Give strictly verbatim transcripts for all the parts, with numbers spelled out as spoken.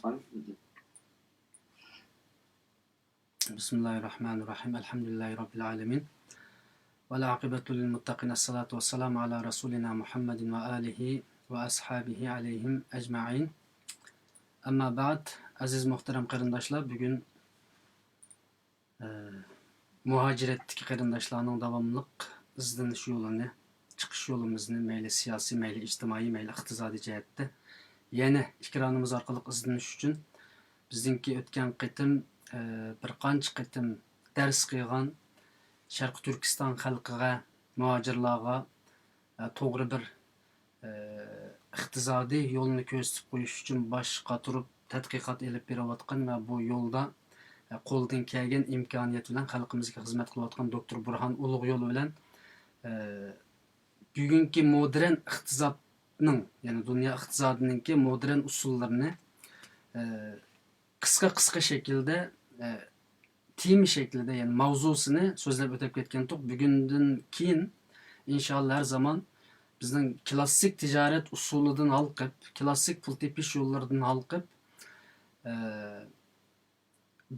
بسم الله الرحمن الرحيم. الحمد لله رب العالمين. والعاقبة للمتقين. الصلاة والسلام على رسولنا محمد وآله وأصحابه عليهم أجمعين. أما بعد، ئەزىز مۇھتەرەم قېرىنداشلار، بۈگۈن، ئە، مۇھاجىرەتتىكى قېرىنداشلارنىڭ داۋاملىق ئىزدىنىش يولىنى، چىقىش يولىمىزنى مەيلى سىياسىي، مەيلى ئىجتىمائىي، مەيلى ئىقتىسادىي جەھەتتە يەنە ئېكرانىمىز ئارقىلىق ئىزدىنىش ئۈچۈن بىزنىڭكى ئۆتكەن قېتىم، ئە، بىر قانچە قېتىم دەرس قىلغان شەرقىي تۈركىستان خەلقىگە، مۇھاجىرلارغا، ئە، توغرا بىر، ئە، ئىقتىسادىي يولنى كۆرسىتىپ قويۇش ئۈچۈن باش قاتۇرۇپ تەتقىقات ئېلىپ بېرىۋاتقان ۋە بۇ يولدا، ئە، قولدىن كەلگەن ئىمكانىيەت بىلەن خەلقىمىزگە خىزمەت قىلىۋاتقان دوكتور بۇرھان ئۇلۇغيول بىلەن، ئە، بۈگۈنكى مودېرن ئىقتىسادنىڭ، يەنى دۇنيا ئىقتىسادىنىڭكى مودېرن ئۇسۇللىرىنى، ئە، قىسقا، قىسقا شەكىلدە، ئە، تېما شەكلىدە، يەنى ماۋزۇسىنى سۆزلەپ ئۆتۈپ كەتكەنتۇق. بۈگۈندىن كېيىن، ئىنشائاللا، ھەر زامان بىزنىڭ كلاسسىك تىجارەت ئۇسۇلىدىن ھالقىپ، كلاسسىك پۇل تېپىش يوللىرىدىن ھالقىپ، ئە،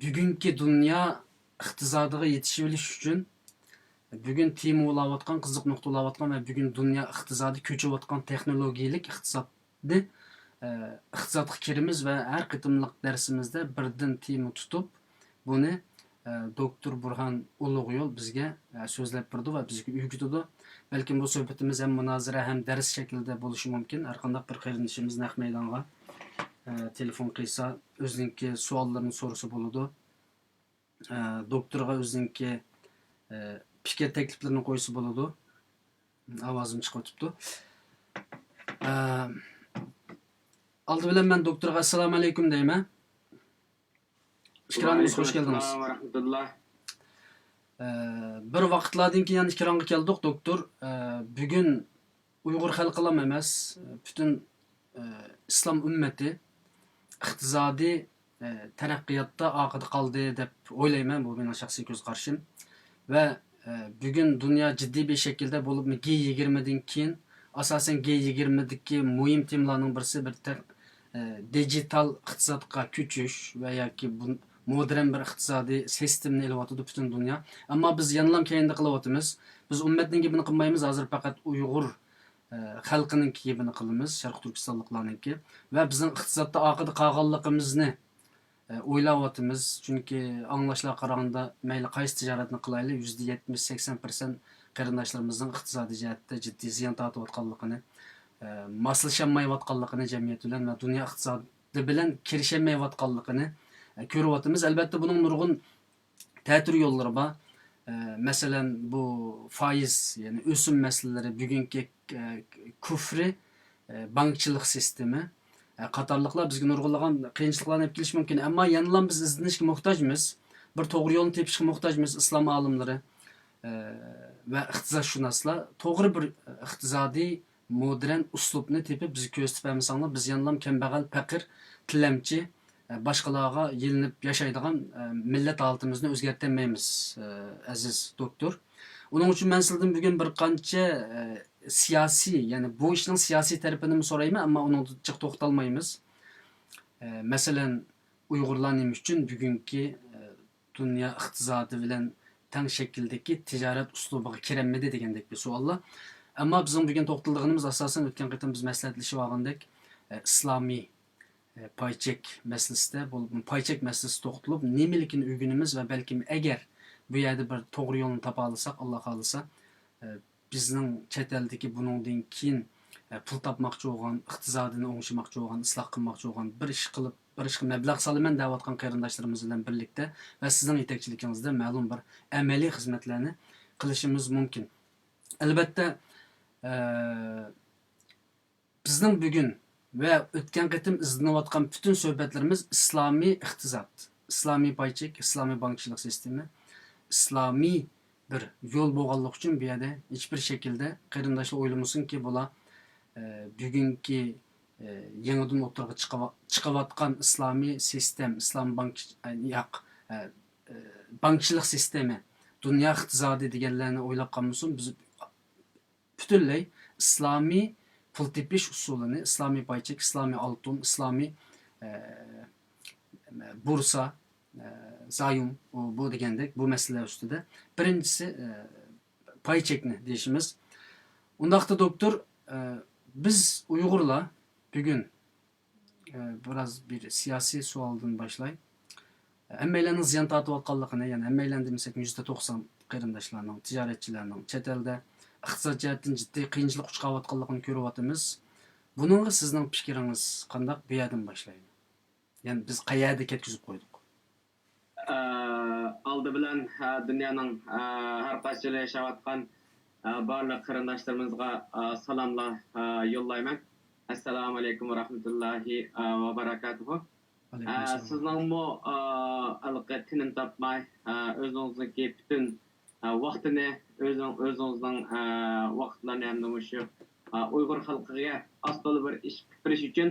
بۈگۈنكى دۇنيا ئىقتىسادىغا يېتىشىۋېلىش ئۈچۈن، بۈگۈن تېما بولاۋاتقان، قىزىق نۇقتا بولاۋاتقان ۋە بۈگۈن دۇنيا ئىقتىسادى كۆچۈۋاتقان تېخنولوگىيەلىك ئىقتىسادنى، ئە، ئىقتىسادقا كىرىمىز ۋە ھەر قېتىملىق دەرسىمىزدە بىردىن تېما تۇتۇپ، بۇنى، ئە، دوكتور بۇرھان ئۇلۇغيول بىزگە، ئە، سۆزلەپ بېرىدۇ ۋە بىزگە ئۆگىتىدۇ. بەلكىم بۇ سۆھبىتىمىز ھەم مۇنازىرە، ھەم دەرس شەكلىدە بولۇشى مۇمكىن. ھەرقانداق بىر قېرىندىشىمىز نەق مەيدانغا، ئە، تېلېفون قىلسا، ئۆزىنىڭكى سوئاللىرىنى سورىسا بولىدۇ. ئە، دوكتورغا ئۆزىنىڭكى، ئە، پىكىر تەكلىپلىرىنى قويسا بولىدۇ. ئاۋازىم چىقىۋېتىپتۇ. ئە، ئالدى بىلەن مەن دوكتورغا ئەسسالامۇئەلەيكۇم دەيمەن. ئىكرامىمىز، خوش كەلدىڭىز. ۋەئەلەيكۇمۇسسالام ۋە رەھمەتۇللا. ئە، بىر ۋاقىتلاردىن كېيىن يەنە ئىكرامغا كەلدۇق، دوكتور. ئە، بۈگۈن ئۇيغۇر خەلقىلام ئەمەس، پۈتۈن، ئە، ئىسلام ئۈممىتى ئىقتىسادىي، ئە، تەرەققىياتتا ئارقىدا قالدى دەپ ئويلايمەن، بۇ مېنىڭ شەخسىي كۆز قارىشىم. ۋە، ئە، بۈگۈن دۇنيا جىددىي بىر شەكىلدە، بولۇپمۇ جى يىگىرمىدىن كېيىن، ئاساسەن جى يىگىرمىدىكى مۇھىم تېمىلارنىڭ بىرسى بىر تە-، ئە، دىجىتال ئىقتىسادقا كۆچۈش ۋە ياكى بۇ مودېرن بىر ئىقتىسادىي سىستېمىنى ئېلىۋاتىدۇ پۈتۈن دۇنيا. ئەمما بىز يەنىلام كەينىدە قېلىۋاتىمىز. بىز ئۈممەتنىڭ گېپىنى قىلمايمىز، ھازىر پەقەت ئۇيغۇر، ئە، خەلقىنىڭكى گېپىنى قىلىمىز، شەرقىي تۈركىستانلىقلارنىڭكى. ۋە بىزنىڭ ئىقتىسادتا ئارقىدا قالغانلىقىمىزنى، ئە، ئويلاۋاتىمىز. چۈنكى ئاڭلاشلارغا قارىغاندا، مەيلى قايسى تىجارەتنى قىلايلى، يۈزدە يەتمىش، سەكسەن پىرسەنت قېرىنداشلىرىمىزنىڭ ئىقتىسادىي جەھەتتە جىددىي زىيان تارتىۋاتقانلىقىنى، ئە، ماسلىشالمايۋاتقانلىقىنى جەمئىيەت بىلەن ۋە دۇنيا ئىقتىسادى بىلەن كىرىشەلمەيۋاتقانلىقىنى، ئە، كۆرۈۋاتىمىز. ئەلۋەتتە، بۇنىڭ نۇرغۇن تەتۈر يوللىرى بار. ئە، مەسىلەن، بۇ فايىز، يەنى ئۆسۈم مەسىلىلىرى، بۈگۈنكى، ئە، كۇفرى، ئە، بانكىچىلىق سىستېمى، ئە، قاتارلىقلار بىزگە نۇرغۇنلىغان قىيىنچىلىقلارنى ئېلىپ كېلىشى مۇمكىن. ئەمما يەنىلا بىز ئىزدىنىشكە موھتاجمىز. بىر توغرا يولنى تېپىشقا موھتاجمىز ئىسلام ئالىملىرى، ئە، ۋە ئىقتىسادشۇناسلار. توغرا بىر ئىقتىسادىي مودېرن ئۇسلۇبنى تېپىپ بىزگە كۆرسىتىپ بەرمىسەڭلار، بىز يەنىلا كەمبەغەل، پەقىر، تىلەمچى، ئە، باشقىلارغا يېلىنىپ ياشايدىغان، ئە، مىللەت ھالىتىمىزنى ئۆزگەرتەلمەيمىز، ئە، ئەزىز دوكتور. ئۇنىڭ ئۈچۈن مەن سىزدىن بۈگۈن بىر قانچە، ئە، سىياسىي، يەنى بۇ ئىشنىڭ سىياسىي تەرىپىنىمۇ سورايمەن، ئەمما ئۇنىڭدا جىق توختالمايمىز. ئە، مەسىلەن، ئۇيغۇرلار نېمە ئۈچۈن بۈگۈنكى، ئە، دۇنيا ئىقتىسادى بىلەن تەڭ شەكىلدىكى تىجارەت ئۇسلۇبىغا كىرەلمىدى دېگەندەك بىر سوئاللار. ئەمما بىزنىڭ بۈگۈن توختىلىدىغىنىمىز، ئاساسەن، ئۆتكەن قېتىم بىز مەسلىھەتلىشىۋالغاندەك، ئە، ئىسلامىي، ئە، پاي چەك مەسىلىسىدە، بولۇپمۇ پاي چەك مەسىلىسىدە توختىلىپ، نېمىلىكىنى ئۆگىنىمىز ۋە بەلكىم ئەگەر بۇ يەردە بىر توغرا يولنى تاپالىساق، ئاللا خالىسا، ئە، بىزنىڭ چەت ئەلدىكى بۇنىڭدىن كېيىن، ئە، پۇل تاپماقچى بولغان، ئىقتىسادىنى ئوڭشىماقچى بولغان، ئىسلاھ قىلماقچى بولغان، بىر ئىش قىلىپ، بىر ئىشقا مەبلەغ سالىمەن دەۋاتقان قېرىنداشلىرىمىز بىلەن بىرلىكتە ۋە سىزنىڭ يېتەكچىلىكىڭىزدە مەلۇم بىر ئەمەلىي خىزمەتلەرنى قىلىشىمىز مۇمكىن. ئەلۋەتتە، ئە، بىزنىڭ بۈگۈن ۋە ئۆتكەن قېتىم ئىزدىنىۋاتقان پۈتۈن سۆھبەتلىرىمىز ئىسلامىي ئىقتىساد، ئىسلامىي پاي چەك، ئىسلامىي بانكىچىلىق سىستېمى، ئىسلامىي بىر يول بولغانلىقى ئۈچۈن بۇ يەردە ھېچبىر شەكىلدە قېرىنداشلار ئويلىمىسۇنكى، بۇلار، ئە، بۈگۈنكى، ئە، يېڭىدىن ئوتتۇرىغا چىقىۋا-، چىقىۋاتقان ئىسلامىي سىستېم، ئىسلام بانك، ئە، ياق، ئە، ئە، بانكىچىلىق سىستېمى، دۇنيا ئىقتىسادى دېگەنلەرنى ئويلاپ قالمىسۇن. بىز پۈتۈنلەي ئىسلامىي پۇل تېپىش ئۇسۇلىنى، ئىسلامىي پاي چەك، ئىسلامىي ئالتۇن، ئىسلامىي، بورسا، ئە، زايوم، ئۇ، بۇ دېگەندەك بۇ مەسىلىلەر ئۈستىدە. بىرىنچىسى، ئە، پاي چەكنى دېيىشىمىز. ئۇنداقتا دوكتور، ئە، بىز ئۇيغۇرلار بۈگۈن، ئە، بىراز بىر سىياسىي سوئالدىن باشلاي. ھەممەيلەننىڭ زىيان تارتىۋاتقانلىقىنى، يەنى ھەممەيلەن دېمىسەك، يۈزدە توقسان قېرىنداشلارنىڭ، تىجارەتچىلەرنىڭ چەت ئەلدە ئىقتىساد جەھەتتىن جىددىي قىيىنچىلىققا ئۇچراۋاتقانلىقىنى كۆرۈۋاتىمىز. بۇنىڭغا سىزنىڭ پىكرىڭىز قانداق؟ بۇ يەردىن باشلايلى. يەنى بىز قەيەردە كەتكۈزۈپ قويدۇق؟ ئە، ئالدى بىلەن، ئە، دۇنيانىڭ، ئە، ھەر قايسى يەردە ياشاۋاتقان، ئە، بارلىق قېرىنداشلىرىمىزغا، ئە، سالاملار، ئە، يوللايمەن. ئەسسالامۇ ئەلەيكۇم ۋە رەھمەتۇللاھى، ئە، ۋە بەرەكاتۇھۇ. ئە، سىزنىڭمۇ، ئە، ھېلىقى تىنىم تاپماي، ئە، ئۆزىڭىزنىڭكى پۈتۈن، ئە، ۋاقتىنى، ئۆزىڭ-، ئۆزىڭىزنىڭ، ئە، ۋاقىتلىرىنى ھەمدە مۇشۇ، ئە، ئۇيغۇر خەلقىگە ئاز تولا بىر ئىش پۈتتۈرۈش ئۈچۈن،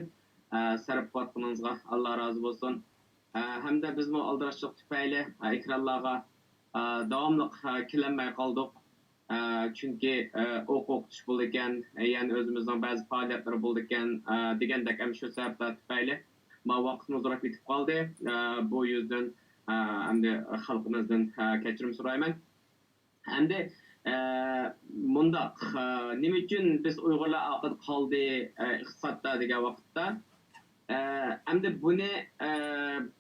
ئە، سەرپ قىلىۋاتقىنىڭىزغا ئاللا رازى بولسۇن. ئە، ھەمدە بىزمۇ ئالدىراشچىلىق تۈپەيلى، ئە، ئېكرانلارغا، ئە، داۋاملىق، ئە، كېلەلمەي قالدۇق. ئە، چۈنكى، ئە، ئوقۇتقۇچى بولىدىكەن، ئە، يەنە ئۆزىمىزنىڭ بەزى پائالىيەتلىرى بولىدىكەن، ئە، دېگەندەك، ئەمما شۇ سەۋەبلەر تۈپەيلى ما ۋاقىتمۇز ئۇزاراپ كېتىپ قالدى. ئە، بۇ يۈزدىن، ئە، ئەمدى خەلقىمىزدىن، ئە، كەچۈرۈم سورايمەن. ئەمدى، ئە، مۇنداق، ئە، نېمە ئۈچۈن بىز ئۇيغۇرلار ئارقىدا قالدى، ئە، ئىقتىسادتا دېگەن ۋاقىتتا، ئە، ئەمدى بۇنى، ئە،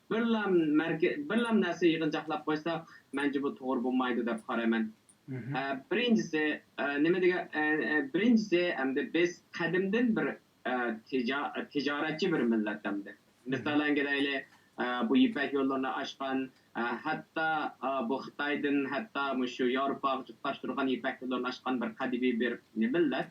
بىرلا مەركە-، بىرلا نەرسە يىغىنچاقلاپ قويساق، مەنچە بۇ توغرا بولمايدۇ دەپ قارايمەن. ئە، بىرىنچىسى، ئە، نېمە دېگەن، ئە، ئە، بىرىنچىسى، ئەمدى بىز قەدىمدىن بىر، ئە، تىجا-، تىجارەتچى بىر مىللەت ئەمدى. مىسالەنگە دەيلى، ئە، بۇ يىپەك يوللىرىنى ئاچقان، ئە، ھەتتا، ئە، بۇ خىتايدىن ھەتتا مۇشۇ ياۋروپاغا تۇتاشتۇرغان يىپەك يوللىرىنى ئاچقان بىر قەدىمىي بىر مىللەت.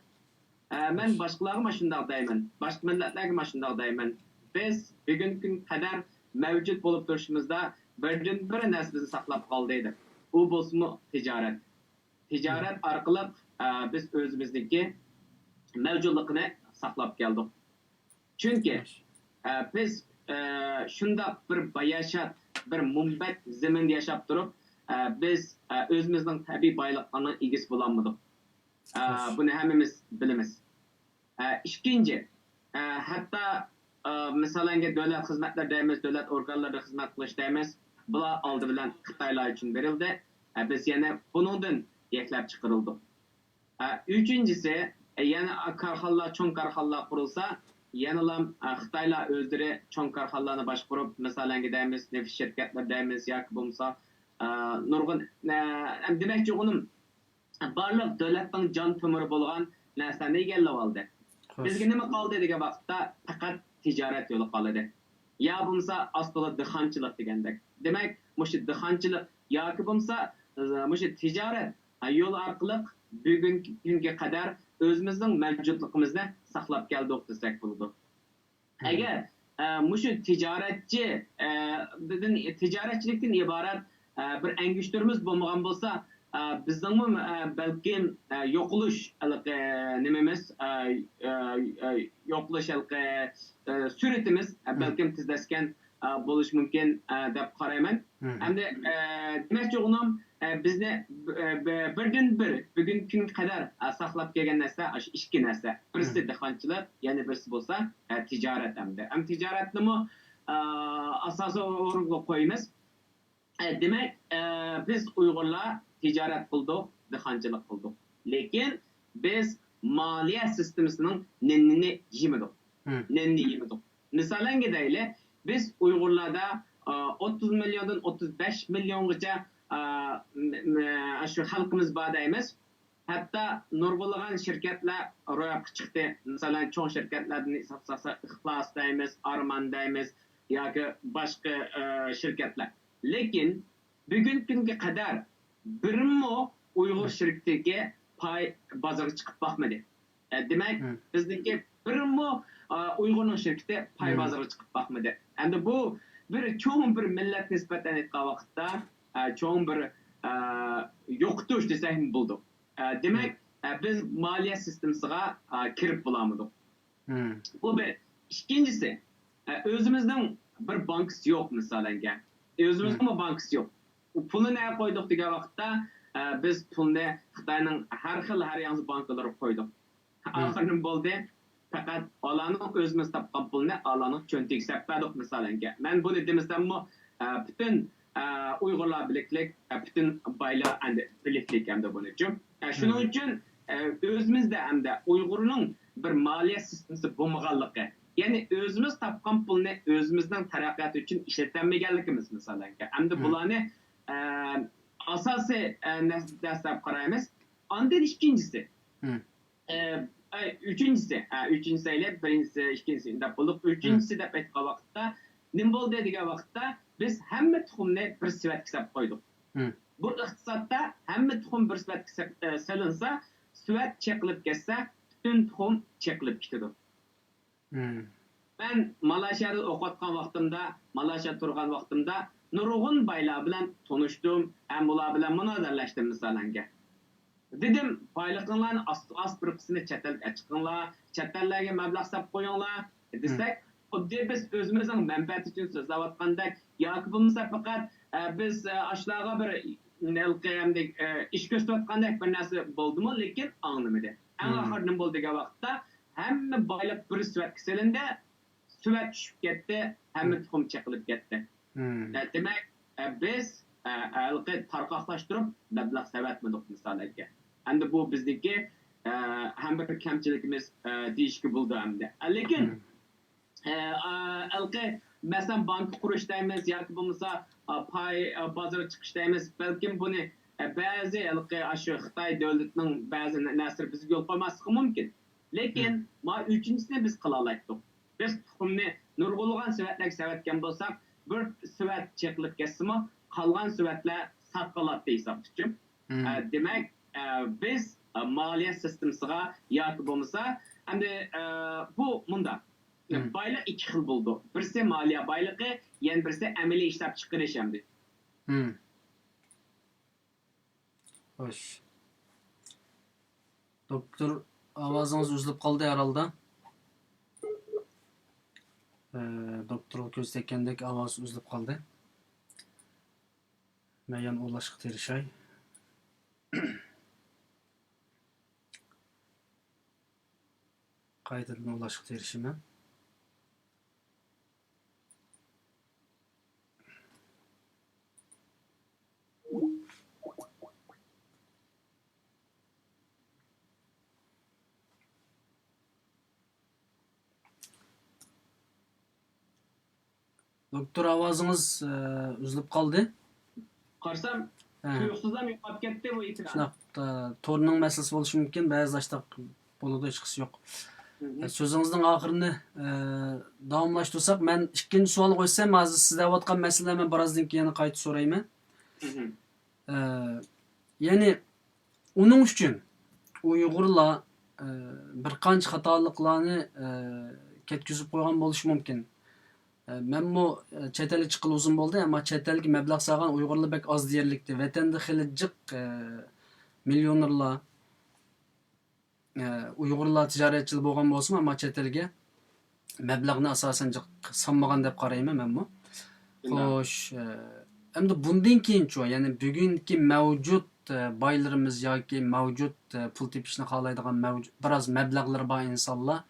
ئە، مەن باشقىلارغا مۇشۇنداق دەيمەن، باشقا مىللەتلەرگە مۇشۇنداق دەيمەن. بىز بۈگۈنكى كۈنگە قەدەر مەۋجۇت بولۇپ تۇرۇشىمىزدا بىردىنبىر نەرسە بىزنى ساقلاپ قالدى دەپ. ئۇ بولسىمۇ تىجارەت. تىجارەت ئارقىلىق، ئە، بىز ئۆزىمىزنىڭكى مەۋجۇتلۇقىنى ساقلاپ كەلدۇق. چۈنكى، ئە، بىز، ئە، شۇنداق بىر باياشات، بىر مۇنبەت زېمىندا ياشاپ تۇرۇپ، ئە، بىز، ئە، ئۆزىمىزنىڭ تەبىئىي بايلىقلارنىڭ ئىگىسى بولالمىدۇق. ئە، بۇنى ھەممىمىز بىلىمىز. ئە، ئىككىنچى، ئە، ھەتتا، ئە، مىسالەنگە دۆلەت خىزمەتلىرى دەيمىز، دۆلەت ئورگانلىرىدا خىزمەت قىلىش دەيمىز. بۇلار ئالدى بىلەن خىتايلار ئۈچۈن بېرىلدى. ئە، بىز يەنە بۇنىڭدىن يەكلەپ چىقىرىلدۇق. ئە، ئۈچىنچىسى، ئە، يەنە كارخانىلار، چوڭ كارخانىلار قۇرۇلسا، يەنىلا، ئە، خىتايلار ئۆزلىرى چوڭ كارخانىلارنى باشقۇرۇپ، مىسالەنگە دەيمىز، نېفىت شىركەتلىرى دەيمىز ياكى بولمىسا، ئە، نۇرغۇن، ئە، دېمەكچى بولغىنىم، بارلىق دۆلەتنىڭ جان تومۇرى بولغان نەرسىلەرنى ئىگىلەۋالدى. بىزگە نېمە قالدى دېگەن ۋاقىتتا، پەقەت تىجارەت يولى قالدى. يا بولمىسا ئاستىدا دېھقانچىلىق دېگەندەك. دېمەك، مۇشۇ دېھقانچىلىق ياكى بولمىسا، ئە، مۇشۇ تىجارەت، ئە، يولى ئارقىلىق بۈگۈنكى كۈنگە قەدەر ئۆزىمىزنىڭ مەۋجۇتلۇقىمىزنى ساقلاپ كەلدۇق دېسەك بولىدۇ. ئەگەر، ئە، مۇشۇ تىجارەتچى، ئە، دىن، تىجارەتچىلىكتىن ئىبارەت، ئە، بىر ئەڭگۈشتىرىمىز بولمىغان بولسا، ئە، بىزنىڭمۇ، ئە، بەلكىم، ئە، يوقىلىش ھېلىقى نېمىمىز، ئە، ئە، ئە، يوقىلىش ھېلىقى، ئە، سۈرئىتىمىز، ئە، بەلكىم تېزلەشكەن، ئە، بولۇشى مۇمكىن، ئە، دەپ قارايمەن. ئەمدى، ئە، دېمەكچى بولغىنىم، ئە، بىزنى، ئە، بىردىنبىر بۈگۈنكى كۈنگە قەدەر، ئە، ساقلاپ كەلگەن نەرسە ئاشۇ ئىككى نەرسە. بىرسى دېھقانچىلىق، يەنە بىرسى بولسا، ئە، تىجارەت ئەمدى. ئەمدى تىجارەتنىمۇ، ئە، ئاساسىي ئورۇنغا قويىمىز. ئە، دېمەك، ئە، بىز ئۇيغۇرلار تىجارەت قىلدۇق، دېھقانچىلىق قىلدۇق. لېكىن بىز مالىيە سىستېمىسىنىڭ نېنىنى يېمىدۇق. نېنىنى يېمىدۇق. مىسالەنگە دەيلى، بىز ئۇيغۇرلاردا، ئە، ئوتتۇز مىليوندىن ئوتتۇز بەش مىليونغىچە، ئە، م-، م-، شۇ خەلقىمىز بار دەيمىز. ھەتتا نۇرغۇنلىغان شىركەتلەر روياپقا چىقتى. مىسالەن، چوڭ شىركەتلەردىن ھېسابلىساق، ئىخلاس دەيمىز، ئارمان دەيمىز ياكى باشقا، ئە، شىركەتلەر. لېكىن بۈگۈنكى كۈنگە قەدەر بىرمۇ ئۇيغۇر شىركىتىگە پاي بازىرىغا چىقىپ باقمىدى. ئە، دېمەك، بىزنىڭكى بىرمۇ، ئە، ئۇيغۇرنىڭ شىركىتى پاي بازىرىغا چىقىپ باقمىدى. ئەمدى بۇ بىر چوڭ بىر مىللەتكە نىسبەتەن ئېيتقان ۋاقىتتا، ئە، چوڭ بىر، ئە، يوقىتىش دېسەكمۇ بولىدۇ. ئە، دېمەك، ئە، بىز مالىيە سىستېمىسىغا، ئە، كىرىپ بولالمىدۇق. بۇ بىر. ئىككىنچىسى، ئە، ئۆزىمىزنىڭ بىر بانكىسى يوق، مىسالەنگە. ئۆزىمىزنىڭمۇ بانكىسى يوق. ئۇ پۇلنى نەگە قويدۇق دېگەن ۋاقىتتا، ئە، بىز پۇلنى خىتاينىڭ ھەر خىل، ھەر ياڭزا بانكىلىرىغا قويدۇق. ئاخىرى نېمە بولدى؟ پەقەت ئالانىڭ ئۆزىمىز تاپقان پۇلنى ئالانىڭ چۆنتىكىگە سەپ بەردۇق، مىسالەنكە. مەن بۇنى دېمىسەممۇ، ئە، پۈتۈن، ئە، ئۇيغۇرلار بىلىكلىك، ئە، پۈتۈن بايلار ئەمدى بىلىكلىك ئەمدى بۇنىچۇ. ئە، شۇنىڭ ئۈچۈن، ئە، ئۆزىمىزدە ئەمدى ئۇيغۇرنىڭ بىر مالىيە سىستېمىسى بولمىغانلىقى، يەنى ئۆزىمىز تاپقان پۇلنى ئۆزىمىزنىڭ تەرەققىياتى ئۈچۈن ئىشلىتەلمىگەنلىكىمىز، مىسالەنكە. ئەمدى بۇلارنى، ئە، ئاساسىي، ئە، نەرسە دەپ قارايمىز. ئاندىن ئىككىنچىسى، ئە، ئە، ئۈچىنچىسى، ئە، ئۈچىنچىسى ئەيلى، بىرىنچىسى، ئىككىنچىسى دەپ بولدۇق. ئۈچىنچىسى دەپ ئېيتقان ۋاقىتتا نېمە بولدى دېگەن ۋاقىتتا، بىز ھەممە تۇخۇمنى بىر سېۋەتكە سېلىپ قويدۇق. بۇ ئىقتىسادتا ھەممە تۇخۇم بىر سېۋەتكە سە-، ئە، سېلىنسا، سېۋەت چېقىلىپ كەتسە، پۈتۈن تۇخۇم چېقىلىپ كېتىدۇ. مەن مالايشىيادا ئوقۇۋاتقان ۋاقتىمدا، مالايشىيادا تۇرغان ۋاقتىمدا نۇرغۇن بايلار بىلەن تونۇشتۇم ھەم ئۇلار بىلەن مۇنازىرىلەشتىم، مىسالەنكە. دېدىم، بايلىقىڭلارنى ئاز، ئاز بىر قىسمىنى چەت ئەلگە چىقىڭلار، چەت ئەللەرگە مەبلەغ سېلىپ قويۇڭلار دېسەك، خۇددى بىز ئۆزىمىزنىڭ مەنپەئەتى ئۈچۈن سۆزلەۋاتقاندەك ياكى بولمىسا پەقەت، ئە، بىز، ئە، ئاشۇلارغا بىر ھېلىقى ئەمدى، ئە، ئىش كۆرسىتىۋاتقاندەك بىر نەرسە بولدىمۇ، لېكىن ئاڭلىمىدى. ئەڭ ئاخىرى نېمە بولدى دېگەن ۋاقىتتا، ھەممە بايلىق بىر سېۋەتكە سېلىندى، سېۋەت چۈشۈپ كەتتى، ھەممە تۇخۇم چېقىلىپ كەتتى. ئە، دېمەك، ئە، بىز، ئە، ھېلىقى تارقاقلاشتۇرۇپ مەبلەغ سېلىۋەتمىدۇق، مىسالەنكە. ئەمدى بۇ بىزنىڭكى، ئە، ھەم بىر كەمچىلىكىمىز، ئە، دېيىشكە بولىدۇ ئەمدى. ئە، لېكىن، ئە، ئە، ھېلىقى، مەسىلەن، بانكا قۇرۇش دەيمىز ياكى بولمىسا، ئە، پاي، ئە، بازىرىغا چىقىش دەيمىز. بەلكىم بۇنى، ئە، بەزى ھېلىقى ئاشۇ خىتاي دۆلىتىنىڭ بەزى نە-، نەرسىلىرى بىزگە يول قويماسلىقى مۇمكىن. لېكىن ما ئۈچىنچىسىنى بىز قىلالايتتۇق. بىز تۇخۇمنى نۇرغۇنلىغان سېۋەتلەرگە سېلىۋەتكەن بولساق، بىر سېۋەت چېقىلىپ كەتسىمۇ، قالغان سېۋەتلەر ساقلىناتتى ھېسابتىچۇ. ئە، دېمەك، ئە، بىز، ئە، مالىيە سىستېمىسىغا ياكى بولمىسا، ئەمدى، ئە، بۇ مۇنداق. بايلىق ئىككى خىل بولىدۇ. بىرسى مالىيە بايلىقى، يەنە بىرسى ئەمەلىي ئىشلەپچىقىرىش ئەمدى. خوش. دوكتور، ئاۋازىڭىز ئۈزۈلۈپ قالدى ھەر ھالدا. ئە، دوكتورغا كۆز تەگكەندەك ئاۋاز ئۈزۈلۈپ قالدى. مەن يەنە ئۇلاشقا تىرىشاي. قايتىدىن ئۇلاشقا تىرىشىمەن. دوكتور، ئاۋازىڭىز، ئە، ئۈزۈلۈپ قالدى. قارىسام، ھە. تۇيۇقسىزلا يوقاپ كەتتى بۇ ئېكران. شۇنداق، ئە، تورنىڭ مەسىلىسى بولۇشى مۇمكىن، بەزىدە ئاشتاق بولىدۇ، ھېچقىسى يوق. ئە، سۆزىڭىزنىڭ ئاخىرىنى، ئە، داۋاملاشتۇرساق، مەن ئىككىنچى سوئالغا ئۆتسەم، ھازىر سىز دەۋاتقان مەسىلىنى مەن بىرازدىن كېيىن يەنە قايتا سورايمەن. ئە، يەنى ئۇنىڭ ئۈچۈن ئۇيغۇرلار، ئە، بىر قانچە خاتالىقلارنى، ئە، كەتكۈزۈپ قويغان بولۇشى مۇمكىن. ئە، مەنمۇ، ئە، چەت ئەلگە چىققىلى ئۇزۇن بولدى، ئەمما چەت ئەلگە مەبلەغ سالغان ئۇيغۇرلار بەك ئاز دېيەرلىكتى. ۋەتەندە خېلى جىق، ئە، مىليونېرلار، ئە، ئۇيغۇرلار تىجارەتچىلىرى بولغان بولسىمۇ، ئەمما چەت ئەلگە مەبلەغنى ئاساسەن جىق سالمىغان دەپ قارايمەن مەنمۇ. شۇنداق. خوش، ئە، ئەمدى بۇندىن كېيىنچۇ؟ يەنى بۈگۈنكى مەۋجۇت، ئە، بايلىرىمىز ياكى مەۋجۇت، ئە، پۇل تېپىشنى خالايدىغان مەۋجۇت، بىراز مەبلەغلىرى بار ئىنسانلار،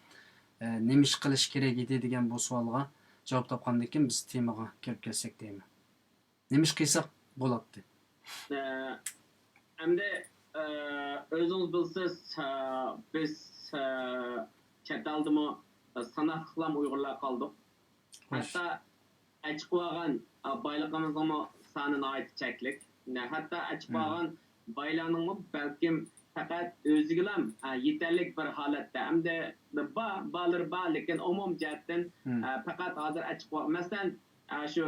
ئە، نېمە ئىش قىلىش كېرەك ئىدى دېگەن بۇ سوئالغا جاۋاب تاپقاندىن كېيىن بىز تېمىغا كىرىپ كەتسەك دەيمەن. نېمە ئىش قىلساق بولاتتى؟ ئە، ئەمدى، ئە، ئۆزىڭىز بىلىسىز، ئە، بىز، ئە، چەت ئەلدىمۇ ساناقلىقلام ئۇيغۇرلار قالدۇق. خوش. ھەتتا ئەچىقىۋالغان، ئە، بايلىقىمىزنىڭمۇ سانى ناھايىتى چەكلىك. ھەتتا ئەچىقىۋالغان بايلارنىڭمۇ بەلكىم پەقەت ئۆزىگىلام، ئە، يېتەرلىك بىر ھالەتتە. ئەمدى بار، بارلىرى بار، لېكىن ئومۇمىي جەھەتتىن، ئە، پەقەت ھازىر ئەچىقىۋال-، مەسىلەن، ئە، شۇ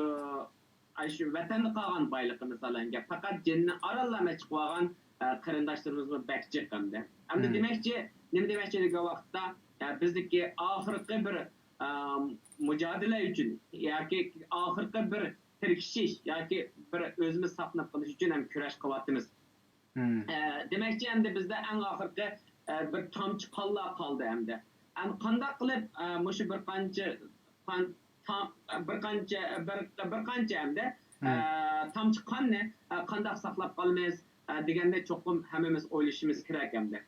ئاشۇ ۋەتەندە قالغان بايلىقى، مىسالەنگە، پەقەت جېنىنى ئارانلا ئەچىقىۋالغان، ئە، قېرىنداشلىرىمىزمۇ بەك جىق ئەمدى. ئەمدى دېمەكچى، نېمە دېمەكچى دېگەن ۋاقىتتا، ئە، بىزدىكى ئاخىرقى بىر، ئە، مۇجادىلە ئۈچۈن ياكى ئاخىرقى بىر تىركىشىش ياكى بىر ئۆزىمىز ساقلىنىپ قېلىش ئۈچۈن ھەم كۈرەش قىلىۋاتىمىز. ئە، دېمەكچى، ئەمدى بىزدە ئەڭ ئاخىرقى، ئە، بىر تامچە قانلا قالدى ئەمدى. ئەمدى قانداق قىلىپ، ئە، مۇشۇ بىر قانچە قان، تا-، بىر قانچە، بىر، بىر قانچە ئەمدى، ئە، تامچە قاننى، ئە، قانداق ساقلاپ قالىمىز، ئە، دېگەننى چوقۇم ھەممىمىز ئويلىشىمىز كېرەك ئەمدى.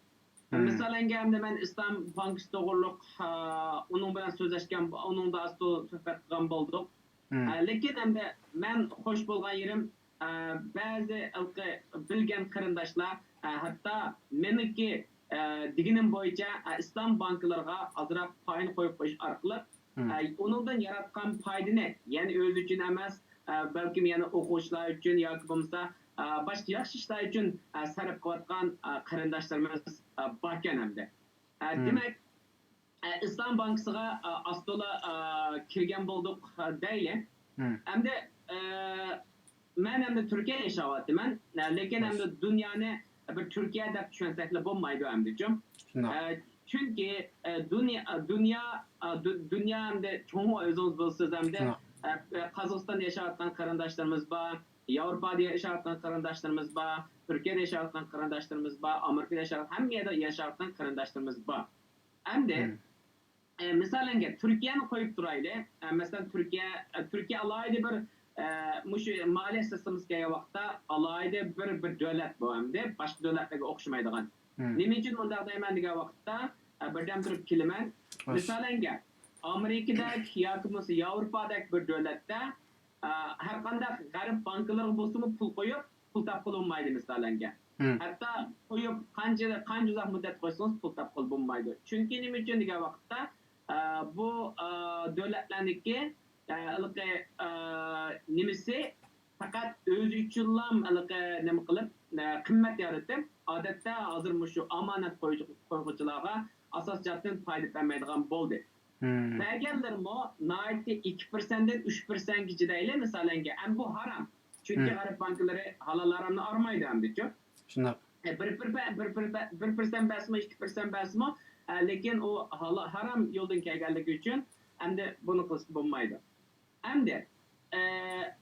مىسالەنگە، ئەمدى مەن ئىسلام بانكىسى توغرۇلۇق، ئا، ئۇنىڭ بىلەن سۆزلەشكەن، ئۇنىڭدا ئاز تولا سۆھبەت قىلغان بولدۇق. ئا، لېكىن ئەمدى مەن خوش بولغان يېرىم، ئا، بەزى ھېلىقى بىلگەن قېرىنداشلار، ئا، ھەتتا مېنىڭكى، ئا، دېگىنىم بويىچە، ئا، ئىسلام بانكىلىرىغا ئازراق پاينى قويۇپ قويۇش ئارقىلىق، ئا، ئۇنىڭدىن ياراتقان پايدىنى، يەنى ئۆزى ئۈچۈن ئەمەس، ئا، بەلكىم يەنە ئوقۇغۇچىلار ئۈچۈن ياكى بولمىسا، ئا، باشقا ياخشى ئىشلار ئۈچۈن، ئا، سەرپ قىلىۋاتقان، ئا، قېرىنداشلىرىمىز، ئا، باركەن ئەمدى. ئا، دېمەك، ئە، ئىسلام بانكىسىغا، ئە، ئاستولا، ئە، كىرگەن بولدۇق، ئە، دەيلى. ئەمدى، ئە، مەن ئەمدى تۈركىيەدە ياشاۋاتىمەن. ئە، لېكىن ئەمدى دۇنيانى بىر تۈركىيە دەپ چۈشەنسەكلا بولمايدۇ ئەمدىچۇ. ئە، چۈنكى، ئە، دۇنيا، ئە، دۇنيا، ئە، دۇ-، دۇنيا ئەمدى چوڭ، ئۆزىڭىز بىلىسىز ئەمدى. ئە، ئە، قازاقىستاندا ياشاۋاتقان قېرىنداشلىرىمىز بار، ياۋروپادا ياشاۋاتقان قېرىنداشلىرىمىز بار، تۈركىيەدە ياشاۋاتقان قېرىنداشلىرىمىز بار، ئامېرىكىدا ياشاۋاتقان، ھەممە يەردە ياشاۋاتقان قېرىنداشلىرىمىز بار. ئەمدى، ئە، مىسالەنگە، تۈركىيەنى قويۇپ تۇرايلى. ئە، مەسىلەن، تۈركىيە، ئە، تۈركىيە ئالاھىدە بىر، ئە، مۇشۇ مالىيە سىستېمىسىغا كەلگەن ۋاقىتتا ئالاھىدە بىر، بىر دۆلەت بۇ ئەمدى، باشقا دۆلەتلەرگە ئوخشىمايدىغان. نېمە ئۈچۈن مۇنداق دەيمەن دېگەن ۋاقىتتا، ئە، بىردەم تۇرۇپ كېلىمەن. مىسالەنگە، ئامېرىكىدەك ياكى بولمىسا ياۋروپادەك بىر دۆلەتتە، ئە، ھەر قانداق غەرب بانكىلىرىغا بولسىمۇ پۇل قويۇپ، پۇل تاپقىلى بولمايدۇ، مىسالەنگە. ھەتتا قويۇپ قانچە، قانچە ئۇزاق مۇددەت قويسىڭىز، پۇل تاپقىلى بولمايدۇ. چۈنكى نېمە ئۈچۈن دېگەن ۋاقىتتا، ئە، بۇ، ئە، دۆلەتلەرنىڭكى، ئە، ھېلىقى، ئە، نېمىسى پەقەت ئۆزى ئۈچۈنلا ھېلىقى نېمە قىلىپ، ئە، قىممەت يارىتىپ، ئادەتتە ھازىر مۇشۇ ئامانەت قويغۇچىلارغا ئاساسىي جەھەتتىن پايدا بەرمەيدىغان بولدى. بەرگەنلىرىمۇ ناھايىتى ئىككى پىرسەنتتىن ئۈچ پىرسەنتكىچە دەيلى، مىسالەنگە. ئەمما بۇ ھارام. چۈنكى غەرب بانكىلىرى ھالال ھارامنى ئارىمايدۇ ئەمدىچۇ. شۇنداق. ئە، بىر، بىر، بىر، بىر، بىر پىرسەنت بەرسىمۇ، ئىككى پىرسەنت بەرسىمۇ، ئە، لېكىن ئۇ ھالا-، ھارام يولدىن كەلگەنلىكى ئۈچۈن ئەمدى بۇنى قىلسا بولمايدۇ. ئەمدى، ئە،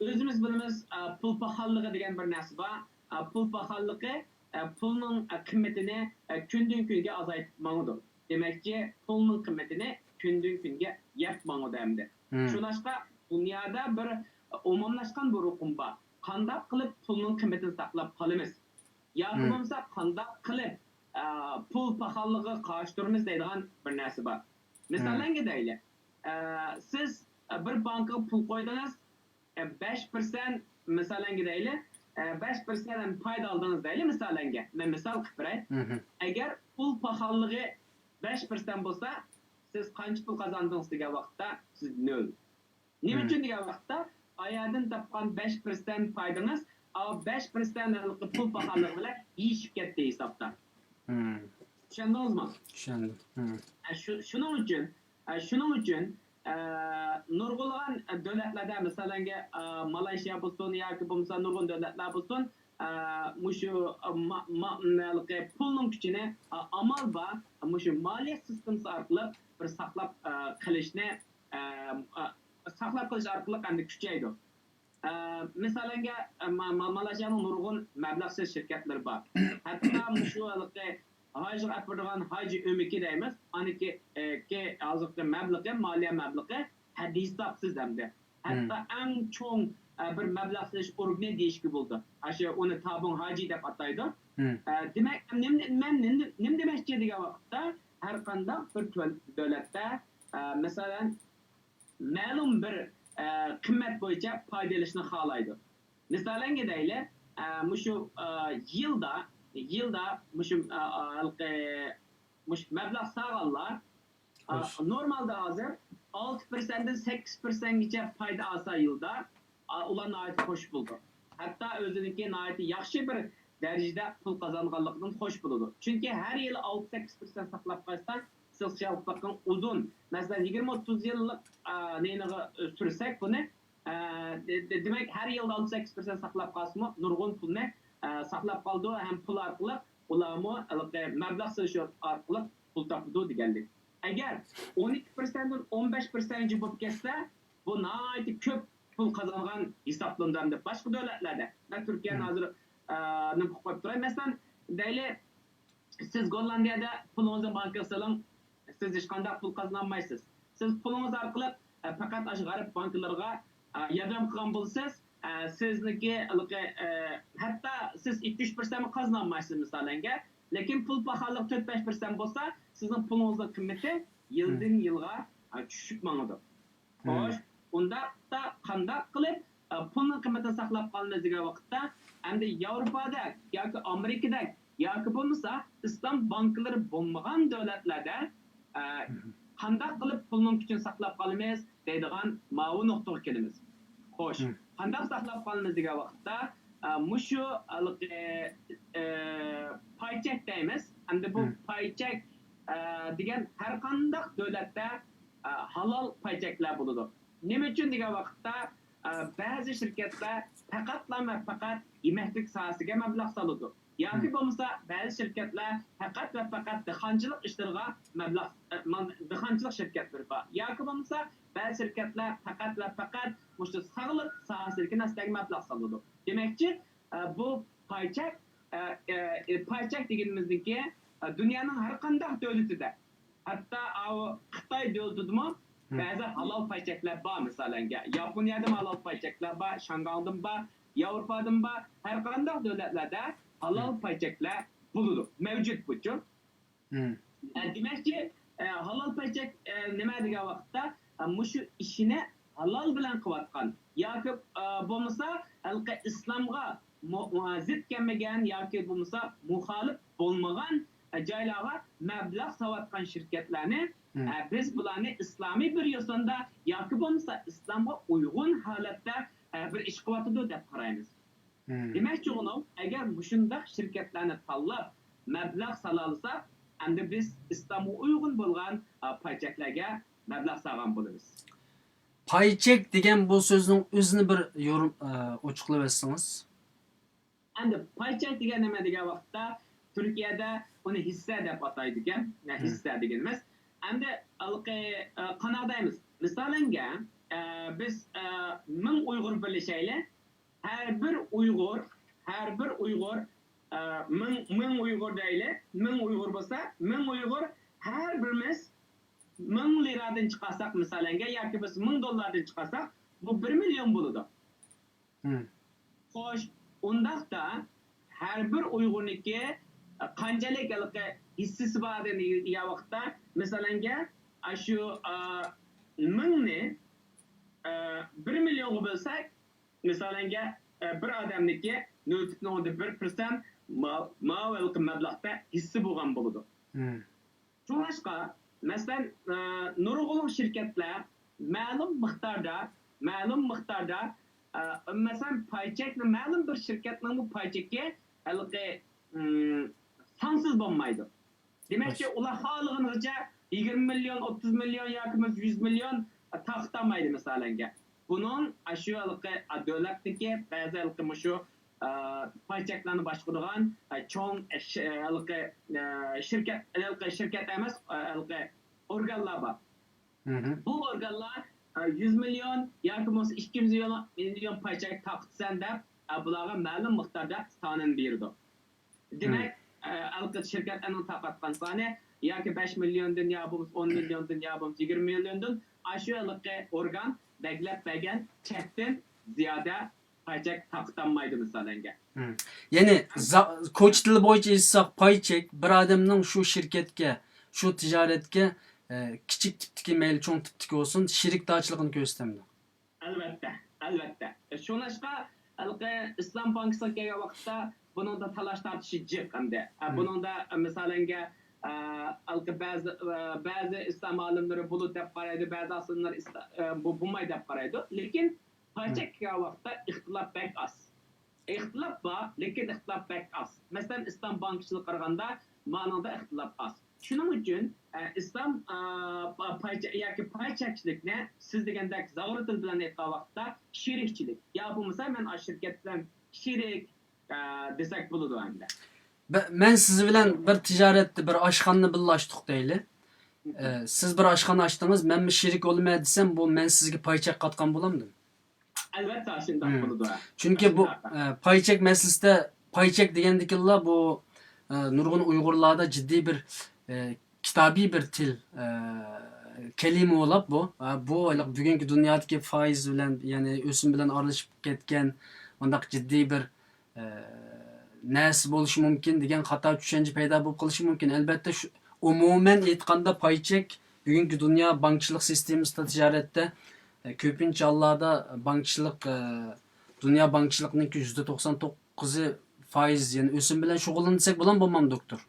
ئۆزىمىز بىلىمىز، ئە، پۇل پاخاللىقى دېگەن بىر نەرسە بار. ئە، پۇل پاخاللىقى، ئە، پۇلنىڭ، ئە، قىممىتىنى، ئە، كۈندىن كۈنگە ئازايتىپ ماڭىدۇ. دېمەكچى، پۇلنىڭ قىممىتىنى كۈندىن كۈنگە يەپ ماڭىدۇ ئەمدى. شۇڭلاشقا دۇنيادا بىر ئومۇملاشقان بىر ئۇقۇم بار. قانداق قىلىپ پۇلنىڭ قىممىتىنى ساقلاپ قالىمىز؟ ياكى بولمىسا قانداق قىلىپ، ئە، پۇل پاخاللىقىغا قارشى تۇرىمىز دەيدىغان بىر نەرسە بار. مىسالەنگە دەيلى، ئە، سىز، ئە، بىر بانكىغا پۇل قويدىڭىز، ئە، بەش پىرسەنت، مىسالەنگە دەيلى، ئە، بەش پىرسەنت پايدا ئالدىڭىز دەيلى، مىسالەنگە. مەن مىسال قىلىپ بېرەي. ئەگەر پۇل پاخاللىقى بەش پىرسەنت بولسا، سىز قانچە پۇل قازاندىڭىز دېگەن ۋاقىتتا سىز نۆل. نېمە ئۈچۈن دېگەن ۋاقىتتا، ئايەردىن تاپقان بەش پىرسەنت پايدىڭىز، ئا، بەش پىرسەنت ھېلىقى پۇل پاخاللىقى بىلەن يېشىپ كەتتى ھېسابتا. چۈشەندىڭىزمۇ؟ چۈشەندىم. ئە، شۇ، شۇنىڭ ئۈچۈن، ئە، شۇنىڭ ئۈچۈن، ئە، نۇرغۇنلىغان دۆلەتلەردە، مىسالەنگە، ئە، مالايشىيا بولسۇن ياكى بولمىسا نۇرغۇن دۆلەتلەر بولسۇن، ئە، مۇشۇ، ئە، ما-، ما-، ھېلىقى پۇلنىڭ كۈچىنى، ئە، ئامال بار، مۇشۇ مالىيە سىستېمىسى ئارقىلىق بىر ساقلاپ، ئە، قېلىشنى، ئە، ئە، ساقلاپ قېلىش ئارقىلىق ئەمدى كۈچەيدۇ. ئە، مىسالەنگە، ئە، ما-، ما-، مالايشىيانىڭ نۇرغۇن مەبلەغ سېلىش شىركەتلىرى بار. ھەتتا مۇشۇ ھېلىقى ھاجىغا ئەپىرىدىغان ھاجى ئۆمىكى دەيمىز. ئانىكى، ئە، كى-، ھازىرقى مەبلىغى، مالىيە مەبلىغى ھەددى ھېسابسىز ئەمدى. ھەتتا ئەڭ چوڭ، ئە، بىر مەبلەغ سېلىش ئورگىنى دېيىشكە بولىدۇ. ئاشۇ ئۇنى تابۇڭ ھاجى دەپ ئاتايدۇ. ئە، دېمەك، نېمە، مەن نېمە، نېمە دېمەكچى دېگەن ۋاقىتتا، ھەر قانداق بىر تۆل-، دۆلەتتە، ئە، مەسىلەن، مەلۇم بىر، ئە، قىممەت بويىچە پايدا ئېلىشنى خالايدۇ. مىسالەنگە دەيلى، ئە، مۇشۇ، ئە، يىلدا، يىلدا مۇشۇ، ئە، ئە، ھېلىقى، مۇشۇ مەبلەغ سالغانلار، ئە، نورمالدا ھازىر ئالتە پىرسەنتتىن سەككىز پىرسەنتكىچە پايدا ئالسا يىلدا، ئا، ئۇلار ناھايىتى خوش بولىدۇ. ھەتتا ئۆزىنىڭكى ناھايىتى ياخشى بىر دەرىجىدە پۇل قازانغانلىقىدىن خوش بولىدۇ. چۈنكى ھەر يىلى ئالتە سەككىز پىرسەنت ساقلاپ قالسا، سىز خىيال قىلىپ بېقىڭ، ئۇزۇن، مەسىلەن، يىگىرمە ئوتتۇز يىللىق، ئا، نېنىغا سۈرسەك بۇنى، ئە، دې-، دې-، دېمەك، ھەر يىلدا ئالتە سەككىز پىرسەنت ساقلاپ قالسىمۇ، نۇرغۇن پۇلنى، ئە، ساقلاپ قالىدۇ ھەم پۇل ئارقىلىق ئۇلارمۇ ھېلىقى مەبلەغ سېلىش ئارقىلىق پۇل تاپىدۇ دېگەنلىك. ئەگەر ئون ئىككى پىرسەنتتىن ئون بەش پىرسەنتكىچە بولۇپ كەتسە، بۇ ناھايىتى كۆپ پۇل قازانغان ھېسابلىنىدۇ. ئەمدى باشقا دۆلەتلەردە، مەن تۈركىيەنى ھازىر، ئە، نېمە قىلىپ قويۇپ تۇراي. مەسىلەن، دەيلى، سىز گوللاندىيەدە پۇلىڭىزنى بانكىغا سېلىڭ، سىز ھېچقانداق پۇل قازىنالمايسىز. سىز پۇلىڭىز ئارقىلىق، ئە، پەقەت ئاشۇ غەرب بانكىلىرىغا، ئە، ياردەم قىلغان بولىسىز. ئە، سىزنىڭكى ھېلىقى، ئە، ھەتتا سىز ئىككى ئۈچ پىرسەنتمۇ قازىنالمايسىز، مىسالەنگە. لېكىن پۇل پاخاللىقى تۆت بەش پىرسەنت بولسا، سىزنىڭ پۇلىڭىزنىڭ قىممىتى يىلدىن يىلغا، ئە، چۈشۈپ ماڭىدۇ. خوش، ئۇنداقتا قانداق قىلىپ، ئە، پۇلنىڭ قىممىتىنى ساقلاپ قالىمىز دېگەن ۋاقىتتا، ئەمدى ياۋروپادەك ياكى ئامېرىكىدەك ياكى بولمىسا ئىسلام بانكىلىرى بولمىغان دۆلەتلەردە، ئە، قانداق قىلىپ پۇلنىڭ كۈچىنى ساقلاپ قالىمىز دەيدىغان ماۋۇ نۇقتىغا كېلىمىز. خوش، قانداق ساقلاپ قالىمىز دېگەن ۋاقىتتا، ئە، مۇشۇ ھېلىقى، ئە، پاي چەك دەيمىز. ئەمدى بۇ پاي چەك، ئە، دېگەن ھەر قانداق دۆلەتتە، ئە، ھالال پاي چەكلەر بولىدۇ. نېمە ئۈچۈن دېگەن ۋاقىتتا، ئە، بەزى شىركەتلەر پەقەتلا ۋە پەقەت يېمەكلىك ساھەسىگە مەبلەغ سالىدۇ. ياكى بولمىسا بەزى شىركەتلەر پەقەت ۋە پەقەت دېھقانچىلىق ئىشلىرىغا مەبلەغ، ئە، مال-، دېھقانچىلىق شىركەتلىرى بار. ياكى بولمىسا بەزى شىركەتلەر پەقەت ۋە پەقەت مۇشۇ ساغلىق ساھەسىدىكى نەرسىلەرگە مەبلەغ سالىدۇ. دېمەكچى، ئە، بۇ پاي چەك، ئە، ئە، پاي چەك دېگىنىمىزنىڭكى، ئە، دۇنيانىڭ ھەر قانداق دۆلىتىدە، ھەتتا ئاۋۇ خىتاي دۆلىتىدىمۇ بەزى ھالال پاي چەكلەر بار، مىسالەنگە. ياپونىيەدىمۇ ھالال پاي چەكلەر بار، شاڭگاڭدىمۇ بار، ياۋروپادىمۇ بار. ھەر قانداق دۆلەتلەردە ھالال پاي چەكلەر بولىدۇ، مەۋجۇت بۇچۇ. ئە، دېمەكچى، ئە، ھالال پاي چەك، ئە، نېمە دېگەن ۋاقىتتا، ئە، مۇشۇ ئىشنى ھالال بىلەن قىلىۋاتقان ياكى، ئە، بولمىسا ھېلىقى ئىسلامغا مۇ-، مۇ-، زىت كەلمىگەن ياكى بولمىسا مۇخالىپ بولمىغان، ئە، جايلارغا مەبلەغ ساۋاتقان شىركەتلەرنى، ئە، بىز بۇلارنى ئىسلامىي بىر يوسۇندا ياكى بولمىسا ئىسلامغا ئۇيغۇن ھالەتتە، ئە، بىر ئىش قىلىۋاتىدۇ دەپ قارايمىز. دېمەكچى بولغىنىم، ئەگەر مۇشۇنداق شىركەتلەرنى تاللاپ مەبلەغ سالالىساق، ئەمدى بىز ئىسلامغا ئۇيغۇن بولغان، ئا، پاي چەكلەرگە مەبلەغ سالغان بولىمىز. پاي چەك دېگەن بۇ سۆزنىڭ ئۆزىنى بىر يورۇم، ئا، ئوچۇقلىۋەتسىڭىز. ئەمدى پاي چەك دېگەن نېمە دېگەن ۋاقىتتا، تۈركىيەدە ئۇنى ھىسسە دەپ ئاتايدىكەن. ھىسسە دېگىنىمىز. ئەمدى ھېلىقى، ئا، قانداق دەيمىز؟ مىسالەنگە، ئا، بىز، ئا، مىڭ ئۇيغۇر بىرلىشەيلى. ھەر بىر ئۇيغۇر، ھەر بىر ئۇيغۇر، ئە، مىڭ، مىڭ ئۇيغۇر دەيلى، مىڭ ئۇيغۇر بولسا، مىڭ ئۇيغۇر ھەر بىرىمىز مىڭ لىرادىن چىقارساق، مىسالەنگە، ياكى بولمىسا مىڭ دوللاردىن چىقارساق، بۇ بىر مىليون بولىدۇ. خوش، ئۇنداقتا ھەر بىر ئۇيغۇرنىڭكى، ئە، قانچىلىك ھېلىقى ھىسسىسى بار دېگەن ۋاقىتتا، مىسالەنگە، ئاشۇ، ئە، مىڭنى، ئە، بىر مىليونغا بۆلسەك، مىسالەنگە، ئە، بىر ئادەمنىڭكى نۆل پۈتۈن ئوندىن بىر پىرسەنت ما-، ماۋۇ ھېلىقى مەبلەغدە ھىسسە بولغان بولىدۇ. شۇڭلاشقا، مەسىلەن، ئە، نۇرغۇنلىغان شىركەتلەر مەلۇم مىقداردا، مەلۇم مىقداردا، ئە، مەسىلەن، پاي چەكنى، مەلۇم بىر شىركەتنىڭ بۇ پاي چېكى ھېلىقى، ئىم، سانسىز بولمايدۇ. دېمەككى، ئۇلار خالىغىنىغىچە يىگىرمە مىليون، ئوتتۇز مىليون ياكى بولمىسا يۈز مىليون تارقىتالمايدۇ، مىسالەنگە. بۇنىڭ ئاشۇ ھېلىقى دۆلەتنىڭكى بەزى ھېلىقى مۇشۇ، ئە، پاي چەكلەرنى باشقۇرىدىغان، ئە، چوڭ، ئە، ش-، ھېلىقى، ئە، شىركەت، ھېلىقى شىركەت ئەمەس، ئە، ھېلىقى ئورگانلار بار. بۇ ئورگانلار، ئە، يۈز مىليون ياكى بولمىسا ئىككى يۈز مىليون، مىليون پاي چەك تارقىتىسەن دەپ، ئە، بۇلارغا مەلۇم مىقداردا سانىنى بېرىدۇ. دېمەك، ئە، ھېلىقى شىركەتلەرنىڭ تارقاتقان سانى ياكى بەش مىليوندىن يا بولمىسا ئون مىليوندىن يا بولمىسا يىگىرمە مىليوندىن ئاشۇ ھېلىقى ئورگان بەگلەپ بەرگەن چەكتىن زىيادە پاي چەك تارقىتالمايدۇ، مىسالەنگە. يەنى زا-، كوچا تىلى بويىچە ئېيتساق، پاي چەك بىر ئادەمنىڭ شۇ شىركەتكە، شۇ تىجارەتكە، ئە، كىچىك تىپتىكى، مەيلى چوڭ تىپتىكى بولسۇن، شېرىكدارچىلىقىنى كۆرسىتەمدۇ؟ ئەلۋەتتە، ئەلۋەتتە. شۇڭلاشقا ھېلىقى ئىسلام بانكىسىغا كەلگەن ۋاقىتتا بۇنىڭدا تالاش تارتىشى جىق ئەمدى. ئە، بۇنىڭدا، ئە، مىسالەنگە، ئە، ھېلىقى بەزى، ئە، بەزى ئىسلام ئالىملىرى بۇلۇت دەپ قارايدۇ، بەزى ئالىملار ئىسلا-، ئە، بۇ بولماي دەپ قارايدۇ. لېكىن پاي چەك كەلگەن ۋاقىتتا ئىختىلاپ بەك ئاز. ئىختىلاپ بار، لېكىن ئىختىلاپ بەك ئاز. مەسىلەن، ئىسلام بانكىچىلىقىغا قارىغاندا مانىڭدا ئىختىلاپ ئاز. شۇنىڭ ئۈچۈن، ئە، ئىسلام، ئە، پا-، پاي چە-، ياكى پاي چەكچىلىكنى سىز دېگەندەك زاغرا تىل بىلەن ئېيتقان ۋاقىتتا شېرىكچىلىك. يا بولمىسا مەن ئاشۇ شىركەت بىلەن شېرىك، ئە، دېسەك بولىدۇ ئەمدى. بە-، مەن سىز بىلەن بىر تىجارەتتە بىر ئاشخانىنى بىللە ئاچتۇق دەيلى. ئە، سىز بىر ئاشخانا ئاچتىڭىز، مەنمۇ شېرىك بولىمەن دېسەم، بۇ مەن سىزگە پاي چەك قاتقان بولامدىم؟ ئەلۋەتتە، شۇنداق بولىدۇ. چۈنكى بۇ، ئە، پاي چەك مەسىلىسىدە، پاي چەك دېگەندىكىنلا بۇ، ئە، نۇرغۇن ئۇيغۇرلاردا جىددىي بىر، ئە، كىتابىي بىر تىل، ئە، كەلىمە بولاپ بۇ. ئە، بۇ ھېلىقى بۈگۈنكى دۇنيادىكى فايىز بىلەن، يەنى ئۆسۈم بىلەن ئارىلىشىپ كەتكەن مۇنداق جىددىي بىر، ئە، نەرسە بولۇشى مۇمكىن دېگەن خاتا چۈشەنچە پەيدا بولۇپ قېلىشى مۇمكىن. ئەلۋەتتە، شۇ، ئومۇمەن ئېيتقاندا، پاي چەك بۈگۈنكى دۇنيا بانكىچىلىق سىستېمىسىدا تىجارەتتە، ئە، كۆپىنچە ھاللاردا بانكىچىلىق، ئە، دۇنيا بانكىچىلىقىنىڭكى يۈزدە توقسان توققۇزى پايىز، يەنى ئۆسۈم بىلەن شۇغۇللىنىدۇ دېسەك بولامدۇ، دوكتور؟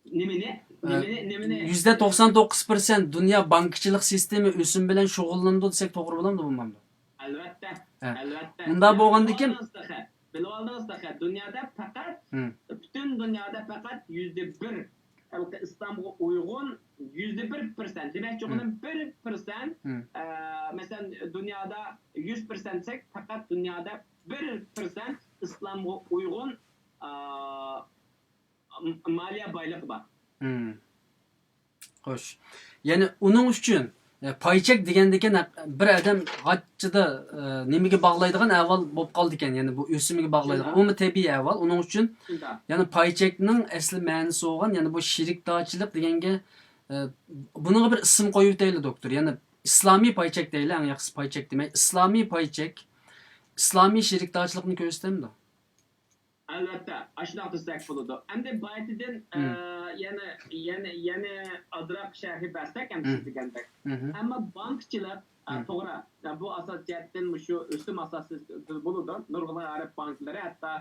نېمىنى؟ ئە، نېمىنى؟ نېمىنى؟ يۈزدە توقسان توققۇز پىرسەنت دۇنيا بانكىچىلىق سىستېما ئۆسۈم بىلەن شۇغۇللىنىدۇ دېسەك توغرا بولامدۇ، بولمامدۇ؟ ئەلۋەتتە، ھە. ئەلۋەتتە. ئۇنداق بولغاندىكىن، بىلىۋالدىڭىز تېخى، بىلىۋالدىڭىز تېخى. دۇنيادا پەقەت، ھىم. پۈتۈن دۇنيادا پەقەت يۈزدە بىر ھېلىقى ئىسلامغا ئۇيغۇن، يۈزدە بىر پىرسەنت، دېمەكچى، ھىم. بولغىنىم بىر پىرسەنت، ھىم. ئە، مەسىلەن، دۇنيادا يۈز پىرسەنت دېسەك، پەقەت دۇنيادا بىر پىرسەنت ئىسلامغا ئۇيغۇن، ئە، مالىيە بايلىقى بار. ھىم. خوش. يەنى ئۇنىڭ ئۈچۈن، ئە، پاي چەك دېگەندىكىن بىر ئادەم غاچچىدا، ئە، نېمىگە باغلايدىغان ئەھۋال بولۇپ قالىدىكەن، يەنى بۇ ئۆسۈمىگە باغلايدىغان. شۇنداق. ئۇمۇ تەبىئىي ئەھۋال. ئۇنىڭ ئۈچۈن شۇنداق. يەنى پاي چەكنىڭ ئەسلى مەنىسى بولغان، يەنى بۇ شېرىكدارچىلىق دېگەنگە، ئە، بۇنىڭغا بىر ئىسىم قويۇۋېتەيلى، دوكتور. يەنى ئىسلامىي پاي چەك دەيلى، ئەڭ ياخشىسى پاي چەك دېمەي. ئىسلامىي پاي چەك، ئىسلامىي شېرىكدارچىلىقنى كۆرسىتەمدۇ؟ ئەلۋەتتە، ئاشۇنداق دېسەك بولىدۇ. ئەمدى بايىتىدىن، ئە، مم. يەنە، يەنە، يەنە ئازراق شەرھى بەرسەك، ئەمدى مم. سىز دېگەندەك. مم. ئەمما بانكىچىلىق، ئە، مم. توغرا. يا، بۇ ئاساس جەھەتتىن مۇشۇ ئۆسۈم ئاساسىدا بولىدۇ. نۇرغۇن غەرب بانكىلىرى، ھەتتا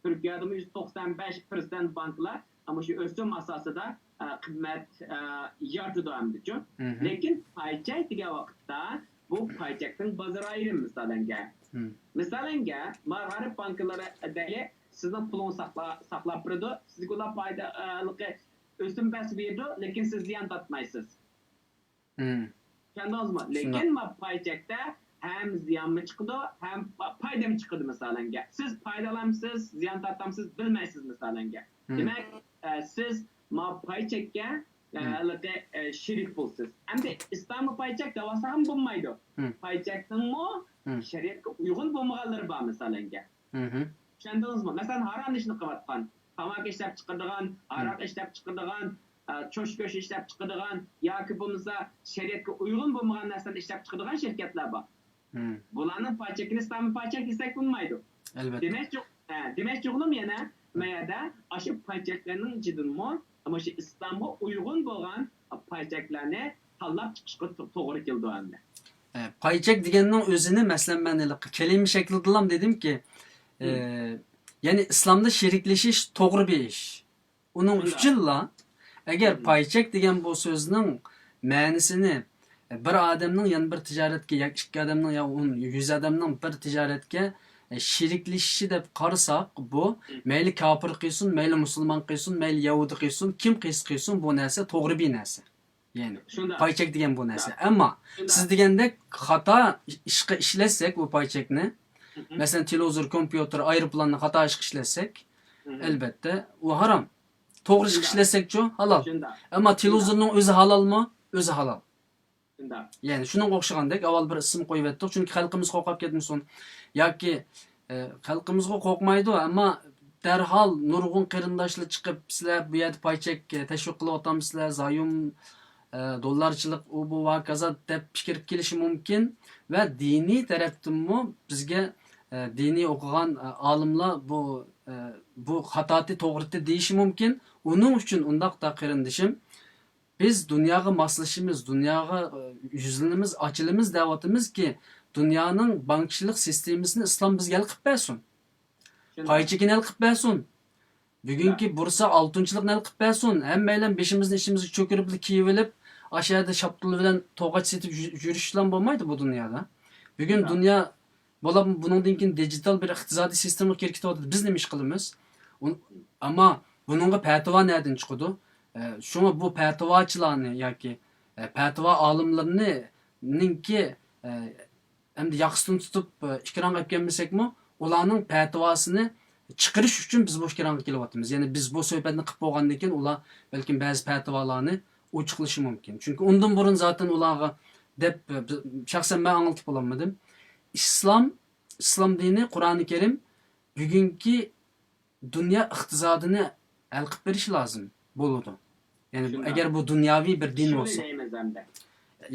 تۈركىيەدىمۇ يۈز توقسان بەش پىرسەنت بانكىلار مۇشۇ ئۆسۈم ئاساسىدا، ئە، قىممەت، ئە، يارىتىدۇ ئەمدىچۇ. مم. لېكىن پاي چەك دېگەن ۋاقىتتا بۇ پاي چەكنىڭ بازار ئايرىمى، مىسالەنگە. مم. مىسالەنگە، ما غەرب بانكىلىرى دەيلى، سىزنىڭ پۇلىڭىزنى ساقلا-، ساقلاپ بېرىدۇ، سىزگە ئۇلار پايدا، ئە، ھېلىقى ئۆسۈم بەرسە بېرىدۇ، لېكىن سىز زىيان تارتمايسىز. مم. چۈشەندىڭىزمۇ؟ شۇنداق. لېكىن ما پاي چەكتە ھەم زىيانمۇ چىقىدۇ، ھەم پا-، پايدىمۇ چىقىدۇ، مىسالەنگە. سىز پايدىلانمسىز، زىيان تارتامسىز، بىلمەيسىز، مىسالەنگە. مم. دېمەك، ئە، سىز ما پاي چەككە، ئە، مم. ھېلىقى، ئە، شېرىك بولىسىز. ئەمدى ئىسلامىي پاي چەك دەۋالساقمۇ بولمايدۇ. مم. پاي چەكنىڭمۇ مم. شەرىئەتكە ئۇيغۇن بولمىغانلىرى بار، مىسالەنگە. مم. چۈشەندىڭىزمۇ؟ مەسىلەن، ھارام ئىشنى قىلىۋاتقان، تاماكا ئىشلەپ چىقىرىدىغان، ھاراق مم. ئىشلەپ چىقىرىدىغان، ئە، چوشكۆش ئىشلەپ چىقىرىدىغان ياكى بولمىسا شەرىئەتكە ئۇيغۇن بولمىغان نەرسىلەرنى ئىشلەپ چىقىرىدىغان شىركەتلەر بار. مم. بۇلارنىڭ پاي چېكىنى ئىسلامىي پاي چەك دېسەك بولمايدۇ. ئەلۋەتتە. دېمەكچى، ئە، دېمەكچى بولغىنىم يەنە، مم. ما يەردە ئاشۇ پاي چەكلەرنىڭ ئىچىدىنمۇ مۇشۇ ئىسلامغا ئۇيغۇن بولغان پاي چەكلەرنى تاللاپ چىقىشقا تو-، توغرا كېلىدۇ ئەمدى. ئە، پاي چەك دېگەننىڭ ئۆزىنى، مەسىلەن، مەن ھېلىقى كەلىمە شەكلىدىلا دېدىمكى، ئە، مم. يەنى ئىسلامدا شېرىكلىشىش توغرا بىر ئىش. ئۇنىڭ شۇنداق. ئۈچۈنلا، ئەگەر مم. پاي چەك دېگەن بۇ سۆزنىڭ مەنىسىنى، ئە، بىر ئادەمنىڭ يەنە بىر تىجارەتكە ياكى ئىككى ئادەمنىڭ يا ئون، يۈز ئادەمنىڭ بىر تىجارەتكە، ئە، شېرىكلىشىشى دەپ قارىساق، بۇ مم. مەيلى كاپىر قىلسۇن، مەيلى مۇسۇلمان قىلسۇن، مەيلى يەھۇدىي قىلسۇن، كىم قىلسا قىلسۇن، بۇ نەرسە توغرا بىر نەرسە. يەنى شۇنداق. پاي چەك دېگەن بۇ نەرسە. شۇنداق. ئەمما شۇنداق. سىز دېگەندەك خاتا ئىشقا ئىشلەتسەك بۇ پاي چەكنى، مم. مەسىلەن، تېلېۋىزور، كومپيۇتېر، ئايروپىلاننى خاتا ئىشقا ئىشلەتسەك، مم. ئەلۋەتتە، ئۇ ھارام. توغرا ئىشقا شۇنداق. ئىشلەتسەكچۇ، ھالال. شۇنداق. ئەمما شۇنداق. تېلېۋىزورنىڭ ئۆزى ھالالمۇ؟ ئۆزى ھالال. شۇنداق. يەنى شۇنىڭغا ئوخشىغاندەك، ئاۋۋال بىر ئىسىم قويۇۋەتتۇق، چۈنكى خەلقىمىز قورقۇپ كەتمىسۇن. ياكى، ئە، خەلقىمىزغۇ قورقمايدۇ، ئەمما دەرھال نۇرغۇن قېرىنداشلار چىقىپ، «سىلەر بۇ يەردە پاي چەك، ئە، تەشۋىق قىلىۋاتامسىلەر، زايوم، ئە، دوللارچىلىق، ئۇ، بۇ ۋە ھاكازا» دەپ پىكىر كېلىشى مۇمكىن. ۋە دىنىي تەرەپتىنمۇ بىزگە، ئە، دىنىي ئوقۇغان، ئە، ئالىملار بۇ، ئە، بۇ خاتاتى، توغرىتى دېيىشى مۇمكىن. ئۇنىڭ ئۈچۈن ئۇنداقتا، قېرىندىشىم، بىز دۇنياغا ماسلىشىمىز، دۇنياغا، ئە، يۈزلىنىمىز، ئاچىلىمىز دەۋاتىمىزكى، دۇنيانىڭ بانكىچىلىق سىستېمىسىنى ئىسلام بىزگە ھەل قىلىپ بەرسۇن. شۇنداق. پاي چېكىنى ھەل قىلىپ بەرسۇن. بۈگۈنكى شۇنداق. بورسا ئالتۇنچىلىقنى ھەل قىلىپ بەرسۇن. ھەممەيلەن بېشىمىزنى ئىچىمىزگە چۆكۈرۈپلا كىيىۋېلىپ، ئاشۇ يەردە شاپتۇل بىلەن توغاچ سېتىپ يۈ-، يۈرۈشلەن بولمايدۇ بۇ دۇنيادا. بۈگۈن شۇنداق. دۇنيا بولۇپ، بۇنىڭدىن كېيىن دىجىتال بىر ئىقتىسادىي سىستېمىغا كىرىپ كېتىۋاتىدۇ. بىز نېمە ئىش قىلىمىز؟ ئۇن-، ئەمما بۇنىڭغا پەتىۋا نەدىن چىقىدۇ؟ ئە، شۇڭا بۇ پەتىۋاچىلارنى ياكى، ئە، پەتىۋا ئالىملىرىنىڭكى، ئە، ئەمدى ياقىسىدىن تۇتۇپ، ئە، ئېكرانغا ئەپ كەلمىسەكمۇ، ئۇلارنىڭ پەتىۋاسىنى چىقىرىش ئۈچۈن بىز بۇ ئېكرانغا كېلىۋاتىمىز. يەنى بىز بۇ سۆھبەتنى قىلىپ بولغاندىن كېيىن، ئۇلار بەلكىم بەزى پەتىۋالارنى ئوچۇقلىشى مۇمكىن. چۈنكى ئۇندىن بۇرۇن زاتەن ئۇلارغا دەپ، بىز، شەخسەن مەن ئاڭلىتىپ بولالمىدىم. ئىسلام، ئىسلام دىنى، قۇرئانى كەرىم بۈگۈنكى دۇنيا ئىقتىسادىنى ھەل قىلىپ بېرىشى لازىم بولىدۇ. يەنى شۇنداق. ئەگەر بۇ دۇنياۋى بىر دىن شۇنى بولسا. دەيمىز ئەمدى.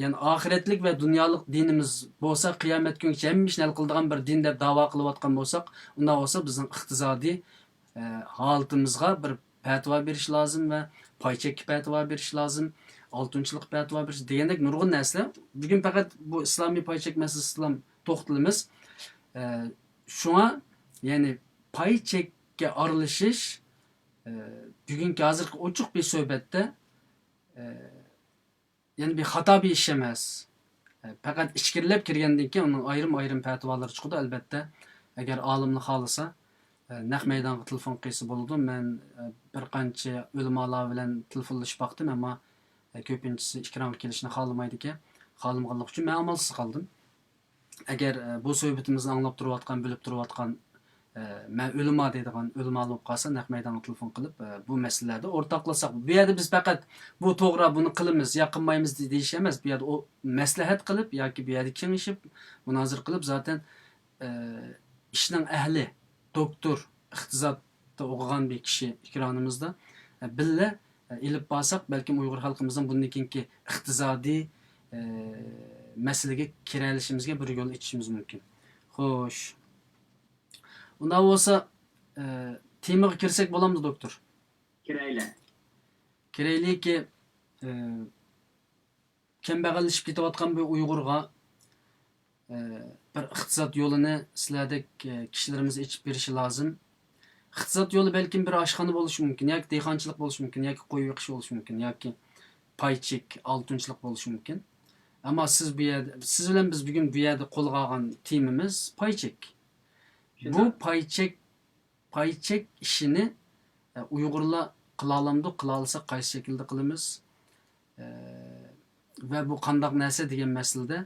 يەنى ئاخىرەتلىك ۋە دۇنيالىق دىنىمىز بولسا، قىيامەت كۈنگىچە ھەممە ئىشنى ھەل قىلىدىغان بىر دىن دەپ داۋا قىلىۋاتقان بولساق، ئۇنداق بولسا بىزنىڭ ئىقتىسادىي ئە، ھالىتىمىزغا بىر پەتىۋا بېرىش لازىم ۋە پاي چەككە پەتىۋا بېرىش لازىم، ئالتۇنچىلىققا پەتىۋا بېرىش دېگەندەك نۇرغۇن نەرسىلەر. بۈگۈن پەقەت بۇ ئىسلامىي پاي چەك مەسىلىسىدىلا توختىلىمىز. ئە، شۇڭا، يەنى پاي چەككە ئارىلىشىش، ئە، بۈگۈنكى ھازىرقى ئوچۇق بىر سۆھبەتتە، ئە، يەنى بىر خاتا بىر ئىش ئەمەس. پەقەت ئىچكىرىلەپ كىرگەندىن كېيىن ئۇنىڭ ئايرىم-ئايرىم پەتىۋالىرى چىقىدۇ، ئەلۋەتتە. ئەگەر ئالىملار خالىسا، نەق مەيدانغا تېلېفون قىلسا بولىدۇ. مەن بىر قانچە ئۆلىمالار بىلەن تېلېفونلىشىپ باقتىم، ئەمما كۆپىنچىسى ئېكرانغا كېلىشنى خالىمايدىكەن. خالىمىغانلىقى ئۈچۈن مەن ئامالسىز قالدىم. ئەگەر، ئە، بۇ سۆھبىتىمىزنى ئاڭلاپ تۇرۇۋاتقان، بىلىپ تۇرۇۋاتقان، ئە، مەن ئۆلىما دەيدىغان ئۆلىمالار بولۇپ قالسا، نەق مەيدانغا تېلېفون قىلىپ، ئە، بۇ مەسىلىلەردە ئورتاقلاشساق، بۇ يەردە بىز پەقەت بۇ توغرا، بۇنى قىلىمىز يا قىلمايمىز دېيىش ئەمەس. بۇ يەردە ئو-، مەسلىھەت قىلىپ ياكى بۇ يەردە كېڭىشىپ، مۇنازىرە قىلىپ، زاتەن، ئە، ئىشنىڭ ئەھلى، دوكتور، ئىقتىسادتا ئوقۇغان بىر كىشى ئېكرانىمىزدا، ئە، بىللە ئېلىپ بارساق، بەلكىم ئۇيغۇر خەلقىمىزنىڭ بۇندىن كېيىنكى ئىقتىسادىي، ئە، مەسىلىگە كىرەلىشىمىزگە بىر يول ئېچىشىمىز مۇمكىن. خوش. ئۇنداق بولسا، ئە، تېمىغا كىرسەك بولامدۇ، دوكتور؟ كىرەيلى. كىرەيلىكى، ئە، كەمبەغەللىشىپ كېتىۋاتقان بىر ئۇيغۇرغا، ئە، بىر ئىقتىساد يولىنى سىلەردەك، ئە، كىشىلىرىمىز ئېچىپ بېرىشى لازىم. ئىقتىساد يولى بەلكىم بىر ئاشخانا بولۇشى مۇمكىن، ياكى دېھقانچىلىق بولۇشى مۇمكىن، ياكى قوي بېقىش بولۇشى مۇمكىن، ياكى پاي چېك، ئالتۇنچىلىق بولۇشى مۇمكىن. ئەمما سىز بۇ يەردە، سىز بىلەن بىز بۈگۈن بۇ يەردە قولغا ئالغان تېمىمىز پاي چېك. بۇ شۇنداق. پاي چېك پاي چەك ئىشىنى، ئە، ئۇيغۇرلار قىلالامدۇ؟ قىلالىساق قايسى شەكىلدە قىلىمىز؟ ئە، ۋە بۇ قانداق نەرسە دېگەن مەسىلىدە،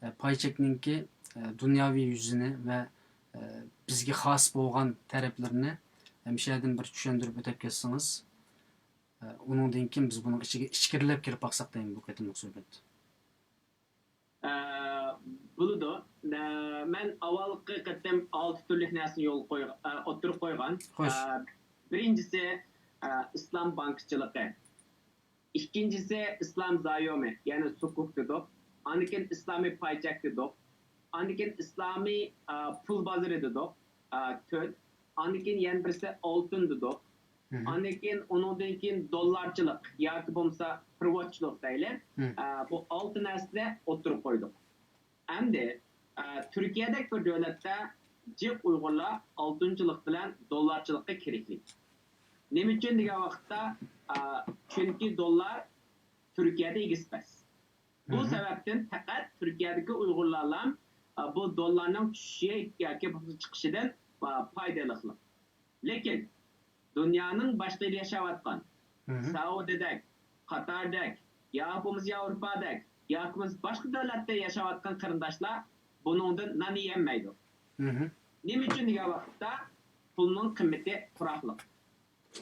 ئە، پاي چەكنىڭكى، ئە، دۇنياۋى يۈزىنى ۋە، ئە، بىزگە خاس بولغان تەرەپلىرىنى ھەمشەدىن بىر چۈشەندۈرۈپ ئۆتۈپ كەتسىڭىز، ئە، ئۇنىڭدىن كېيىن بىز بۇنىڭ ئىچىگە ئىچكىرىلەپ كىرىپ باقساق دەيمەن بۇ قېتىملىق سۆھبەت. ئە، بولىدۇ. ئە، مەن ئاۋۋالقى قېتىم ئالتە تۈرلۈك نەرسىنى يولغا قويغ-، ئە، ئوتتۇرىغا قويغان. خوش. ئە، بىرىنچىسى، ئە، ئىسلام بانكىچىلىقى. ئىككىنچىسى ئىسلام زايومى، يەنى سۇكۇك دېدۇق. ئاندىن كېيىن ئىسلامىي پاي چەك دېدۇق. ئاندىن كېيىن ئىسلامىي، ئە، پۇل بازىرى دېدۇق. ئە، تۆت. ئاندىن كېيىن يەنە بىرسى ئالتۇن دېدۇق. مم. ئاندىن كېيىن، ئۇنىڭدىن كېيىن دوللارچىلىق ياكى بولمىسا پېرېۋودچىلىق دەيلى. مم. ئە، بۇ ئالتە نەرسىنى ئوتتۇرىغا قويدۇق. ئەمدى، ئە، تۈركىيەدەك بىر دۆلەتتە جىق ئۇيغۇرلار ئالتۇنچىلىق بىلەن دوللارچىلىققا كىرىكلىك. نېمە ئۈچۈن دېگەن ۋاقىتتا، ئە، چۈنكى دوللار تۈركىيەدە ئېگىز پەس. بۇ مم. سەۋەبتىن پەقەت تۈركىيەدىكى ئۇيغۇرلارلا، ئە، بۇ دوللارنىڭ چۈشۈشى ياكى بولمىسا چىقىشىدىن، ئە، پايدىلىقلىق. لېكىن دۇنيانىڭ باشقا يېرىدە ياشاۋاتقان، مم. سەئۇدىدەك، قاتاردەك، يا بولمىسا ياۋروپادەك، ياكى بولمىسا باشقا دۆلەتتە ياشاۋاتقان قېرىنداشلار بۇنىڭدىن نان يېيەلمەيدۇ. مم. نېمە ئۈچۈن دېگەن ۋاقىتتا پۇلنىڭ قىممىتى تۇراقلىق.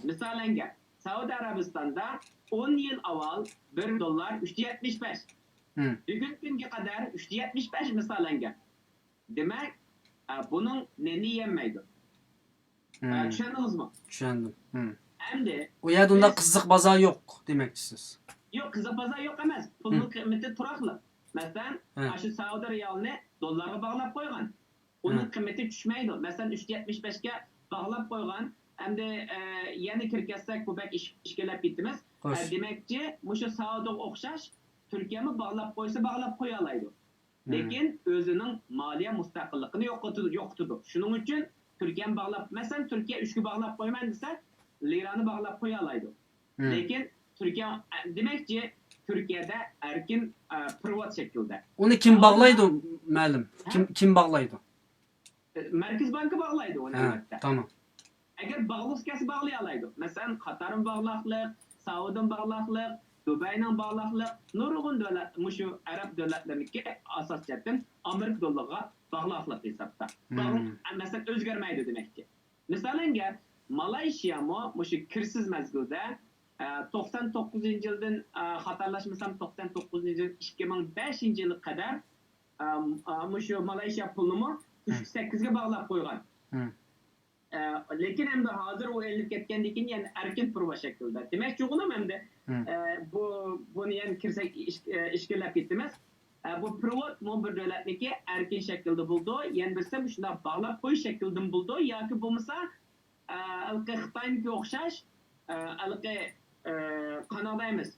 مىسالەنگە، سەئۇدى ئەرەبىستاندا ئون يىل ئاۋۋال بىر دوللار ئۈچ يۈز يەتمىش بەش. مم. بۈگۈنكى كۈنگە قەدەر ئۈچ يۈز يەتمىش بەش مىسالەنگە. دېمەك، ئە، بۇنىڭ نېنى يېيەلمەيدۇ. ئە، مم. چۈشەندىڭىزمۇ؟ چۈشەندىم. مم. ئەمدى ئۇ يەردە ئۇنداق بىز قىزىق بازار يوق دېمەكچىسىز. يوق، قىزىق بازار يوق ئەمەس. پۇلنىڭ مم. قىممىتى تۇراقلىق. مەسىلەن، ھە. ئاشۇ سەئۇدى رىيالىنى دوللارغا باغلاپ قويغان. ئۇنىڭ ھە. قىممىتى چۈشمەيدۇ. مەسىلەن، ئۈچ يۈز يەتمىش بەشكە باغلاپ قويغان. ئەمدى، ئە، يەنە كىرىپ كەتسەك، بۇ بەك ئىش-، ئىشكىللەپ كېتىمىز. خوش. ئە، دېمەكچى، مۇشۇ سەئۇدىغا ئوخشاش تۈركىيەمۇ باغلاپ قويسا باغلاپ قويالايدۇ. مم. لېكىن ئۆزىنىڭ مالىيە مۇستەقىللىقىنى يوقىتىدۇ، يوقىتىدۇ. شۇنىڭ ئۈچۈن تۈركىيەنى باغلاپ، مەسىلەن، تۈركىيە ئۈچكە باغلاپ قويىمەن دېسە، لىرانى باغلاپ قويالايدۇ. مم. لېكىن تۈركىيە، دېمەكچى، تۈركىيەدە ئەركىن، ئە، پېرېۋود شەكلىدە. ئۇنى كىم باغلايدۇ، مەلۇم؟ ھە؟ كىم، كىم باغلايدۇ؟ ئە، مەركىزىي بانكا باغلايدۇ ئۇنى، ھە، ئەلۋەتتە. تامام. ئەگەر باغلىغۇسى كەلسە باغلىيالايدۇ. مەسىلەن، قاتارمۇ باغلاقلىق، سەئۇدىمۇ باغلاقلىق، دۇبەينىڭ باغلاقلىق، نۇرغۇن دۆلەت، مۇشۇ ئەرەب دۆلەتلىرىنىڭكى ئاساسىي جەھەتتىن ئامېرىكا دوللىرىغا باغلاقلىق ھېسابتا. مم. باغلىق، مەسىلەن، ئۆزگەرمەيدۇ دېمەكچى. مىسالەنگە، مالايشىيامۇ مۇشۇ كىرسىز مەزگىلدە، ئە، توقسان توققۇزىنچى يىلدىن، ئە، خاتالاشمىسام، توقسان توققۇزىنچى يىل ئىككى مىڭ بەشىنچى يىلغا قەدەر، ئە، ئە، مۇشۇ مالايشىيا پۇلىنىمۇ ئۈچ يۈز سەككىزگە باغلاپ قويغان. مم. ئە، لېكىن ئەمدى ھازىر ئۇ ئېلىنىپ كەتكەندىن كېيىن يەنە ئەركىن پېرېۋود شەكلىدە. دېمەكچى بولغىنىم ئەمدى، مم. ئە، بۇ، بۇنى يەنە كىرسەك ئىش-، ئە، ئىشكىللەپ كېتىمىز. ئە، بۇ پېرېۋودمۇ بىر دۆلەتنىڭكى ئەركىن شەكلىدە بولىدۇ، يەنە بىرسى مۇشۇنداق باغلاپ قويۇش شەكلىدىمۇ بولىدۇ ياكى بولمىسا، ئە، ھېلىقى خىتاينىڭكىگە ئوخشاش، ئە، ھېلىقى، ئە، قانداق دەيمىز،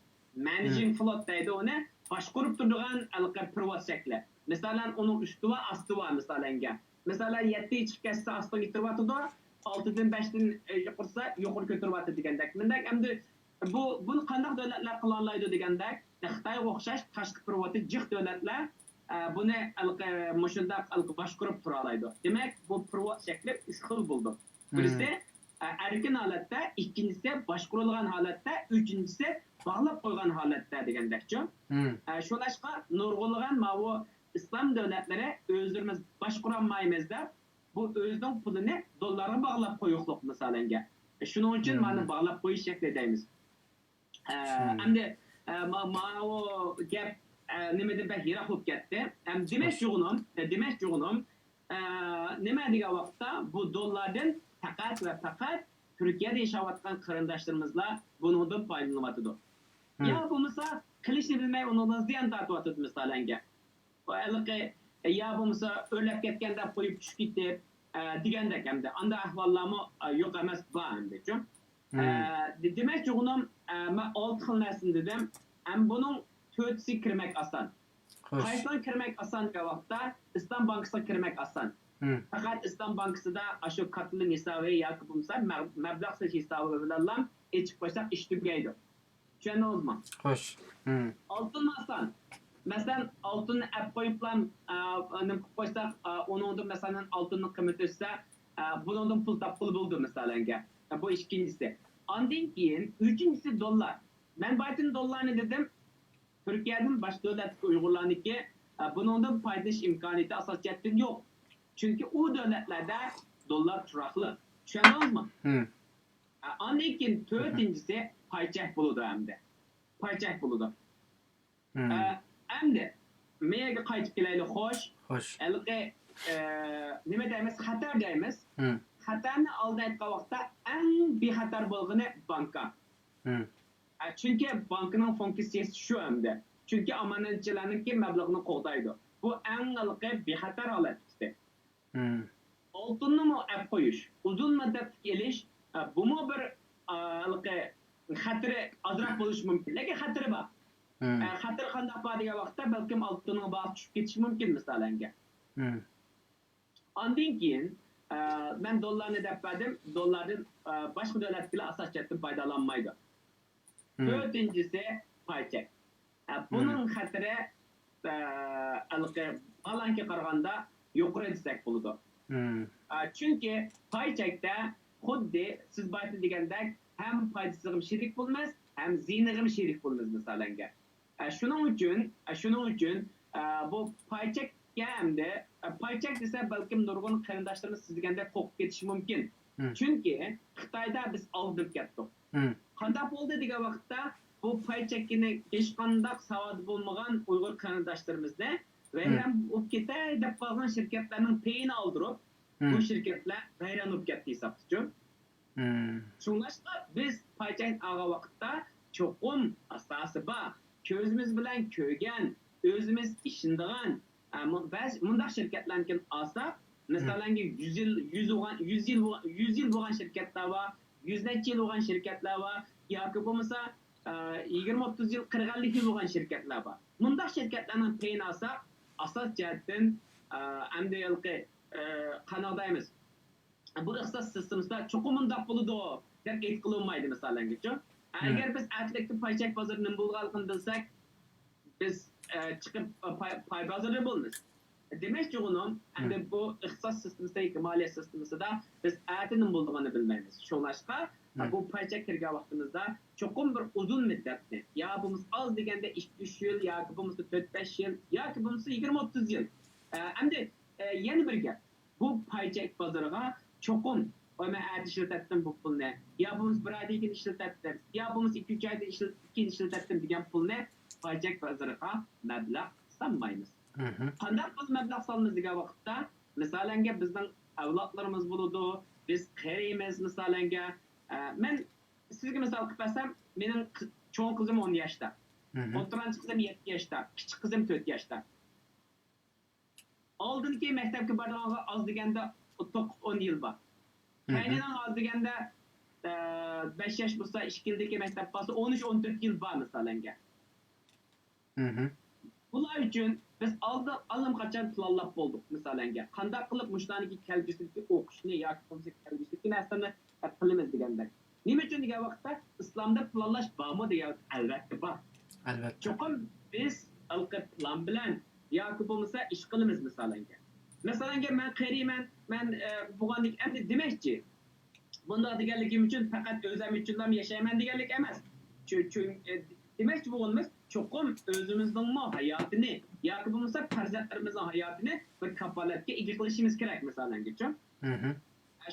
مانېجىنگ فلوت دەيدۇ ئۇنى، باشقۇرۇپ تۇرىدىغان ھېلىقى پېرېۋوز شەكلى. مىسالەن، ئۇنىڭ ئۈستى بار، ئاستى بار، مىسالەنگە. مىسالەن، يەتتە چىقىپ كەتسە ئاستىغا كېتىۋاتىدۇ، ئالتىدىن بەشتىن، ئە، يۇقىرىسا يۇقىرى كۆتۈرۈۋاتىدۇ دېگەندەك. مۇنداق ئەمدى بۇ، بۇنى قانداق دۆلەتلەر قىلالايدۇ دېگەندەك، خىتايغا ئوخشاش تاشقى پېرېۋوتى جىق دۆلەتلەر، ئە، بۇنى ھېلىقى مۇشۇنداق ھېلىقى باشقۇرۇپ تۇرالايدۇ. دېمەك، بۇ پېرېۋوت شەكلى ئىككى خىل بولىدۇ. بىرسى، ئە، ئەركىن ھالەتتە، ئىككىنچىسى باشقۇرۇلغان ھالەتتە، ئۈچىنچىسى باغلاپ قويغان ھالەتتە دېگەندەكچۇ. ئە، شۇڭلاشقا نۇرغۇنلىغان ماۋۇ ئىسلام دۆلەتلىرى ئۆزلىرىمىز باشقۇرالمايمىز دەپ، بۇ ئۆزىنىڭ پۇلىنى دوللارغا باغلاپ قويۇقلۇق، مىسالەنگە. شۇنىڭ ئۈچۈن مانا باغلاپ قويۇش شەكلى دەيمىز. ئە، ئەمدى، ئە، ما-، ماۋۇ گەپ، ئە، نېمىدىن بەك يىراق بولۇپ كەتتى. ئەم، دېمەك، جۇغۇنۇم، ئە، دېمەك، جۇغۇنۇم، ئە، نېمە دېگەن ۋاقىتتا بۇ دوللاردىن پەقەت ۋە پەقەت تۈركىيەدە ياشاۋاتقان قېرىنداشلىرىمىزلا بۇنىڭدىن پايدىلىنىۋاتىدۇ. يا بولمىسا قىلىشنى بىلمەي ئۇنىڭدىن زىيان تارتىۋاتىدۇ، مىسالەنگە. ھېلىقى، يا بولمىسا ئۆرلەپ كەتكەن دەپ قويۇپ چۈشۈپ كېتىپ، ئە، دېگەندەك ئەمدى. ئانداق ئەھۋاللارمۇ، ئە، يوق ئەمەس، بار ئەمدىچۇ. ئە، دېمەك، جۇغۇنۇم، ئە، مەن ئالتە خىل نەرسىنى دېدىم. ئەمما بۇنىڭ تۆتىسى كىرمەك ئاسان. قايسىلارغا كىرمەك ئاسان دېگەن ۋاقىتتا، ئىسلام بانكىسىغا كىرمەك ئاسان. پەقەت ئىسلام بانكىسىدا ئاشۇ كاتتىلىم ھېسابى ياكى بولمىسا مەب-، مەبلەغ سېلىش ھېسابى بىلەنلا ئېچىپ قويساق ئىش تۈگەيدۇ. چۈشەندىڭىزمۇ؟ خوش. ئالتۇنمۇ ئاسان. مەسىلەن، ئالتۇننى ئەپ قويۇپلا، ئا، نېمە قىلىپ قويساق، ئا، ئۇنىڭدىن، مەسىلەن، ئالتۇننىڭ قىممىتى ئۆسسە، ئا، بۇنىڭدىن پۇل تاپقىلى بولىدۇ، مىسالەنگە. ئا، بۇ ئىككىنچىسى. ئاندىن كېيىن ئۈچىنچىسى دوللار. مەن بايىتىن دوللارنى دېدىم. تۈركىيەدىن باشقا دۆلەتتىكى ئۇيغۇرلارنىڭكى، ئا، بۇنىڭدىن پايدىلىنىش ئىمكانىيىتى ئاساسىي جەھەتتىن يوق. چۈنكى ئۇ دۆلەتلەردە دوللار تۇراقلىق. چۈشەندىڭىزمۇ؟ ئاندىن كېيىن تۆتىنچىسى پاي چەك بولىدۇ ئەمدى. پاي چەك بولىدۇ. ئە، ئەمدى مېيەگە قايتىپ كېلەيلى، خوش. خوش. ھېلىقى، ئە، نېمە دەيمىز؟ خەتەر دەيمىز. خەتەرنى ئالدىن ئېيتقان ۋاقىتتا ئەڭ بىخەتەر بولغىنى بانكا. ئە، چۈنكى بانكىنىڭ فۇنكسىيەسى شۇ ئەمدى. چۈنكى ئامانەتچىلەرنىڭكى مەبلىغىنى قوغدايدۇ. بۇ ئەڭ ھېلىقى بىخەتەر ھالەتتىكى. ئالتۇننىمۇ ئەپ قويۇش، ئۇزۇن مۇددەتلىك ئېلىش، ئە، بۇمۇ بىر، ئە، ھېلىقى خەتىرى ئازراق بولۇشى مۇمكىن، لېكىن خەتىرى بار. ئە، خەتىرى قانداق بار دېگەن ۋاقىتتا، بەلكىم ئالتۇننىڭ باھاسى چۈشۈپ كېتىشى مۇمكىن، مىسالەنگە. ئاندىن كېيىن، ئە، مەن دوللارنى دەپ بەردىم، دوللاردىن، ئە، باشقا دۆلەتتىكىلەر ئاساسىي جەھەتتىن پايدالانمايدۇ. تۆتىنچىسى، پاي چەك. ئە، بۇنىڭ خەتىرى، ئە، ھېلىقى بانكىغا قارىغاندا يۇقىرى دېسەك بولىدۇ. ئە، چۈنكى پاي چەكتە خۇددى سىز بايىتىن دېگەندەك ھەم پايدىسىغىمۇ شېرىك بولىمىز، ھەم زىيىنىغىمۇ شېرىك بولىمىز، مىسالەنگە. ئە، شۇنىڭ ئۈچۈن، ئە، شۇنىڭ ئۈچۈن، ئە، بۇ پاي چەككە ئەمدى، ئە، پاي چەك دېسە، بەلكىم نۇرغۇن قېرىنداشلىرىمىز سىز دېگەندەك قورقۇپ كېتىشى مۇمكىن. چۈنكى خىتايدا بىز ئالدىنىپ كەتتۇق. قانداق بولدى دېگەن ۋاقىتتا، بۇ پاي چەككىنى ھېچقانداق ساۋاتى بولمىغان ئۇيغۇر قېرىنداشلىرىمىزنى ۋەيران بولۇپ كېتەي دەپ قالغان شىركەتلەرنىڭ پېيىنى ئالدۇرۇپ، بۇ شىركەتلەر ۋەيران بولۇپ كەتتى ھېسابتىچۇ. شۇڭلاشقا بىز پاي چەكنى ئالغان ۋاقىتتا چوقۇم ئاساسى بار، كۆزىمىز بىلەن كۆرگەن، ئۆزىمىز ئىشىنىدىغان، ئە، مۇ-، بەزى مۇنداق شىركەتلەرنىڭكىنى ئالساق، مىسالەنگە يۈز يىل، يۈز بولغان، يۈز يىل بولغان، يۈز يىل بولغان شىركەتلەر بار، يۈز نەچچە يىل بولغان شىركەتلەر بار، ياكى بولمىسا، ئە، يىگىرمە ئوتتۇز يىل، قىرىق ئەللىك يىل بولغان شىركەتلەر بار. مۇنداق شىركەتلەرنىڭ پېيىنى ئالساق، ئاساس جەھەتتىن، ئە، ئەمدى ھېلىقى، ئە، قانداق دەيمىز؟ بۇ ئىقتىساد سىستېمىسىدا چوقۇم مۇنداق بولىدۇ دەپ ئېيتقىلى بولمايدۇ، مىسالەنگىچۇ. ئەگەر بىز ئەتىلىكتە پاي چەك بازىرى نېمە بولىدىغانلىقىنى بىلسەك، بىز، ئە، چىقىپ، ئە، پاي، پاي بازىرى بولىمىز. دېمەك، جۇغۇنۇم، ئەمدى بۇ ئىقتىساد سىستېمىسىدا ياكى مالىيە سىستېمىسىدا بىز ئەتە نېمە بولىدىغىنىنى بىلمەيمىز. شۇڭلاشقا، بۇ پاي چەك كىرگەن ۋاقتىمىزدا چوقۇم بىر ئۇزۇن مۇددەتنى، يا بولمىسا ئاز دېگەندە ئىككى، ئۈچ يىل، ياكى بولمىسا تۆت، بەش يىل، ياكى بولمىسا يىگىرمە، ئوتتۇز يىل. ئە، ئەمدى، ئە، يەنە بىر گەپ. بۇ پاي چەك بازىرىغا چوقۇم، ۋاي، مەن ئەتە ئىشلىتەتتىم بۇ پۇلنى، يا بولمىسا بىر ئايدىن كېيىن ئىشلىتەتتىم، يا بولمىسا ئىككى، ئۈچ ئايدىن ئىشلىت-، كېيىن ئىشلىتەتتىم دېگەن پۇلنى پاي چەك بازىرىغا مەبلەغ سالمايمىز. قانداق پۇل مەبلەغ سالىمىز دېگەن ۋاقىتتا، مىسالەنگە بىزنىڭ ئەۋلادلىرىمىز بولىدۇ، بىز قېرىيمىز، مىسالەنگە. ئە، مەن سىزگە مىسال قىلىپ بەرسەم، مېنىڭ قىز-، چوڭ قىزىم ئون ياشتا، ئوتتۇرانچى قىزىم يەتتە ياشتا، كىچىك قىزىم تۆت ياشتا. ئالدىنقى مەكتەپكە بارىدىغانغا ئاز دېگەندە توققۇز، ئون يىل بار. كەينىدىن ھازىر دېگەندە، ئە، بەش ياش بولسا، ئىككى يىلدىكى مەكتەپ بولسا، ئون ئۈچ، ئون تۆت يىل بار، مىسالەنگە. بۇلار ئۈچۈن بىز ئالدى، ئاللىقاچان پىلانلاپ بولدۇق، مىسالەنگە. قانداق قىلىپ مۇشۇلارنىڭكى كەلگۈسىدىكى ئوقۇشنى ياكى بولمىسا كەلگۈسىدىكى نەرسىلەرنى قىلىمىز دېگەندەك. نېمە ئۈچۈن دېگەن ۋاقىتتا، ئىسلامدا پىلانلاش بارمۇ دېگەن، ئەلۋەتتە بار. ئەلۋەتتە. چوقۇم بىز ھېلىقى پىلان بىلەن ياكى بولمىسا ئىش قىلىمىز، مىسالەنگە. مىسالەنگە، مەن قېرىيمەن، مەن، ئە، بولغاندىكىن ئەمدى دېمەكچى، بۇنداق دېگەنلىكىم ئۈچۈن پەقەت ئۆزۈم ئۈچۈنلا ياشايمەن دېگەنلىك ئەمەس. چۈ-، چۈ-، ئە، دېمەكچى بولغىنىمىز، چوقۇم ئۆزىمىزنىڭمۇ ھاياتىنى ياكى بولمىسا پەرزەنتلىرىمىزنىڭ ھاياتىنى بىر كاپالەتكە ئىگە قىلىشىمىز كېرەك، مىسالەنگىچۇ.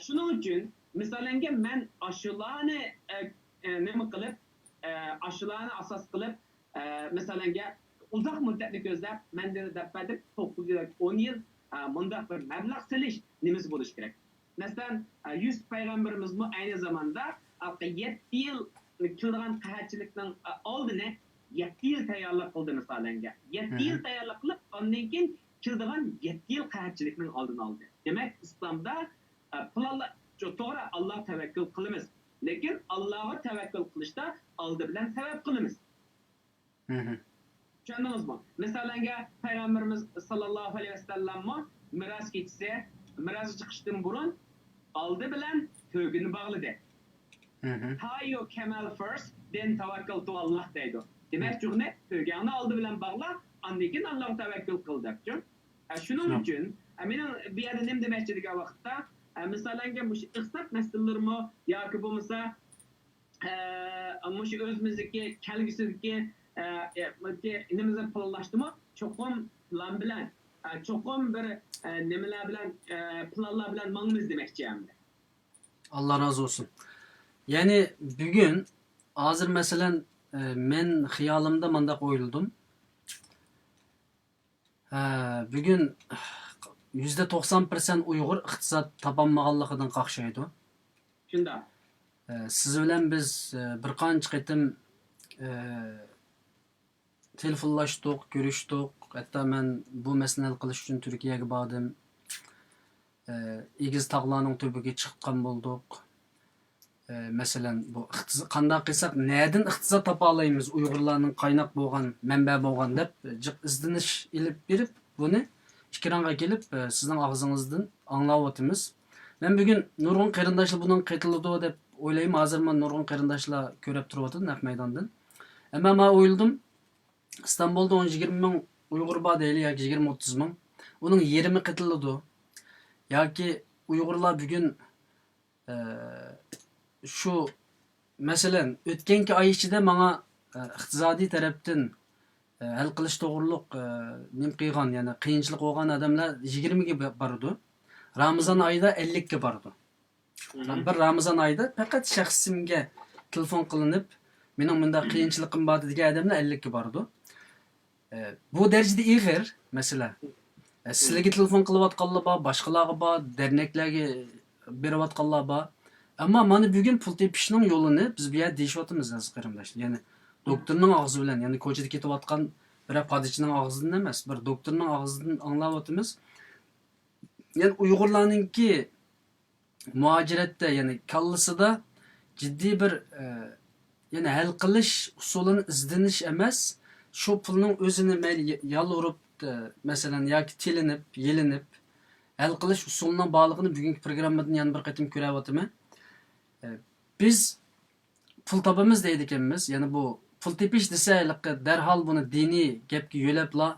شۇنىڭ ئۈچۈن، مىسالەنگە، مەن ئاشۇلارنى، ئە، ئە، نېمە قىلىپ، ئە، ئاشۇلارنى ئاساس قىلىپ، ئە، مىسالەنگە، ئۇزاق مۇددەتنى كۆزلەپ، مەن دېدى دەپ بەردىم، توققۇز يىل ياكى ئون يىل، ئە، مۇنداق بىر مەبلەغ سېلىش نېمىسى بولۇشى كېرەك؟ مەسىلەن، ئە، يۈسۈپ پەيغەمبىرىمىزمۇ ئەينى زاماندا، ئە، يەتتە يىل كېلىدىغان قەھەتچىلىكنىڭ، ئە، ئالدىنى يەتتە يىل تەييارلىق قىلدى، مىسالەنگە. يەتتە يىل تەييارلىق قىلىپ، ئاندىن كېيىن كېلىدىغان يەتتە يىل قەھەتچىلىكنىڭ ئالدىنى ئالدى. دېمەك، ئىسلامدا، ئە، پىلانلا-، چو-، توغرا، ئاللاغا تەۋەككۈل قىلىمىز. لېكىن ئاللاغا تەۋەككۈل قىلىشتا ئالدى بىلەن سەۋەب قىلىمىز. چۈشەندىڭىزمۇ؟ مىسالەنگە، پەيغەمبىرىمىز ساللاللاھۇ ئەلەيھى ۋەسەللەممۇ مىراج كېچىسى، مىراجغا چىقىشتىن بۇرۇن ئالدى بىلەن تۆگىنى باغلىدى. Tie your camel first, then tawakkal to Allah دەيدۇ. دېمەك، جۇغنى، تۆگەڭنى ئالدى بىلەن باغلا، ئاندىن كېيىن ئاللاغا تەۋەككۈل قىل دەپچۇ. ئە، شۇنىڭ ئۈچۈن، ئە، مېنىڭ بۇ يەردە نېمە دېمەكچى دېگەن ۋاقىتتا، ئە، مىسالەنگە، مۇشۇ ئىقتىساد مەسىلىلىرىمۇ ياكى بولمىسا، ئە، مۇشۇ ئۆزىمىزدىكى كەلگۈسىدىكى، ئە، ئە، نېمىمىزنى پىلانلاشتىمۇ چوقۇم پىلان بىلەن، ئە، چوقۇم بىر، ئە، نېمىلەر بىلەن، ئە، پىلانلار بىلەن ماڭىمىز دېمەكچى ئەمدى. ئاللا رازى بولسۇن. يەنى بۈگۈن ھازىر مەسىلەن، ئە، مەن خىيالىمدا مانداق ئويلىدىم. ھە، بۈگۈن يۈزدە توقسان پىرسەنت ئۇيغۇر ئىقتىساد تاپالمىغانلىقىدىن قاقشايدۇ. شۇنداق. ئە، سىز بىلەن بىز، ئە، بىر قانچە قېتىم، ئە، تېلېفونلاشتۇق، كۆرۈشتۇق. ھەتتا مەن بۇ مەسىلىنى ھەل قىلىش ئۈچۈن تۈركىيەگە باردىم. ئە، ئېگىز تاغلارنىڭ تۈۋىگە چىققان بولدۇق. ئە، مەسىلەن، بۇ ئىقتىسا-، قانداق قىلساق، نەدىن ئىقتىساد تاپالايمىز، ئۇيغۇرلارنىڭ قايناق بولغان، مەنبە بولغان دەپ جىق ئىزدىنىش ئېلىپ بېرىپ، بۇنى ئېكرانغا كېلىپ، ئە، سىزنىڭ ئاغزىڭىزدىن ئاڭلاۋاتىمىز. مەن بۈگۈن نۇرغۇن قېرىنداشلار بۇنىڭغا قېتىلىدۇ دەپ ئويلايمەن. ھازىرمۇ نۇرغۇن قېرىنداشلار كۆرۈپ تۇرۇۋاتىدۇ نەق مەيداندىن. ئەمما مەن ئويلىدىم، ئىستانبۇلدا ئون يىگىرمە مىڭ ئۇيغۇر بار دەيلى ياكى يىگىرمە ئوتتۇز مىڭ. ئۇنىڭ يېرىمى قېتىلىدۇ. ياكى ئۇيغۇرلار بۈگۈن، ئە، شۇ، مەسىلەن، ئۆتكەنكى ئاي ئىچىدە ماڭا، ئە، ئىقتىسادىي تەرەپتىن، ئە، ھەل قىلىش توغرۇلۇق، ئە، نېمە قىلغان، يەنى قىيىنچىلىق بولغان ئادەملەر يىگىرمىگە بارىدۇ. رامىزان ئايدا ئەللىككە بارىدۇ. بىر رامىزان ئايدا پەقەت شەخسىمگە تېلېفون قىلىنىپ، مېنىڭ مۇنداق قىيىنچىلىقىم بار دېگەن ئادەملەر ئەللىككە بارىدۇ. ئە، بۇ دەرىجىدە ئېغىر مەسىلە. ئە، سىلەرگە تېلېفون قىلىۋاتقانلار بار، باشقىلارغا بار، دەرنەكلەرگە بېرىۋاتقانلار بار. ئەمما مانا بۈگۈن پۇل تېپىشنىڭ يولىنى بىز بۇ يەردە دېيىشىۋاتىمىز، ئەزىز قېرىنداشلار. يەنى دوكتورنىڭ ئاغزى بىلەن، يەنى كوچىدا كېتىۋاتقان بىرەر پادىچىنىڭ ئاغزىدىن ئەمەس، بىر دوكتورنىڭ ئاغزىدىن ئاڭلاۋاتىمىز. يەنى ئۇيغۇرلارنىڭكى مۇھاجىرەتتە، يەنى كاللىسىدا جىددىي بىر، ئە، يەنى ھەل قىلىش ئۇسۇلىنى ئىزدىنىش ئەمەس، شۇ پۇلنىڭ ئۆزىنى مەيلى يالۋۇرۇپ، ئە، مەسىلەن، ياكى تىلىنىپ، يېلىنىپ ھەل قىلىش ئۇسۇلىنىڭ بارلىقىنى بۈگۈنكى پروگراممىدىن يەنە بىر قېتىم كۆرۈۋاتىمەن. ئە، بىز پۇل تاپىمىز دەيدىكەنمىز. يەنى بۇ پۇل تېپىش دېسە، ھېلىقى دەرھال بۇنى دىنىي گەپكە يۆلەپلا،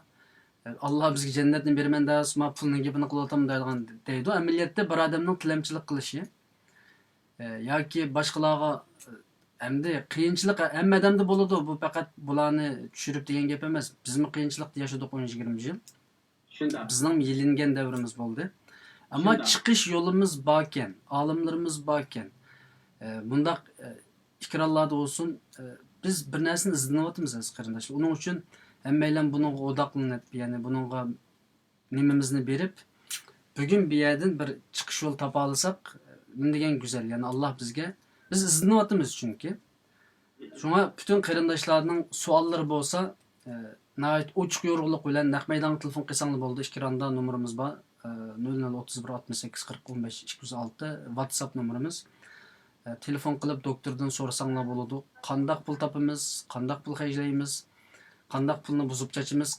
ئاللا بىزگە جەننەتنى بېرىمەن دەۋاتسا، مانا پۇلنىڭ گېپىنى قىلىۋاتامدۇ دەيدىغان دەيدۇ. ئەمەلىيەتتە بىر ئادەمنىڭ تىلەمچىلىك قىلىشى، ئە، ياكى باشقىلارغا، ئە، ئەمدى قىيىنچىلىق ھەممە ئادەمدە بولىدۇ. بۇ پەقەت بۇلارنى چۈشۈرۈپ دېگەن گەپ ئەمەس. بىزمۇ قىيىنچىلىقتا ياشىدۇق ئون يىگىرمە يىل. شۇنداق. بىزنىڭ يېلىنگەن دەۋرىمىز بولدى. ئەمما شۇنداق. چىقىش يولىمىز باركەن، ئالىملىرىمىز باركەن. ئە، بۇنداق، ئە، ئېكرانلاردا بولسۇن، ئە، بىز بىر نەرسىنى ئىزدىنىۋاتىمىز، ئەزىز قېرىنداشلار. ئۇنىڭ ئۈچۈن ھەممەيلەن بۇنىڭغا ئوداقلىنىپ، يەنى بۇنىڭغا نېمىمىزنى بېرىپ، بۈگۈن بۇ يەردىن بىر چىقىش يول تاپالىساق، نېمە دېگەن گۈزەل. يەنى ئاللا بىزگە، بىز ئىزدىنىۋاتىمىز چۈنكى. شۇڭا پۈتۈن قېرىنداشلارنىڭ سوئاللىرى بولسا، ئە، ناھايىتى ئوچۇق يورۇقلۇق بىلەن نەق مەيدانغا تېلېفون قىلساڭلار بولىدۇ، ئېكراندا نومۇرىمىز بار. نۆل نۆل ئوتتۇز بىر ئاتمىش سەككىز قىرىق ئون بەش ئىككى يۈز ئالتە ۋاتساپ نومۇرىمىز. ئە، تېلېفون قىلىپ دوكتوردىن سورىساڭلار بولىدۇ. قانداق پۇل تاپىمىز، قانداق پۇل خەجلەيمىز، قانداق پۇلنى بۇزۇپ چاچىمىز،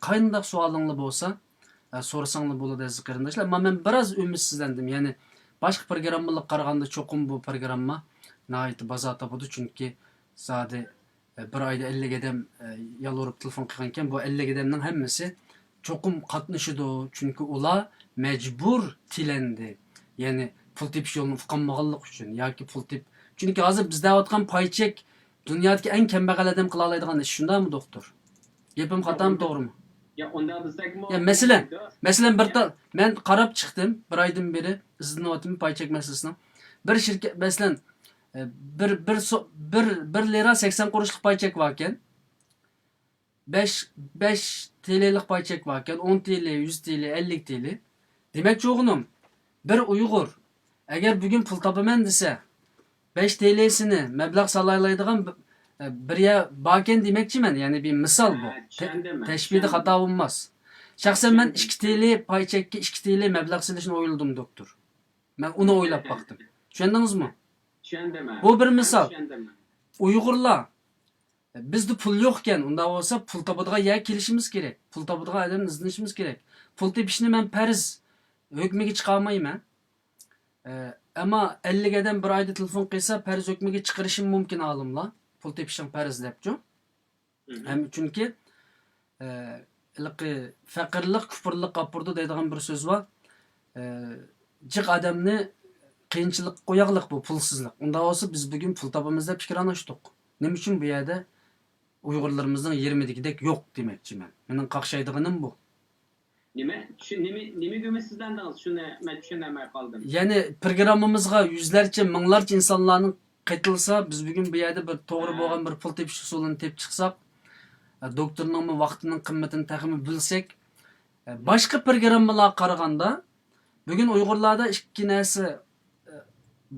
قانداق سوئالىڭلار بولسا، ئە، سورىساڭلار بولىدۇ ئەزىز قېرىنداشلار. ئەمما مەن بىراز ئۈمىدسىزلەندىم. يەنى باشقا پروگراممىلارغا قارىغاندا چوقۇم بۇ پروگرامما ناھايىتى بازار تاپىدۇ، چۈنكى زادى بىر ئايدا ئەللىك ئادەم، ئە، يالۋۇرۇپ تېلېفون قىلغانىكەن، بۇ ئەللىك ئادەمنىڭ ھەممىسى چوقۇم قاتنىشىدۇ، چۈنكى ئۇلار مەجبۇر تىلەندى. يەنى پۇل تېپىش يولىنى ئۇقالمىغانلىقى ئۈچۈن ياكى پۇل تېپ-، چۈنكى ھازىر بىز دەۋاتقان پاي چەك دۇنيادىكى ئەڭ كەمبەغەل ئادەم قىلالايدىغان ئىش، شۇنداقمۇ دوختۇر؟ گېپىم خاتامۇ، توغرىمۇ؟ يا ئۇنداق دېسەكمۇ يا مەسىلەن، بولمايدۇ. مەسىلەن، بىر تا-، مەن قاراپ چىقتىم، بىر ئايدىن بېرى ئىزدىنىۋاتىمەن پاي چەك مەسىلىسىنىڭ. بىر شىركەت، مەسىلەن، ئە، بىر، بىر سو-، بىر، بىر لىرا سەكسەن قۇرۇشلۇق پاي چەك باركەن. بەش، بەش تىلىلىق پاي چەك باركەن، ئون تىلى، يۈز تىلى، ئەللىك تىلى. دېمەكچى بولغىنىم، بىر ئۇيغۇر ئەگەر بۈگۈن پۇل تاپىمەن دېسە، بەش تىلىسىنى مەبلەغ سالالايدىغان بىر، بىر يەر باركەن دېمەكچىمەن، يەنى بىر مىسال بۇ. ھە، چۈشەندىم، تەشبىھدە چۈشەندىم. خاتا بولماس. شەخسەن مەن چۈشەندىم. ئىككى تىلى پاي چەككە ئىككى تىلى مەبلەغ سېلىشنى ئويلىدىم، دوكتور. مەن ئۇنى ئويلاپ باقتىم. چۈشەندىڭىزمۇ؟ چۈشەندىم، ھە. بۇ بىر مىسال. چۈشەندىم. ئۇيغۇرلار، بىزدە پۇل يوقكەن، ئۇنداق بولسا پۇل تاپىدىغان يەرگە كېلىشىمىز كېرەك. پۇل تاپىدىغان ئادەمنى ئىزدىنىشىمىز كېرەك. پۇل تېپىشنى مەن پەرز ھۆكمىگە چىقارمايمەن. ئە، ئەمما ئەللىك ئادەم بىر ئايدا تېلېفون قىلسا، پەرز ھۆكمىگە چىقىرىشىمۇ مۇمكىن ئالىملار. پۇل تېپىشىڭ پەرز دەپچۇ. مم. ھەم چۈنكى، ئە، ھېلىقى فەقىرلىق كۇپۇرلۇققا ئاپىرىدۇ دەيدىغان بىر سۆز بار. ئە، جىق ئادەمنى قىيىنچىلىققا قوياغلىق بۇ پۇلسىزلىق. ئۇنداق بولسا بىز بۈگۈن پۇل تاپىمىز دەپ پىكىر ئاناشتۇق. نېمە ئۈچۈن بۇ يەردە ئۇيغۇرلىرىمىزنىڭ يېرىمى دېگۈدەك يوق دېمەكچىمەن. مېنىڭ قاقشايدىغىنىم بۇ. نېمە؟ چۈشۈن-، نېمە، نېمىگە ئۈمىدسىزلەندىڭىز؟ شۇنى مەن چۈشىنەلمەي قالدىم. يەنى پروگراممىمىزغا يۈزلەرچە، مىڭلارچە ئىنسانلارنىڭ قېتىلسا، بىز بۈگۈن بۇ يەردە بىر توغرا ھە. بولغان بىر پۇل تېپىش ئۇسۇلىنى تېپىپ چىقساق، ئە، دوكتورنىڭمۇ ۋاقتىنىڭ قىممىتىنى تېخىمۇ بىلسەك، ئە، باشقا پروگراممىلارغا قارىغاندا، بۈگۈن ئۇيغۇرلاردا ئىككى نەرسە، ئە،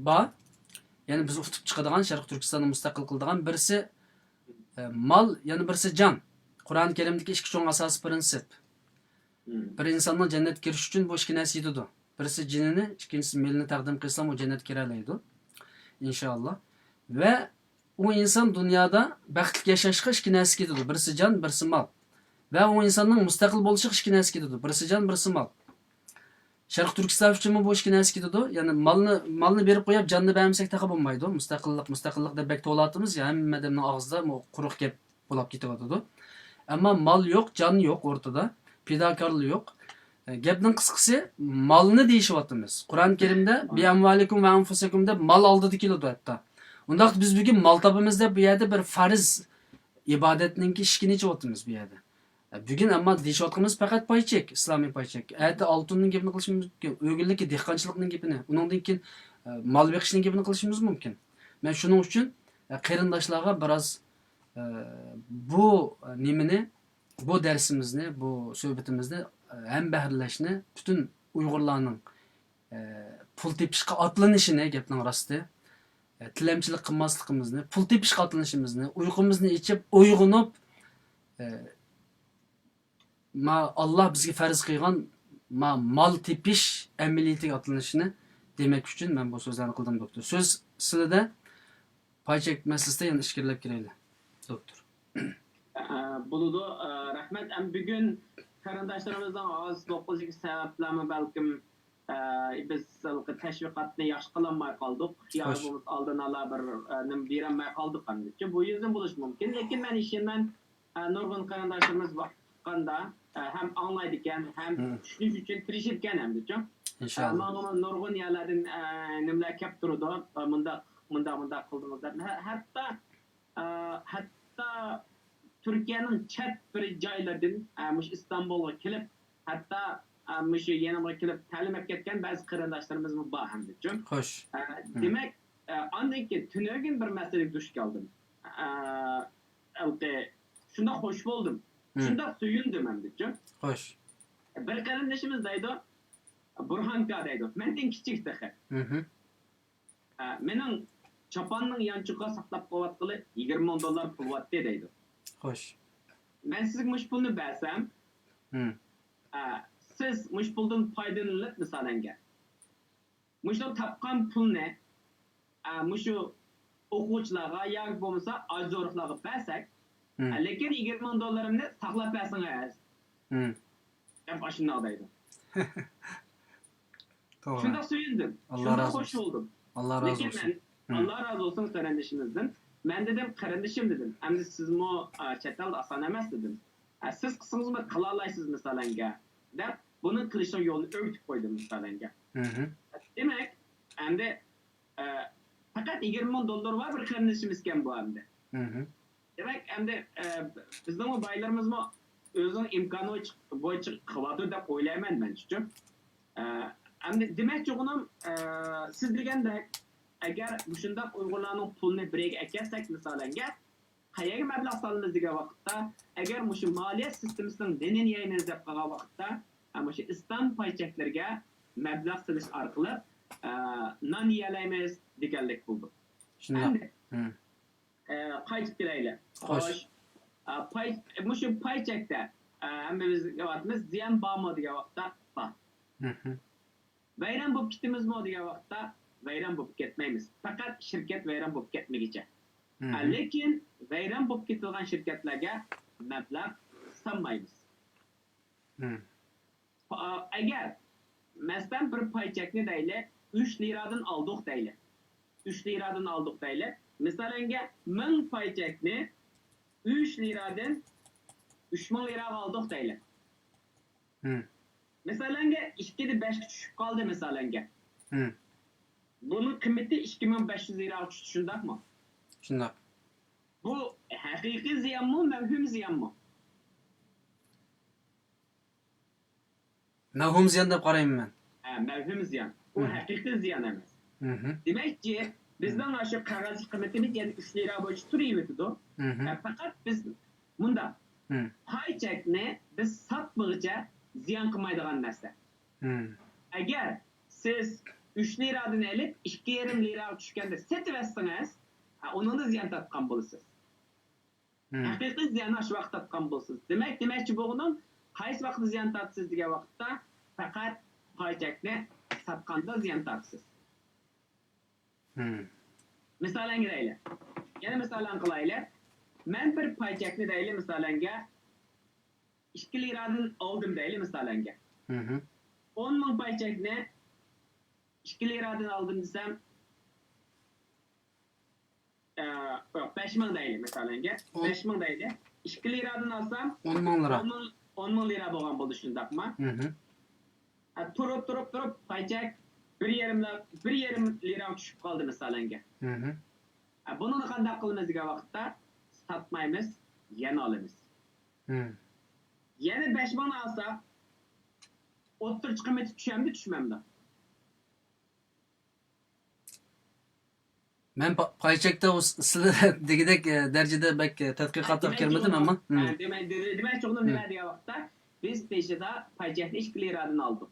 بار. يەنى بىز ئۇتۇپ چىقىدىغان، شەرقىي تۈركىستاننى مۇستەقىل قىلىدىغان، بىرسى، ئە، مال، يەنە بىرسى جان. قۇرئان كەرىمدىكى ئىككى چوڭ ئاساسىي پىرىنسىپ. مم. بىر ئىنساننىڭ جەننەتكە كىرىشى ئۈچۈن بۇ ئىككى نەرسە يېتىدۇ. بىرسى جېنىنى، ئىككىنچىسى مېلىنى تەقدىم قىلسا، ئۇ جەننەتكە كىرەلەيدۇ. ئىنشائاللا. ۋە ئۇ ئىنسان دۇنيادا بەختلىك ياشاشقا ئىككى نەرسە كېتىدۇ. بىرسى جان، بىرسى مال. ۋە ئۇ ئىنساننىڭ مۇستەقىل بولۇشىغا ئىككى نەرسە كېتىدۇ. بىرسى جان، بىرسى مال. شەرقىي تۈركىستان ئۈچۈنمۇ بۇ ئىككى نەرسە كېتىدۇ. يەنى مالنى، مالنى بېرىپ قويۇپ، جاننى بەرمىسەك تېخى بولمايدۇ. مۇستەقىللىق، مۇستەقىللىق دەپ بەك توۋلاۋاتىمىز يا، ھەممە ئادەمنىڭ ئاغزىدا بۇ قۇرۇق گەپ بولاپ كېتىۋاتىدۇ. ئەمما مال يوق، جان يوق ئورتىدا، پىداكارلىق يوق. ئە، گەپنىڭ قىسقىسى، مالنى دېيىشىۋاتىمىز. قۇرئان كەرىمدە «بىئەمۋالىكۇم ۋە ئەنفۇسىكۇم» دەپ مال ئالدىدا كېلىدۇ ھەتتا. ئۇنداقتا بىز بۈگۈن مال تاپىمىز دەپ بۇ يەردە بىر پەرز ئىبادەتنىڭكى ئىشىكىنى ئېچىۋاتىمىز بۇ يەردە. ئە، بۈگۈن ئەمما دېيىشىۋاتقىنىمىز پەقەت پاي چەك، ئىسلامىي پاي چەك. ئەتە ئالتۇننىڭ گېپىنى قىلىشىمىز مۇمكىن، ئۆگۈنلۈككە دېھقانچىلىقنىڭ گېپىنى، ئۇنىڭدىن كېيىن، ئە، مال بېقىشنىڭ گېپىنى قىلىشىمىز مۇمكىن. مەن شۇنىڭ ئۈچۈن، ئە، قېرىنداشلارغا بىراز، ئە، بۇ نېمىنى، بۇ دەرسىمىزنى، بۇ سۆھبىتىمىزنى، ئە، ھەمبەھىرلەشنى پۈتۈن ئۇيغۇرلارنىڭ، ئە، پۇل تېپىشقا ئاتلىنىشىنى، گەپنىڭ راستى، ئە، تىلەمچىلىك قىلماسلىقىمىزنى، پۇل تېپىشقا ئاتلىنىشىمىزنى، ئۇيقۇمىزنى ئېچىپ، ئويغىنىپ، ئە، ما، ئاللا بىزگە پەرز قىلغان ما، مال تېپىش ئەمەلىيىتىگە ئاتلىنىشىنى دېمەك ئۈچۈن مەن بۇ سۆزلەرنى قىلدىم، دوكتور. سۆز سىلىدە، پاي چەك مەسىلىسىدە يەنە ئىچكىرىلەپ كىرەيلى، دوكتور. ئە، بولىدۇ. ئە، رەھمەت. ئەمما بۈگۈن قېرىنداشلىرىمىزنىڭ ئاز توقلىشىشى سەۋەبلىمۇ بەلكىم، ئە، بىز ھېلىقى تەشۋىقاتنى ياخشى قىلالماي قالدۇق. يا خوش. بولمىسا ئالدىن ئالا بىر، ئە، نېمە بېرەلمەي قالدۇق ئەمدىچۇ. بۇ يۈزدىن بولۇشى مۇمكىن. لېكىن مەن ئىشىنىمەن، ئە، نۇرغۇن قېرىنداشلىرىمىز باققاندا، ئە، ھەم ئاڭلايدىكەن، ھەم مم. چۈشىنىش ئۈچۈن تىرىشىدىكەن ئەمدىچۇ. ئىنشاللا. ئە، ماڭىمۇ نۇرغۇن يەرلەردىن، ئە، نېمىلەر كەپ تۇرىدۇ. ئە، مۇنداق، مۇنداق، مۇنداق قىلدىڭىز دەپ. ھە-، ھەتتا، ئە، ھەتتا تۈركىيەنىڭ چەت بىر جايلىرىدىن، ئە، مۇشۇ ئىستانبۇلغا كېلىپ، ھەتتا، ئە، مۇشۇ يېنىمغا كېلىپ تەلىم ئەپ كەتكەن بەزى قېرىنداشلىرىمىزمۇ بار ئەمدىچۇ. خوش. ئە، مم. دېمەك، ئە، ئاندىن كېيىن تۈنۈگۈن بىر مەسىلىگە دۇچ كەلدىم. ئە، ھېلىقى شۇنداق خوش بولدۇم. مم. شۇنداق سۆيۈندۈم ئەمدىچۇ. خوش. بىر قېرىندىشىمىز دەيدۇ، بۇرھانكا دەيدۇ. مەندىن كىچىك تېخى. مم. ئە، مېنىڭ چاپاننىڭ يانچۇقىغا ساقلاپ قويۇۋاتقىلى يىگىرمە مىڭ دوللار پۇل بارتتى دەيدۇ. خوش. مەن سىزگە مۇشۇ پۇلنى بەرسەم، مم. ئە، سىز مۇشۇ پۇلدىن پايدىلىنىپ، مىسالەنگە، مۇشۇ تاپقان پۇلنى، ئە، مۇشۇ ئوقۇغۇچىلارغا ياكى بولمىسا ئايزورۇقلارغا بەرسەك، ئە، لېكىن يىگىرمە مىڭ دوللىرىمنى ساقلاپ بەرسىڭىز، دەپ ئاشۇنداق دەيدۇ. توغرا. شۇنداق سۆيۈندۈم. ئاللا شۇنداق رازى خوش بولسۇن. بولدۇم. ئاللا رازى لېكىن بولسۇن. مەن، ئاللا رازى بولسۇن قېرىندىشىمىزدىن. مەن دېدىم، قېرىندىشىم دېدىم، ئەمدى سىزمۇ، ئا، چەت ئەلدە ئاسان ئەمەس دېدىم. ئە، سىز قىلسىڭىزمۇ قىلالايسىز مىسالەنگە، دەپ بۇنى قىلىشنىڭ يولىنى ئۆگىتىپ قويدۇم مىسالەنگە. دېمەك، ئەمدى، ئە، پەقەت يىگىرمە مىڭ دوللىرى بار بىر قېرىندىشىمىزكەن بۇ ئەمدى. دېمەك، ئەمدى، ئە، بىزنىڭمۇ بايلىرىمىزمۇ ئۆزىنىڭ ئىمكانى بويىچە، بويىچە قىلىۋاتىدۇ دەپ ئويلايمەن مەنچۇ. ئە، ئەمدى دېمەكچى بولغىنىم، ئە، سىز دېگەندەك، ئەگەر مۇشۇنداق ئۇيغۇرلارنىڭ پۇلىنى بىر يەرگە ئەكەلسەك مىسالەنگە، قەيەرگە مەبلەغ سالىمىز دېگەن ۋاقىتتا، ئەگەر مۇشۇ مالىيە سىستېمىسىنىڭ نېنىنى يەيمىز دەپ قالغان ۋاقىتتا، ئە، مۇشۇ ئىسلام پاي چەكلىرىگە مەبلەغ سېلىش ئارقىلىق، ئە، نان يېيەلەيمىز دېگەنلىك بولىدۇ. شۇنداق. ئەمدى، ئە، قايتىپ كېلەيلى. خوش. خوش. ئە، پاي، مۇشۇ پاي چەكتە، ئە، ھەممىمىز دەۋاتىمىز، زىيان بارمۇ دېگەن ۋاقىتتا بار. ۋەيران بولۇپ كېتىمىزمۇ دېگەن ۋاقىتتا ۋەيران بولۇپ كەتمەيمىز. پەقەت شىركەت ۋەيران بولۇپ كەتمىگۈچە. ھە، لېكىن ۋەيران بولۇپ كېتىدىغان شىركەتلەرگە مەبلەغ سالمايمىز. ئا، ئەگەر، مەسىلەن، بىر پاي چەكنى دەيلى، ئۈچ لىرادىن ئالدۇق دەيلى. ئۈچ لىرادىن ئالدۇق دەيلى. مىسالەنگە، مىڭ پاي چەكنى ئۈچ لىرادىن ئۈچ مىڭ لىراغا ئالدۇق دەيلى. مىسالەنگە، ئىككىدە بەشكە چۈشۈپ قالدى، مىسالەنگە. بۇنىڭ قىممىتى ئىككى مىڭ بەش يۈز لىراغا چۈشتى، شۇنداقمۇ؟ شۇنداق. بۇ ھەقىقىي زىيانمۇ، مەۋھۇم زىيانمۇ؟ مەۋھۇم زىيان دەپ قارايمەن مەن. ھە، مەۋھۇم زىيان. ئۇ ھەقىقىي زىيان ئەمەس. دېمەككى، بىزنىڭ ئاشۇ قەغەزلىك قىممىتىمىز يەنە ئۈچ لىرا بويىچە تۇرۇۋېتىدۇ. ھە، پەقەت بىز مۇنداق، پاي چەكنى بىز ساتمىغۇچە زىيان قىلمايدىغان نەرسە. ئەگەر سىز ئۈچ لىرادىن ئېلىپ، ئىككى يېرىم لىراغا چۈشكەندە سېتىۋەتسىڭىز، ھە، ئۇنىڭدا زىيان تارتقان بولىسىز. ھەقىقىي زىياننى ئاشۇ ۋاقىت تارتقان بولىسىز. دېمەك، دېمەكچى بولغىنىم، قايسى ۋاقىتتا زىيان تارتىسىز دېگەن ۋاقىتتا، پەقەت پاي چەكنى ساتقاندا زىيان تارتىسىز. مىسالەن دەيلى. يەنە مىسالەن قىلايلى. مەن بىر پاي چەكنى دەيلى، مىسالەنگە، ئىككى لىرادىن ئالدىم دەيلى، مىسالەنگە. ئون مىڭ پاي چەكنى ئىككى لىرادىن ئالدىم دېسەم، ئە، يوق، بەش مىڭ دەيلى، مىسالەنگە. بەش مىڭ دەيلى. ئىككى لىرادىن ئالسام، ئون مىڭ لىرا. ئون مىڭ، ئون مىڭ لىرا بولغان بولدى، شۇنداقمۇ؟ ئە، تۇرۇپ، تۇرۇپ، تۇرۇپ، پاي چەك بىر يېرىم لىرا، بىر يېرىم لىراغا چۈشۈپ قالدى، مىسالەنگە. ئە، بۇنى قانداق قىلىمىز دېگەن ۋاقىتتا، ساتمايمىز، يەنە ئالىمىز. يەنە بەش مىڭنى ئالساق، ئوتتۇرىچە قىممىتى چۈشەمدۇ، چۈشمەمدۇ؟ مەن پا-، پاي چەكتە ئۇ س-، سىلەر دېگۈدەك، ئە، دەرىجىدە بەك، ئە، تەتقىقاتقا كىرمىدىم، ئەمما. دېمەك، دېمەكچى بولغىنىم نېمە دېگەن ۋاقىتتا، بىز بېشىدا پاي چەكنى ئىككى لىرادىن ئالدۇق.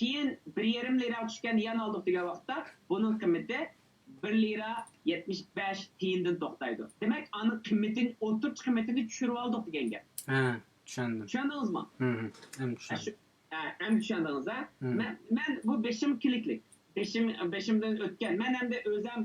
كېيىن بىر يېرىم لىراغا چۈشكەندە يەنە ئالدۇق دېگەن ۋاقىتتا، بۇنىڭ قىممىتى بىر لىرا يەتمىش بەش تىيىندىن توختايدۇ. دېمەك، ئانىڭ قىممىتىنى، ئوتتۇرىچە قىممىتىنى چۈشۈرۈۋالدۇق دېگەن گەپ. ھە، چۈشەندىم. چۈشەندىڭىزمۇ؟ ھە، ئەمدى چۈشەندىم. ئە، ئەمدى چۈشەندىڭىز، ھە؟ مەن، مەن بۇ بېشىم كىلىكلىك. بېشىم، بېشىمدىن ئۆتكەن. مەن ئەمدى ئۆزەم،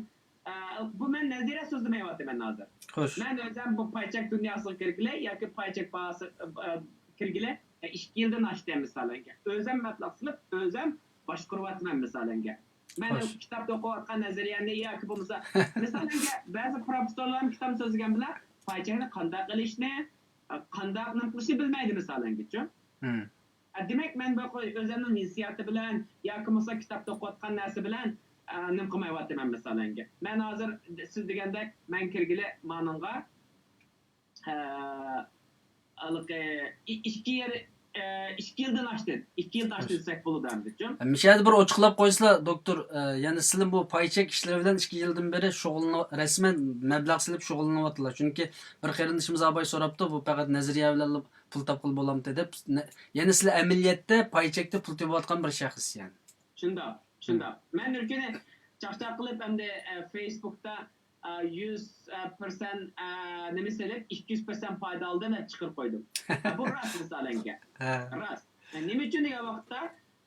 ئە، بۇ مەن نەزەرىيە سۆزلىمەيۋاتىمەن ھازىر. خوش. مەن ئۆزەم بۇ پاي چەك دۇنياسىغا كىرگىلى ياكى پاي چەك باھاسى، ئە، كىرگىلى، ئە، ئىككى يىلدىن ئاشتى، مىسالەنگە. ئۆزەم مەبلەغ سېلىپ، ئۆزەم باشقۇرۇۋاتىمەن، مىسالەنگە. مەن كىتابتا ئوقۇۋاتقان نەزەرىيەمنى ياكى بولمىسا، مىسالەنگە، بەزى پروفېسسورلارمۇ كىتاب سۆزلىگەن بىلەن پاي چەكنى قانداق ئېلىشنى، قانداق نېمە قىلىشنى بىلمەيدۇ، مىسالەنگىچۇ. ھە، دېمەك، مەن بىر خىل ئۆزۈمنىڭ ھېسسىياتى بىلەن ياكى بولمىسا كىتابتا ئوقۇۋاتقان نەرسە بىلەن، ئە، نېمە قىلمايۋاتىمەن، مىسالەنگە. مەن ھازىر سىز دېگەندەك، مەن كىرگىلى مانىڭغا، ئە، ھېلىقى ئىككى يېر-، ئە، ئىككى يىلدىن ئاشتى. ئىككى يىلدىن ئاشتى دېسەك بولىدۇ ئەمدىچۇ. مۇشۇ يەردە بىر ئوچۇقلاپ قويسىلا، دوكتور، ئە، يەنى سىلە بۇ پاي چەك ئىشلىرى بىلەن ئىككى يىلدىن بېرى شۇغۇللىنىۋ-، رەسمەن مەبلەغ سېلىپ شۇغۇللىنىۋاتىدىلا. چۈنكى بىر قېرىندىشىمىز ئاباي سوراپتۇ، بۇ پەقەت نەزەرىيە بىلەنلا پۇل تاپقىلى بولامتى دەپ، نە-، يەنى سىلەر ئەمەلىيەتتە پاي چەكتە پۇل تېپىۋاتقان بىر شەخس، يەنى. شۇنداق، شۇنداق. مەن بىر كۈنى چاقچاق قىلىپ، ئەمدى، ئە، فېيسبۇكتا، ئە، يۈز، ئە، پىرسەنت، ئە، نېمە سېلىپ، ئىككى يۈز پىرسەنت پايدا ئالدىم دەپ چىقىرىپ قويدۇم. ئە، بۇ راست مىسالەنگە. ھە. راست. نېمە ئۈچۈن دېگەن ۋاقىتتا،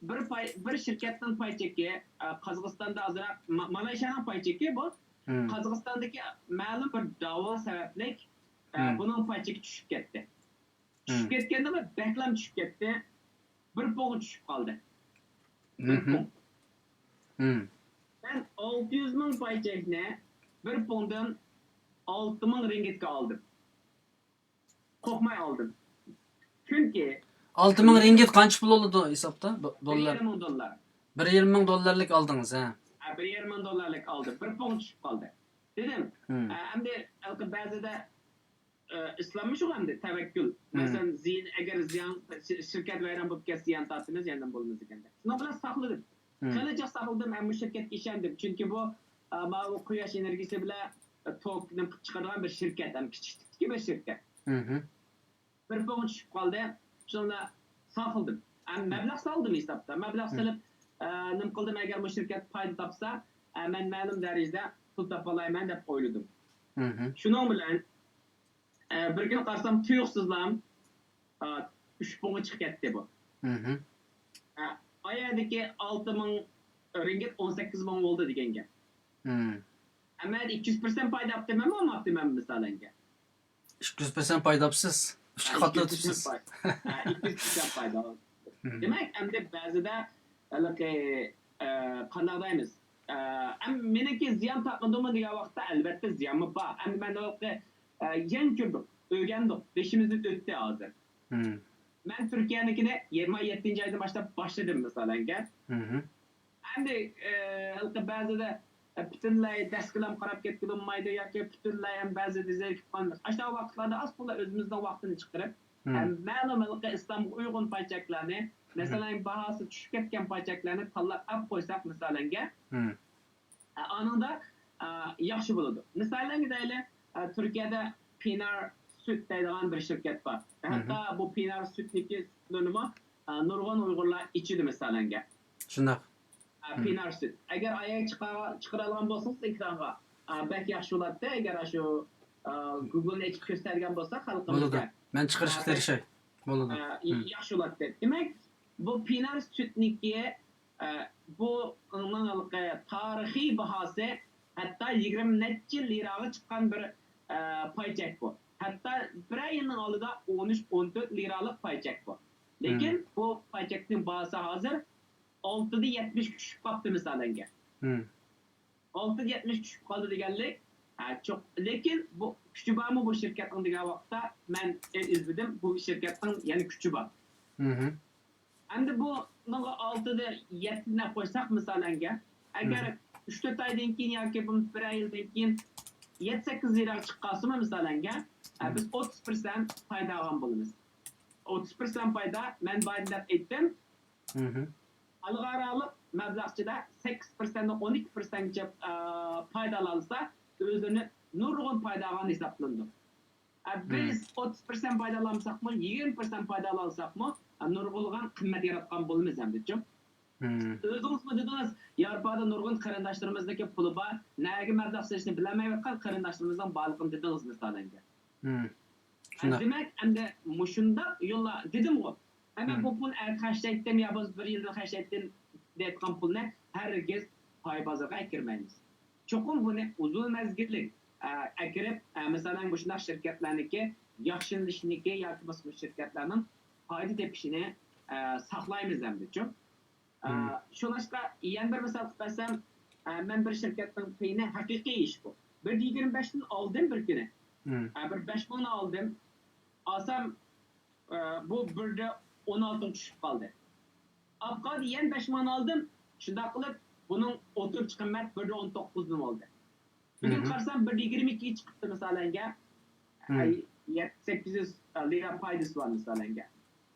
بىر پاي، بىر شىركەتنىڭ پاي چېكى، ئە، قازاقىستاندا ئازراق، ما، مالايشىيانىڭ پاي چېكى بۇ، مم. قازاقىستاندىكى مەلۇم بىر داۋا سەۋەبلىك، ئە، مم. بۇنىڭ پاي چېكى چۈشۈپ كەتتى. چۈشۈپ مم. كەتكەندىمۇ بەكلام چۈشۈپ كەتتى. بىر پۇڭ چۈشۈپ قالدى. بىر مم. پۇڭ. مم. مەن ئالتە يۈز مىڭ پاي چېكنى بىر پۇڭدىن ئالتە مىڭ رىڭگىتكە ئالدىم. قورقماي ئالدىم. چۈنكى ئالتە مىڭ رىڭگىت قانچە پۇل بولىدۇ ھېسابتا؟ بىر يېرىم مىڭ دوللار. بىر يېرىم مىڭ دوللارلىق ئالدىڭىز، ھە؟ ھە، بىر يېرىم مىڭ دوللارلىق ئالدىم. بىر پۇڭ چۈشۈپ قالدى. دېدىم، مم. ئە، ئەمدى ھېلىقى بەزىدە، ئە، ئىسلاممۇ شۇ ئەمدى، تەۋەككۈل. مم. مەسىلەن، زىيان، ئەگەر زىيان، شىركەت ۋەيران بولۇپ كەتسە، زىيان تارتىمىز، زىياندىن بولىمىز دېگەندەك. شۇنىڭ بىلەن ساقلىدىم. مم. خېلى جىق ساقلىدىم، ھەم مۇشۇ شىركەتكە ئىشەندىم. چۈنكى بۇ، ئە، ماۋۇ قۇياش ئېنېرگىيىسى بىلەن، ئە، توك نېمە قىلىپ چىقىرىدىغان بىر شىركەت، ھەم كىچىك تىپتىكى بىر شىركەت. مم. بىر پۇڭ چۈشۈپ قالدى. شۇنىڭ بىلەن ساقلىدىم. ھەم مەبلەغ سالدىم ھېسابتا. مەبلەغ مم. سېلىپ، ئە، نېمە قىلدىم، ئەگەر بۇ شىركەت پايدا تاپسا، ئە، مەن مەلۇم دەرىجىدە پۇل تاپالايمەن دەپ ئويلىدىم. مم. شۇنىڭ بىلەن، ئە، بىر كۈنى قارىسام، تۇيۇقسىزلا، ئە، ئۈچ پۇڭغا چىقىپ كەتتى بۇ. مم. ئە، ئايەدىكى ئالتە مىڭ رىڭگىت ئون سەككىز مىڭ بولدى دېگەن گەپ. مم. ئەمما ئىككى يۈز پىرسەنت پايدا ئاپتىمەنمۇ، ئالماپتىمەنمۇ، مىسالەنگە؟ ئىككى يۈز پىرسەنت پايدا ئاپسىز. ئۈچكە ھە، قاتلىۋېتىپسىز. ئىككى يۈز پىرسەنت پايدا. ھە، ئىككى يۈز پىرسەنت پايدا. مم. دېمەك، ئەمدى بەزىدە ھېلىقى، ئە، قانداق دەيمىز؟ ئە، ئەم، مېنىڭكى زىيان تارتمىدىمۇ دېگەن ۋاقىتتا، ئەلۋەتتە زىيانمۇ بار. ئەمدى مەن ھېلىقى، ئە، يەنە كۆردۇق، ئۆگەندۇق، بېشىمىزدىن ئۆتتى ھازىر. مم. مەن تۈركىيەنىڭكىنى يىگىرمە يەتتىنچى ئايدىن باشلاپ باشلىدىم، مىسالەنگە. مم. ئەمدى، ئە، ھېلىقى بەزىدە، ئە، پۈتۈنلەي دەسكىلام قاراپ كەتكىلى بولمايدۇ ياكى پۈتۈنلەي ھەم بەزىدە زېرىكىپ قالىمىز. ئاشۇنداق ۋاقىتلاردا ئاز تولا ئۆزىمىزنىڭ ۋاقتىنى چىقىرىپ، مم. ھەم مەلۇم ھېلىقى ئىسلامغا ئۇيغۇن پاي چەكلەرنى، مم. مەسىلەن، باھاسى چۈشۈپ كەتكەن پاي چەكلەرنى تاللاپ ئەپ قويساق، مىسالەنگە، مم. ئە، ئانىڭدا، ئە، ياخشى بولىدۇ. مىسالەنگە دەيلى، ئە، تۈركىيەدە پىنار سۈت دەيدىغان بىر شىركەت بار. مم. ھەتتا بۇ پىنار سۈتنىكى سۈتلىرىنىمۇ، ئە، نۇرغۇن ئۇيغۇرلار ئىچىدۇ، مىسالەنگە. شۇنداق. ئە، مم. پىنار سۈت. ئەگەر ئايەت چىقار-، چىقىرالىغان بولسىڭىز ئېكرانغا، ئە، بەك ياخشى بولاتتى. ئەگەر ئاشۇ، ئە، گوگلنى ئېچىپ كۆرسەتكەن بولساق خەلقىمىزگە. بولىدۇ. مەن چىقىرىشقا ئە، تىرىشاي. بولىدۇ. ئە، مم. ياخشى بولاتتى. دېمەك، بۇ پىنار سۈتنىكى ئە، بۇ ئۇنىڭ ھېلىقى تارىخىي باھاسى ھەتتا يىگىرمە نەچچە لىراغا چىققان بىر، ئە، پاي چەك بۇ. ھەتتا بىرەر يىلنىڭ ئالدىدا ئون ئۈچ، ئون تۆت لىرالىق پاي چەك بۇ. لېكىن مم. بۇ پاي چەكنىڭ باھاسى ھازىر ئالتىدە يەتمىشكە چۈشۈپ قاپتۇ، مىسالەنگە. مم. ئالتىدە يەتمىش چۈشۈپ قالدى دېگەنلىك، ئە، چوق-، لېكىن بۇ كۈچى بارمۇ بۇ شىركەتنىڭ دېگەن ۋاقىتتا مەن ئىزدىدىم، بۇ شىركەتنىڭ يەنە كۈچى بار. مم. ئەمدى بۇنىڭغا ئالتىدە يەتتە دەپ قويساق، مىسالەنگە، ئەگەر مم. ئۈچ تۆت ئايدىن كېيىن ياكى بۇ بىرەر يىلدىن كېيىن يەتتە سەككىز لىراغا چىقىپ قالسىمۇ، مىسالەنگە، ئە، مم. بىز ئوتتۇز پىرسەنت پايدا ئالغان بولىمىز. ئوتتۇز پىرسەنت پايدا، مەن بايىن دەپ ئېيتتىم. مم. خەلقئارالىق مەبلەغچىلەر سەككىز پىرسەنتنى ئون ئىككى پىرسەنتكىچە، ئە، پايدا ئالالىسا، ئۆزلىرىنى نۇرغۇن پايدا ئالغان ھېسابلىنىدۇ. ئە، بىز مم. ئوتتۇز پىرسەنت پايدا ئالالمىساقمۇ، يىگىرمە پىرسەنت پايدا ئالالىساقمۇ، ئە، نۇرغۇنلىغان قىممەت ياراتقان بولىمىز ئەمدىچۇ. مم. ئۆزىڭىزمۇ دېدىڭىز، ياۋروپادا نۇرغۇن قېرىنداشلىرىمىزنىڭكى پۇلى بار، نەگە مەبلەغ سېلىشنى بىلەلمەيۋاتقان قېرىنداشلىرىمىزنىڭ بارلىقىنى دېدىڭىز، مىسالەنگە. مم. شۇنداق. دېمەك، ئەمدى مۇشۇنداق يوللار، دېدىمغۇ، ئەمما مم. بۇ پۇل ئەتە خەجلەيتتىم يا بولمىسا بىر يىلدىن خەجلەيتتىم دەيدىغان پۇلنى ھەرگىز پاي بازىرىغا ئەكىرمەيمىز. چوقۇم بۇنى ئۇزۇن مەزگىللىك، ئە، ئەكىرىپ، ئە، مىسالەن، مۇشۇنداق شىركەتلەرنىڭكى ياخشىلىنىشىنىڭكى ياكى بولمىسا بۇ شىركەتلەرنىڭ پايدا تېپىشىنى، ئە، ساقلايمىز ئەمدىچۇ. ئە، مم. شۇڭلاشقا يەنە بىر مىسال قىلىپ بەرسەم، ئە، مەن بىر شىركەتنىڭ پېيىنى ھەقىقىي ئىش بۇ. بىر يىگىرمە بەشتىن ئالدىم بىر كۈنى. مم. ئە، بىر بەش مىڭنى ئالدىم. ئالسام، ئە، بۇ بىردە ئون ئالتىغا چۈشۈپ قالدى. ئاپقالدى يەنە بەش مىڭنى ئالدىم. شۇنداق قىلىپ، بۇنىڭ ئوتتۇرىچە قىممەت بىردە ئون توققۇز بولدى. بۈگۈن مم. قارىسام، بىردە يىگىرمە ئىككىگە چىقىپتۇ، مىسالەنگە. مم. ئەي، يەتتە سەككىز يۈز لىرا پايدىسى بار، مىسالەنگە.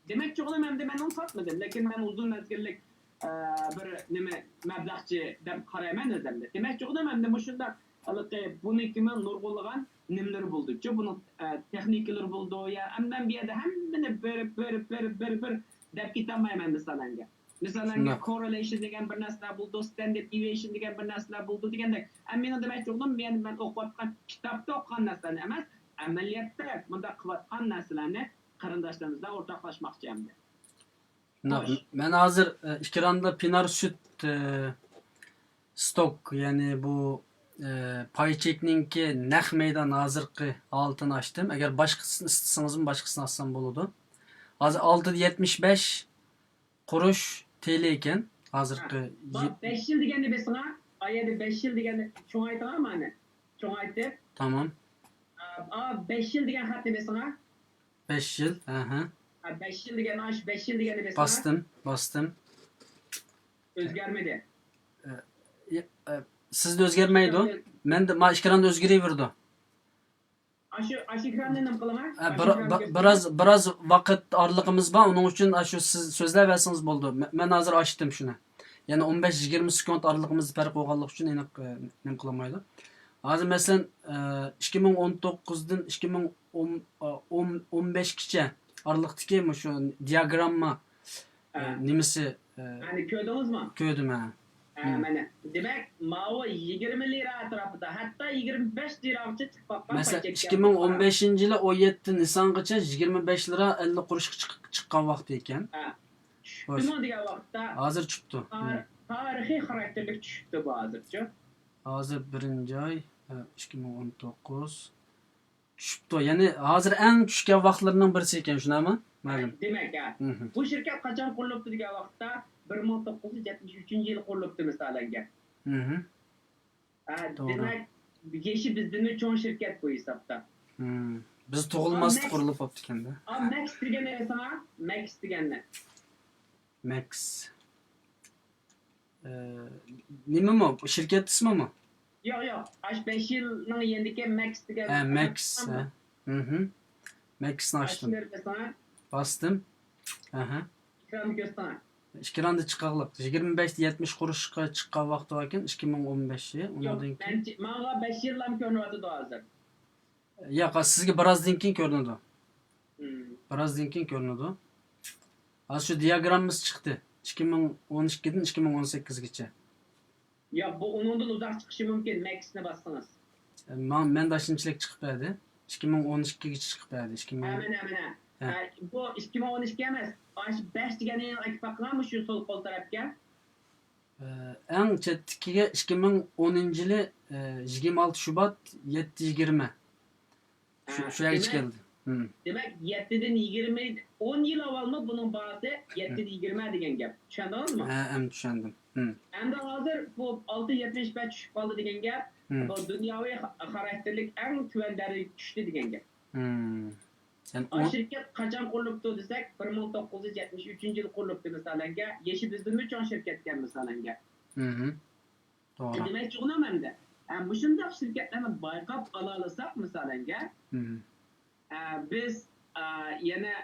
دېمەكچى بولغىنىم، ئەمدى مەن ئۇنى ساتمىدىم، لېكىن مەن ئۇزۇن مەزگىللىك، ئە، بىر نېمە، مەبلەغچى دەپ قارايمەن ئۆزۈمنى. دېمەكچى بولغىنىم، ئەمدى مۇشۇنداق ھېلىقى بۇنىڭكىمۇ نۇرغۇنلىغان نېمىلىرى بولدىچۇ، بۇنىڭ، ئە، تېخنىكىلىرى بولىدۇ، يا، ئەمدى مەن بۇ يەردە ھەممىنى بىر، بىر، بىر، بىر، بىر دەپ كېتەلمەيمەن، مىسالەنگە. مىسالەنگە، شۇنداق. كوررېلېيشن دېگەن بىر نەرسىلەر بولىدۇ، ستاندارد دېۋىيېيشن دېگەن بىر نەرسىلەر بولىدۇ دېگەندەك. ئەمما مېنىڭ دېمەكچى بولغىنىم، مەن، مەن ئوقۇۋاتقان، كىتابتا ئوقۇغان نەرسىلەرنى ئەمەس، ئەمەلىيەتتە مۇنداق قىلىۋاتقان نەرسىلەرنى قېرىنداشلىرىمىز بىلەن ئورتاقلاشماقچى ئەمدى. مۇنداق، مەن ھازىر، ئە، ئېكراندا پىنار سۈت، ئە، ستوك، يەنى بۇ، ئە، پاي چېكنىڭكى نەق مەيدان ھازىرقى ھالىتىنى ئاچتىم. ئەگەر باشقىسىنى ئىستىسىڭىزمۇ باشقىسىنى ئاچسام بولىدۇ. ھازىر ئالتە يۈز يەتمىش بەش قۇرۇش تېلى ئىكەن ھازىرقى. ھە. يى- بەش يىل دېگەننى بېسىڭا، ئا يەردە بەش يىل دېگەننى چوڭايتىڭا مانا. چوڭايتىپ. تامام. ئا، ئا، بەش يىل دېگەن خەتنى بېسىڭا. بەش يىل، ئەھە. ھە، بەش يىل دېگەن، ئاش، بەش يىل دېگەننى بېسىڭا. باستىم، باستىم. ئۆزگەرمىدى. ئە، ئە، سىزدە ئۆزگەرمەيدۇ. مەندە، ما ئېكراندا ئۆزگىرىۋېرىدۇ. ئاشۇ، ئاشۇ ئېكراننى نېمە قىلىمەن؟ ئە، بىر، بىر، بىراز، بىراز ۋاقىت ئارىلىقىمىز بار، ئۇنىڭ ئۈچۈن ئاشۇ سىز سۆزلەۋەرسىڭىز بولىدۇ. مە-، مەن ھازىر ئاچتىم شۇنى. يەنە ئون بەش يىگىرمە سېكۇنت ئارىلىقىمىزدا پەرق بولغانلىقى ئۈچۈن ئېنىق، ئە، نېمە قىلالمايدۇ. ھازىر مەسىلەن، ئە، ئىككى مىڭ ئون توققۇزدىن ئىككى مىڭ ئون، ئە، ئون، ئون بەشكىچە ئارىلىقتىكى مۇشۇ دىياگرامما، ئە، ھە. نېمىسى، ئە، ئەنە كۆردىڭىزمۇ؟ كۆردۈم، ھە. ھە، مم. مانا. دېمەك، ماۋۇ يىگىرمە لىرا ئەتراپىدا، ھەتتا يىگىرمە بەش لىراغىچە چىقىپ باققان مەسىلەن، پاي چەككەن ئىككى مىڭ ئون بەشىنچى يىلى ئون يەتتە نىسانغىچە يىگىرمە بەش لىرا ئەللىك قۇرۇشقا چىق-، چىققان ۋاقتى ئىكەن. ھە. خوش. چۈشۈپتىمۇ دېگەن ۋاقىتتا ھازىر چۈشۈپتۇ. تار-، مم. تارىخىي خاراكتېرلىك چۈشۈپتۇ بۇ ھازىرچۇ. ھازىر بىرىنچى ئاي، ئىككى مىڭ ئون توققۇز. چۈشۈپتۇ. يەنى ھازىر ئەڭ چۈشكەن ۋاقىتلىرىنىڭ بىرسى ئىكەن، شۇنداقمۇ؟ مەلۇم. دېمەك، ھە. مم. بۇ شىركەت قاچان قۇرۇلۇپتۇ دېگەن ۋاقىتتا، بىر مىڭ توققۇز يۈز يەتمىش ئۈچىنچى يىلى قۇرۇلۇپتۇ، مىسالەنگە. مم. ھە، توغرا. دېمەك، يېشى بىزدىنمۇ چوڭ شىركەت بۇ ھېسابتا. مم. بىز تۇغۇلماستا قۇرۇلۇپ بوپتىكەن-دە. ئا، مەكس دېگەننى ئېسىڭە، مەكس دېگەننى. مەكس. ئە، نېمىمۇ؟ بۇ شىركەت ئىسمىمۇ؟ ياق، ياق. ئاشۇ بەش يىلنىڭ يېنىدىكى مەكس دېگەن. ھە، مەكس، ھە. مم. مەكسنى ئاچتىم. ئاشۇنى بېسىڭە. باستىم. ئەھە. ئېكراننى كۆرسىتىڭە. ئېكراندا چىقاقلىق. يىگىرمە بەش يەتمىش قۇرۇشقا چىققان ۋاقتى باركەن، ئىككى مىڭ ئون بەش يىلى. ياق، ئۇنىڭدىن كېيىن مەنچە، ماڭا بەش يىللام كۆرۈنۈۋاتىدۇ ھازىر. ياق، سىزگە بىرازدىن كېيىن كۆرۈنىدۇ. مم. بىرازدىن كېيىن كۆرۈنىدۇ. ھازىر شۇ دىياگراممىسى چىقتى. ئىككى مىڭ ئون ئىككىدىن ئىككى مىڭ ئون سەككىزگىچە. ياق، بۇ ئۇنىڭدىن ئۇزاق چىقىشى مۇمكىن، مەكسنى باسسىڭىز. ئە، ماڭ-، مەندە شۇنچىلىك چىقىپ بەردى. ئىككى مىڭ ئون ئىككىگىچە چىقىپ بەردى. ئىككى مىڭ. ھە، مانا، مانا. ھە. ھە، بۇ ئىككى مىڭ ئون ئىككى ئەمەس. ئاشۇ بەش دېگەننى ئېلىپ باققىنا، مۇشۇ سول قول تەرەپكە. ئە، ئەڭ چەتتىكىگە ئىككى مىڭ ئونىنچى يىلى، ئە، يىگىرمە ئالتە شۇبات، يەتتە يىگىرمە. شۇ، ھە، شۇ يەرگىچە دېمەك، كەلدى. مم. دېمەك، يەتتىدىن يىگىرمە، ئون يىل ئاۋۋالمۇ بۇنىڭ باھاسى يەتتىدىن يىگىرمە دېگەن گەپ. چۈشەندىڭىزمۇ؟ ھە، ئەمدى چۈشەندىم. مم. ئەمدى ھازىر بۇ ئالتە يەتمىش بەش چۈشۈپ قالدى دېگەن گەپ، مم. بۇ دۇنياۋى خا-، خاراكتېرلىك ئەڭ تۆۋەن دەرىجىگە چۈشتى دېگەن گەپ. مم. سەن ئا، ئون شىركەت قاچان قۇرۇلۇپتۇ دېسەك، بىر مىڭ توققۇز يۈز يەتمىش ئۈچىنچى يىلى قۇرۇلۇپتۇ، مىسالەنگە. يېشى بىزدىنمۇ چوڭ شىركەتكەن، مىسالەنگە. مم. توغرا. دېمەكچى بولغىنىم ئەمدى، ھە، مۇشۇنداق شىركەتلەرنى بايقاپ ئالالىساق، مىسالەنگە، مم. ھە، بىز، ھە، يەنە،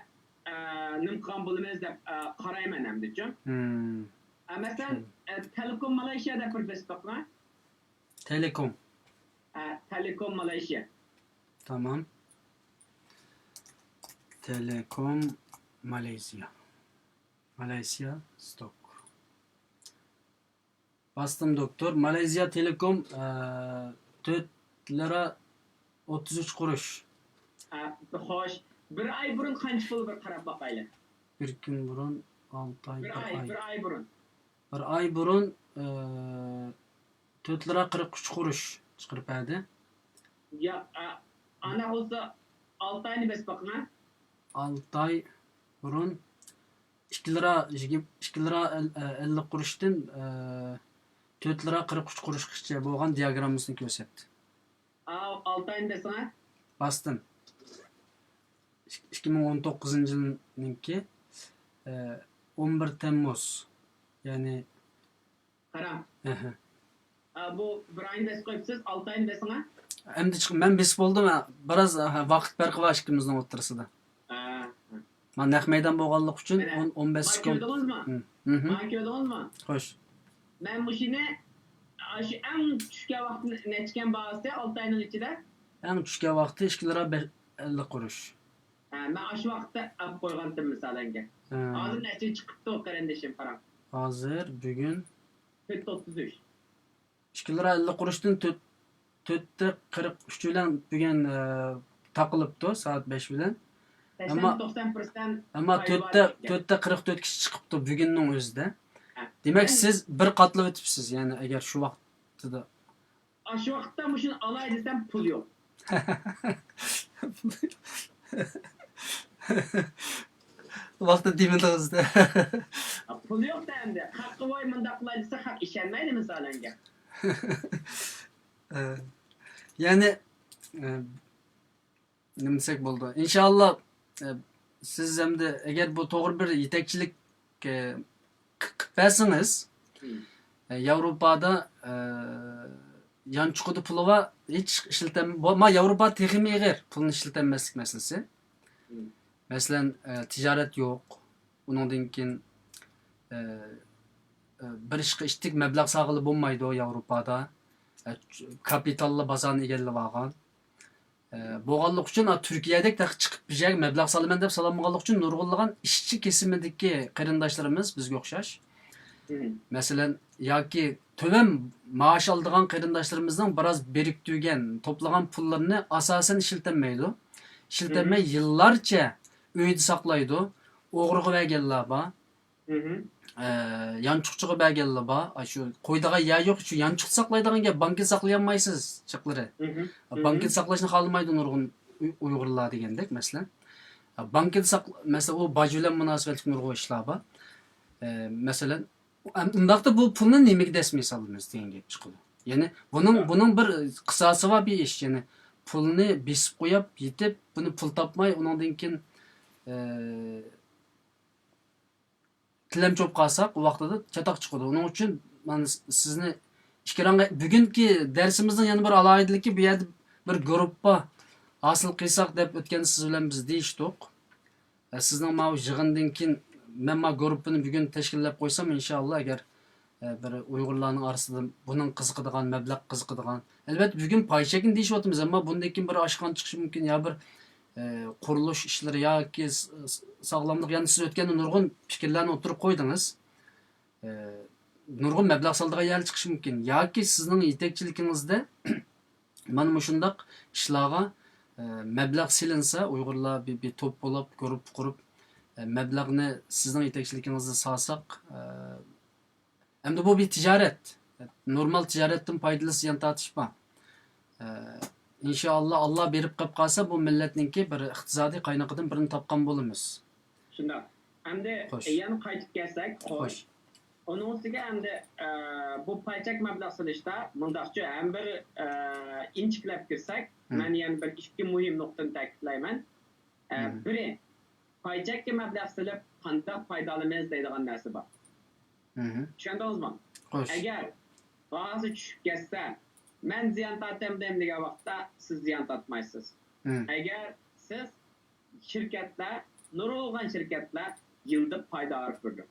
ھە، نېمە قىلغان بولىمىز دەپ، ھە، قارايمەن ئەمدىچۇ. مم. ھە، مەسىلەن، چۈشەندىم. ھە، تېلېكوم مالايشىيا دەپ بىر بېسىپ باقما. تېلېكوم. ھە، تېلېكوم مالايشىيا. تامام. تېلېكوم مالايزىيا. مالايزىيا ستوك. باستىم، دوكتور. مالايزىيا تېلېكوم، ئە، تۆت لىرا ئوتتۇز ئۈچ قۇرۇش. ھە، خوش. بىر ئاي بۇرۇن قانچە پۇل بىر قاراپ باقايلى. بىر كۈن بۇرۇن، ئالتە ئاي، بىر بىر ئاي، ئاي. بىر ئاي بۇرۇن. بىر ئاي بۇرۇن، ئە، تۆت لىرا قىرىق ئۈچ قۇرۇش چىقىرىپ بەردى. ياق، ئە، ئانا بولسا ئالتە ئاينى بېسىپ باقىڭا. ئالتە ئاي بۇرۇن ئىككى لىرا يىگىرمە، ئىككى لىرا ئەل-، ئەللىك قۇرۇشتىن، ئە، تۆت لىرا قىرىق ئۈچ قۇرۇشقىچە بولغان دىياگراممىسىنى كۆرسەتتى. ئاۋۇ ئالتە ئاينى بېسىڭە. باستىم. ئىك-، ئىككى مىڭ ئون توققۇزىنچى يىلنىڭكى، ئە، ئون بىر تەممۇز. يەنى قاراڭ. ئەھە. ئا، بۇ بىر ئاينى بېسىپ قويۇپسىز، ئالتە ئاينى بېسىڭە. ئەمدى چىق-، مەن بېسىپ بولدۇم، ھە. بىراز، ھە، ۋاقىت پەرقى بار ئىككىمىزنىڭ ئوتتۇرىسىدا. ھە، ھە. مانا نەق مەيدان بولغانلىقى ئۈچۈن مانا، ئون، ئون بەش مانا سېكۇنت. كۆردىڭىزمۇ؟ ھىم. ھىم. مانا كۆردىڭىزمۇ؟ خوش. مەن مۇشۇنى، ئاشۇ ئەڭ چۈشكەن ۋاقتى نەچچىكەن باھاسى ئالتە ئاينىڭ ئىچىدە؟ ئەڭ چۈشكەن ۋاقتى ئىككى لىرا بەش، ئەللىك قۇرۇش. ھە، مەن ئاشۇ ۋاقىتتا ئېلىپ قويغانتىم مىسالەنگە. ھە. ھازىر نەچچە چىقىپتۇ قېرىندىشىم، قاراڭ. ھازىر، بۈگۈن. تۆت ئوتتۇز ئۈچ. ئىككى لىرا ئەللىك قۇرۇشتىن تۆت، تۆتتە قىرىق ئۈچ بىلەن بۈگۈن، ئە، تاقىلىپتۇ، سائەت بەش بىلەن. ئەمما، ئەمما تۆتتە، تۆتتە قىرىق تۆت كىشى چىقىپتۇ بۈگۈننىڭ ئۆزىدە. دېمەك، سىز بىر قاتلاپ ئۆتۈپسىز، يەنى ئەگەر شۇ ۋاقتىدا. ئاشۇ ۋاقىتتا مۇشۇنى ئالاي دېسەم، پۇل يوق. ۋاقتىدا دېمىدىڭىز-دە. پۇل يوق-دە ئەمدى. خەققە ۋاي مۇنداق قىلاي دېسە، خەق ئىشەنمەيدۇ، مىسالەنگە. ئە، يەنى، ئە، نېمە دېسەك بولىدۇ؟ ئىنشائاللا، ئە، سىز ئەمدى ئەگەر بۇ توغرا بىر يېتەكچىلىك، ئە، ق-، قىلىپ بەرسىڭىز، ئە، ياۋروپادا، ئە، يانچۇقىدا پۇلى بار، ھېچ ئىشلىتەم-، بولما، ياۋروپا تېخىمۇ ئېغىر پۇلنى ئىشلىتەلمەسلىك مەسىلىسى. مەسىلەن، ئە، تىجارەت يوق، ئۇنىڭدىن كېيىن، ئە، ئە، بىر ئىشقا ئىتتىك مەبلەغ سالغىلى بولمايدۇ ياۋروپادا. ئە، كاپىتاللا بازارنى ئىگىلەپ ئالغان. ئە، بولغانلىقى ئۈچۈن، ئا، تۈركىيەدەك تېخى چىقىپ بىر يەرگە مەبلەغ سالىمەن دەپ سالالمىغانلىقى ئۈچۈن نۇرغۇنلىغان ئىشچى كېسىمىدىكى قېرىنداشلىرىمىز بىزگە ئوخشاش. مەسىلەن، ياكى تۆۋەن مائاش ئالىدىغان قېرىنداشلىرىمىزنىڭ بىراز بىرىكتۈرگەن، توپلىغان پۇللىرىنى ئاساسەن ئىشلىتەلمەيدۇ. ئىشلىتەلمەي يىللارچە ئۆيدە ساقلايدۇ. ئوغرىغا بەرگەنلەر بار. ئە، يانچۇقچىغا بەرگەنلەر بار. ئاشۇ قويىدىغان يەر يوق، شۇ يانچۇقتا ساقلايدىغان گەپ، بانكىدا ساقلىيالمايسىز جىقلىرى. بانكىدا ساقلاشنى خالىمايدۇ نۇرغۇن ئۇي-، ئۇيغۇرلار دېگەندەك، مەسىلەن. بانكىدا ساق-، مەسىلەن، ئۇ باج بىلەن مۇناسىۋەتلىك نۇرغۇن ئىشلار بار. ئە، مەسىلەن، ئۇنداقتا بۇ پۇلنى نېمىگە دەسمىگە سالىمىز دېگەن گەپ چىقىدۇ. يەنى بۇنىڭ، بۇنىڭ بىر قىساسى بار بىر ئىش. يەنى پۇلنى بېسىپ قويۇپ، يېتىپ، بۇنى پۇل تاپماي، ئۇنىڭدىن كېيىن، ئە، تىلەمچى بولۇپ قالساق، ئۇ ۋاقتىدا چاتاق چىقىدۇ. ئۇنىڭ ئۈچۈن مانا سىزنى ئىككى رەڭگە، بۈگۈنكى دەرسىمىزنىڭ يەنە بىر ئالاھىدىلىكى، بۇ يەردە بىر گۇرۇپپا ھاسىل قىلساق دەپ ئۆتكەندە سىز بىلەن بىز دېيىشتۇق. ئە، سىزنىڭ ماۋۇ يىغىندىن كېيىن مەن ماۋۇ گۇرۇپپىنى بۈگۈن تەشكىللەپ قويسام، ئىنشائاللا، ئەگەر، ئە، بىر ئۇيغۇرلارنىڭ ئارىسىدا بۇنىڭ قىزىقىدىغان، مەبلەغ قىزىقىدىغان، ئەلۋەتتە، بۈگۈن پاي چەكنى دېيىشىۋاتىمىز، ئەمما بۇندىن كېيىن بىر ئاشخانا چىقىشى مۇمكىن، يا بىر، ئە، قۇرۇلۇش ئىشلىرى ياكى س-، س-، ساغلاملىق، يەنە سىز ئۆتكەندە نۇرغۇن پىكىرلەرنى ئوتتۇرىغا قويدىڭىز. ئە، نۇرغۇن مەبلەغ سالىدىغان يەرلەر چىقىشى مۇمكىن. ياكى سىزنىڭ يېتەكچىلىكىڭىزدە مانا مۇشۇنداق ئىشلارغا، ئە، مەبلەغ سېلىنسا، ئۇيغۇرلار بىر، بىر توپ بولۇپ، گۇرۇپپا قۇرۇپ، ئە، مەبلەغنى سىزنىڭ يېتەكچىلىكىڭىزدە سالساق، ئە، ئەمدى بۇ بىر تىجارەت. نورمال تىجارەتتىن پايدىلىنىش، زىيان تارتىش بار. ئە، ئىنشائاللا، ئاللا بېرىپ قېلىپ قالسا، بۇ مىللەتنىڭكى بىر ئىقتىسادىي قاينىقىدىن بىرىنى تاپقان بولىمىز. شۇنداق. ئەمدى يەنە قايتىپ كەلسەك، خوش. ئۇنىڭ ئۈستىگە ئەمدى، ئە، بۇ پاي چەك مەبلەغ سېلىشتا مۇنداقچۇ، ھەم بىر، ئە، ئىنچىكىلەپ كىرسەك، مەن يەنە بىر ئىككى مۇھىم نۇقتىنى تەكىتلەيمەن. ئە، بىرى، پاي چەككە مەبلەغ سېلىپ قانداق پايدا ئالىمىز دەيدىغان نەرسە بار. چۈشەندىڭىزمۇ؟ خوش. ئەگەر باھاسى چۈشۈپ كەتسە، مەن زىيان تارتامدىم دېگەن ۋاقىتتا سىز زىيان تارتمايسىز. ئەگەر سىز شىركەتلەر، نۇرغۇن شىركەتلەر يىلدا پايدا ئايرىپ بېرىدۇ.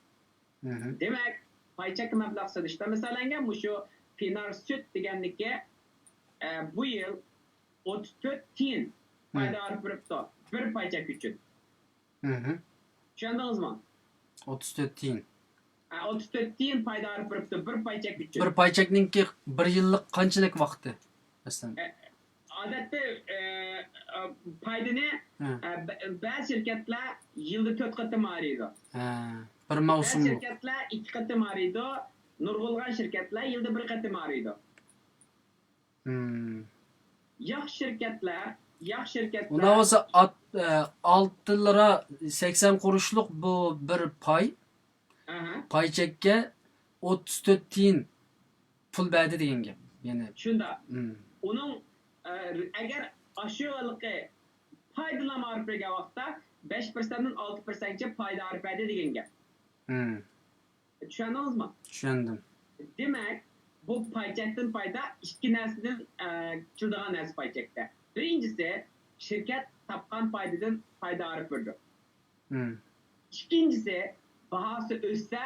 دېمەك، پاي چەككە مەبلەغ سېلىشتا، مىسالەنگە، مۇشۇ پىنار سۈت دېگەننىكى، ئە، بۇ يىل ئوتتۇز تۆت تىيىن پايدا ئايرىپ بېرىپتۇ، بىر پاي چەك ئۈچۈن. چۈشەندىڭىزمۇ؟ ئوتتۇز تۆت تىيىن. ھە، ئوتتۇز تۆت تىيىن پايدا ئايرىپ بېرىپتۇ، بىر پاي چەك ئۈچۈن. بىر پاي چەكنىڭكى بىر يىللىق قانچىلىك ۋاقتى؟ مەسىلەن. ئە، ئادەتتە، ئە، ئە، پايدىنى، ئە، بە-، بەزى شىركەتلەر يىلدا تۆت قېتىم ئايرىيدۇ. ھە، بىر مەۋسۇملۇق. بەزى شىركەتلەر ئىككى قېتىم ئايرىيدۇ. نۇرغۇنلىغان شىركەتلەر يىلدا بىر قېتىم ئايرىيدۇ. ياخشى شىركەتلەر، ياخشى شىركەتلەر. ئۇنداق بولسا، ئات-، ئە، ئالتە لىرا سەكسەن قۇرۇشلۇق بۇ بىر پاي. پاي چەككە ئوتتۇز تۆت تىيىن پۇل بەردى دېگەن گەپ. يەنى شۇنداق. ئۇنىڭ، ئە، ئەگەر ئاشۇ ھېلىقى پايدىنى ئايرىپ بەرگەن ۋاقىتتا بەش پىرسەنتتىن ئالتە پىرسەنتكىچە پايدا ئايرىپ بەردى دېگەن گەپ. چۈشەندىڭىزمۇ؟ چۈشەندىم. دېمەك، بۇ پاي چەكتىن پايدا ئىككى نەرسىدىن، ئە، كېلىدىغان نەرسە پاي چەكتە. بىرىنچىسى، شىركەت تاپقان پايدىدىن پايدا ئايرىپ بېرىدۇ. ئىككىنچىسى، باھاسى ئۆسسە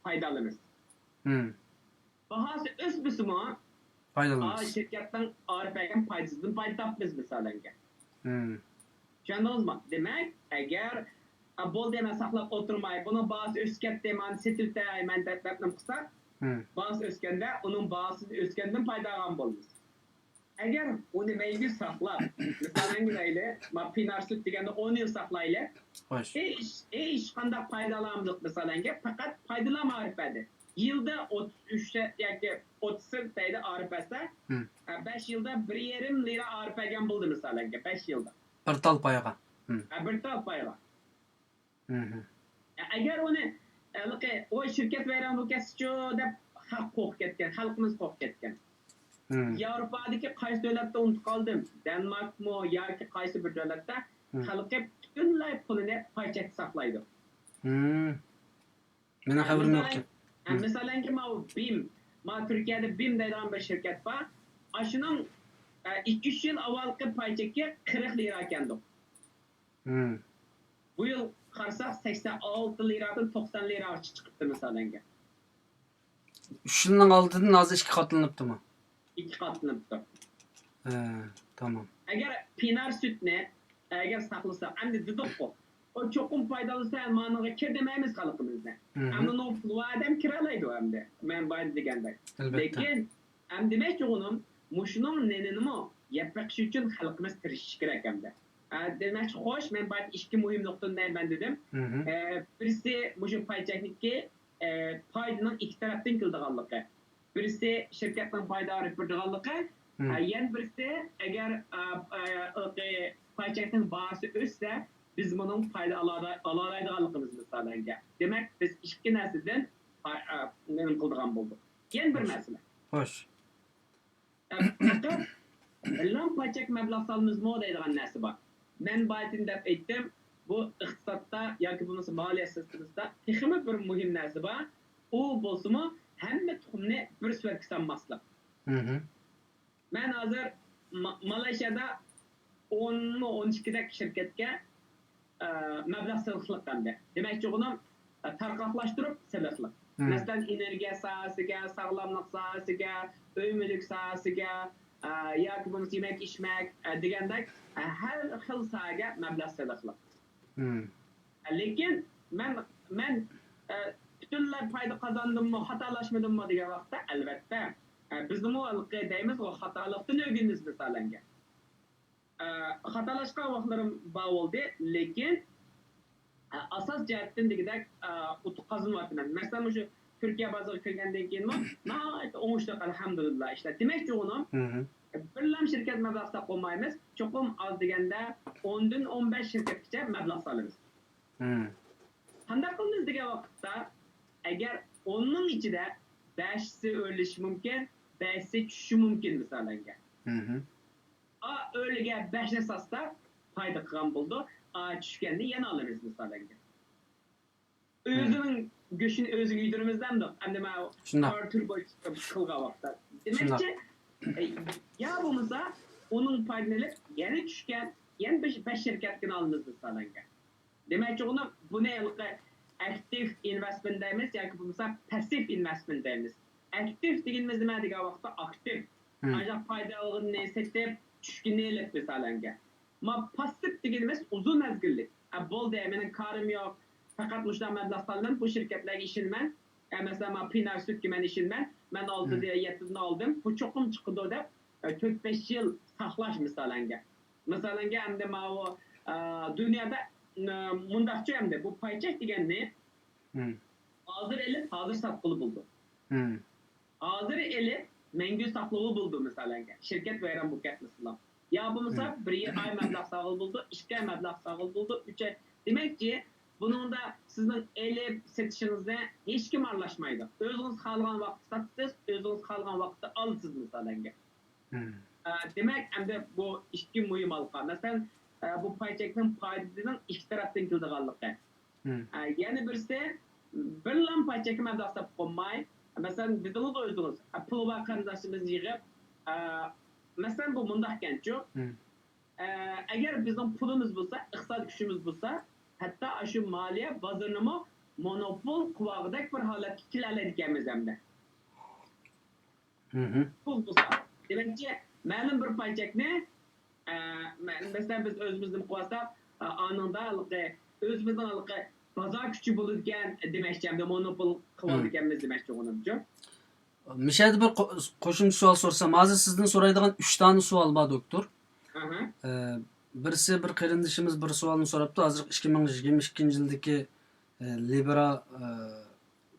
پايدا ئالىمىز. باھاسى ئۆسمىسىمۇ، پايدا ئالىمىز. شىركەتنىڭ ئايرىپ بەرگەن پايدىسىدىن پايدا تاپىمىز، مىسالەنگە. چۈشەندىڭىزمۇ؟ دېمەك، ئەگەر، ئا، بولدى، مەن ساقلاپ ئولتۇرماي، بۇنىڭ باھاسى ئۆسۈپ كەتتى، مانا سېتىۋېتەيمەن دەپ، دەپ نېمە قىلساق، باھاسى ئۆسكەندە ئۇنىڭ باھاسى ئۆسكەندىن پايدا ئالغان بولىمىز. ئەگەر ئۇنى مەڭگۈ ساقلاپ، مىسالەنگە دەيلى، ما پىنار سۈت دېگەندە ئون يىل ساقلايلى. خوش. ھېچ، ھېچقانداق پايدىلانمىدۇق مىسالەنگە، پەقەت پايدىلانما ئارپەدى. يىلدا ئوتتۇز ئۈچ ياكى ئوتتۇز سېنت دەيدۇ ئارپەسە، ھىم. ھە، بەش يىلدا بىر يېرىم لىرا ئارپەگەن بولدى مىسالەنگە، بەش يىلدا. بىر تال پايغا. ھىم. ھە، بىر تال پايغا. ھىم. ئەگەر ئۇنى، ھېلىقى، ۋاي شىركەت ۋەيران بولۇپ كەتسىچۇ دەپ خەق قورقۇپ كەتكەن، خەلقىمىز قورقۇپ كەتكەن. ھىم. ياۋروپادىكى قايسى دۆلەتتە ئۇنتۇپ قالدىم، دېنماركمۇ ياكى قايسى بىر دۆلەتتە ھىم. خەلقى پۈتۈنلەي پۇلىنى پاي چەكتە ساقلايدۇ. ھىم. مېنىڭ خەۋىرىم يوق. مىسالەنگە، ماۋۇ بىم، ما تۈركىيەدە بىم دەيدىغان بىر شىركەت بار. ئاشۇنىڭ ئىككى ئۈچ يىل ئاۋۋالقى پاي چېكى قىرىق لىرا ئىكەندۇق. ھىم. بۇ يىل قارىساق، سەكسەن ئالتە لىرادىن توقسان لىراغىچە چىقىپتۇ مىسالەنگە. ئۈچ يىلنىڭ ئالدىدىن ھازىر ئىككى قاتلىنىپتۇمۇ؟ ئىككى قاتلىنىپتۇ. ھە، تامام. ئەگەر پىنار سۈتنى ئەگەر ساقلىساق، ئەمدى دېدۇققۇ، ئۇ چوقۇم پايدىلانسا، مانىڭغا كىر دېمەيمىز خەلقىمىزنى. مم. ئەمدى ئۇنىڭ پۇلى بار ئادەم كىرەلەيدۇ ئەمدى. مەن بايا دېگەندەك. ئەلۋەتتە. لېكىن ئەمدى دېمەكچى ئۇنىم، مۇشۇنىڭ نېنىنىمۇ يەپ بېقىش ئۈچۈن خەلقىمىز تىرىشىشى كېرەك ئەمدى. ئە، دېمەكچى، خوش، مەن بايا ئىككى مۇھىم نۇقتىنى دەيمەن دېدىم. مم. ئە، بىرسى مۇشۇ پاي چەكنىكى، ئە، پايدىنىڭ ئىككى تەرەپتىن كېلىدىغانلىقى. بىرسى شىركەتنىڭ پايدا ئېلىپ بېرىدىغانلىقى، مم. ئە، يەنە بىرسى، ئەگەر، ئە، ئە، پاي چەكنىڭ باھاسى ئۆسسە، بىز بۇنىڭ پايدا ئالالاي-، ئالالايدىغانلىقىمىز مىسالەنگە. دېمەك، بىز ئىككى نەرسىدىن پاي-، ئە، نېمە قىلىدىغان بولدۇق. يەنە بىر مەسىلە. خوش. ئە، پەقەت بىرلا پاي چەك مەبلەغ سالىمىزمۇ دەيدىغان نەرسە بار. مەن بايىتىن دەپ ئېيتتىم، بۇ ئىقتىسادتا ياكى بولمىسا مالىيە سىستېمىسىدا تېخىمۇ بىر مۇھىم نەرسە بار. ئۇ بولسىمۇ ھەممە تۇخۇمنى بىر سۈرەتكە سالماسلىق. مم. مەن ھازىر ما-، مالايشىيادا ئونمۇ ئون ئىككىدەك شىركەتكە، ئە، مەبلەغ سېلىقلىق ئەمدى. دېمەكچى بولغىنىم، ئە، تارقاقلاشتۇرۇپ سېلىقلىق. مم. مەسىلەن، ئېنېرگىيە ساھەسىگە، ساغلاملىق ساھەسىگە، ئۆي مۈلۈك ساھەسىگە، ئە، ياكى بولمىسا يېمەك ئىچمەك، ئە، دېگەندەك، ئە، ھەر خىل ساھەگە مەبلەغ سېلىقلىق. مم. لېكىن مەن، مەن، ئە، پۈتۈنلەي پايدا قازاندىممۇ، خاتالاشمىدىممۇ دېگەن ۋاقىتتا، ئەلۋەتتە، ئە، بىزمۇ ھېلىقى دەيمىزغۇ، خاتالىقتىن ئۆگىنىمىز مىسالەنگە. ئە، خاتالاشقان ۋاقىتلىرىم بار بولدى، لېكىن، ئە، ئاساس جەھەتتىن دېگۈدەك، ئە، ئۇتۇق قازىنىۋاتىمەن. مەسىلەن، مۇشۇ تۈركىيە بازىرىغا كىرگەندىن كېيىنمۇ ناھايىتى ئوڭۇشلۇق، ئەلھەمدۇلىللا، ئىشلار. دېمەكچى بولغىنىم، مم. بىرلام شىركەت مەبلەغ ساپ بولمايمىز. چوقۇم ئاز دېگەندە ئوندىن ئون بەش شىركەتكىچە مەبلەغ سالىمىز. مم. قانداق قىلىمىز دېگەن ۋاقىتتا، ئەگەر ئوننىڭ ئىچىدە بەشىسى ئۆرلىشى مۇمكىن، بەشىسى چۈشۈشى مۇمكىن مىسالەنگە. مم. ئا ئۆرلىگەن بەشنى ساتساق پايدا قىلغان بولىدۇ. ئا چۈشكەننى يەنە ئالىمىز مىسالەنگە. ئۆزىنىڭ گۆشىنى ئۆزىگە يېدۈرىمىز دەمدۇق. ئەمدى مانا شۇنداق. بارتېر بويىچە قىلغان ۋاقىتتا. دېمەكچى، ئە، يا بولمىسا ئۇنىڭ پايدىنى ئېلىپ يەنە چۈشكەن، يەنە بەش، بەش شىركەتكىنى ئالىمىز مىسالەنگە. دېمەكچى، ئۇنى، بۇنى ھېلىقى ئاكتىپ ئىنۋېستمېنت دەيمىز ياكى بولمىسا پاسسىپ ئىنۋېستمېنت دەيمىز. ئاكتىپ دېگىنىمىز نېمە دېگەن ۋاقىتتا ئاكتىپ. مم. ئاشۇنداق پايدا ئالغىنىنى سېتىپ، چۈشكىنىنى ئېلىپ مىسالەنگە. ما پاسسىپ دېگىنىمىز ئۇزۇن مەزگىللىك. ئە، بولدى، مېنىڭ كارىم يوق. پەقەت مۇشۇنداق مەبلەغ سالىمەن، بۇ شىركەتلەرگە ئىشىنىمەن. ئە، مەسىلەن، ما پىنار سۈتكە مەن ئىشىنىمەن. مەن ئالتىدىن، يەتتىدىن ئالدىم. بۇ چوقۇم چىقىدۇ دەپ، ئە، تۆت، بەش يىل ساقلاش مىسالەنگە. مىسالەنگە، ئەمدى ماۋۇ، ئە، دۇنيادا، ئە، مۇنداقچۇ ئەمدى، بۇ پاي چەك دېگەننى مم. ھازىر ئېلىپ، ھازىر ساتقىلى بولىدۇ. مم. ھازىر ئېلىپ، مەڭگۈ ساقلىغىلى بولىدۇ، مىسالەنگە. شىركەت ۋەيران بولۇپ كەتمىسىلا. يا بولمىسا، مم. بىر ئاي مەبلەغ سالغىلى بولىدۇ، ئىككى ئاي مەبلەغ سالغىلى بولىدۇ، ئۈچ ئاي. دېمەكچى، بۇنىڭدا سىزنىڭ ئېلىپ سېتىشىڭىزنى ھېچكىم ئارىلاشمايدۇ. ئۆزىڭىز خالىغان ۋاقىتتا ساتىسىز، ئۆزىڭىز خالىغان ۋاقىتتا ئالىسىز، مىسالەنگە. مم. ئە، دېمەك، ئەمدى بۇ ئىككى مۇھىم ھالقا. مەسىلەن، ئە، بۇ پاي چەكنىڭ پايدىسىنىڭ ئىككى تەرەپتىن كېلىدىغانلىقى. مم. ئە، يەنە بىرسى، بىرلا پاي چەككە مەبلەغ سېلىپ قويماي، مەسىلەن، دېدىڭىزغۇ ئۆزىڭىز، ئە، پۇلى بار قېرىنداشلىرىمىزنى يىغىپ، ئە، مەسىلەن، بۇ مۇنداقكەنچۇ، مم. ئە، ئەگەر بىزنىڭ پۇلىمىز بولسا، ئىقتىساد كۈچىمىز بولسا، ھەتتا ئاشۇ مالىيە بازىرىنىمۇ مونوپول قىلىۋالغۇدەك بىر ھالەتكە كېلەلەيدىكەنمىز ئەمدى. مم. پۇل بولسا. دېمەكچى، مەلۇم بىر پاي چەكنى، ئە، مە-، مەسىلەن، بىز ئۆزىمىز نېمە قىلىۋالساق، ئە، ئانىڭدا ھېلىقى ئۆزىمىزنىڭ ھېلىقى بازار كۈچى بولىدىكەن دېمەكچى، ئەمدى مونوپول قىلىۋالىدىكەنمىز دېمەكچى ئۇنىمچۇ. مىشەدە بىر قو-، قوشۇمچە سوئال سورىسام، ھازىر سىزدىن سورايدىغان ئۈچ دانە سوئال بار، دوكتور. ئە، بىرسى، بىر قېرىندىشىمىز بىر سوئالنى سوراپتۇ. ھازىر ئىككى مىڭ يىگىرمە ئىككىنچى يىلدىكى، ئە، لىبېرا-، ئە،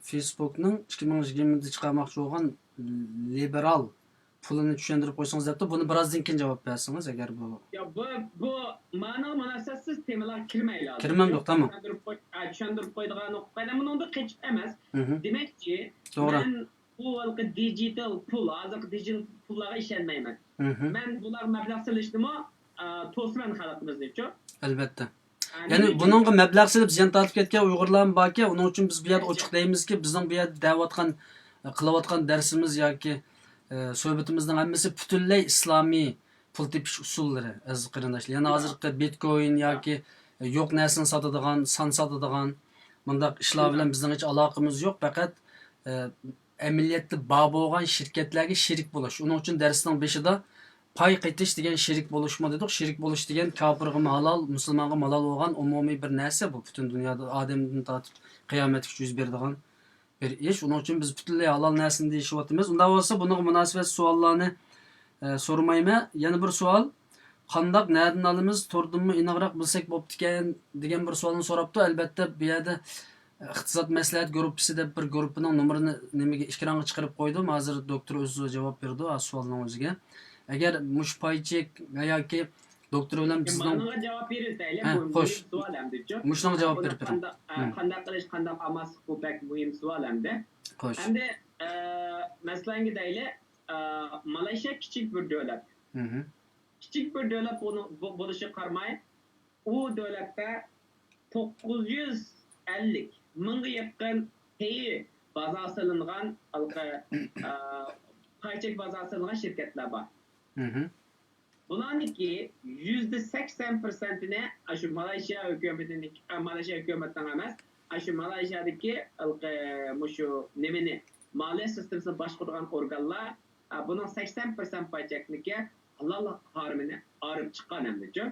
فېيسبۇكنىڭ ئىككى مىڭ يىگىرمىدە چىقارماقچى بولغان لىبېرال پۇلىنى چۈشەندۈرۈپ قويسىڭىز دەپتۇ. بۇنى بىرازدىن كېيىن جاۋاب بەرسىڭىز، ئەگەر بۇ ياق، بۇ، بۇ مانىڭغا مۇناسىۋەتسىز تېمىلارغا كىرمەيلى ھازىر. كىرمەمدۇق، تامام. چۈشەندۈرۈپ قوي-، ئە، چۈشەندۈرۈپ قويىدىغان نۇقتا. مەن بۇنىڭدىن قېچىپ ئەمەس. مھم. دېمەكچى، توغرا. مەن بۇ ھېلىقى دىجىتال پۇل، ھازىرقى دىجىتال پۇللارغا ئىشەنمەيمەن. مھم. مەن بۇلارغا مەبلەغ سېلىشنىمۇ، ئە، توسىمەن خەلقىمىزنىچۇ. ئەلۋەتتە. ئە، يەنى نېمە ئۈچۈن؟ بۇنىڭغا مەبلەغ سېلىپ زىيان تارتىپ كەتكەن ئۇيغۇرلارمۇ باركەن، ئۇنىڭ ئۈچۈن بىز بۇ يەردە ئوچۇق دەيمىزكى، بىزنىڭ بۇ يەردە دەۋاتقان، قىلىۋاتقان دەرسىمىز ياكى، ئە، سۆھبىتىمىزنىڭ ھەممىسى پۈتۈنلەي ئىسلامىي پۇل تېپىش ئۇسۇللىرى، ئەزىز قېرىنداشلار. يەنى ھازىرقى بىتكوين ياكى يوق نەرسىنى ساتىدىغان، سان ساتىدىغان مۇنداق ئىشلار بىلەن بىزنىڭ ھېچ ئالاقىمىز يوق. پەقەت، ئە، ئەمەلىيەتتە بار بولغان شىركەتلەرگە شېرىك بولۇش. ئۇنىڭ ئۈچۈن دەرسنىڭ بېشىدا پاي قېتىش دېگەن شېرىك بولۇشمۇ دېدۇق. شېرىك بولۇش دېگەن كاپىرغىمۇ ھالال، مۇسۇلمانغىمۇ ھالال بولغان ئومۇمىي بىر نەرسە بۇ. پۈتۈن دۇنيادا ئادەمدىن تارتىپ قىيامەتكىچە يۈز بېرىدىغان بىر ئىش. ئۇنىڭ ئۈچۈن بىز پۈتۈنلەي ھالال نەرسىنى دېيىشىۋاتىمىز. ئۇنداق بولسا بۇنىڭغا مۇناسىۋەتلىك سوئاللارنى، ئە، سورىمايمەن. يەنە بىر سوئال. قانداق، نەدىن ئالىمىز؟ توردىنمۇ ئېنىقراق بىلسەك بوپتىكەن دېگەن بىر سوئالنى سوراپتۇ. ئەلۋەتتە، بۇ يەردە ئىقتىساد مەسلىھەت گۇرۇپپىسى دەپ بىر گۇرۇپپىنىڭ نومۇرىنى نېمىگە، ئېكرانغا چىقىرىپ قويدۇم. ھازىر دوكتور ئۆزى جاۋاب بېرىدۇ، ھازىر سوئالنىڭ ئۆزىگە. ئەگەر مۇشۇ پايچېك ياكى دوكتور بىلەن بىزنىڭ مانىڭغا جاۋاب بېرىۋېتەيلى، ھە، بۇ خوش. مۇھىم سوئال ئەمدىچۇ. مۇشۇنىڭغا جاۋاب بېرىپ بېرىڭ. قانداق، ئە، قانداق قىلىش، قانداق ئالماسلىق، بۇ بەك مۇھىم سوئال ئەمدى. خوش. ئەمدى، ئە، مەسىلەنگە دەيلى، ئە، مالايشىيا كىچىك بىر دۆلەت. مھم. كىچىك بىر دۆلەت بولۇ-، بو-، بولۇشىغا قارىماي، ئۇ دۆلەتتە توققۇز يۈز ئەللىك مىڭغا يېقىن پېيى بازار سېلىنغان ھالقا، ئە، پايچەك بازار سېلىنغان شىركەتلەر بار. مھم. بۇلارنىڭكى يۈزدە سەكسەن پىرسەنتىنى ئاشۇ مالايشىيا ھۆكۈمىتىنىڭ، ئە، مالايشىيا ھۆكۈمىتىنىڭ ئەمەس، ئاشۇ مالايشىيادىكى ھالقا مۇشۇ نېمىنى، مالىيە سىستېمىسىنى باشقۇرىدىغان ئورگانلار، ئە، بۇنىڭ سەكسەن پىرسەنت پايچەكنىڭكى ھالال ھارىمىنى ئايرىپ چىققان ئەمدىچۇ.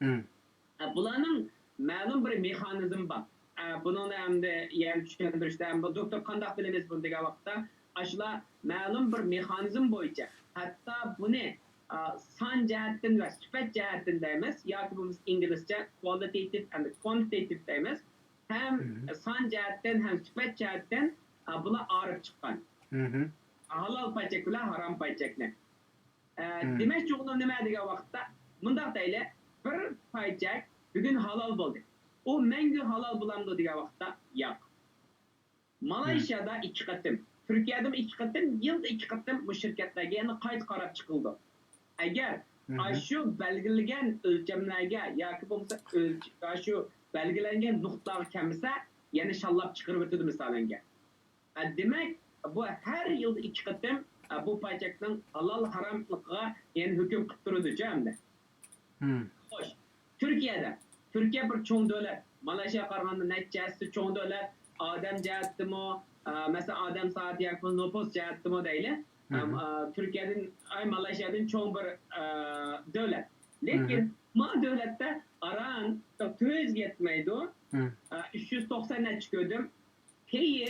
مم. ئە، بۇلارنىڭ مەلۇم بىر مېخانىزمى بار. ئە، بۇنىڭنى ئەمدى يەنە چۈشەندۈرۈشتە، ئەمدى دوكتور قانداق بىلىمىز بۇنى دېگەن ۋاقىتتا، ئاشۇلار مەلۇم بىر مېخانىزم بويىچە، ھەتتا بۇنى، ئا، سان جەھەتتىن ۋە سۈپەت جەھەتتىن دەيمىز، ياكى بولمىسا ئىنگلىزچە qualitative and quantitative دەيمىز، ھەم مم. سان جەھەتتىن ھەم سۈپەت جەھەتتىن، ئا، بۇلار ئايرىپ چىققان. مم. ھالال پايچەك بىلەن ھارام پايچەكنى. ئە، مم. دېمەكچى بولغىنىم نېمە دېگەن ۋاقىتتا، مۇنداق دەيلى، بىر پايچەك بۈگۈن ھالال بولدى. ئۇ مەڭگۈ ھالال بولامدۇ دېگەن ۋاقىتتا، ياق. مم. مالايشىيادا ئىككى قېتىم، تۈركىيەدىمۇ ئىككى قېتىم، يىلدا ئىككى قېتىم بۇ شىركەتلەرگە يەنە قايتا قاراپ چىقىلىدۇ. ئەگەر مم. ئاشۇ بەلگىلىگەن ئۆلچەملەرگە ياكى بولمىسا ئۆلچ-، ئاشۇ بەلگىلەنگەن نۇقتىلارغا كەلمىسە، يەنە شاللاپ چىقىرىۋېتىدۇ مىسالەنگە. ئە، دېمەك، بۇ ھەر يىلدا ئىككى قېتىم، ئە، بۇ پايچەكنىڭ ھالال ھاراملىقىغا يەنە ھۆكۈم قىلىپ تۇرىدۇچۇ ئەمدى. مم. خوش، تۈركىيەدە. تۈركىيە بىر چوڭ دۆلەت. مالايشىياغا قارىغاندا نەچچە ھەسسە چوڭ دۆلەت. ئادەم جەھەتتىمۇ، ئە، مەسىلەن، ئادەم سانى ياكى نوپۇس جەھەتتىمۇ دەيلى. مم. ئە، تۈركىيەدىن، ئاي، مالايشىيادىن چوڭ بىر، ئە، دۆلەت. لېكىن مم. ما دۆلەتتە ئاران تۆت يۈزگە يەتمەيدۇ. مم. ئە، ئۈچ يۈز توقسان نەچچە كۆردۈم. پېيى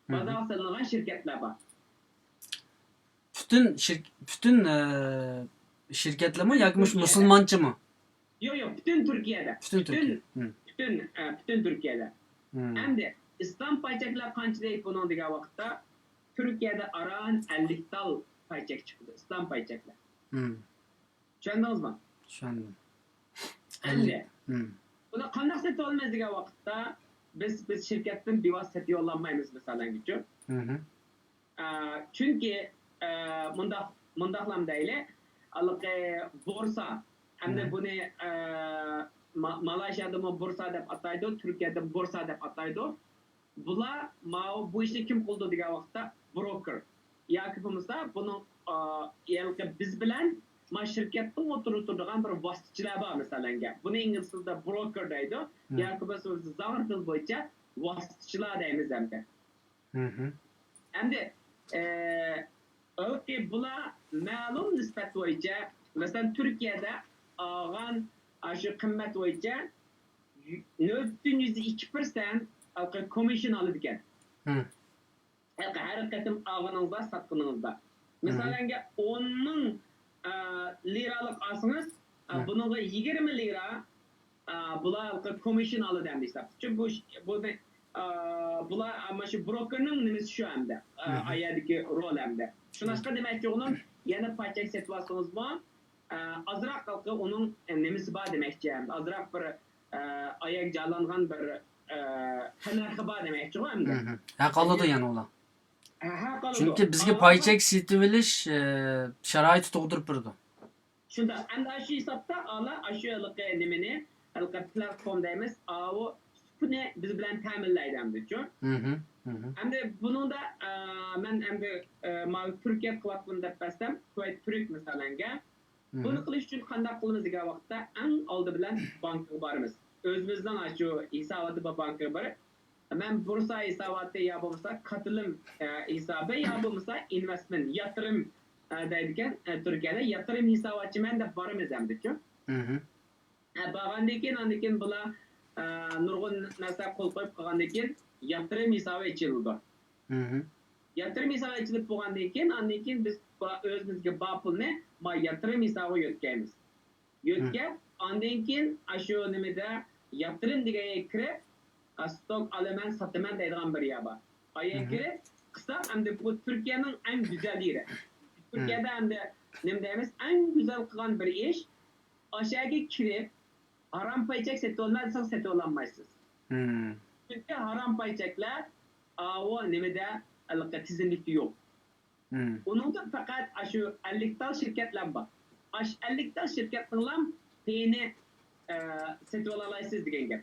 مم. بازارغا سېلىنغان شىركەتلەر بار. پۈتۈن شىر-، پۈتۈن، ئە، شىركەتلەرمۇ ياكى مۇشۇ تۈركىيەدە. مۇسۇلمانچىمۇ؟ ياق، ياق، پۈتۈن تۈركىيەدە. پۈتۈن پۈتۈن، تۈركىيە. مم. پۈتۈن، ئە، پۈتۈن تۈركىيەدە. مم. ئەمدى ئىسلام پايچەكلەر قانچىلىك بۇنىڭ دېگەن ۋاقىتتا، تۈركىيەدە ئاران ئەللىك تال پايچەك چىقىدۇ، ئىسلام پايچەكلەر. مم. چۈشەندىڭىزمۇ؟ چۈشەندىم. ئەمدى مم. بۇنى قانداق سېتىۋالىمىز دېگەن ۋاقىتتا، بىز، بىز شىركەتتىن بىۋاسىتە سېتىۋالالمايمىز، مىسالەنگىچۇ. مم. ئە، چۈنكى، ئە، مۇنداق، مۇنداقلام دەيلى، ھېلىقى بورسا، ئەمدى مم. بۇنى، ئە، ما-، مالايشىيادىمۇ بورسا دەپ ئاتايدۇ، تۈركىيەدىمۇ بورسا دەپ ئاتايدۇ. بۇلار ماۋۇ، بۇ ئىشنى كىم قىلىدۇ دېگەن ۋاقىتتا، بروكېر. ياكى بولمىسا بۇنىڭ، ئا، ھېلىقى بىز بىلەن ما شىركەتنىڭ ئوتتۇرىدا تۇرىدىغان بىر ۋاسىتىچىلەر بار، مىسالەنگە. بۇنى ئىنگلىز تىلىدا بروكېر دەيدۇ. مم. ياكى بولمىسا زاڭ تىل بويىچە ۋاسىتىچىلار دەيمىز ئەمدى. مم. ئەمدى، ئە، ھېلىقى بۇلار مەلۇم نىسبەت بويىچە، مەسىلەن، تۈركىيەدە ئالغان ئاشۇ قىممەت بويىچە نۆل پۈتۈن يۈزدە ئىككى پىرسەنت ھېلىقى كومىشن ئالىدىكەن. مم. ھەر قېتىم ئالغىنىڭىزدا، ساتقىنىڭىزدا. مىسالەنگە، ئون مىڭ لىرالىق ئالسىڭىز، بۇنىڭغا يىگىرمە لىرا بۇلار كومىشن ئالىدۇ ئەمدى ھېسابتا. چۈنكى بۇ، بۇنى، بۇلار، مانا شۇ بروكېرنىڭ نېمىسى شۇ ئەمدى، ئايەردىكى رول ئەمدى. شۇناشقا دېمەكچى بولغىنىم، يەنە پايچەك سېتىۋالسىڭىزمۇ، ئازراق ئۇنىڭ نېمىسى بار دېمەكچى ئەمدى. ئازراق بىر ئايەرگە جايلانغان بىر تەننەرخى بار دېمەكچىغۇ ئەمدى. ھەق ئالىدۇ يەنە ئۇلار. ھەق ئالىدۇ. چۈنكى بىزگە پايچەك سېتىۋېلىش شارائىتى تۇغدۇرۇپ بېرىدۇ. شۇنداق. ئەمدى ئاشۇ ھېسابتا ئالا ئاشۇ ھېلىقى نېمىنى، ھېلىقى پلاتفورم دەيمىز، ئاۋۇ سۇپىنى بىز بىلەن تەمىنلەيدۇ ئەمدىچۇ. ئەمدى بۇنىڭدا، ئە، مەن ئەمدى، ئە، ماۋۇ تۈركىيە قىلىۋاتقىنى دەپ بەرسەم، كۇۋەيت تۈرك مىسالەنگە. بۇنى قىلىش ئۈچۈن قانداق قىلىمىز دېگەن ۋاقىتتا، ئەڭ ئالدى بىلەن بانكىغا بارىمىز. ئۆزىمىزنىڭ ئاشۇ ھېساباتى بار بانكىغا بېرىپ، مەن بورسا ھېساباتى يا بولمىسا كاتىلىم، ئە، ھېسابى يا بولمىسا ئىنۋېستمېنت، ياتىرىم، ئە، دەيدىكەن، ئە، تۈركىيەدە ياتىرىم ھېساباتچىمەن دەپ بارىمىز ئەمدىچۇ. ئە، بارغاندىن كېيىن، ئاندىن كېيىن بۇلار، ئە، نۇرغۇن نەرسە قول قويۇپ قىلغاندىن كېيىن ياتىرىم ھېسابى ئېچىلىدۇ. ياتىرىم ھېسابى ئېچىلىپ بولغاندىن كېيىن، ئاندىن كېيىن بىز با-، ئۆزىمىزگە بار پۇلنى ما ياتىرىم ھېسابىغا يۆتكەيمىز. يۆتكەپ، ئاندىن كېيىن ئاشۇ نېمىدە ياتىرىم دېگەن يەرگە كىرىپ، ئا، ستوك ئالىمەن، ساتىمەن دەيدىغان بىر يەر بار. ئايەرگە كىرىپ قىلساق، ئەمدى بۇ تۈركىيەنىڭ ئەڭ گۈزەل يېرى. تۈركىيەدە ئەمدى نېمە دەيمىز، ئەڭ گۈزەل قىلغان بىر ئىش، ئاشۇ يەرگە كىرىپ، ھارام پايچەك سېتىۋالىمەن دېسەڭ، سېتىۋالالمايسىز. چۈنكى ھارام پايچەكلەر ئاۋۇ نېمىدە، ھېلىقى تىزىملىكتە يوق. ئۇنىڭدا پەقەت ئاشۇ ئەللىك تال شىركەتلەر بار. ئاشۇ ئەللىك تال شىركەتنىڭلا پېيىنى، ئە، سېتىۋالالايسىز دېگەن گەپ.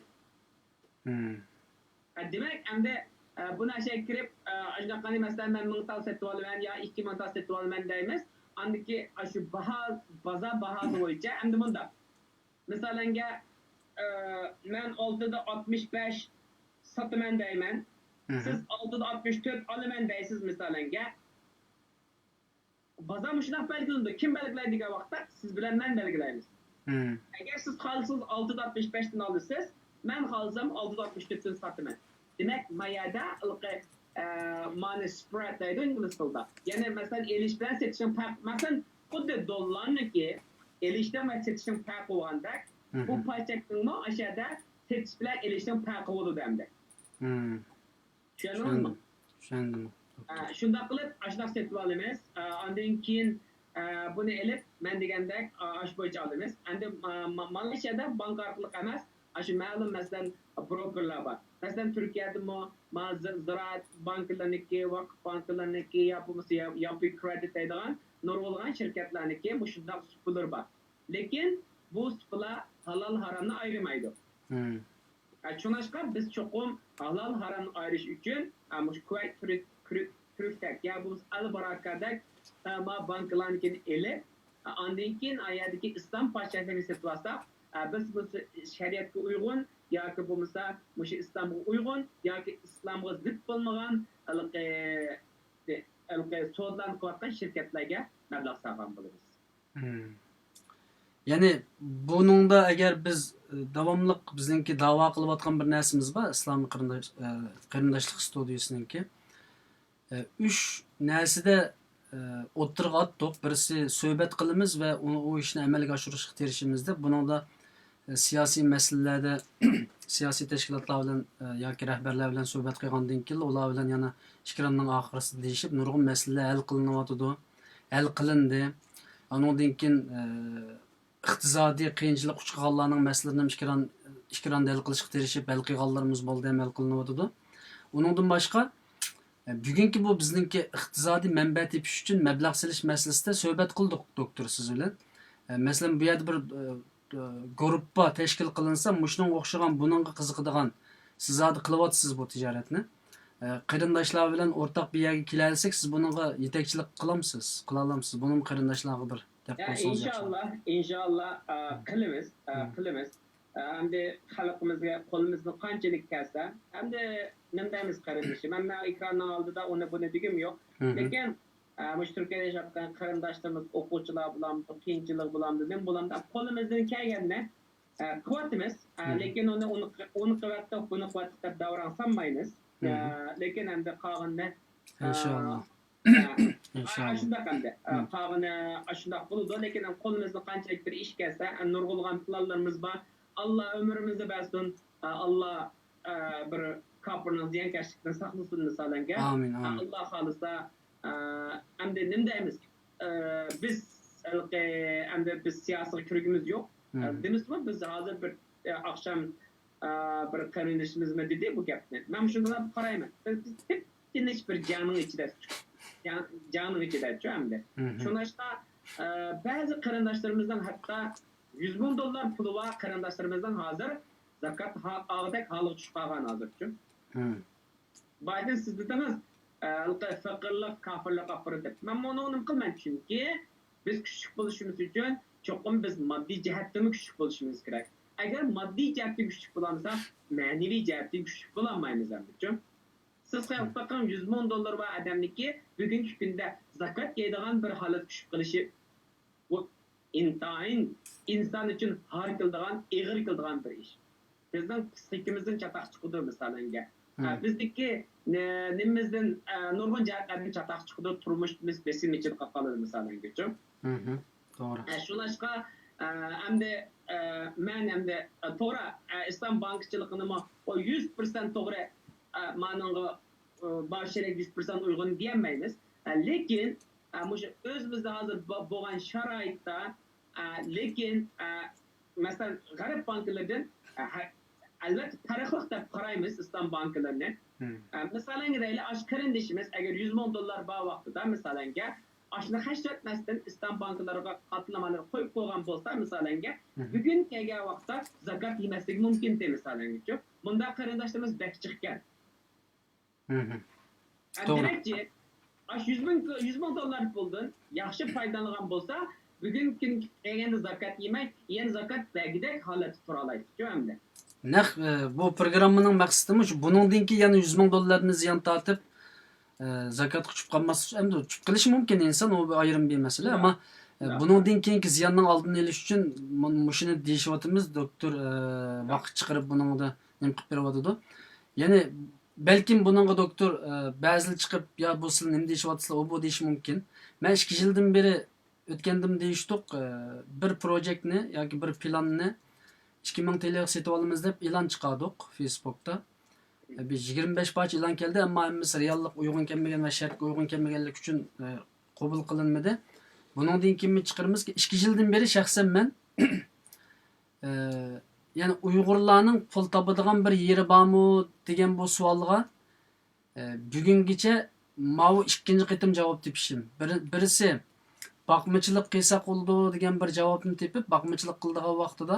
ئە، دېمەك، ئەمدى، ئە، بۇ نەرسىگە كىرىپ، ئە، ئاشۇنداق قىلىپ، مەسىلەن، مەن مىڭ تال سېتىۋالىمەن يا ئىككى مىڭ تال سېتىۋالىمەن دەيمىز. ئاندىكى ئاشۇ باھا، بازار باھاسى بويىچە ئەمدى مۇنداق. مىسالەنگە، ئە، مەن ئالتە دا ئاتمىش بەش ساتىمەن دەيمەن. سىز ئالتە دا ئاتمىش تۆت ئالىمەن دەيسىز مىسالەنگە. بازار مۇشۇنداق بەلگىلىنىدۇ. كىم بەلگىلەيدۇ دېگەن ۋاقىتتا، سىز بىلەن مەن بەلگىلەيمىز. ئەگەر سىز خالىسىڭىز ئالتە دا ئاتمىش بەشتىن ئالىسىز، مەن خالىسام ئالتە دا ئاتمىش تۆتتىن ساتىمەن. دېمەك، ما يەردە ھېلىقى، ئە، مانى سپرېد دەيدۇ ئىنگلىز تىلىدا. يەنى، مەسىلەن، ئېلىش بىلەن سېتىشنىڭ پەرقى، مەسىلەن، خۇددى دوللارنىڭكى ئېلىشنىڭ ۋە سېتىشنىڭ پەرقى بولغاندەك، بۇ پايچەكنىڭمۇ ئاشۇ يەردە سېتىش بىلەن ئېلىشنىڭ پەرقى بولىدۇ ئەمدى. چۈشەندىڭىزمۇ؟ چۈشەندىم. ئە، شۇنداق قىلىپ، ئاشۇنداق سېتىۋالىمىز. ئە، ئاندىن كېيىن، ئە، بۇنى ئېلىپ، مەن دېگەندەك، ئا، ئاشۇ بويىچە ئالىمىز. ئەمدى، ما-، ما-، مالايشىيادا بانكا ئارقىلىق ئەمەس، ئاشۇ مەلۇم، مەسىلەن، بروكېرلار بار. مەسىلەن، تۈركىيەدىمۇ، ما-، زى-، زىرائەت بانكىلىرىنىڭكى، ۋاقىپ بانكىلىرىنىڭكى يا بولمىسا يا-، ياپى كرېدىت دەيدىغان نۇرغۇنلىغان شىركەتلەرنىڭكى مۇشۇنداق سۇپىلىرى بار. لېكىن بۇ سۇپىلار ھالال ھارامنى ئايرىمايدۇ. ئە، شۇڭلاشقا بىز چوقۇم ھالال ھارامنى ئايرىش ئۈچۈن، ئە، مۇشۇ كۇۋەيت تۈرك، تۈرك، تۈركتەك يا بولمىسا ئەل باراكادەك، ئە، ما بانكىلارنىڭكىنى ئېلىپ، ئە، ئاندىن كېيىن ئا يەردىكى ئىسلام پاچاكلىرىنى سېتىۋالساق، ئە، بىز بۇ شەرىئەتكە ئۇيغۇن ياكى بولمىسا مۇشۇ ئىسلامغا ئۇيغۇن ياكى ئىسلامغا زىت بولمىغان ھېلىقى، ھېلىقى سودىلارنى قىلىۋاتقان شىركەتلەرگە مەبلەغ سالغان بولىمىز. مم. يەنى بۇنىڭدا ئەگەر بىز، ئى، داۋاملىق بىزنىڭكى داۋا قىلىۋاتقان بىر نەرسىمىز بار، ئىسلامىي قېرىنداش-، ئى، قېرىنداشلىق ستۇدىيىسىنىڭكى. ئى، ئۈچ نەرسىدە، ئى، ئوتتۇرىغا ئاتتۇق. بىرسى سۆھبەت قىلىمىز ۋە ئۇ، ئۇ ئىشنى ئەمەلگە ئاشۇرۇشقا تىرىشىمىز دەپ، بۇنىڭدا سىياسىي مەسىلىلەردە سىياسىي تەشكىلاتلار بىلەن، ئە، ياكى رەھبەرلەر بىلەن سۆھبەت قىلغاندىن كېيىن، ئۇلار بىلەن يەنە ئىككىراننىڭ ئارقىسىدا دېيىشىپ، نۇرغۇن مەسىلىلەر ھەل قىلىنىۋاتىدۇ. ھەل قىلىندى. ئۇنىڭدىن كېيىن، ئە، ئىقتىسادىي قىيىنچىلىققا ئۇچرىغانلارنىڭ مەسىلىلىرىنى ھەم ئىككىران، ئىككىراندا ھەل قىلىشقا تىرىشىپ، ھەل قىلغانلىرىمىز بولدى ھەم ھەل قىلىنىۋاتىدۇ. ئۇنىڭدىن باشقا، بۈگۈنكى بۇ بىزنىڭكى ئىقتىسادىي مەنبە تېپىش ئۈچۈن مەبلەغ سېلىش مەسىلىسىدە سۆھبەت قىلدۇق، دوكتور، سىز بىلەن. ئە، مەسىلەن، بۇ يەردە بىر، ئە، ئە، گۇرۇپپا تەشكىل قىلىنسا، مۇشۇنىڭغا ئوخشىغان، بۇنىڭغا قىزىقىدىغان، سىز زادى قىلىۋاتىسىز بۇ تىجارەتنى. ئە، قېرىنداشلار بىلەن ئورتاق بىر يەرگە كېلەلىسەك، سىز بۇنىڭغا يېتەكچىلىك قىلامسىز، قىلالامسىز؟ بۇنىمۇ قېرىنداشلارغا بىر دەپ يا، قويسىڭىز ياخشى. ئىنشاللا، ئىنشاللا، ئە، قىلىمىز، ئە، قىلىمىز. ئە، ئەمدى خەلقىمىزگە قولىمىزدىن قانچىلىك كەلسە، ئەمدى نېمە دەيمىز قېرىندىشىم، مەن ئېكراننىڭ ئالدىدا ئۇنى بۇنى دېگۈم يوق. لېكىن، ئە، مۇشۇ تۈركىيەدە ياشاۋاتقان قېرىنداشلىرىمىز، ئوقۇغۇچىلار بولامدۇ، قىيىنچىلىق بولامدۇ، نېمە بولامدۇ، قولىمىزدىن كەلگەننى، ئە، قىلىۋاتىمىز. ئە، لېكىن ئۇنى، ئۇنى، ئۇنى قىلىۋەتتۇق، بۇنى قىلىۋەتتۇق دەپ داۋراڭ سالمايمىز. ئە، لېكىن ئەمدى قالغىنىنى ئىنشاللا. ئىنشاللا. شۇنداق ئەمدى. قالغىنى شۇنداق بولىدۇ، لېكىن قولىمىزدىن قانچىلىك بىر ئىش كەلسە، نۇرغۇنلىغان پىلانلىرىمىز بار. ئاللا ئۆمرىمىزنى بەرسۇن. ئاللا بىر كاپىرنىڭ زىيانكەشلىكىدىن ساقلىسۇن، مىسالەنگە. ئامىن، ئامىن. ئاللا خالىسا، ئەمدى نېمە دەيمىز؟ بىز ھېلىقى، ئەمدى بىز سىياسىيغا كىرگۈمىز يوق. دېمىسىمۇ، بىز ھازىر بىر ئاخشام بىر قېرىندىشىمىزمۇ دېدى بۇ گەپنى. مەن شۇنداق قارايمەن. بىز، بىز تىپتىنىش بىر جەڭنىڭ ئىچىدە، جەڭ، جەڭنىڭ ئىچىدەچۇ ئەمدى. شۇڭلاشقا، بەزى قېرىنداشلىرىمىزنىڭ ھەتتا يۈز مىڭ دوللار پۇلى بار قېرىنداشلىرىمىزنىڭ ھازىر زاكات ھا-، ئالغۇدەك ھالغا چۈشۈپ قالغان ھازىرچۇ. بايدىن سىز دېدىڭىز، ئە، ھېلىقى فەقىرلىك كاپىرلىققا ئاپىرىدۇ دەپ. مەن بۇنىڭغا نېمە قىلىمەن؟ چۈنكى بىز كۈچلۈك بولۇشىمىز ئۈچۈن چوقۇم بىز ماددىي جەھەتتىنمۇ كۈچلۈك بولۇشىمىز كېرەك. ئەگەر ماددىي جەھەتتىن كۈچلۈك بولالمىساق، مەنىۋى جەھەتتىن كۈچلۈك بولالمايمىز ئەمدىچۇ. سىز خىيال قىلىپ بېقىڭ، يۈز مىڭ دوللار بار ئادەمنىكى بۈگۈنكى كۈندە زاكات يەيدىغان بىر ھالەتكە چۈشۈپ قېلىشى، بۇ ئىنتايىن ئىنسان ئۈچۈن ھار كېلىدىغان، ئېغىر كېلىدىغان بىر ئىش. بىزنىڭ پىسخىكىمىزدىن چاتاق چىقىدۇ، مىسالەنگە. ئە، بىزدىكى، نە-، نېمىمىزدىن، ئە، نۇرغۇن جەھەتلەردىن چاتاق چىقىدۇ، تۇرمۇشىمىز بېسىم ئىچىدە قالىدۇ، مىسالەنگىچۇ. توغرا. ئە، شۇڭلاشقا، ئە، ئەمدى، ئە، مەن ئەمدى، ئە، توغرا، ئە، ئىسلام بانكىچىلىقىنىمۇ ئۇ يۈز پىرسەنت توغرا، ئە، مانىڭغا، ئە، باشىرەك يۈز پىرسەنت ئۇيغۇن دېيەلمەيمىز. ئە، لېكىن، ئە، مۇشۇ ئۆزىمىزدە ھازىر بو-، بولغان شارائىتتا، ئە، لېكىن، ئە، مەسىلەن، غەرب بانكىلىرىدىن، ئە، ھە-، ئەلۋەتتە، پەرقلىق دەپ قارايمىز ئىسلام بانكىلىرىنى. ئە، مىسالەنگە دەيلى، ئاشۇ قېرىندىشىمىز ئەگەر يۈز مىڭ دوللار بار ۋاقتىدا، مىسالەنگە، ئاشۇنى خەجلەتمەستىن ئىسلام بانكىلىرىغا قاتلىمالىرى قويۇپ قويغان بولسا، مىسالەنگە، بۈگۈن كەلگەن ۋاقىتتا زاكات يېمەسلىكى مۇمكىنتى، مىسالەنگىچۇ. بۇنداق قېرىنداشلىرىمىز بەك جىقكەن. ئەمدى توغرا. دېمەكچى، ئاشۇ يۈز مىڭ، يۈز مىڭ دوللار پۇلدىن ياخشى پايدىلانغان بولسا، بۈگۈنكى كۈنگە كەلگەندە زاكات يېمەي، يەنە زاكات بەرگۈدەك ھالەتتە تۇرالايدىچۇ ئەمدى. نەق، ئە، بۇ پروگراممىنىڭ مەقسىتىمۇ شۇ، بۇنىڭدىن كېيىن يەنە يۈز مىڭ دوللارنى زىيان تارتىپ، ئە، زاكاتقا چۈشۈپ قالماسلىق، ئەمدى چۈشۈپ قېلىشى مۇمكىن ئىنسان، ئۇ بىر ئايرىم بىر مەسىلە. ئەمما، ئە، بۇنىڭدىن كېيىنكى زىياننىڭ ئالدىنى ئېلىش ئۈچۈن مۇ-، مۇشۇنى دېيىشىۋاتىمىز، دوكتور، ئە، ۋاقىت چىقىرىپ بۇنىڭدا نېمە قىلىپ بېرىۋاتىدۇ. يەنى بەلكىم بۇنىڭغا دوكتور، ئە، بەزىلەر چىقىپ، يا بۇ سىلەر نېمە دېيىشىۋاتىسىلەر، ئۇ بۇ دېيىشى مۇمكىن. مەن ئىككى يىلدىن بېرى ئۆتكەندىمۇ دېيىشتۇق، ئە، بىر پروجېكتنى ياكى بىر پىلاننى ئىككى مىڭ تېلېغا سېتىۋالىمىز دەپ ئېلان چىقاردۇق فېيسبۇكتا. ئە، بىر يىگىرمە بەش پارچە ئېلان كەلدى، ئەمما ھەممىسى رېئاللىققا ئۇيغۇن كەلمىگەن ۋە شەرتكە ئۇيغۇن كەلمىگەنلىكى ئۈچۈن، ئە، قوبۇل قىلىنمىدى. بۇنىڭدىن كېيىن چىقىرىمىزكى، ئىككى يىلدىن بېرى شەخسەن مەن ئى، يەنى ئۇيغۇرلارنىڭ پۇل تاپىدىغان بىر يېرى بارمۇ دېگەن بۇ سوئالغا، ئى، بۈگۈنگىچە ماۋۇ ئىككىنچى قېتىم جاۋاب تېپىشىم. بىر-، بىرسى، باقمىچىلىق قىلساق بولىدۇ دېگەن بىر جاۋابنى تېپىپ، باقمىچىلىق قىلىدىغان ۋاقتىدا،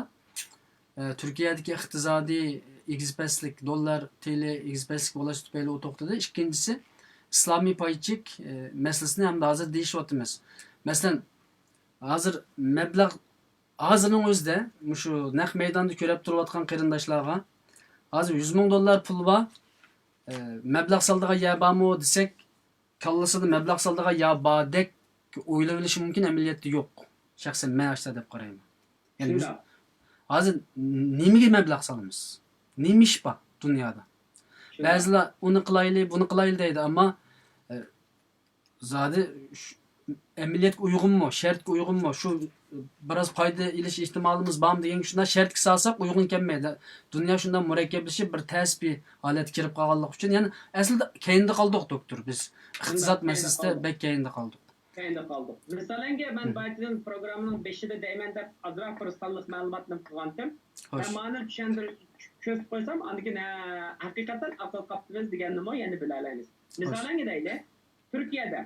ئى، تۈركىيەدىكى ئىقتىسادىي ئېگىز-پەسلىك، دوللار، تىلى ئېگىز-پەسلىك بولۇشى تۈپەيلى ئۇ توختىدى. ئىككىنچىسى، ئىسلامىي پاي چېك، ئى، مەسىلىسىنى ھەمدە ھازىر دېيىشىۋاتىمىز. مەسىلەن، ھازىر مەبلەغ ھازىرنىڭ ئۆزىدە مۇشۇ نەق مەيداندا كۆرۈپ تۇرۇۋاتقان قېرىنداشلارغا، ھازىر يۈز مىڭ دوللار پۇل بار، ئە، مەبلەغ سالىدىغان يەر بارمۇ دېسەك، كاللىسىدا مەبلەغ سالىدىغان يەر باردەك ئويلاۋېلىشى مۇمكىن، ئەمەلىيەتتە يوق. شەخسەن مەن ئاشۇنداق دەپ قارايمەن. يەنى يۈز-، شۇنداق. ھازىر نېمىگە مەبلەغ سالىمىز؟ نېمە ئىش بار دۇنيادا؟ شۇنداق. بەزىلەر ئۇنى قىلايلى، بۇنى قىلايلى دەيدۇ، ئەمما، ئە، زادى شۇ ئەمەلىيەتكە ئۇيغۇنمۇ، شەرتكە ئۇيغۇنمۇ، شۇ بىراز پايدا ئېلىش ئېھتىمالىمىز بارمۇ دېگەنگە شۇنداق شەرتكە سالساق ئۇيغۇن كەلمەيدۇ. دۇنيا شۇنداق مۇرەككەپلىشىپ، بىر تەس بىر ھالەتكە كىرىپ قالغانلىقى ئۈچۈن، يەنى ئەسلىدە كەينىدە قالدۇق، دوكتور، بىز ئىقتىساد مەسىلىسىدە بەك كەينىدە قالدۇق. كەينىدە قالدۇق. مىسالەنگە، مەن بايىتىدىن پروگراممىنىڭ بېشىدا دەيمەن دەپ ئازراق بىر سانلىق مەلۇماتنى قىلغانتىم. خوش. مەن مانى چۈشەندۈرۈپ كۆرسىتىپ قويسام، ئاندىن كېيىن، ھە، ھەقىقەتەن ئاقىل قاپتىمىز دېگەننىمۇ يەنە بىلەلەيمىز. خوش. مىسالەنگە دەيلى، تۈركىيەدە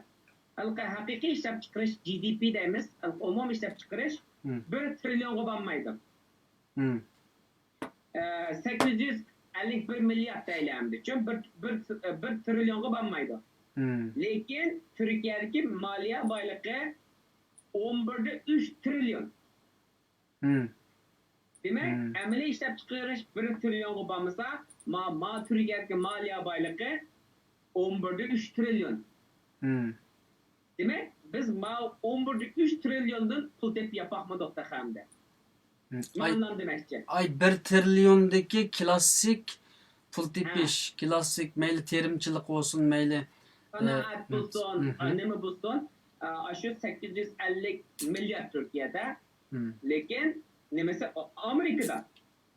ھېلىقى ھەقىقىي ئىشلەپچىقىرىش، جى دى پى دەيمىز، ھېلىقى ئومۇمىي ئىشلەپچىقىرىش بىر تىرىليونغا بارمايدۇ. ئە، سەككىز يۈز ئەللىك بىر مىليارد دەيلى ئەمدى. چۈنكى بىر، بىر، بىر تىرىليونغا بارمايدۇ. لېكىن تۈركىيەدىكى مالىيە بايلىقى ئون بىردە ئۈچ تىرىليون. دېمەك، ئەمەلىي ئىشلەپچىقىرىش بىر تىرىليونغا بارمىسا، ما، ما تۈركىيەدىكى مالىيە بايلىقى ئون بىردە ئۈچ تىرىليون. دېمەك، بىز ماۋۇ ئون بىردە ئۈچ تىرىليوندىن پۇل تېپىپ ياپاقمىدۇق تېخى ئەمدى. ئاي، ماندام دېمەكچى. ئاي، بىر تىرىليوندىكى كلاسسىك پۇل تېپىش، كلاسسىك مەيلى تېرىمچىلىق بولسۇن، مەيلى سانائەت بولسۇن، نېمە بولسۇن، ئاشۇ سەككىز يۈز ئەللىك مىليارد تۈركىيەدە. لېكىن نېمىسى، ئامېرىكىدا.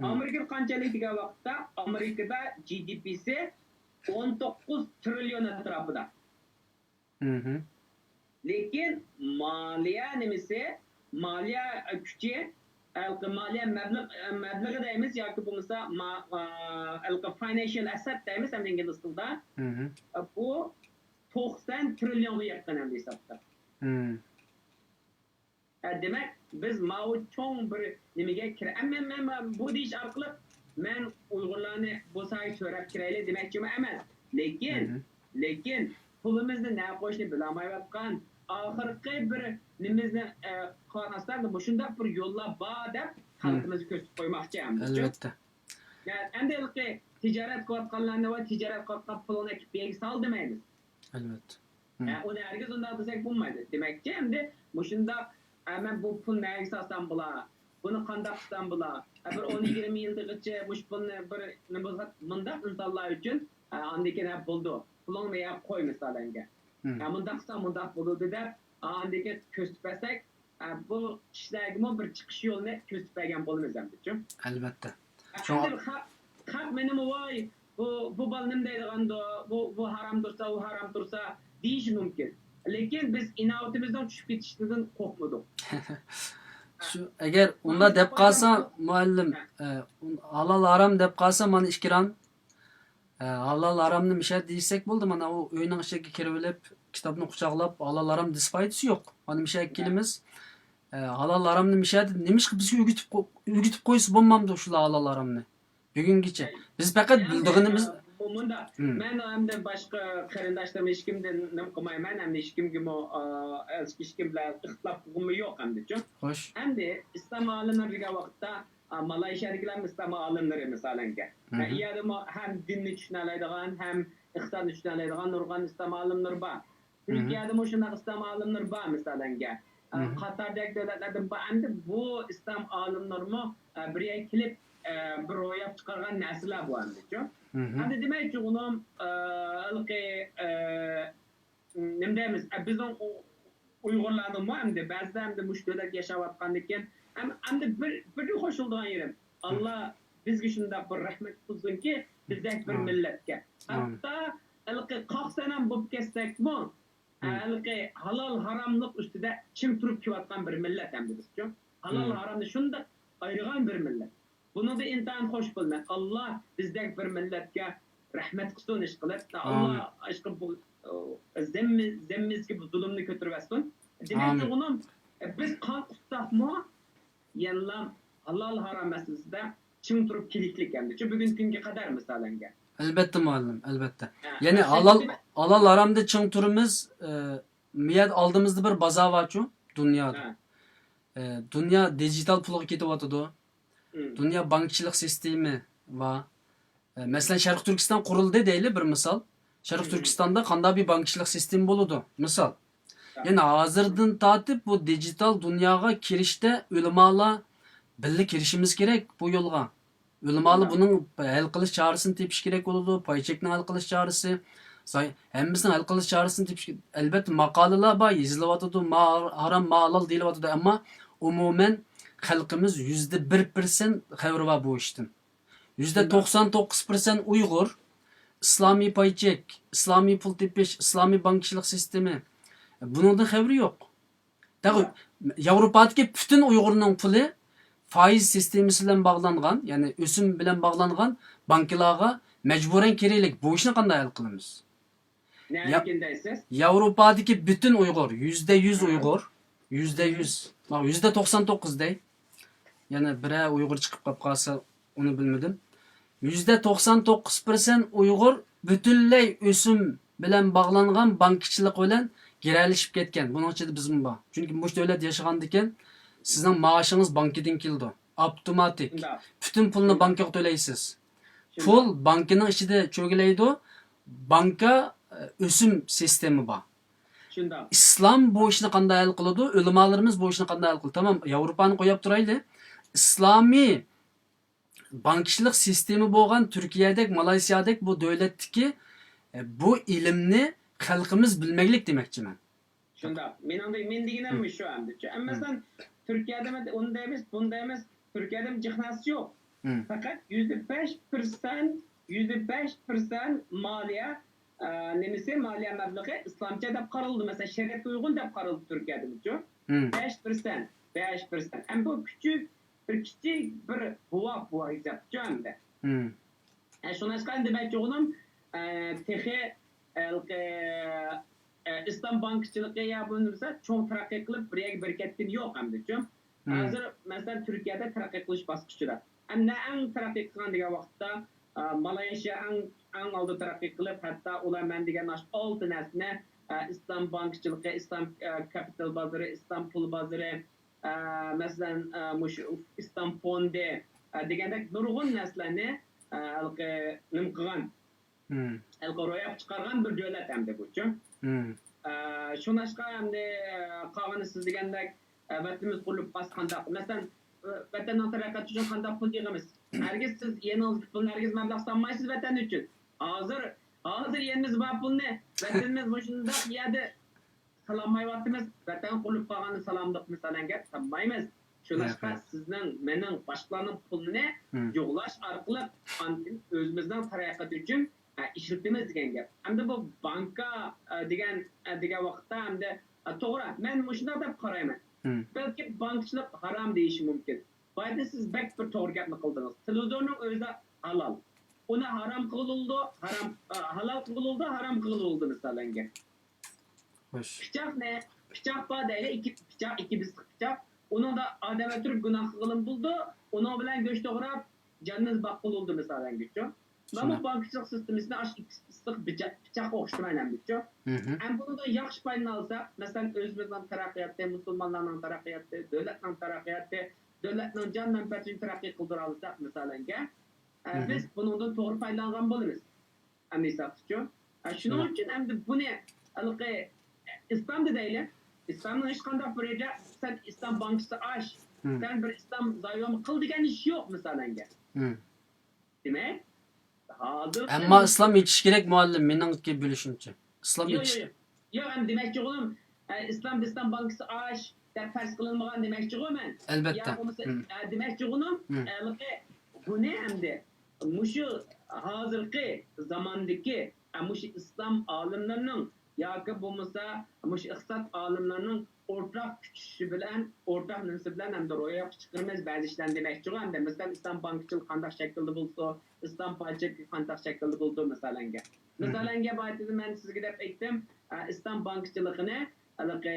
ئامېرىكىدا قانچىلىك دېگەن ۋاقىتتا، ئامېرىكىدا جى دى پىسى ئون توققۇز تىرىليون ئەتراپىدا. لېكىن مالىيە نېمىسى، مالىيە كۈچى، ھېلىقى مالىيە مەبلىغ-، مەبلىغى دەيمىز ياكى بولمىسا ما-، ئا، ھېلىقى فاينانشىيال ئەسسەت دەيمىز ھەم ئىنگلىز تىلىدا. بۇ توقسان تىرىليونغا يېقىن ئەمدى ھېسابتا. ھە، دېمەك، بىز ماۋۇ چوڭ بىر نېمىگە كىرە-، مەن، مەن، مەن بۇ دېيىش ئارقىلىق مەن ئۇيغۇرلارنى بۇ ساھەگە سۆرەپ كىرەيلى دېمەكچىمۇ ئەمەس. لېكىن، لېكىن پۇلىمىزنى نەگە قويۇشنى بىلەلمەيۋاتقان، ئاخىرقى بىر نېمىمىزنى، ئە، قىلىۋاتقان ئاستا مۇشۇنداق بىر يوللار بار دەپ خەلقىمىزگە كۆرسىتىپ قويماقچى ئەمدىچۇ. ئەلۋەتتە. يا، ئەمدى ھېلىقى تىجارەت قىلىۋاتقانلارنى ۋە تىجارەت قىلىۋاتقان پۇلۇڭنى ئەكىپ بۇ يەرگە سال دېمەيمىز. ئەلۋەتتە. ھە، ئۇنى ھەرگىز ئۇنداق دېسەك بولمايدۇ. دېمەكچى، ئەمدى مۇشۇنداق، ئە، مەن بۇ پۇل نەگە سالسام بولا؟ بۇنى قانداق قىلسام بولا؟ ئە، بىر ئون يىگىرمە يىلغىچە مۇشۇ پۇلنى بىر نېمە بولسا، مۇنداق ئىنسانلار ئۈچۈن، ئە، ئاندىن كېيىن، ھە، بولدى. پۇلۇڭنى يەپ قوي، مىسالەنگە. ھە، مۇنداق قىلساڭ مۇنداق بولىدۇ دەپ، ئاندىن كېيىن كۆرسىتىپ بەرسەك، ئە، بۇ كىشىلەرگىمۇ بىر چىقىش يولىنى كۆرسىتىپ بەرگەن بولىمىز ئەمدىچۇ. ئەلۋەتتە. شۇڭا ئەمدى خەق، خەق مېنىمۇ، ۋاي، بۇ، بۇ بالا نېمە دەيدىغاندۇ، بۇ، بۇ ھارام تۇرسا، ئۇ ھارام تۇرسا دېيىشى مۇمكىن. لېكىن بىز ئىناۋىتىمىزنىڭ چۈشۈپ كېتىشىدىن قورقمىدۇق. شۇ، ئەگەر ئۇنداق دەپ قالسا، مۇئەللىم، ئە، ھالال ھارام دەپ قالسا، مانا ئىكرام، ئە، ھالال ھارامنى مىشە دېيىشسەك بولدى. مانا ئۇ ئۆينىڭ ئىچىگە كىرىۋېلىپ، كىتابنى قۇچاقلاپ، ھالال ھارام دېسە پايدىسى يوق. مانا مىشە كېلىمىز. ئە، ھالال ھارامنى مىشە دېدى. نېمىشقا بىزگە ئۆگىتىپ قو-، ئۆگىتىپ قويسا بولمامدۇ شۇلار ھالال ھارامنى؟ بۈگۈنگىچە. بىز پەقەت بىلىدىغىنىمىز. ئە، مۇ-، مۇنداق. مەن ئەمدى باشقا قېرىنداشلىرىم ھېچكىمدىن نېمە قىلمايمەن، ئەمدى ھېچكىمگىمۇ، ئا، ھېچكىم بىلەن ئىختىلاپ قىلغۇممۇ يوق ئەمدىچۇ. خوش. ئەمدى ئىسلام ئالىملىرى دېگەن ۋاقىتتا، ئا، مالايشىيەدىكىلەر ئىسلام ئالىملىرى مىسالەنگە. ئە، ئۇ يەردىمۇ ھەم دىننى چۈشىنەلەيدىغان، ھەم ئىقتىسادنى چۈشىنەلەيدىغان نۇرغۇن ئىسلام ئالىملىرى بار. تۈركىيەدىمۇ شۇنداق ئىسلام ئالىملىرى بار، مىسالەنگە. ئە، قاتاردەك دۆلەتلەردىن بار. ئەمدى بۇ ئىسلام ئالىملىرىمۇ، ئە، بىر يەرگە كېلىپ، ئە، بىر روياپ چىقارغان نەرسىلەر بۇ ئەمدىچۇ. ئەمدى دېمەكچى، ئۇنىڭ، ئە، ھېلىقى، ئە، نېمە دەيمىز، ئە، بىزنىڭ ئۇ-، ئۇيغۇرلارنىڭمۇ ئەمدى بەزىدە ئەمدى مۇشۇ دۆلەتتە ياشاۋاتقاندىن كېيىن، ئەم-، ئەمدى بىر، بىردىن قوشۇلىدىغان يېرىم، ئاللا بىزگە شۇنداق بىر رەھمەت قىلسۇنكى، بىزدەك بىر مىللەتكە. ھەتتا ھېلىقى قاق سەنەم بولۇپ كەتسەكمۇ، ھېلىقى ھالال ھاراملىق ئۈستىدە چىڭ تۇرۇپ كېلىۋاتقان بىر مىللەت ئەمدى بىزچۇ. ھالال ھارامنى شۇنداق ئايرىغان بىر مىللەت. بۇنىڭدا ئىنتايىن خوش بولىمەن. ئاللا بىزدەك بىر مىللەتكە رەھمەت قىلسۇن، ئىشقىلىپ. ئاللا ئىشقىلىپ بۇ، ئۇ، زەممى-، زەممىمىزگە بۇ زۇلۇمنى كۆتۈرۈۋەتسۇن. دېمەكچى، ئۇنىڭ، بىز قان قۇسساقمۇ، يەنىلا ھالال ھارام مەسىلىسىدە چىڭ تۇرۇپ كېلىكلىك ئەمدى. شۇ بۈگۈنكى كۈنگە قەدەر، مىسالەنگە. ئەلۋەتتە، مۇئەللىم، ئەلۋەتتە. ھە، يەنى ھە، ھالال، شۇ ھالال ھارامدا چىڭ تۇرىمىز. ئە، مۇ يەردە ئالدىمىزدا بىر بازار بارچۇ، دۇنيادا. ھە. ئە، دۇنيا دىجىتال پۇلغا كېتىۋاتىدۇ. دۇنيا بانكىچىلىق سىستېمى بار. ئە، مەسىلەن، شەرقىي تۈركىستان قۇرۇلدى دەيلى، بىر مىسال. شەرقىي تۈركىستاندا قانداق بىر بانكىچىلىق سىستېمى بولىدۇ؟ مىسال. يەنى ھازىردىن تارتىپ بۇ دىجىتال دۇنياغا كىرىشتە ئۆلىمالار بىللە كىرىشىمىز كېرەك بۇ يولغا. ئۆلىمالار بۇنىڭ ھەل قىلىش چارىسىنى تېپىش كېرەك بولىدۇ، پاي چېكنىڭ ھەل قىلىش چارىسى، زاي-، ھەممىسىنىڭ ھەل قىلىش چارىسىنى تېپىش كېرەك. ئەلۋەتتە، ماقالىلەر بار، يېزىلىۋاتىدۇ، ما ھارام، ما ھالال دېيىلىۋاتىدۇ، ئەمما ئومۇمەن خەلقىمىز يۈزدە بىر پىرسەنت خەۋىرى بار بۇ ئىشتىن. يۈزدە توقسان توققۇز پىرسەنت ئۇيغۇر، ئىسلامىي پاي چېك، ئىسلامىي پۇل تېپىش، ئىسلامىي بانكىچىلىق سىستېمى، بۇنىڭدىن خەۋىرى يوق. تېخى ياۋروپادىكى پۈتۈن ئۇيغۇرنىڭ پۇلى فايىز سىستېمىسى بىلەن باغلانغان، يەنى ئۆسۈم بىلەن باغلانغان بانكىلارغا مەجبۇرەن كىرەيلىك. بۇ ئىشنى قانداق ھەل قىلىمىز؟ نەدىكىن دەيسىز؟ ياۋروپادىكى پۈتۈن ئۇيغۇر، يۈزدە يۈز ئۇيغۇر، يۈزدە يۈز، مانا، يۈزدە توقسان توققۇز دەي. يەنە بىرەر ئۇيغۇر چىقىپ قاپ قالسا، ئۇنى بىلمىدىم. يۈزدە توقسان توققۇز پىرسەنت ئۇيغۇر پۈتۈنلەي ئۆسۈم بىلەن باغلانغان بانكىچىلىق بىلەن گىرەلىشىپ كەتكەن. بۇنىڭ ئىچىدە بىزمۇ بار. چۈنكى مۇشۇ دۆلەتتە ياشىغاندىكىن سىزنىڭ مائاشىڭىز بانكىدىن كېلىدۇ. ئاپتوماتىك. شۇنداق. پۈتۈن پۇلنى بانكىغا تۆلەيسىز. شۇنداق. پۇل بانكىنىڭ ئىچىدە چۆگىلەيدۇ. بانكا، ئە، ئۆسۈم سىستېما بار. شۇنداق. ئىسلام بۇ ئىشنى قانداق ھەل قىلىدۇ؟ ئۆلىمالىرىمىز بۇ ئىشنى قانداق ھەل قىلىدۇ؟ تامام، ياۋروپانى قويۇپ تۇرايلى. ئىسلامىي بانكىچىلىق سىستېما بولغان تۈركىيەدەك، مالايسىيادەك بۇ دۆلەتتىكى، ئە، بۇ ئىلىمنى خەلقىمىز بىلمەكلىك دېمەكچىمەن. شۇنداق. مېنىڭ دە-، مەن دېگىنىم شۇ ئەمدى. ئەمما مەسىلەن، تۈركىيەدە ئۇنى دەيمىز، بۇنى دەيمىز، تۈركىيەدە جىق نەرسە يوق. فەقەت يۈزدە بەش پىرسەنت، يۈزدە بەش پىرسەنت مالىيە، ئە، نېمىسى، مالىيە مەبلىغى ئىسلامچە دەپ قارىلىدۇ. مەسىلەن، شەرىئەتكە ئۇيغۇن دەپ قارىلىدۇ تۈركىيەدىمۇچۇ. بەش پىرسەنت، بەش پىرسەنت. ئەمما بۇ كىچىك، بىر كىچىك، بىر بوۋاق، بوۋاق ھېسابچۇ ئەمدى. ئە، شۇڭلاشقا ئەمدى مەن چوغۇنۇم، ئە، تېخى، ھېلىقى، ئە، ئىسلام بانكىچىلىقى يا بولمىسا چوڭ تەرەققىي قىلىپ بىر يەرگە بېرىپ كەتكىنى يوق ئەمدىچۇ. ھازىر، مەسىلەن، تۈركىيەدە تەرەققىي قىلىش باسقۇچىدا. ئەمدى ئەڭ تەرەققىي قىلغان دېگەن ۋاقىتتا، ئە، مالايشىيا ئەڭ، ئەڭ ئالدى تەرەققىي قىلىپ، ھەتتا ئۇلار مەن دېگەن ئاشۇ ئالتە نەرسىنى، ئە، ئىسلام بانكىچىلىقى، ئىسلام، ئە، كاپىتال بازىرى، ئىسلام پۇل بازىرى، ئە، مەسىلەن، ئە، مۇشۇ ئىسلام فوندى، ئە، دېگەندەك نۇرغۇن نەرسىلەرنى، ئە، ھېلىقى نېمە قىلغان، ھېلىقى روياپقا چىقارغان بىر دۆلەت ئەمدى بۇچۇ. ئە، شۇڭلاشقا ئەمدى، ئە، قالغىنى سىز دېگەندەك، ئە، ۋەتىنىمىز قۇرۇلۇپ قالسا قانداق؟ مەسىلەن، ئە، ۋەتەننىڭ تەرەققىياتى ئۈچۈن قانداق پۇل يىغىمىز؟ ھەرگىز سىز يېنىڭىزدىكى پۇلنى ھەرگىز مەبلەغ سالمايسىز ۋەتەن ئۈچۈن. ھازىر، ھازىر يېنىمىزدا بار پۇلنى ۋەتىنىمىز مۇشۇنداق يەردە سالالمايۋاتىمىز. ۋەتەن قۇرۇلۇپ قالغاندا سالامدۇق، مىسالەنگە سالمايمىز. شۇڭلاشقا سىزنىڭ، مېنىڭ، باشقىلارنىڭ پۇلىنى يوغلاش ئارقىلىق ئاندىن ئۆزىمىزنىڭ تەرەققىياتى ئۈچۈن، ئە، ئىشلىتىمىز دېگەن گەپ. ئەمدى بۇ بانكا، ئە، دېگەن، ئە، دېگەن ۋاقىتتا ئەمدى، ئە، توغرا، مەن مۇشۇنداق دەپ قارايمەن. بەلكى بانكىچىلىق ھارام دېيىشى مۇمكىن. بايىدا سىز بەك بىر توغرا گەپنى قىلدىڭىز. تېلېۋىزورنىڭ ئۆزى ھالال. ئۇنى ھارام قىلغىلى بولىدۇ، ھارام، ئە، ھالال قىلغىلى بولىدۇ، ھارام قىلغىلى بولىدۇ، مىسالەنگە. پىچاقنى، پىچاق بار دەيلى، ئىككى پىچاق، ئىككى بىستىق پىچاق. ئۇنىڭدا ئادەم ئۆلتۈرۈپ گۇناھ قىلغىلىمۇ بولىدۇ، ئۇنىڭ بىلەن گۆش توغراپ جاننى باققىلى بولىدۇ، مىسالەنگىچۇ. مانا بۇ بانكىچىلىق سىستېمىسىنى ئاشۇ ئىككى بىستىق پىچاق، پىچاققا ئوخشىتىمەن ئەمدىچۇ. ئەمما بۇنىڭدىن ياخشى پايدىنى ئالساق، مەسىلەن، ئۆزىمىزنىڭ تەرەققىياتى، مۇسۇلمانلارنىڭ تەرەققىياتى، دۆلەتنىڭ تەرەققىياتى، دۆلەتنىڭ جان مەنپەئەتىنى تەرەققىي قىلدۇرالىساق، مىسالەنگە، ئە، بىز بۇنىڭدىن توغرا پايدىلانغان بولىمىز. ئەمدى ھېسابتىچۇ. ئە، شۇنىڭ ئۈچۈن ئەمدى بۇنى ھېلىقى ئىسلامدا دەيلى. ئىسلامنىڭ ھېچقانداق بىر يېرىدە سەن ئىسلام بانكىسى ئاچ، سەن بىر ئىسلام زايومى قىل دېگەن ئىش يوق، مىسالەنگە. دېمەك، ھازىر ئەمما ئىسلام ئېچىش كېرەك، مۇئەللىم، مېنىڭكى بىلىشىمچە. ئىسلام ياق، ئېچىش ياق، ياق. ياق، ئەمدى دېمەكچىغۇنۇم، ئە، ئىسلام، ئىسلام بانكىسى ئاچ دەپ پەرز قىلىنمىغان دېمەكچىغۇ مەن. ئەلبەتتە. يا بولمىسا، ئە، دېمەكچىغۇنۇم، ھېلىقى بۇنى ئەمدى مۇشۇ ھازىرقى زاماندىكى، ئە، مۇشۇ ئىسلام ئالىملىرىنىڭ ياكى بولمىسا مۇشۇ ئىقتىساد ئالىملىرىنىڭ ئورتاق كۈچىشى بىلەن، ئورتاق نېمىسى بىلەن ئەمدى روياپقا چىقىرىمىز بەزى ئىشلارنى دېمەكچىغۇ. ئەمدى مىسال، ئىسلام بانكىچىلىقى قانداق شەكىلدە بولسا، ئىسلام پاي چېكى قانداق شەكىلدە بولىدۇ، مىسالەنگە. مىسالەنگە، بايىتىدە مەن سىزگە دەپ ئېيتتىم، ئە، ئىسلام بانكىچىلىقىنى ھېلىقى،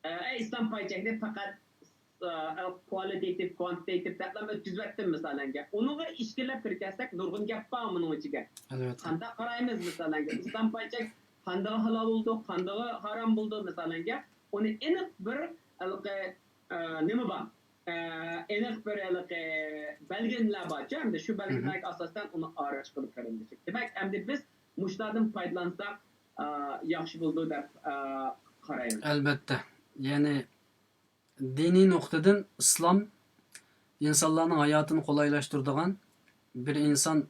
ئە، ئىسلام پاي چەكنى پەقەت، ئە، كۋالىتېتىپ، كۋانتىتېتىپ دەپلا ئۆتكۈزۈۋەتتىم، مىسالەنگە. ئۇنىڭغا ئىچكىرىلەپ كىرىپ كەتسەك، نۇرغۇن گەپ بار ئۇنىڭ ئىچىگە. ئەلۋەتتە. قانداق قارايمىز، مىسالەنگە، ئىسلام پاي چەك قاندىغا ھالال بولىدۇ، قاندىغا ھارام بولىدۇ، مىسالەنگە، ئۇنى ئېنىق بىر ھېلىقى، ئە، نېمە بار؟ ئە، ئېنىق بىر ھېلىقى بەلگىلىمىلەر بارچۇ، ئەمدى شۇ بەلگىلىمىلەرگە ئاساسەن ئۇنى ئارىغا چىقىرىپ قېرىندىشىم. دېمەك، ئەمدى بىز مۇشۇلاردىن پايدىلانساق، ئە، ياخشى بولىدۇ دەپ، ئە، قارايمەن. ئەلبەتتە. يەنى دىنىي نۇقتىدىن ئىسلام ئىنسانلارنىڭ ھاياتىنى قولايلاشتۇرىدىغان، بىر ئىنسان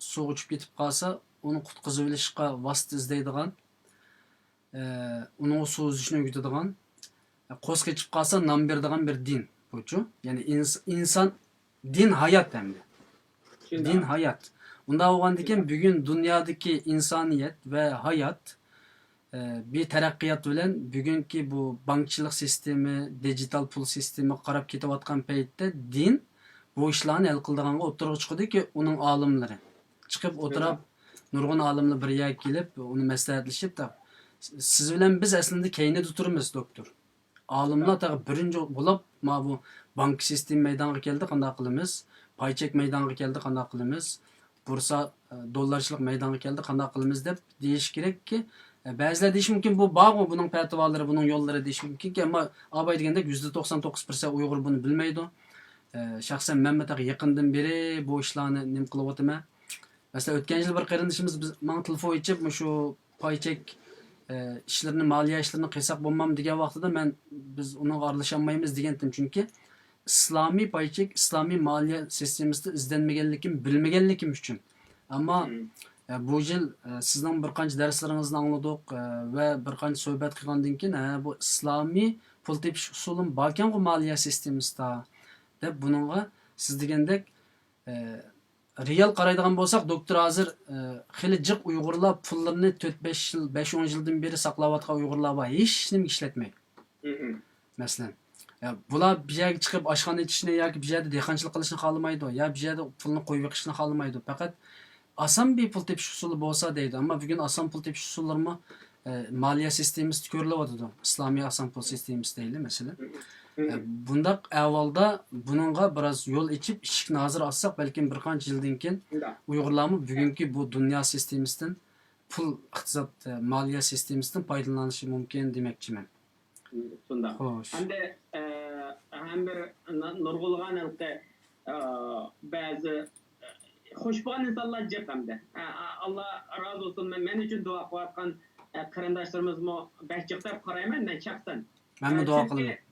سۇغا چۈشۈپ كېتىپ قالسا، ئۇنى قۇتقۇزۇۋېلىشقا ۋاسىتە ئىزدەيدىغان، ئە، ئۇنىڭغا سۇ ئۈزۈشنى ئۆگىتىدىغان، قورسىقى ئېچىپ قالسا نان بېرىدىغان بىر دىن بۇچۇ. يەنى ئىنس-، ئىنسان، دىن ھايات ئەمدى. دىن ھايات. ئۇنداق بولغاندىكىن بۈگۈن دۇنيادىكى ئىنسانىيەت ۋە ھايات، ئە، بىر تەرەققىيات بىلەن بۈگۈنكى بۇ بانكىچىلىق سىستېمى، دىجىتال پۇل سىستېمىغا قاراپ كېتىۋاتقان پەيتتە دىن بۇ ئىشلارنى ھەل قىلىدىغانغا ئوتتۇرىغا چىقىدۇكى ئۇنىڭ ئالىملىرى. چىقىپ ئولتۇراپ، نۇرغۇن ئالىملار بىر يەرگە كېلىپ، ئۇنى مەسلىھەتلىشىپ، سىز بىلەن بىز ئەسلىندە كەينىدە تۇرىمىز، دوكتور. ئالىملار تېخى بىرىنچى بولۇپ، ما بۇ بانكا سىستېما مەيدانغا كەلدى، قانداق قىلىمىز؟ پاي چەك مەيدانغا كەلدى، قانداق قىلىمىز؟ بورسا، ئە، دوللارچىلىق مەيدانغا كەلدى، قانداق قىلىمىز دەپ دېيىش كېرەككى، ئە، بەزىلەر دېيىشى مۇمكىن، بۇ بارغۇ، بۇنىڭ پەتىۋالىرى، بۇنىڭ يوللىرى دېيىشى مۇمكىنكى، ئەمما ئاباي دېگەندەك يۈزدە توقسان توققۇز پىرسەنت ئۇيغۇر بۇنى بىلمەيدۇ. ئە، شەخسەن مەنمۇ تېخى يېقىندىن بېرى بۇ ئىشلارنى نېمە قىلىۋاتىمەن. مەسىلەن، ئۆتكەن يىلى بىر قېرىندىشىمىز بىز، ماڭا تېلېفون ئېچىپ، مۇشۇ پاي چەك، ئە، ئىشلىرىنى، مالىيە ئىشلىرىنى قىلساق بولمامدۇ دېگەن ۋاقتىدا، مەن، بىز ئۇنىڭغا ئارىلىشالمايمىز دېگەنتىم. چۈنكى ئىسلامىي پاي چەك، ئىسلامىي مالىيە سىستېمىسىدا ئىزدەنمىگەنلىكىم، بىلمىگەنلىكىم ئۈچۈن. ئەمما ئە، بۇ يىل، ئە، سىزنىڭ بىر قانچە دەرسلىرىڭىزنى ئاڭلىدۇق، ئە، ۋە بىر قانچە سۆھبەت قىلغاندىن كېيىن، ھە، بۇ ئىسلامىي پۇل تېپىش ئۇسۇلىمۇ باركەنغۇ مالىيە سىستېمىسىدا، دەپ بۇنىڭغا سىز دېگەندەك، ئە، رېئال قارايدىغان بولساق، دوكتور، ھازىر، ئە، خېلى جىق ئۇيغۇرلار پۇللىرىنى تۆت، بەش يىل، بەش، ئون يىلدىن بېرى ساقلاۋاتقان ئۇيغۇرلار بار، ھېچنېمە ئىشلەتمەي. مەسىلەن، يا، بۇلار بىر يەرگە چىقىپ ئاشخانا ئېچىشنى ياكى بىر يەردە دېھقانچىلىق قىلىشنى خالىمايدۇ، يا بىر يەردە پۇلنى قويۇۋېقىشنى خالىمايدۇ. پەقەت ئاسان بىر پۇل تېپىش ئۇسۇلى بولسا دەيدۇ. ئەمما بۈگۈن ئاسان پۇل تېپىش ئۇسۇللىرىمۇ، ئە، مالىيە سىستېمىسىدا كۆرۈلۈۋاتىدۇ. ئىسلامىي ئاسان پۇل سىستېمىسى دەيلى، مەسىلەن. ئە، بۇنداق ئەھۋالدا بۇنىڭغا بىراز يول ئېچىپ، ئىشىكنى ھازىر ئاچساق، بەلكىم بىر قانچە يىلدىن كېيىن ئۇيغۇرلارمۇ بۈگۈنكى بۇ دۇنيا سىستېمىسىدىن، پۇل، ئىقتىساد، ئە، مالىيە سىستېمىسىدىن پايدىلىنىشى مۇمكىن دېمەكچىمەن. شۇنداق. خوش. ئەمدى، ئە، ھەم بىر نۇرغۇنلىغان ھېلىقى، ئە، بەزى، ئە، خوش بولغان ئىنسانلار جىق ئەمدى. ئە، ئە، ئاللا رازى بولسۇن. مەن، مەن ئۈچۈن دۇئا قىلىۋاتقان، ئە، قېرىنداشلىرىمىزمۇ بەك جىق دەپ قارايمەن مەن شەخسەن. مەنمۇ ئە، دۇئا چۈنكى، قىلىمەن.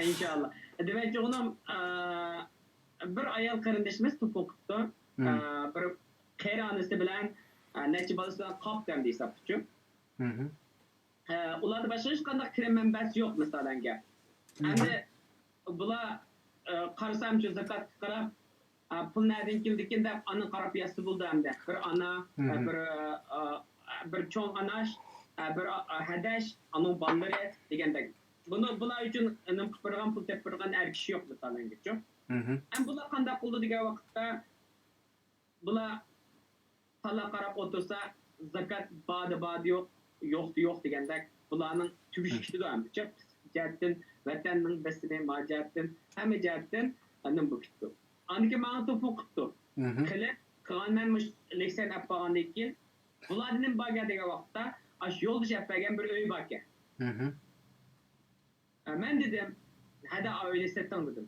ئىنشاللا. دېمەكچى بولغىنىم، ئە، بىر ئايال قېرىندىشىمىز تېلېفون قىپتۇ. ئە، بىر قېرى ئانىسى بىلەن، ئە، نەچچە بالىسى بىلەن قاپتۇ ئەمدى ھېسابتىچۇ. ئە، ئۇلاردا باشقا ھېچقانداق كىرىم مەنبەسى يوق، مىسالەنگە. ئەمدى بۇلار، ئە، قارىسامچۇ زاكاتقا قاراپ، ئە، پۇل نەدىن كېلىدىكىن دەپ ئانا قاراپ ياتسا بولىدۇ ئەمدى. بىر ئانا، ئە، بىر، ئە، بىر چوڭ ئاناش، ئە، بىر، ئە، ھەدەش، ئانىڭ بالىلىرى دېگەندەك. بۇنى، بۇلار ئۈچۈن نېمە قىلىپ بېرىدىغان، پۇل تېپىپ بېرىدىغان ئەر كىشى يوق، مىسالەنگىچۇ. ئەمدى بۇلار قانداق قىلىدۇ دېگەن ۋاقىتتا، بۇلار تالا قاراپ ئولتۇرسا، زاكات باردا باردا يوق، يوقتا يوق دېگەندەك، بۇلارنىڭ تۈگۈشى كېتىدۇ ھەممىچە. پسىخىك جەھەتتىن، ۋەتەننىڭ بېسىمى، مال جەھەتتىن، ھەممە جەھەتتىن ئاندىن بۇ كېتىدۇ. ئاندىن كېيىن ماڭا تېلېفون قىپتۇ. قېنى، قىلغان مەن مۇشۇ لېكسىيەنى ئەپ بارغاندىن كېيىن، بۇلاردا نېمە باركەن دېگەن ۋاقىتتا، ئاشۇ يولدىشى ئەپ بەرگەن بىر ئۆي باركەن. ئە، مەن دېدىم، ھەدە ئۆينى سېتىڭ دېدىم.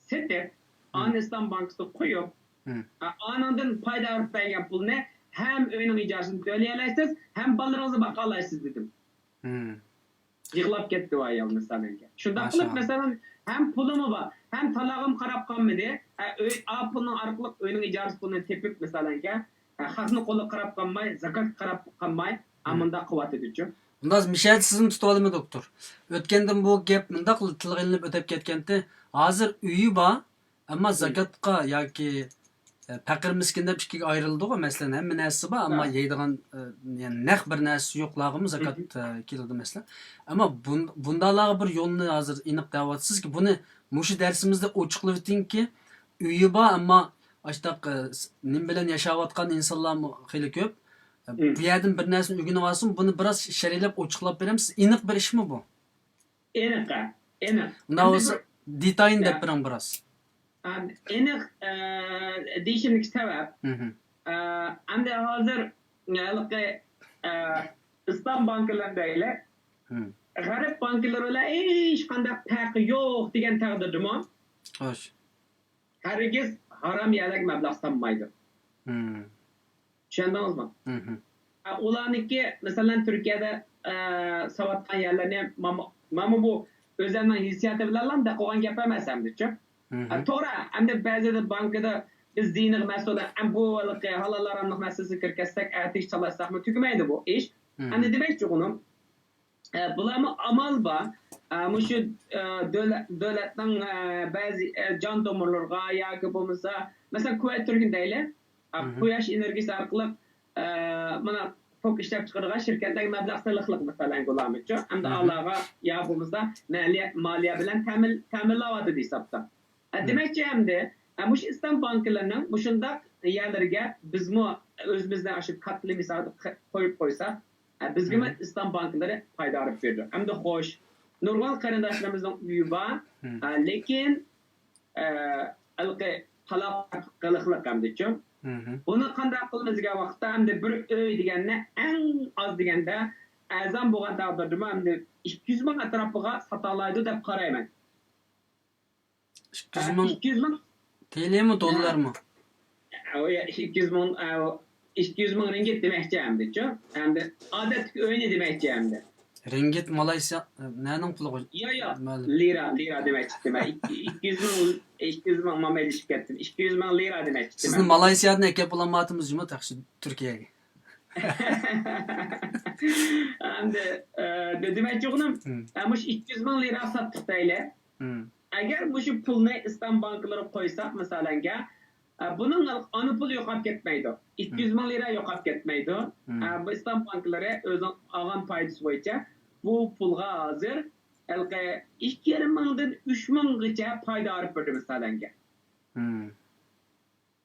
سېتىپ، ئانى ئىسلام بانكىسىغا قويۇپ، ئە، ئانىڭدىن پايدا ئېلىپ بەرگەن پۇلنى ھەم ئۆينىڭ ئىجارىسىنى تۆلىيەلەيسىز، ھەم بالىلىرىڭىزنى باقالايسىز دېدىم. يىغلاپ كەتتى ئۇ ئايال، مىسالەنگە. شۇنداق قىلىپ، ماشائاللا، مەسىلەن، ھەم پۇلىمۇ بار، ھەم تالاغىمۇ قاراپ قالمىدى. ئە، ئۆي، ئا پۇلنىڭ ئارقىلىق ئۆينىڭ ئىجارىسى پۇلىنى تېپىپ، مىسالەنگە، ئە، خەقنىڭ قولىغا قاراپ قالماي، زاكاتقا قاراپ قالماي، ئە، مۇنداق قىلىۋاتىدۇچۇ. ئۇنداق مۇشۇ يەردە سىزنى تۇتۇۋالىمەن، دوكتور. ئۆتكەندىن بۇ گەپ مۇنداق تىلغا ئېلىنىپ ئۆتۈپ كەتكەنتى. ھازىر ئۆيى بار، ئەمما زاكاتقا ياكى، ئە، پەقىر مىسكىن دەپ ئىككىگە ئايرىلىدىغۇ، مەسىلەن، ھەممە نەرسىسى بار، ئەمما يەيدىغان، ئە، يەنى نەق بىر نەرسىسى يوقلارغىمۇ زاكات، ئە، كېلىدۇ، مەسىلەن. ئەمما بۇن-، بۇنداقلارغا بىر يولنى ھازىر ئېنىق دەۋاتىسىزكى، بۇنى مۇشۇ دەرسىمىزدە ئوچۇقلىۋېتىڭكى، ئۆيى بار، ئەمما ئاشتاق، ئە، س-، نېمە بىلەن ياشاۋاتقان ئىنسانلارمۇ خېلى كۆپ. ئە، بۇ يەردىن بىر نەرسىنى ئۆگىنىۋالسۇن، بۇنى بىراز شەرھلەپ ئوچۇقلاپ بېرەمسىز؟ ئېنىق بىر ئىشمۇ بۇ؟ ئېنىق، ھە، ئېنىق. ئۇنداق بولسا، دېتايىنى دەپ بېرىڭ بىراز. ئا، ئېنىق، ئە، دېيىشىمدىكى سەۋەب، ئە، ئەمدى ھازىر ھېلىقى، ئە، ئىسلام بانكىلىرى دەيلى، غەرب بانكىلىرى بىلەن ھېچقانداق پەرقى يوق دېگەن تەقدىردىمۇ، خوش، ھەرگىز ھارام يەرلەرگە مەبلەغ سالمايدۇ. چۈشەندىڭىزمۇ؟ ئە، ئۇلارنىڭكى، مەسىلەن، تۈركىيەدە، ئە، سالىۋاتقان يەرلىرىنى ماما، ماما بۇ ئۆزەمنىڭ ھېسسىياتى بىلەنلا دەپ قويغان گەپ ئەمەس ئەمدىچۇ. ئە، توغرا، ئەمدى بەزىدە بانكىدا بىز دىنىغا مەسئۇل، ئەم، بۇ ھېلىقى ھالال ھاراملىق مەسىلىسىگە كىرىپ كەتسەك، ئەتىگە چالاشساقمۇ تۈگىمەيدۇ بۇ ئىش. ئەمدى دېمەكچى بولغىنىم، ئە، بۇلارمۇ ئامال بار. ئە، مۇشۇ، ئە، دۆلە-، دۆلەتنىڭ، ئە، بەزى، ئە، جان تومۇرلىرىغا ياكى بولمىسا، مەسىلەن، كۇۋەيت تۈركىنى دەيلى. ئە، قۇياش ئېنېرگىيىسى ئارقىلىق، ئە، مانا توك ئىشلەپ چىقىرىدىغان شىركەتلەرگە مەبلەغ سېلىقلىق، مىسالەن، گۇلامىچۇ. ئەمدى ئالارغا يا بولمىسا مالىيە، مالىيە بىلەن تەمىن-، تەمىنلەۋاتىدۇ ھېسابتا. ئە، دېمەكچى، ئەمدى، ئە، مۇشۇ ئىسلام بانكىلىرىنىڭ مۇشۇنداق يەرلىرىگە بىزمۇ ئۆزىمىزنى ئاشۇ كاتتىلىم ھېسابىدا قويۇپ قويساق، ئە، بىزگىمۇ ئىسلام بانكىلىرى پايدا ئېلىپ بېرىدۇ. ئەمدى خوش، نۇرغۇن قېرىنداشلىرىمىزنىڭ ئۆيى بار، ئە، لېكىن، ئە، ھېلىقى تالاق قىلىقلىق ئەمدىچۇ. بۇنى قانداق قىلىمىز دېگەن ۋاقىتتا، ئەمدى بىر ئۆي دېگەندە ئەڭ ئاز دېگەندە ئەرزان بولغان تەقدىردىمۇ ئەمدى ئىككى يۈز مىڭ ئەتراپىغا ساتالايدۇ دەپ قارايمەن. ئىككى يۈز مىڭ. ئىككى يۈز مىڭ. تىلىمۇ، دوللارمۇ؟ ئىككى يۈز مىڭ، ئىككى يۈز مىڭ رىنگىت دېمەكچى ئەمدىچۇ. ئەمدى ئادەتتىكى ئۆينى دېمەكچى ئەمدى. رىڭگىت مالايسىيا، نەنىڭ پۇلىغا؟ يا يا مەلۇم. لىرا، لىرا دېمەكچىدىم. ئىككى يۈز مىڭ، ئىككى يۈز مىڭ، ماما ئېلىشىپ كەتتىم. ئىككى يۈز مىڭ لىرا دېمەكچىدىم. سىزنى مالايسىيادىن ئەكەپ بولالمايۋاتىمىز جۇمۇ تاخشى تۈركىيەگە. ئەمدى، ئە، دېمەكچى بولغىنىم، ھىم. ئە، مۇشۇ ئىككى يۈز مىڭ لىرا ساتتۇق دەيلى. ھىم. ئەگەر مۇشۇ پۇلنى ئىسلام بانكىلىرىغا قويساق، مىسالەنگە، ئە، بۇنىڭ ئانا پۇلى يوقاپ كەتمەيدۇ. ئىككى يۈز مىڭ لىرا يوقاپ كەتمەيدۇ. ھىم. ئە، بۇ ئىسلام بانكىلىرى ئۆزىنىڭ ئالغان پايدىسى بويىچە بۇ پۇلغا ھازىر ھېلىقى ئىككى يېرىم مىڭدىن ئۈچ مىڭغىچە پايدا ئېلىپ بېرىدۇ، مىسالەنگە. ھىم.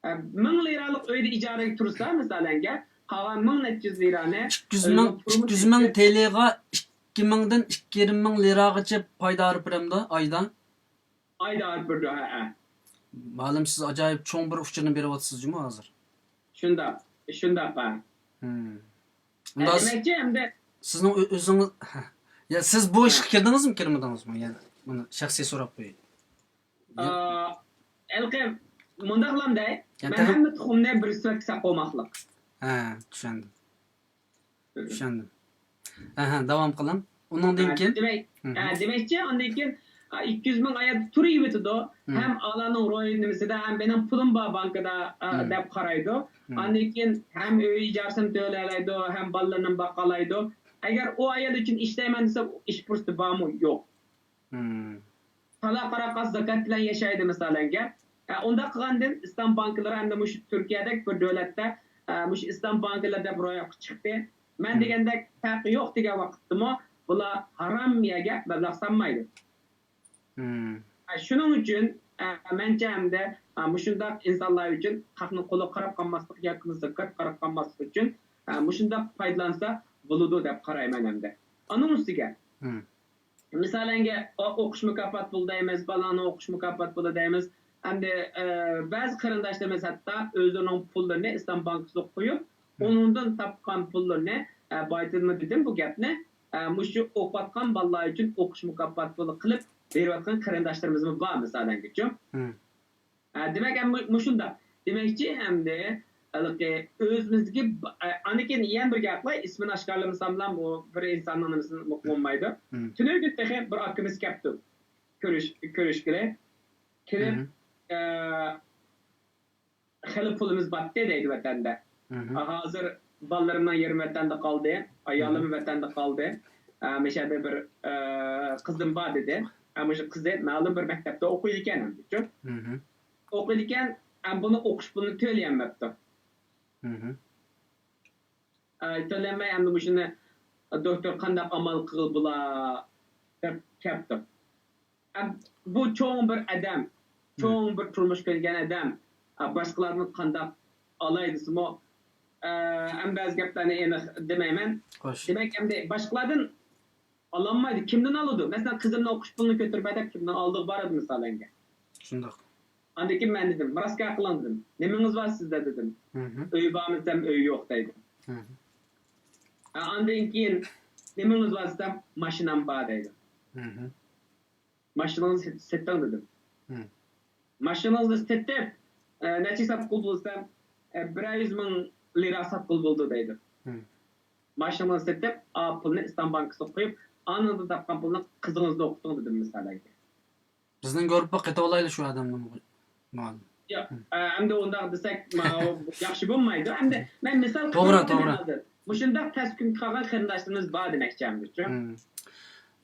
ئە، مىڭ لىرالىق ئۆيدە ئىجارىگە تۇرسا، مىسالەنگە، قالغان مىڭ نەچچە يۈز لىرانى ئىككى يۈز مىڭ، ئۆزىنىڭ تۇرمۇش ئىككى يۈز مىڭ ئۈچۈن تېلېغا ئىككى مىڭدىن ئىككى يېرىم مىڭ لىراغىچە پايدا ئېلىپ بېرەمدۇ ئايدا؟ ئايدا ئېلىپ بېرىدۇ، ھە، ھە. مۇئەللىم، سىز ئاجايىپ چوڭ بىر ئۇچۇرنى بېرىۋاتىسىز جۇمۇ ھازىر. شۇنداق، شۇنداق، ھە. ھىم. ھە، ئۇندا دېمەكچى، ئەمدى سىزنىڭ ئۆ-، ئۆزىڭىز، يا سىز بۇ ھە. ئىشقا كىردىڭىزمۇ، كىرمىدىڭىزمۇ؟ يەنە بۇنى شەخسىي سوراپ قوياي. ئا، ھېلىقى مۇنداقلام دەي، يا مەن تېخى ھەممە تۇخۇمنى بىر سۈپەتكە ساقلىماقلىق. ھە، چۈشەندىم. چۈشەندىم. ھە، ھە، داۋام قىلىڭ. ئۇنىڭدىن كېيىن؟ دېمەك، ھىم. ھە، دېمەكچى، ئاندىن كېيىن، ئا، ئىككى يۈز مىڭ ئايەت تۇرۇۋېتىدۇ. ھىم. ھەم ئانارنىڭ روھى نېمىسىدە، ھەم مېنىڭ پۇلۇم بار بانكىدا، ئا، ھىم. دەپ قارايدۇ. ھىم. ئاندىن كېيىن ھەم ئۆي ئىجارىسىنى تۆلەيدۇ، ھەم بالىلىرىنى باقالايدۇ. ئەگەر ئۇ ئايال ئۈچۈن ئىشلەيمەن دېسە، ئىش پۇرسىتى بارمۇ؟ يوق. ھىم. تالا قاراقاس زاكات بىلەن ياشايدۇ، مىسالەنگە. ئە، ئۇنداق قىلغاندىن ئىسلام بانكىلىرى ئەمدى مۇشۇ تۈركىيەدەك بىر دۆلەتتە، ئە، مۇشۇ ئىسلام بانكىلىرى دەپ روياپقا چىقتى. مەن ھىم. دېگەندەك پەرقى يوق دېگەن ۋاقىتتىمۇ بۇلار ھارام يەرگە مەبلەغ سالمايدۇ. ھىم. ئە، شۇنىڭ ئۈچۈن، ئە، مەنچە ئەمدى، ئە، مۇشۇنداق ئىنسانلار ئۈچۈن خەقنىڭ قولىغا قاراپ قالماسلىق ياكى زاكات قاراپ قالماسلىق ئۈچۈن، ئە، مۇشۇنداق پايدىلانسا بولىدۇ دەپ قارايمەن ئەمدى. ئانىڭ ئۈستىگە، ھىم. مىسالەنگە، ئو-، ئوقۇش مۇكاپات پۇلى دەيمىز، بالىنىڭ ئوقۇش مۇكاپات پۇلى دەيمىز. ئەمدى، ئە، بەزى قېرىنداشلىرىمىز ھەتتا ئۆزلىرىنىڭ پۇللىرىنى ئىسلام بانكىسىغا قويۇپ، ھىم. ئۇنىڭدىن تاپقان پۇللىرىنى، ئە، بايىتىنمۇ دېدىم بۇ گەپنى، ئە، مۇشۇ ئوقۇۋاتقان بالىلار ئۈچۈن ئوقۇش مۇكاپات پۇلى قىلىپ بېرىۋاتقان قېرىنداشلىرىمىزمۇ بار، مىسالەنگىچۇ. ھىم. ئە، دېمەك، ئەمدى مۇشۇنداق. دېمەكچى، ئەمدى ھېلىقى ئۆزىمىزدىكى با-، ئە، ئاندىن كېيىن يەنە بىر گەپ قىلاي، ئىسمىنى ئاشكارىلىمىساملا، بۇ بىر ئىنساننىڭ نېمىسىنى ئۇققىلى بولمايدۇ. ھىم. تۈنۈگۈن تېخى بىر ئاكىمىز كەپتۇ. كۆرۈش-، كۆرۈشكىلى. كېلىپ، ھىم. ئە، خېلى پۇلىمىز باتتى دەيدۇ ۋەتەندە. ھىم. ھازىر بالىلىرىمنىڭ يېرىمى ۋەتەندە قالدى، ئايالىم ۋەتەندە قالدى. ئە، مۇشۇ يەردە بىر، ئە، قىزىم بار دېدى. ئە، مۇشۇ قىزى مەلۇم بىر مەكتەپتە ئوقۇيدىكەن ئەمدىچۇ. ھىم. ئوقۇيدىكەن، ئە، بۇنى ئوقۇش پۇلىنى تۆلىيەلمەپتۇ. ھىم. ئە، تۆلەيەلمەي ئەمدى مۇشۇنى دوكتور قانداق ئامال قىلغىلى بولا دەپ كەپتۇ. ئەم، بۇ چوڭ بىر ئادەم، چوڭ بىر تۇرمۇش كۆرگەن ئادەم، ئە، باشقىلاردىن قانداق ئالاي دېسىمۇ، ئە، ئەم بەزى گەپلەرنى ئېنىق دېمەيمەن. خوش. دېمەك، ئەمدى باشقىلاردىن ئالالمايدۇ. كىمدىن ئالىدۇ؟ مەسىلەن، قىزىمنىڭ ئوقۇش پۇلىنى كۆتۈرمە دەپ كىمنىڭ ئالدىغا بارىدۇ، مىسالەنگە. شۇنداق. ئاندىن كېيىن مەن دېدىم، راست گەپ قىلىڭ دېدىم. نېمىڭىز بار سىزدە دېدىم. ھىم. ئۆي بارمۇ دېسەم، ئۆي يوق دەيدۇ. ھىم. ئا، ئاندىن كېيىن نېمىڭىز بار دېسەم، ماشىنام بار دەيدۇ. ھىم. ماشىنىڭىزنى سېت-، سېتىڭ دېدىم. ھىم. ماشىنىڭىزنى سېتىپ، ئە، نەچچە ھېساب قىلدىڭىز دېسەم، ئە، بىرەر يۈز مىڭ لىرا ساتقىلى بولىدۇ دەيدۇ. ھىم. ماشىنىڭىزنى سېتىپ، ئا، پۇلنى ئىسلام بانكىسىغا قويۇپ، ئانىڭدىن تاپقان پۇلنى قىزىڭىزنى ئوقۇتۇڭ دېدىم، مىسالەنگە. بىزنىڭ گۇرۇپپىغا قېتىۋالايلى شۇ ئادەمنى، مۇئەللىم. ياق، ئە، ئەمدى ئۇنداق دېسەك، ماۋۇ ياخشى بولمايدۇ. ئەمدى مەن مىسال توغرا، قىلدىم توغرا. ھازىر. مۇشۇنداق تەس كۈنگە قالغان قېرىنداشلىرىمىز بار دېمەكچى ئەمدىچۇ. ھىم.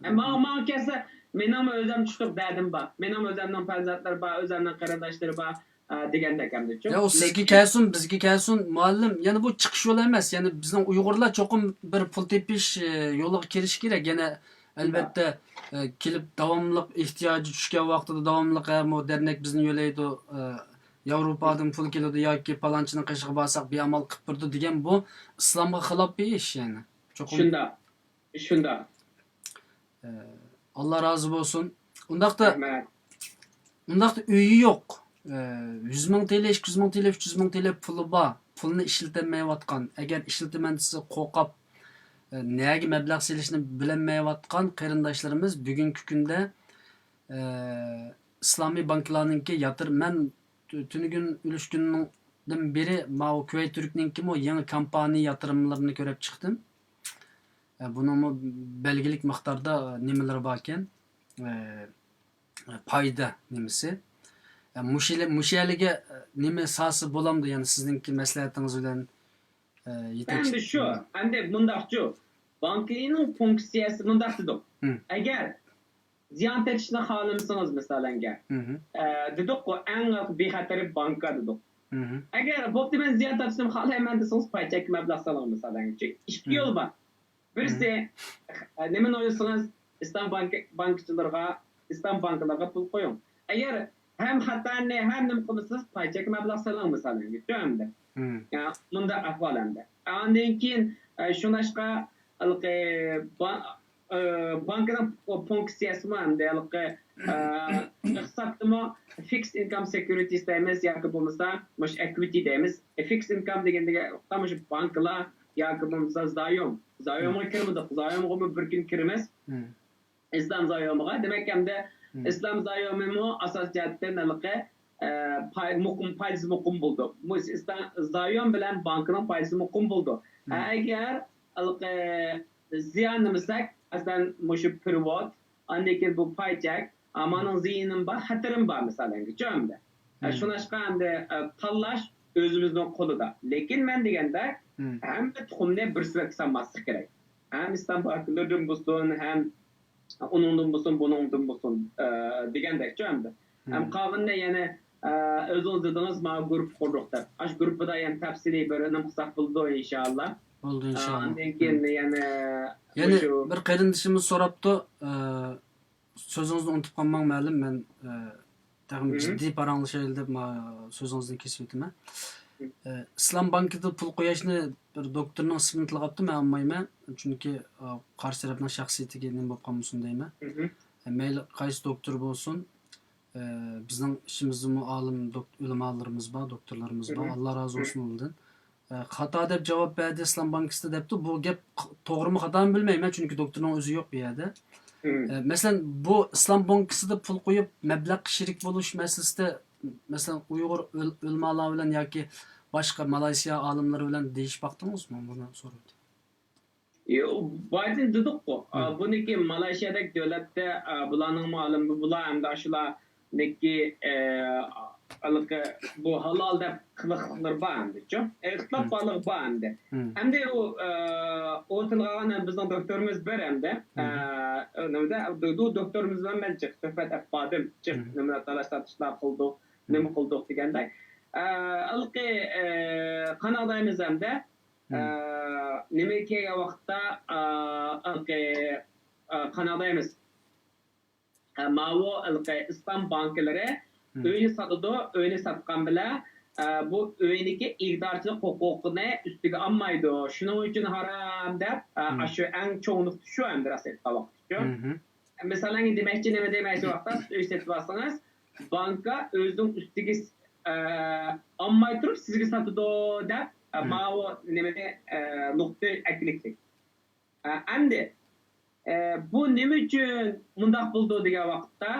ئە، ماڭا، ماڭا كەلسە، مېنىڭمۇ ئۆزۈمچە تۇتۇق دەردىم بار. مېنىڭمۇ ئۆزۈمنىڭ پەرزەنتلىرى بار، ئۆزۈمنىڭ قېرىنداشلىرى بار، ئە، دېگەندەك ئەمدىچۇ. يا ئۇ سىزگە لېكىن كەلسۇن، بىزگە كەلسۇن، مۇئەللىم، يەنە بۇ چىقىش يولى ئەمەس. يەنى بىزنىڭ ئۇيغۇرلار چوقۇم بىر پۇل تېپىش، ئە، يولىغا كىرىشى كېرەك. يەنە ئەلۋەتتە، ئە، كېلىپ داۋاملىق ئېھتىياجى چۈشكەن ۋاقتىدا داۋاملىق، ئە، مۇ دەرنەك بىزنى يۆلەيدۇ، ئە، ياۋروپادىن پۇل كېلىدۇ ياكى پالانچىنىڭ قېشىغا بارساق بىر ئامال قىلىپ بېرىدۇ دېگەن بۇ ئىسلامغا خىلاپ بىر ئىش يەنى. چوقۇم. شۇنداق. شۇنداق. ئە، ئاللا رازى بولسۇن. ئۇنداقتا، رەھمەت. ئۇنداقتا ئۆيى يوق. ئە، يۈز مىڭ تىيىلى، ئىككى يۈز مىڭ تىيىلى، ئۈچ يۈز مىڭ تىيىلى پۇلى بار. پۇلنى ئىشلىتەلمەيۋاتقان، ئەگەر ئىشلىتىمەن دېسە قورقۇپ، ئە، نەگە مەبلەغ سېلىشنى بىلەلمەيۋاتقان قېرىنداشلىرىمىز بۈگۈنكى كۈندە، ئە، ئىسلامىي بانكىلارنىڭكى ياتىر-، مەن تۈ-، تۈنۈگۈن ئۈلۈشكۈندىن بېرى ماۋۇ كۇۋەيت تۈركنىڭكىمۇ يېڭى كامپانىيە ياتۇرۇملىرىنى كۆرۈپ چىقتىم. ئە، بۇنىڭمۇ بەلگىلىك مىقداردا نېمىلىرى باركەن؟ ئە، پايدا نېمىسى؟ ئە، مۇشۇ يەرلىگە نېمە سالسا بولامدۇ؟ يەنى سىزنىڭكى مەسلىھەتىڭىز بىلەن، ئە، يېتەكچى. ئەمدى شۇ، ئەمدى مۇنداقچۇ، بانكىنىڭ فۇنكسىيەسى مۇنداق دېدۇق. ئەگەر زىيان تېتىشنى خالىمىسىڭىز، مىسالەنگە، ئە، دېدۇققۇ، ئەڭ بىخەتەر بانكا دېدۇق. ئەگەر بوپتۇ، مەن زىيان تارتىشنى خالايمەن دېسىڭىز، پاي چەككە مەبلەغ سېلىڭ، مىسالەنگە. ئىككى يول بار. بىرسى، ئە، نېمىنى ئويلىسىڭىز، ئىسلام بانكا، بانكىچىلىرىغا، ئىسلام بانكىلىرىغا پۇل قويۇڭ. ئەگەر ھەم خەتەرنى، ھەم نېمە قىلمىسىڭىز، پاي چەككە مەبلەغ سېلىڭ، مىسالەنگە. شۇ ئەمدى. يا، مۇنداق ئەھۋال ئەمدى. ئاندىن كېيىن، ئە، شۇڭلاشقا، ھېلىقى با-، ئە، بانكىنىڭ فۇنكسىيەسىمۇ ئەمدى ھېلىقى، ئە، ئىقتىسادتىمۇ فىكس ئىنكام سېكيۇرىتىس دەيمىز ياكى بولمىسا مۇشۇ ئېكۋىتى دەيمىز. فىكس ئىنكام دېگەندىكى مۇشۇ بانكىلار ياكى بولمىسا زايوم. زايومغا كىرمىدۇق. زايومغىمۇ بىر كۈن كىرىمىز. ئىسلام زايومىغا. دېمەك، ئەمدى ئىسلام زايومىمۇ ئاساسىي جەھەتتىن ھېلىقى، ئە، پاي-، مۇقىم، پايدىسى مۇقىم بولىدۇ. مۇ-، ئىسلام زايوم بىلەن بانكىنىڭ پايدىسى مۇقىم بولىدۇ. ئەگەر ھېلىقى زىيانلىمىساق، مەسىلەن، مۇشۇ پېرېۋوت، ئاندىن كېيىن بۇ پاي چەك، مانىڭ زىيىنىم بار، خەتىرىم بار، مىسالەنگىچۇ ئەمدى. ئە، شۇڭلاشقا ئەمدى، ئە، تاللاش ئۆزىمىزنىڭ قولىدا. لېكىن مەن دېگەندەك، ھەممە تۇخۇمنى بىر سېۋەتكە سالماسلىق كېرەك. ھەم ئىسلام بانكىلىرىدىن بولسۇن، ھەم ئۇنىڭدىن بولسۇن، بۇنىڭدىن بولسۇن، ئە، دېگەندەكچۇ ئەمدى. ھەم قالغىنىنى يەنە، ئە، ئۆزىڭىز دېدىڭىز، مانا گۇرۇپپا قۇردۇق دەپ. ئاشۇ گۇرۇپپىدا يەنە تەپسىلىي بىر نېمە قىلساق بولىدۇ، ئىنشائاللا. بولىدۇ، ئە، ئىنشائاللا. ئاندىن كېيىن يەنە يەنە مۇشۇ بىر قېرىندىشىمىز سوراپتۇ، ئە، سۆزىڭىزنى ئۇنتۇپ قالماڭ، مەلۇم، مەن، ئە، تېخىمۇ جىددىي پاراڭلىشايلى دەپ، ما-، سۆزىڭىزنى كېسىۋېتىمەن. ئە، ئىسلام بانكىدا پۇل قويۇشنى بىر دوكتورنىڭ ئىسمىنى تىلغاپتۇ، مەن ئالمايمەن. چۈنكى، ئە، قارشى تەرەپنىڭ شەخسىيىتىگە نېمە بولۇپ قالمىسۇن دەيمەن. ئە، مەيلى قايسى دوكتور بولسۇن، ئە، بىزنىڭ ئىچىمىزدىمۇ ئالىم دوك-، ئۆلىمالىرىمىز بار، دوكتورلىرىمىز بار. ئاللا رازى بولسۇن ئۇلاردىن. ئە، خاتا دەپ جاۋاب بەردى ئىسلام بانكىسىدا دەپتۇ. بۇ گەپ ق-، توغرىمۇ خاتامۇ بىلمەيمەن، چۈنكى دوكتورنىڭ ئۆزى يوق بۇ يەردە. ئە، مەسىلەن، بۇ ئىسلام بانكىسىدا پۇل قويۇپ مەبلەغ شېرىك بولۇش مەسىلىسىدە، مەسىلەن، ئۇيغۇر ئۆل-، ئۆلىمالار بىلەن ياكى باشقا مالايسىيا ئالىملىرى بىلەن دېيىشىپ باقتىڭىزمۇ؟ بۇنى سورايدۇ. يو-، بايدىن دېدۇققۇ، ئا، بۇنىڭكى مالايسىيادەك دۆلەتتە، ئا، بۇلارنىڭمۇ ئالىمى، بۇلار ئەمدى ئاشۇلار نىكى، ئە، ھېلىقى بۇ ھالال دەپ قىلىقلىقلىرى بار ئەمدىچۇ. ئىختىلاپ بارلىقى بار ئەمدى. ئەمدى ئۇ، ئە، ئۇ تىلغا ئالغان بىزنىڭ دوكتورىمىز بار ئەمدى. ئە، نېمىدە، دو-، دو-، دوكتورىمىز بىلەن مەن جىق سۆھبەت ئەپ باردىم. جىق نېمە تالاش تارتىشلار قىلدۇق، نېمە قىلدۇق دېگەندەك. ئە، ھېلىقى، ئە، قاناق دەيمىز ئەمدى. ئە، نېمە كەلگەن ۋاقىتتا، ئە، ھېلىقى، ئە، قاناق دەيمىز. ئە، ماۋۇ ھېلىقى ئىسلام بانكىلىرى ئۆينى ساتىدۇ، ئۆينى ساتقان بىلەن، ئە، بۇ ئۆينىڭكى ئىگىدارچىلىق ھوقۇقىنى ئۈستىگە ئالمايدۇ. شۇنىڭ ئۈچۈن ھارام دەپ، ئە، ئاشۇ ئەڭ چوڭ نۇقتا شۇ ئەمدى راست ئېيتقان ۋاقىتتا شۇ. مىسالەن، دېمەكچى نېمە دېمەكچى ۋاقىتتا، سىز ئۆي سېتىۋالسىڭىز، بانكا ئۆزىنىڭ ئۈستىگە، ئە، ئالماي تۇرۇپ سىزگە ساتىدۇ دەپ، ئە، ماۋۇ نېمىنى، ئە، نۇقتا ئەكلىكلىك. ئە، ئەمدى، ئە، بۇ نېمە ئۈچۈن مۇنداق بولىدۇ دېگەن ۋاقىتتا،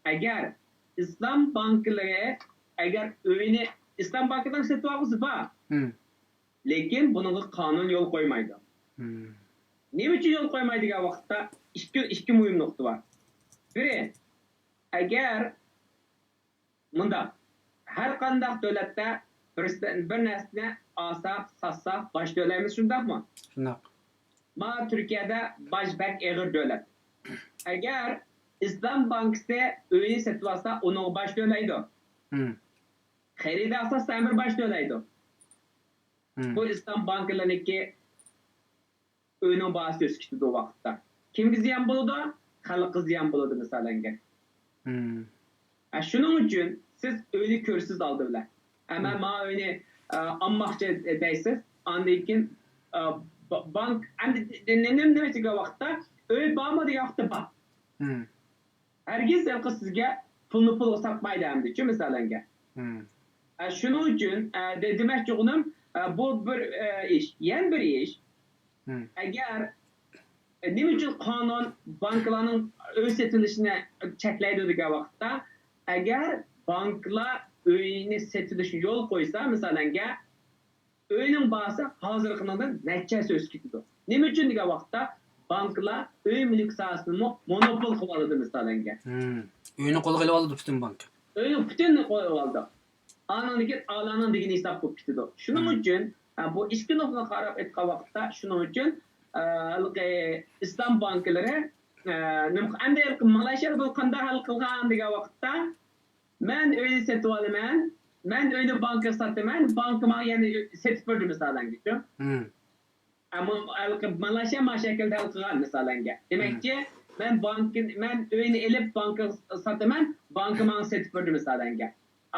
ئەگەر ئىسلام بانكىلىرى، ئەگەر ئۆينى ئىسلام بانكىدىن سېتىۋالغۇسى بار، لېكىن بۇنىڭغا قانۇن يول قويمايدۇ. نېمە ئۈچۈن يول قويمايدۇ دېگەن ۋاقىتتا، ئىككى، ئىككى مۇھىم نۇقتا بار. بىرى، ئەگەر مۇنداق، ھەر قانداق دۆلەتتە بىر، بىر نەرسىنى ئالساق، ساتساق، باج تۆلەيمىز، شۇنداقمۇ؟ شۇنداق. مانا تۈركىيەدە باج بەك ئېغىر دۆلەت. ئەگەر ئىسلام بانكىسى ئۆينى سېتىۋالسا، ئۇنىڭغا باج تۆلەيدۇ. خېرىدار ساتسا، ھەم بىر باج تۆلەيدۇ. بۇ ئىسلام بانكىلىرىنىڭكى ئۆينىڭ باھاسى ئۆسۈپ كېتىدۇ ئۇ ۋاقىتتا. كىمگە زىيان بولىدۇ؟ خەلققە زىيان بولىدۇ، مىسالەنگە. ھە، شۇنىڭ ئۈچۈن سىز ئۆينى كۆرىسىز ئالدى بىلەن. ئەمما مانا ئۆينى، ئە، ئالماقچى دەيسىز، ئاندىن كېيىن، ئە، با-، بانك، ئەمدى نېمە، نېمە دېگەن ۋاقىتتا، ئۆي بارمۇ دېگەن ۋاقىتتا بار. ھەرگىز ھېلىقى سىزگە پۇلنى پۇلغا ساتمايدۇ ئەمدىچۇ، مىسالەنگە. ئە، شۇنىڭ ئۈچۈن، ئە، دې-، دېمەكچى بولغىنىم، ئە، بۇ بىر، ئە، ئىش. يەنە بىر ئىش. ئەگەر، ئە، نېمە ئۈچۈن قانۇن بانكىلارنىڭ ئۆي سېتىۋېلىشىنى چەكلەيدۇ دېگەن ۋاقىتتا، ئەگەر بانكىلار ئۆينى سېتىۋېلىشنى يول قويسا، مىسالەنگە، ئۆينىڭ باھاسى ھازىرقىنىڭدىن نەچچە ھەسسە ئۆسۈپ كېتىدۇ. نېمە ئۈچۈن دېگەن ۋاقىتتا، بانكىلار ئۆي مۈلۈك ساھەسىنىمۇ مونوپول قىلىۋالىدۇ، مىسالەنگە. ئۆينى قولغا ئېلىۋالىدۇ پۈتۈن بانكا. ئۆينى پۈتۈنلەي قولغا ئالدى. ئانىڭدىكى ئالانىڭ دېگىنى ھېساب بولۇپ كېتىدۇ. شۇنىڭ ئۈچۈن بۇ ئىككى نۇقتىنى قاراپ ئېيتقان ۋاقىتتا، شۇنىڭ ئۈچۈن ئەلقى ئىسلام بانكىلىرى نېمە ئەمدى مالايشىيادا بۇ قانداق ھەل قىلغان دېگەن ۋاقىتتا، مەن ئۆينى سېتىۋالىمەن، مەن ئۆينى بانكىغا ساتىمەن، بانكا ماڭا يەنە سېتىپ بېرىدۇ، مىسالەنگە. مالايشىيا ما شەكىلدە ھەل قىلغان، مىسالەنگە. دېمەكچى، مەن بانكا، مەن ئۆينى ئېلىپ بانكىغا ساتىمەن، بانكا ماڭا سېتىپ بېرىدۇ، مىسالەنگە.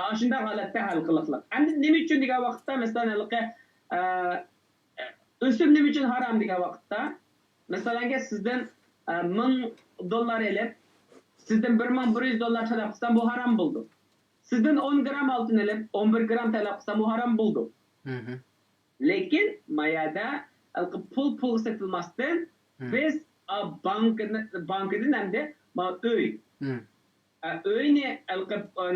ئاشۇنداق ھالەتتە ھەل قىلىقلىق. ئەمدى نېمە ئۈچۈن دېگەن ۋاقىتتا، مەسىلەن، ھېلىقى ئۆسۈم نېمە ئۈچۈن ھارام دېگەن ۋاقىتتا، مىسالەنگە، سىزدىن مىڭ دوللار ئېلىپ، سىزدىن بىر مىڭ بىر يۈز دوللار تەلەپ قىلسام، بۇ ھارام بولىدۇ. سىزدىن ئون گرام ئالتۇن ئېلىپ، ئون بىر گرام تەلەپ قىلسام، بۇ ھارام بولىدۇ. لېكىن ما يەردە پۇل پۇلغا سېتىلماستىن، بىز بانكىدىن ئەمدى ما ئۆي، ئۆينى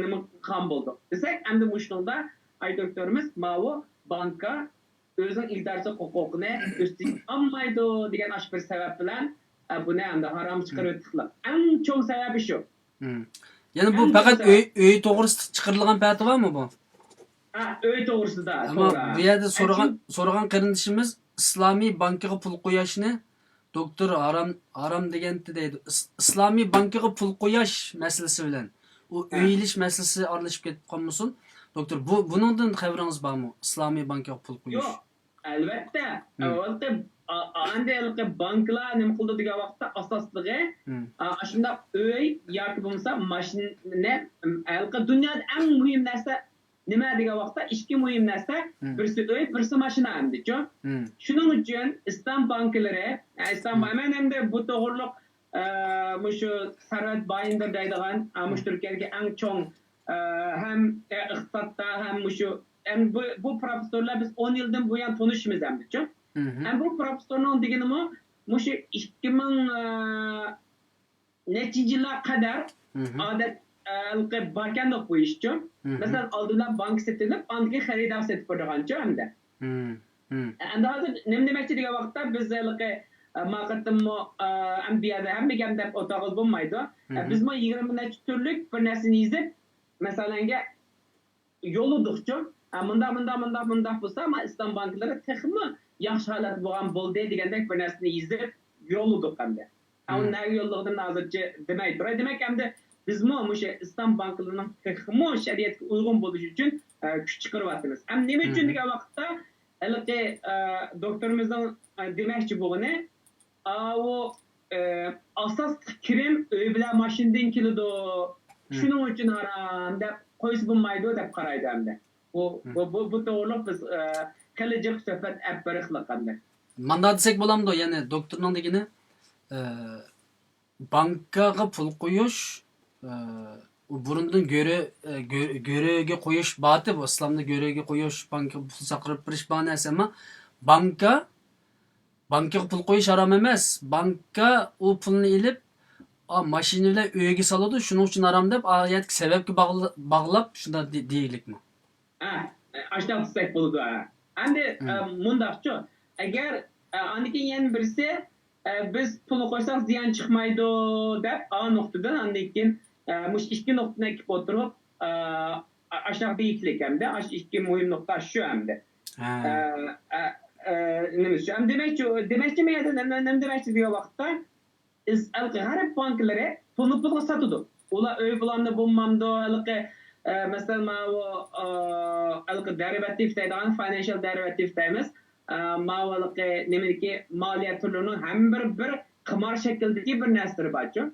نېمە قىلغان بولدۇق دېسەك، ئەمدى مۇشۇنىڭدا ئايدوكتورىمىز ماۋۇ بانكا ئۆزىنىڭ ئىدارىچىلىك ھوقۇقىنى ئۈستىگە ئالمايدۇ دېگەن ئاشۇ بىر سەۋەب بىلەن بۇنى ئەمدى ھارام چىقىرىۋېتىقلىق. ئەڭ چوڭ سەۋەبى شۇ. يەنى بۇ پەقەت ئۆي، ئۆي توغرىسىدا چىقىرىلغان پەتىۋامۇ بۇ؟ ھە، ئۆي توغرىسىدا. ئەمما بۇ يەردە سورىغان، سورىغان قېرىندىشىمىز ئىسلامىي بانكىغا پۇل قويۇشنى دوكتور ھارام، ھارام دېگەنتى دەيدۇ. ئىس-، ئىسلامىي بانكىغا پۇل قويۇش مەسىلىسى بىلەن ئۇ ئۆي ئېلىش مەسىلىسى ئارىلىشىپ كېتىپ قالمىسۇن؟ دوكتور، بۇ، بۇنىڭدىن خەۋىرىڭىز بارمۇ؟ ئىسلامىي بانكىغا پۇل قويۇش. يوق، ئەلۋەتتە. ئەمدى ھېلىقى بانكىلار نېمە قىلىدۇ دېگەن ۋاقىتتا، ئاساسلىقى ئاشۇنداق ئۆي ياكى بولمىسا ماشىنا. ھېلىقى دۇنيادا ئەڭ مۇھىم نەرسە نېمە دېگەن ۋاقىتتا، ئىككى مۇھىم نەرسە، بىرسى ئۆي، بىرسى ماشىنا ئەمدىچۇ. شۇنىڭ ئۈچۈن ئىسلام بانكىلىرى، ئىسلام، مەن ئەمدى بۇ توغرۇلۇق مۇشۇ سەرۋەت بايىندىر دەيدىغان، مۇشۇ تۈركىيەدىكى ئەڭ چوڭ ھەم ئىقتىسادتا ھەم مۇشۇ، ھەم بۇ، بۇ پروفېسسورلار بىز ئون يىلدىن بۇيان تونۇشىمىز ئەمدىچۇ. ھەم بۇ پروفېسسورنىڭ دېگىنىمۇ مۇشۇ ئىككى مىڭ نەچچىنچى يىللارغا قەدەر ئادەت ھېلىقى باركەندۇق بۇ ئىشچۇ. مەسىلەن، ئالدى بىلەن بانكا سېتىلىپ، ئاندىن كېيىن خېرىدار سېتىپ بېرىدىغانچۇ ئەمدى. ئەمدى ھازىر نېمە دېمەكچى دېگەن ۋاقىتتا، بىز ھېلىقى ما قېتىممۇ ئەمدى بۇ يەردە ھەممە گەپنى دەپ ئولتۇرغىلى بولمايدۇ. بىزمۇ يىگىرمە نەچچە تۈرلۈك بىر نەرسىنى يېزىپ، مەسىلەنگە، يوللىدۇقچۇ. مۇنداق، مۇنداق، مۇنداق، مۇنداق بولسا، ما ئىسلام بانكىلىرى تېخىمۇ ياخشى ھالەت بولغان بولدى دېگەندەك بىر نەرسىنى يېزىپ يوللىدۇق ئەمدى. ئۇنى نەگە يوللىغىنىمنى ھازىرچە دېمەي تۇراي. دېمەك، ئەمدى بىزمۇ مۇشۇ ئىسلام بانكىلىرىنىڭ تېخىمۇ شەرىئەتكە ئۇيغۇن بولۇشى ئۈچۈن كۈچ چىقىرىۋاتىمىز. ئەمدى نېمە ئۈچۈن دېگەن ۋاقىتتا، ھېلىقى دوكتورىمىزنىڭ دېمەكچى بولغىنى، ئاۋۇ ئاساسلىق كىرىم ئۆي بىلەن ماشىنىدىن كېلىدۇ، شۇنىڭ ئۈچۈن ھارام دەپ قويسا بولمايدۇ دەپ قارايدۇ ئەمدى. بۇ، بۇ، بۇ، بۇ توغرۇلۇق بىز خېلى جىق سۆھبەت ئېلىپ بېرىقلىق ئەمدى. مانداق دېسەك بولامدۇ؟ يەنى دوكتورنىڭ دېگىنى، بانكىغا پۇل قويۇش، ئۇ بۇرۇندىن گۆرۈ، گۆ-، گۆرۈگە قويۇش بارتى، بۇ ئىسلامدا گۆرۈگە قويۇش، بانكىغا پۇل چاقىرىپ بېرىش بار نەرسە، ئەمما بانكا، بانكىغا پۇل قويۇش ھارام ئەمەس. بانكا ئۇ پۇلنى ئېلىپ، ئا، ماشىنا بىلەن ئۆيگە سالىدۇ، شۇنىڭ ئۈچۈن ھارام دەپ، ئا، يەردىكى سەۋەبكە باغلا-، باغلاپ شۇنداق دې-، دېيىگلىكمۇ؟ ھە، ئاشۇنداق دېسەك بولىدۇ، ھە. ئەمدى، ئە، مۇنداقچۇ، ئەگەر، ئە، ئاندىن كېيىن يەنە بىرسى، ئە، بىز پۇلنى قويساق زىيان چىقمايدۇ دەپ، ئا نۇقتىدىن ئاندىن كېيىن، ئە، مۇشۇ ئىككى نۇقتىنى ئېكىپ ئولتۇرۇپ، ئە، ئاشۇنداق دېيىكلىك ئەمدى، ئاشۇ ئىككى مۇھىم نۇقتا شۇ ئەمدى. ئە، ئە، ئە، نېمە شۇ ئەمدى دېمەكچى، دېمەكچى مەن يەنە نېمە، نېمە دېمەكچى دېگەن ۋاقىتتا، ئىز-، ھېلىقى غەرب بانكىلىرى پۇلنى پۇلغا ساتىدۇ. ئۇلار ئۆي پۇلاننى بولمامدۇ، ھېلىقى، ئە، مەسىلەن، ماۋۇ، ئە، ھېلىقى دېرىۋاتىۋ دەيدىغان، فاينانشال دېرىۋاتىۋ دەيمىز. ئە، ماۋۇ ھېلىقى نېمىدىكى مالىيە تۈرلىرىنىڭ ھەممە بىر، بىر قىمار شەكلىدىكى بىر نەرسىلىرى بارچۇ.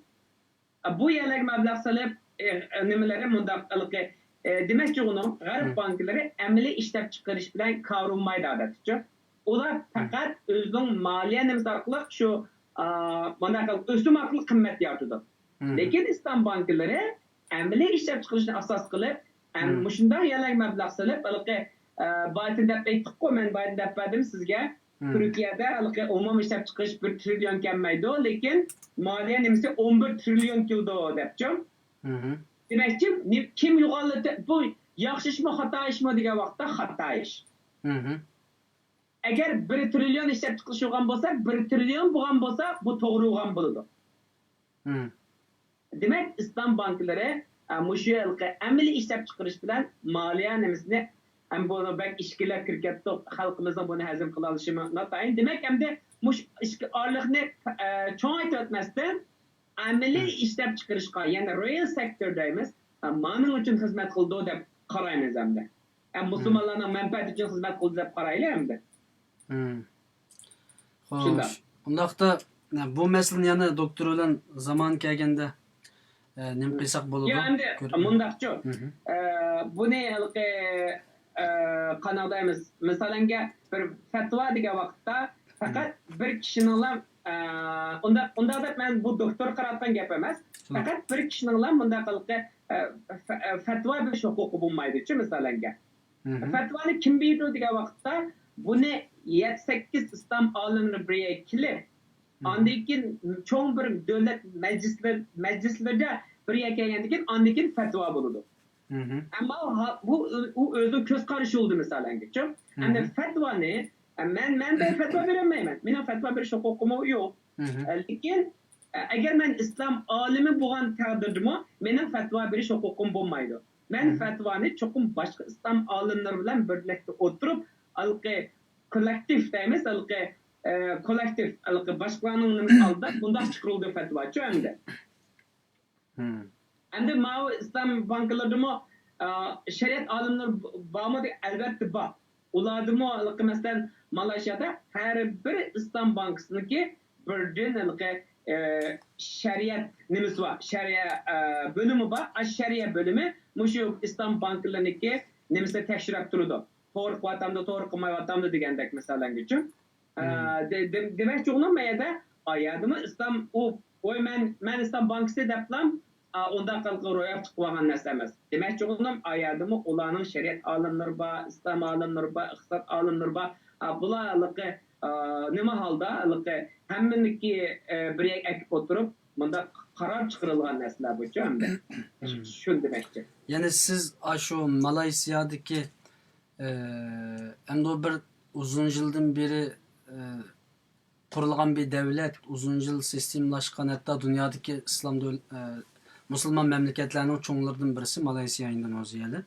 ئە، بۇ يەرلەرگە مەبلەغ سېلىپ، ئە، ئە، نېمىلىرى مۇنداق ھېلىقى، ئە، دېمەكچى ئۇنىڭ غەرب بانكىلىرى ئەمەلىي ئىشلەپچىقىرىش بىلەن كارى بولمايدۇ ئادەتتىچۇ. ئۇلار پەقەت ئۆزىنىڭ مالىيە نېمىسى ئارقىلىق شۇ، ئا، مانا ئۆسۈم ئارقىلىق قىممەت يارىتىدۇ. لېكىن ئىسلام بانكىلىرى ئەمەلىي ئىشلەپچىقىرىشنى ئاساس قىلىپ، ھەم مۇشۇنداق يەرلەرگە مەبلەغ سېلىپ، ھېلىقى، ئا، بايىتىن دەپ ئېيتتۇققۇ، مەن بايىتىن دەپ بەردىم سىزگە. تۈركىيەدە ھېلىقى ئومۇمىي ئىشلەپچىقىرىش بىر تىرىليون كەلمەيدۇ، لېكىن مالىيە نېمىسى ئون بىر تىرىليون كېلىدۇ دەپچۇ. دېمەكچى، نې-، كىم يوغانلىتى، بۇ ياخشى ئىشمۇ، خاتا ئىشمۇ دېگەن ۋاقىتتا خاتا ئىش. ئەگەر بىر تىرىليون ئىشلەپچىقىرىش بولغان بولسا، بىر تىرىليون بولغان بولسا، بۇ توغرا بولغان بولىدۇ. دېمەك، ئىسلام بانكىلىرى، ئە، مۇشۇ ھېلىقى ئەمەلىي ئىشلەپچىقىرىش بىلەن مالىيە نېمىسىنى، ئەمدى بۇنى بەك ئىچكىرىلەپ كىرىپ كەتتۇق، خەلقىمىزنىڭ بۇنى ھەزىم قىلالىشى ناتايىن. دېمەك، ئەمدى مۇشۇ ئىچكى ئارىلىقنى، ئە، چوڭايتىۋەتمەستىن، ئەمەلىي ئىشلەپچىقىرىشقا، يەنى رېئال سېكتور دەيمىز، ئە، مانىڭ ئۈچۈن خىزمەت قىلىدۇ دەپ قارايمىز ئەمدى. ئە، مۇسۇلمانلارنىڭ مەنپەئەتى ئۈچۈن خىزمەت قىلدى دەپ قارايلى ئەمدى. شۇنداق. خوش. ئۇنداقتا، بۇ مەسىلىنى يەنە دوكتور بىلەن زامان كەلگەندە، ئە، نېمە قىلساق بولىدۇ؟ يا، ئەمدى مۇنداقچۇ. ئە، بۇنى ھېلىقى، ئە، قانداق دەيمىز؟ مىسالەنگە بىر پەتىۋا دېگەن ۋاقىتتا پەقەت بىر كىشىنىڭلا، ئە، ئۇنداق، ئۇنداق دەپ مەن بۇ دوكتور قىلىۋاتقان گەپ ئەمەس. پەقەت بىر كىشىنىڭلا مۇنداق ھېلىقى، ئە، فە-، ئە، پەتىۋا بېرىش ھوقۇقى بولمايدۇچۇ، مىسالەنگە. فەتۋانى كىم بېرىدۇ دېگەن ۋاقىتتا، بۇنى يەتتە سەككىز ئىسلام ئالىملىرى بىر يەرگە كېلىپ، ئاندىن كېيىن چوڭ بىر دۆلەت مەجلىسلىرى، مەجلىسلىرىدە بىر يەرگە كەلگەندىن كېيىن، ئاندىن كېيىن فەتۋا بولىدۇ. ئەمما ھا-، بۇ ئۆ-، ئۇ ئۆزىنىڭ كۆز قارىشى بولدى، مىسالەنگىچۇ. ئەمدى فەتۋانى، ئە، مەن، مەن بىر فەتۋا بېرەلمەيمەن. مېنىڭ فەتۋا بېرىش ھوقۇقۇممۇ يوق. ئە، لېكىن، ئە، ئەگەر مەن ئىسلام ئالىمى بولغان تەقدىردىمۇ، مېنىڭ فەتۋا بېرىش ھوقۇقۇم بولمايدۇ. مەن فەتۋانى چوقۇم باشقا ئىسلام ئالىملىرى بىلەن بىرلىكتە ئولتۇرۇپ، ھېلىقى كوللېكتىپ دەيمىز، ھېلىقى، ئە، كوللېكتىپ، ھېلىقى باشقىلارنىڭ نېمىسى ئالدىدا بۇنداق چىقىرىلدى فەتۋاچۇ ئەمدى. ئەمدى ماۋۇ ئىسلام بانكىلىرىدىمۇ، ئا، شەرىئەت ئالىملىرى بارمۇ دېگەن، ئەلۋەتتە بار. ئۇلاردىمۇ ھېلىقى، مەسىلەن، مالايشىيادا ھەر بىر ئىسلام بانكىسىنىڭكى بىردىن ھېلىقى، ئە، شەرىئەت نېمىسى بار، شەرىئە، ئە، بۆلۈمى بار. ئاشۇ شەرىئە بۆلۈمى مۇشۇ ئىسلام بانكىلىرىنىڭكى نېمىسىنى تەكشۈرۈپ تۇرىدۇ. توغرا قىلىۋاتامدۇ، توغرا قىلمايۋاتامدۇ دېگەندەك، مىسالەنگىچۇ. ئە، دېمەكچى بولغىنىم، مەن يەردە، ئا، يەردىمۇ ئىسلام، ئۇ، ۋوي، مەن، مەن ئىسلام بانكىسى دەپلام، ئا، ئۇنداق قىلىپ روياپقا چىقىۋالغان نەرسە ئەمەس. دېمەكچى بولغىنىم، ئا يەردىمۇ ئۇلارنىڭ شەرىئەت ئالىملىرى بار، ئىسلام ئالىملىرى بار، ئىقتىساد ئالىملىرى بار. ئا، بۇلار ھېلىقى، ئا، نېمە ھالدا، ھېلىقى ھەممىنىكى، ئە، بىر يەرگە ئەكىپ ئولتۇرۇپ، مۇنداق قارار چىقىرىلغان نەرسىلەر بويىچە ئەمدى. شۇنى دېمەكچى. يەنى سىز ئاشۇ مالايسىيادىكى، ئە، ئەمدى بىر ئۇزۇن يىلدىن بېرى، ئە، قۇرۇلغان بىر دەۋلەت، ئۇزۇن يىل سىستېمىلاشقان، ھەتتا دۇنيادىكى ئىسلام دۆل-، ئە، مۇسۇلمان مەملىكەتلەرنىڭ چوڭلىرىدىن بىرسى مالايسىيا، ئىندونېزىيەدە.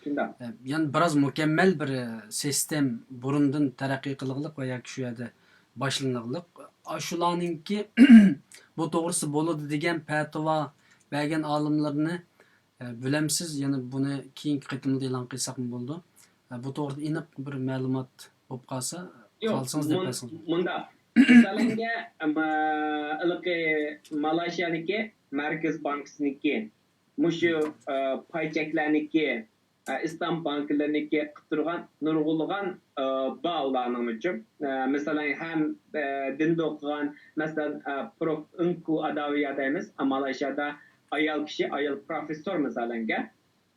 شۇنداق. ئە، يەنى بىراز مۇكەممەل بىر، ئە، سىستېم بۇرۇندىن تەرەققىي قىلغىلىق ۋە ياكى شۇ يەردە باشلىنىغلىق. ئاشۇلارنىڭكى بۇ توغرىسى بولىدۇ دېگەن پەتىۋا بەرگەن ئالىملىرىنى ئە، بىلەمسىز، يەنە بۇنى كېيىنكى قېتىمدا ئېلان قىلساقمۇ بولىدۇ. ئە، بۇ توغرىدا ئېنىق بىر مەلۇمات بولۇپ قالسا، يوق، خالىسىڭىز دەپ مۇن-، بەرسىڭىز. مۇنداق. مىسالەنگە، ئەمما، ھېلىقى مالايشىيانىڭكى مەركىز بانكىسىنىڭكى، مۇشۇ، ئە، پاي چەكلەرنىڭكى، ئە، ئىسلام بانكىلىرىنىڭكى قىلىپ تۇرغان نۇرغۇنلىغان، ئە، بار ئۇلارنىڭ ئۈچۈن. ئە، مىسالەن، ھەم، ئە، دىندا ئوقۇغان، مەسىلەن، ئە، پروف ئۈنكۇ ئاداۋىيا دەيمىز، مالايشىيادا ئايال كىشى، ئايال پروفېسسور مىسالەنگە.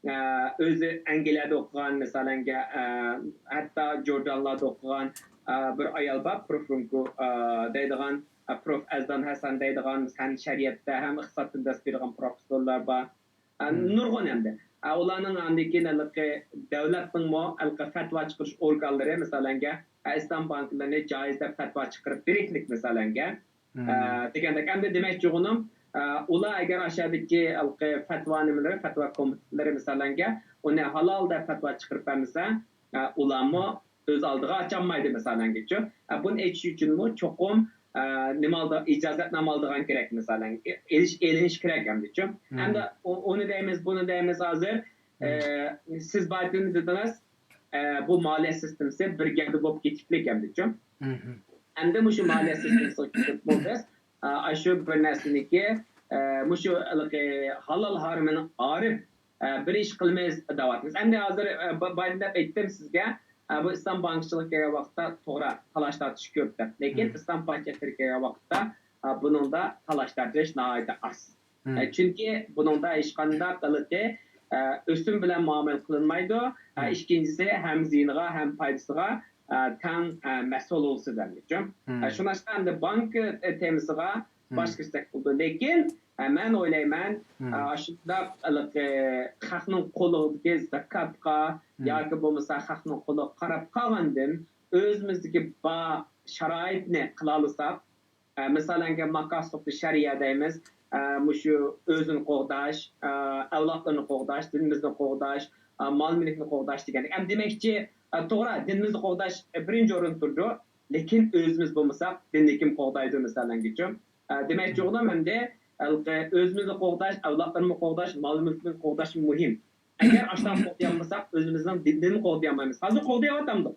ئە، ئۆزى ئەنگلىيەدە ئوقۇغان، مىسالەنگە، ئە، ھەتتا جوردانلاردا ئوقۇغان، ئە، بىر ئايال بار، پروف رۇنكو، ئە، دەيدىغان، ئە، پروف ئەزدان ھەسەن دەيدىغان، ھەم شەرىئەتتە، ھەم ئىقتىسادتىن دەرس بېرىدىغان پروفېسسورلار بار. ئە، نۇرغۇن ئەمدى. ئە، ئۇلارنىڭ ئاندىن كېيىن ھېلىقى دۆلەتنىڭمۇ ھېلىقى پەتىۋا چىقىرىش ئورگانلىرى، مىسالەنگە، ئە، ئىسلام بانكىلىرىنى جايىز دەپ پەتىۋا چىقىرىپ بېرىكلىك، مىسالەنگە. ئە، دېگەندەك، ئەمدى دېمەكچى بولغىنىم، ئە، ئۇلار ئەگەر ئاشۇ يەردىكى ھېلىقى پەتىۋا نېمىلىرى، پەتىۋا كومىتېتلىرى مىسالەنگە، ئۇنى ھالال دەپ پەتىۋا چىقىرىپ بەرمىسە، ئە، ئۇلارمۇ ئۆز ئالدىغا ئاچالمايدۇ مىسالەنگىچۇ. ئە، بۇنى ئېچىش ئۈچۈنمۇ چوقۇم، ئە، نېمە ئالىدۇ، ئىجازەتنامە ئالىدىغان كېرەك مىسالەن، ئېلىش، ئېلىنىش كېرەك ئەمدىچۇ. ئەمدى ئۇ-، ئۇنى دەيمىز، بۇنى دەيمىز ھازىر. ئە، سىز بايىتىن دېدىڭىز، ئە، بۇ مالىيە سىستېمىسى بىر گەۋدە بولۇپ كېتىكلىك ئەمدىچۇ. ئەمدى مۇشۇ مالىيە سىستېمىسىغا كىرىپ بولدۇق. ئە، ئاشۇ بىر نەرسىنىكى، ئە، مۇشۇ ھېلىقى ھالال ھارىمىنى ئايرىپ، ئە، بىر ئىش قىلىمىز دەۋاتىمىز. ئەمدى ھازىر، ئە، با-، بايىتىن دەپ ئېيتتىم سىزگە، ئە، بۇ ئىسلام بانكىچىلىقى كەلگەن ۋاقىتتا توغرا تالاش تارتىش كۆپ دەپ. لېكىن ئىسلام پاي چەكلىرى كەلگەن ۋاقىتتا، ئە، بۇنىڭدا تالاش تارتىش ناھايىتى ئاز. ئە، چۈنكى بۇنىڭدا ھېچقانداق ھېلىقى، ئە، ئۆسۈم بىلەن مۇئامىلە قىلىنمايدۇ. ئە، ئىككىنچىسى، ھەم زىيىنىغا، ھەم پايدىسىغا، ئە، تەڭ، ئە، مەسئۇل بولىسىز ئەمدىچۇ. ئە، شۇڭلاشقا ئەمدى بانكا، ئە، تېمىسىغا باش كىرسەك بولىدۇ. لېكىن، ئە، مەن ئويلايمەن، ئە، ئاشۇنداق ھېلىقى خەقنىڭ قولىدىكى زاكاتقا ياكى بولمىسا خەقنىڭ قولىغا قاراپ قالغاندىن، ئۆزىمىزدىكى بار شارائىتنى قىلالىساق، ئە، مىسالەنگە، ماكاس سوقۇتى شەرىئە دەيمىز، ئە، مۇشۇ ئۆزىنى قوغداش، ئە، ئەۋلادلىرىنى قوغداش، دىنىمىزنى قوغداش، ئە، مال مۈلۈكنى قوغداش دېگەن. ئەمدى دېمەكچى، ئە، توغرا، دىنىمىزنى قوغداش، ئە، بىرىنچى ئورۇندا تۇرىدۇ، لېكىن ئۆزىمىز بولمىساق، دىننى كىم قوغدايدۇ، مىسالەنگىچۇ؟ ئە، دېمەكچى بولغىنىم ئەمدى، ھېلىقى ئۆزىمىزنى قوغداش، ئەۋلادلىرىمىزنى قوغداش، مال مۈلكىمىزنى قوغداش مۇھىم. ئەگەر ئاشۇنداق قوغدىيالمىساق، ئۆزىمىزنىڭ دىنىنىمۇ قوغدىيالمايمىز. ھازىر قوغدىياۋاتامدۇق؟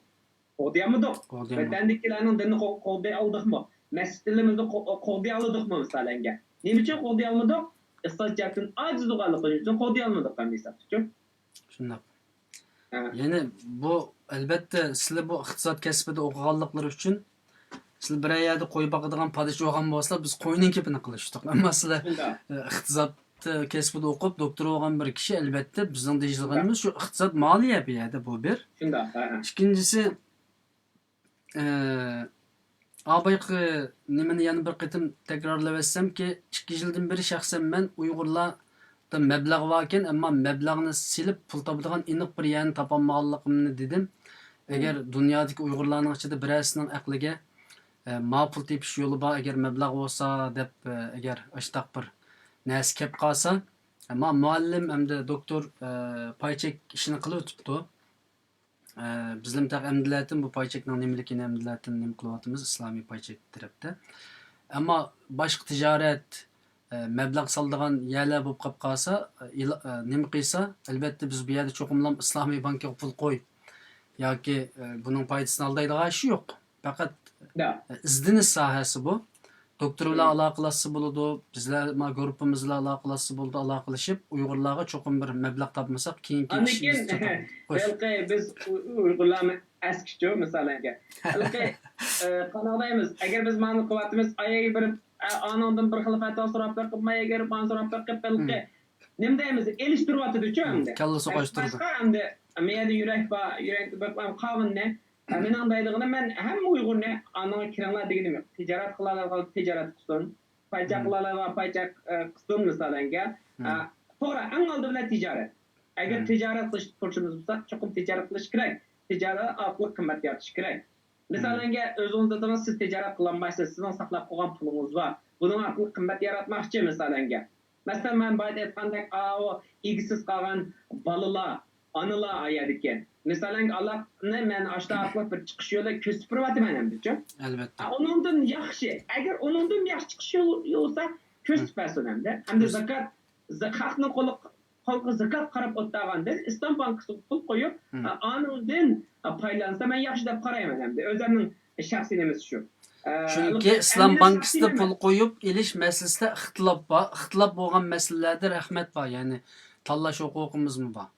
قوغدىيالمىدۇق. قوغدىيالمىدۇق. ۋەتەندىكىلەرنىڭ دىنىنى قو-، قوغدىيالدۇقمۇ؟ مەسچىتلىرىمىزنى قو-، قوغدىيالدۇقمۇ، مىسالەنگە؟ نېمە ئۈچۈن قوغدىيالمىدۇق؟ ئىقتىساد جەھەتتىن ئاجىز بولغانلىقى ئۈچۈن قوغدىيالمىدۇق، ھەممە ھېسابتىچۇ. شۇنداق. ھە. يەنى بۇ، ئەلۋەتتە، سىلەر بۇ ئىقتىساد كەسپىدە ئوقۇغانلىقلىرى ئۈچۈن، سىلەر بىرەر يەردە قوي باقىدىغان پادىچى بولغان بولسىلا، بىز قوينىڭ گېپىنى قىلىشتۇق. ئەمما سىلەر، شۇنداق. ئە، ئىقتىساد كەسپىدە ئوقۇپ، دوكتور بولغان بىر كىشى، ئەلۋەتتە، بىزنىڭ دېيىشىدىغىنىمىز شۇنداق. شۇ ئىقتىساد مالىيە بۇ يەردە، بۇ بىر. شۇنداق، ھە، ھە. ئىككىنچىسى، ئە، ئا، بايىقى نېمىنى يەنە بىر قېتىم تەكرارلىۋەتسەمكى، ئىككى يىلدىن بېرى شەخسەن مەن ئۇيغۇرلاردا مەبلەغ باركەن، ئەمما مەبلەغنى سېلىپ پۇل تاپىدىغان ئېنىق بىر يەرنى تاپالمىغانلىقىمنى دېدىم. ئەگەر دۇنيادىكى ئۇيغۇرلارنىڭ ئىچىدە بىرەرسىنىڭ ئەقلىگە، ئە، ما پۇل تېپىش يولى بار، ئەگەر مەبلەغ بولسا دەپ، ئە، ئەگەر ئاشتاق بىر نەرسە كەپ قالسا، ئەمما مۇئەللىم ئەمدى دوكتور، ئە، پايچەك ئىشىنى قىلىۋېتىپتۇ. ئە، بىزلىمۇ تېخى ئەمدىلەتىن بۇ پايچەكنىڭ نېمىلىكىنى ئەمدىلەتىن نېمە قىلىۋاتىمىز ئىسلامىي پايچەك تەرەپتە. ئەمما باشقا تىجارەت، ئە، مەبلەغ سالىدىغان يەرلەر بولۇپ قاپ قالسا، ئە، ئىلا-، ئە، نېمە قىلسا، ئەلۋەتتە بىز بۇ يەردە چوقۇملام ئىسلامىي بانكىغا پۇل قوي ياكى، ئە، بۇنىڭ پايدىسىنى ئال دەيدىغان ئىش يوق. پەقەت، يا. ئە، ئىزدىنىش ساھەسى بۇ. دوكتور بىلەن مم. ئالاقىلاشسا بولىدۇ، بىزلەر ما گۇرۇپپىمىز بىلەن ئالاقىلاشسا بولىدۇ، ئالاقىلىشىپ ئۇيغۇرلارغا چوقۇم بىر مەبلەغ تاپمىساق كېيىنكى ئاندىن ئىشىمىز كېيىن چاتاق. خوش. ھېلىقى بىز ئۇ-، ئۇيغۇرلارمۇ ئەسكىچۇ، مىسالەنگە. ھېلىقى، ئە، قانداق دەيمىز، ئەگەر بىز مانا قىلىۋاتىمىز، ئايەگە بېرىپ، ئە، ئانىڭدىن بىر خىل فەتۋا سوراپ بېقىپ، مايەگە بېرىپ مانا سوراپ بېقىپ، ھېلىقى مم. نېمە دەيمىز، ئېلىشتۇرۇۋاتىدۇچۇ مم. ئەمدى. كاللا سوقاشتۇرىدۇ. باشقا ئەمدى مېيەدە يۈرەك بار، يۈرەك بېقىپ قالغىنىنى مېنىڭ دەيدىغىنىم، مەن ھەممە ئۇيغۇرنى ئانىڭغا كىرىڭلار دېگىنىم يوق. تىجارەت قىلالايدىغان تىجارەت قىلسۇن، پايچاق مم. قىلالايدىغان پايچاق، ئە، قىلسۇن، مىسالەنگە. مم. ئە، توغرا، ئەڭ ئالدى بىلەن تىجارەت. ئەگەر مم. تىجارەت قىلىش بۇرچىمىز بولسا، چوقۇم تىجارەت قىلىش كېرەك. تىجارەت ئارقىلىق قىممەت يارىتىش كېرەك. مم. مىسالەنگە، ئۆزىڭىز دېدىڭىز، سىز تىجارەت قىلالمايسىز، سىزنىڭ ساقلاپ قويغان پۇلىڭىز بار. بۇنىڭ ئارقىلىق قىممەت ياراتماقچى، مىسالەنگە. مەسىلەن، مەن بايىدا ئېيتقاندەك، ئاۋۇ ئىگىسىز قالغان بالىلار، ئانىلار ئايەدىكى. مىسالەن، ئالاقنى مەن ئاشتا ئارقىلىق بىر چىقىش يولى كۆرسىتىپ بېرىۋاتىمەن ئەمدىچۇ. ئەلۋەتتە. ئا، ئۇنىڭدىن ياخشى، ئەگەر ئۇنىڭدىن ياخشى چىقىش يولى بولسا، كۆرسىتىپ بەرسۇن ئەمدى. ئەمدى زاكات، زا-، خەقنىڭ قولىغا، قولىغا زاكات قاراپ ئولتۇرغاندىن، ئىسلام بانكىسىغا پۇل قويۇپ، ئا، ئانىڭدىن، ئا، پايدىلانسا، مەن ياخشى دەپ قارايمەن ئەمدى. ئۆزۈمنىڭ شەخسىي نېمىسى شۇ. ئە، چۈنكى ئىسلام بانكىسىدا پۇل قويۇپ ئېلىش مەسىلىسىدە ئىختىلاپ بار. ئىختىلاپ بولغان مەسىلىلەردە رەھمەت بار، يەنى تاللاش ھوقۇقىمىزمۇ بار.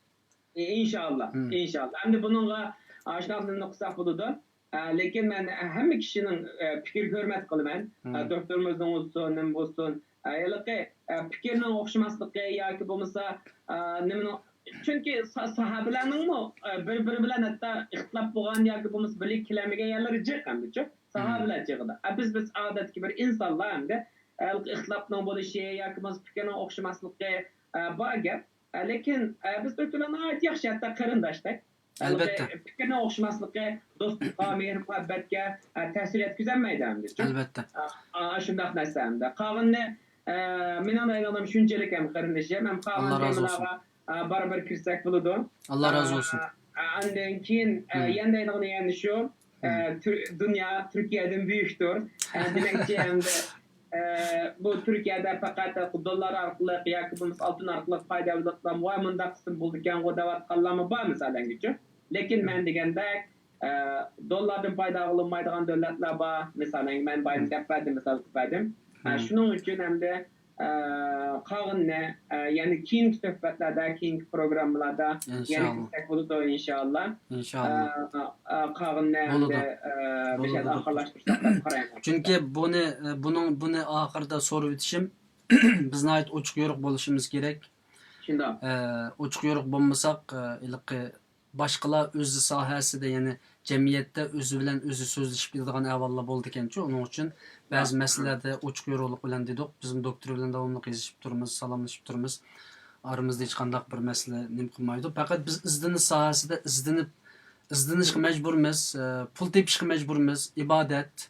ئى-، ئىنشاللا، مم. ئىنشاللا. ئەمدى بۇنىڭغا ئاشۇنداق نېمىنى قىلساق بولىدۇ. ئە، لېكىن مەن ھەممە كىشىنىڭ، ئە، پىكرىگە ھۆرمەت قىلىمەن. مم. ئە، دوكتورىمىزنىڭ بولسۇن، نېمە بولسۇن. ئە، ھېلىقى، ئە، پىكىرنىڭ ئوخشىماسلىقى ياكى بولمىسا، ئە، نېمىنىڭ، چۈنكى سا-، ساھابىلەرنىڭمۇ، ئە، بىر-بىرى بىلەن ھەتتا ئىختىلاپ بولغان ياكى بولمىسا بىرلىككە كېلەلمىگەن يەرلىرى جىق ئەمدىچۇ. ساھابىلەر جىقىدا. ئە، بىز، بىز ئادەتتىكى بىر ئىنسانلار ئەمدى. ئە، ھېلىقى ئىختىلاپنىڭ بولۇشى ياكى بولمىسا پىكىرنىڭ ئوخشىماسلىقى، ئە، بار گەپ. ئە، لېكىن، ئە، بىز تۈركلەر ناھايىتى ياخشى، ھەتتا قېرىنداشتەك. ئەلۋەتتە. پىكىرنىڭ ئوخشىماسلىقى دوستلۇققا، مېھىر-مۇھەببەتكە، ئە، تەسىر يەتكۈزەلمەيدۇ ئەمدى. ئەلۋەتتە. ئە، ئە، شۇنداق نەرسە ئەمدى. قالغىنىنى، ئە، مېنىڭ دەيدىغىنىم شۇنچىلىك ھەم قېرىندىشىم، ھەم قالغان تېمىلارغا، ئە، بارىبىر كىرسەك بولىدۇ. ئاللا رازى بولسۇن. ئە، ئە، ئاندىن كېيىن، ئە، يەنە دەيدىغىنىم يەنە شۇ. ئە، تۈر-، دۇنيا تۈركىيەدىن بۈيۈكتۇر. ئە، دېمەكچى، ئەمدى، ئە، بۇ تۈركىيەدە پەقەت دوللار ئارقىلىق ياكى بولمىسا ئالتۇن ئارقىلىق پايدا ئېلىۋاتقان ۋاي مۇنداق قىسىم بولىدىكەنغۇ دەۋاتقانلارمۇ بار، مىسالەنگىچۇ. لېكىن مەن دېگەندەك، ئە، دوللاردىن پايدا ئالالمايدىغان دۆلەتلەر بار. مىسالەن، مەن بايىدا دەپ بەردىم، مىسال قىلىپ بەردىم. ئە، شۇنىڭ ئۈچۈن ئەمدى ئە، قالغىنىنى، ئە، يەنە كېيىنكى سۆھبەتلەردە، كېيىنكى پروگراممىلاردا يەنە كىرسەك بولىدۇ، ئىنشاللا. ئىنشاللا. ئە، ئە، قالغىنىنى ئەمدى، ئە، بىر ئاخىرلاشتۇرساق دەپ قارايمەن. چۈنكى بۇنى، ئە، بۇنىڭ، بۇنى ئاخىرىدا سورىۋېتىشىم، بىز ناھايىتى ئوچۇق يورۇق بولۇشىمىز كېرەك. شۇنداق. ئە، ئوچۇق يورۇق بولمىساق، ئە، ھېلىقى باشقىلار ئۆزى ساھەسىدە، يەنى جەمئىيەتتە ئۆزى بىلەن ئۆزى سۆزلىشىپ كېتىدىغان ئەھۋاللار بولىدىكەنچۇ. ئۇنىڭ ئۈچۈن بەزى مەسىلىلەردە ئوچۇق يورۇقلۇق بىلەن دېدۇق. بىزمۇ دوكتور بىلەن داۋاملىق يېزىشىپ تۇرىمىز، سالاملىشىپ تۇرىمىز. ئارىمىزدا ھېچقانداق بىر مەسىلە نېمە قىلمايدۇ. پەقەت بىز ئىزدىنىش ساھەسىدە ئىزدىنىپ، ئىزدىنىشقا مەجبۇرمىز، ئە، پۇل تېپىشقا مەجبۇرمىز، ئىبادەت.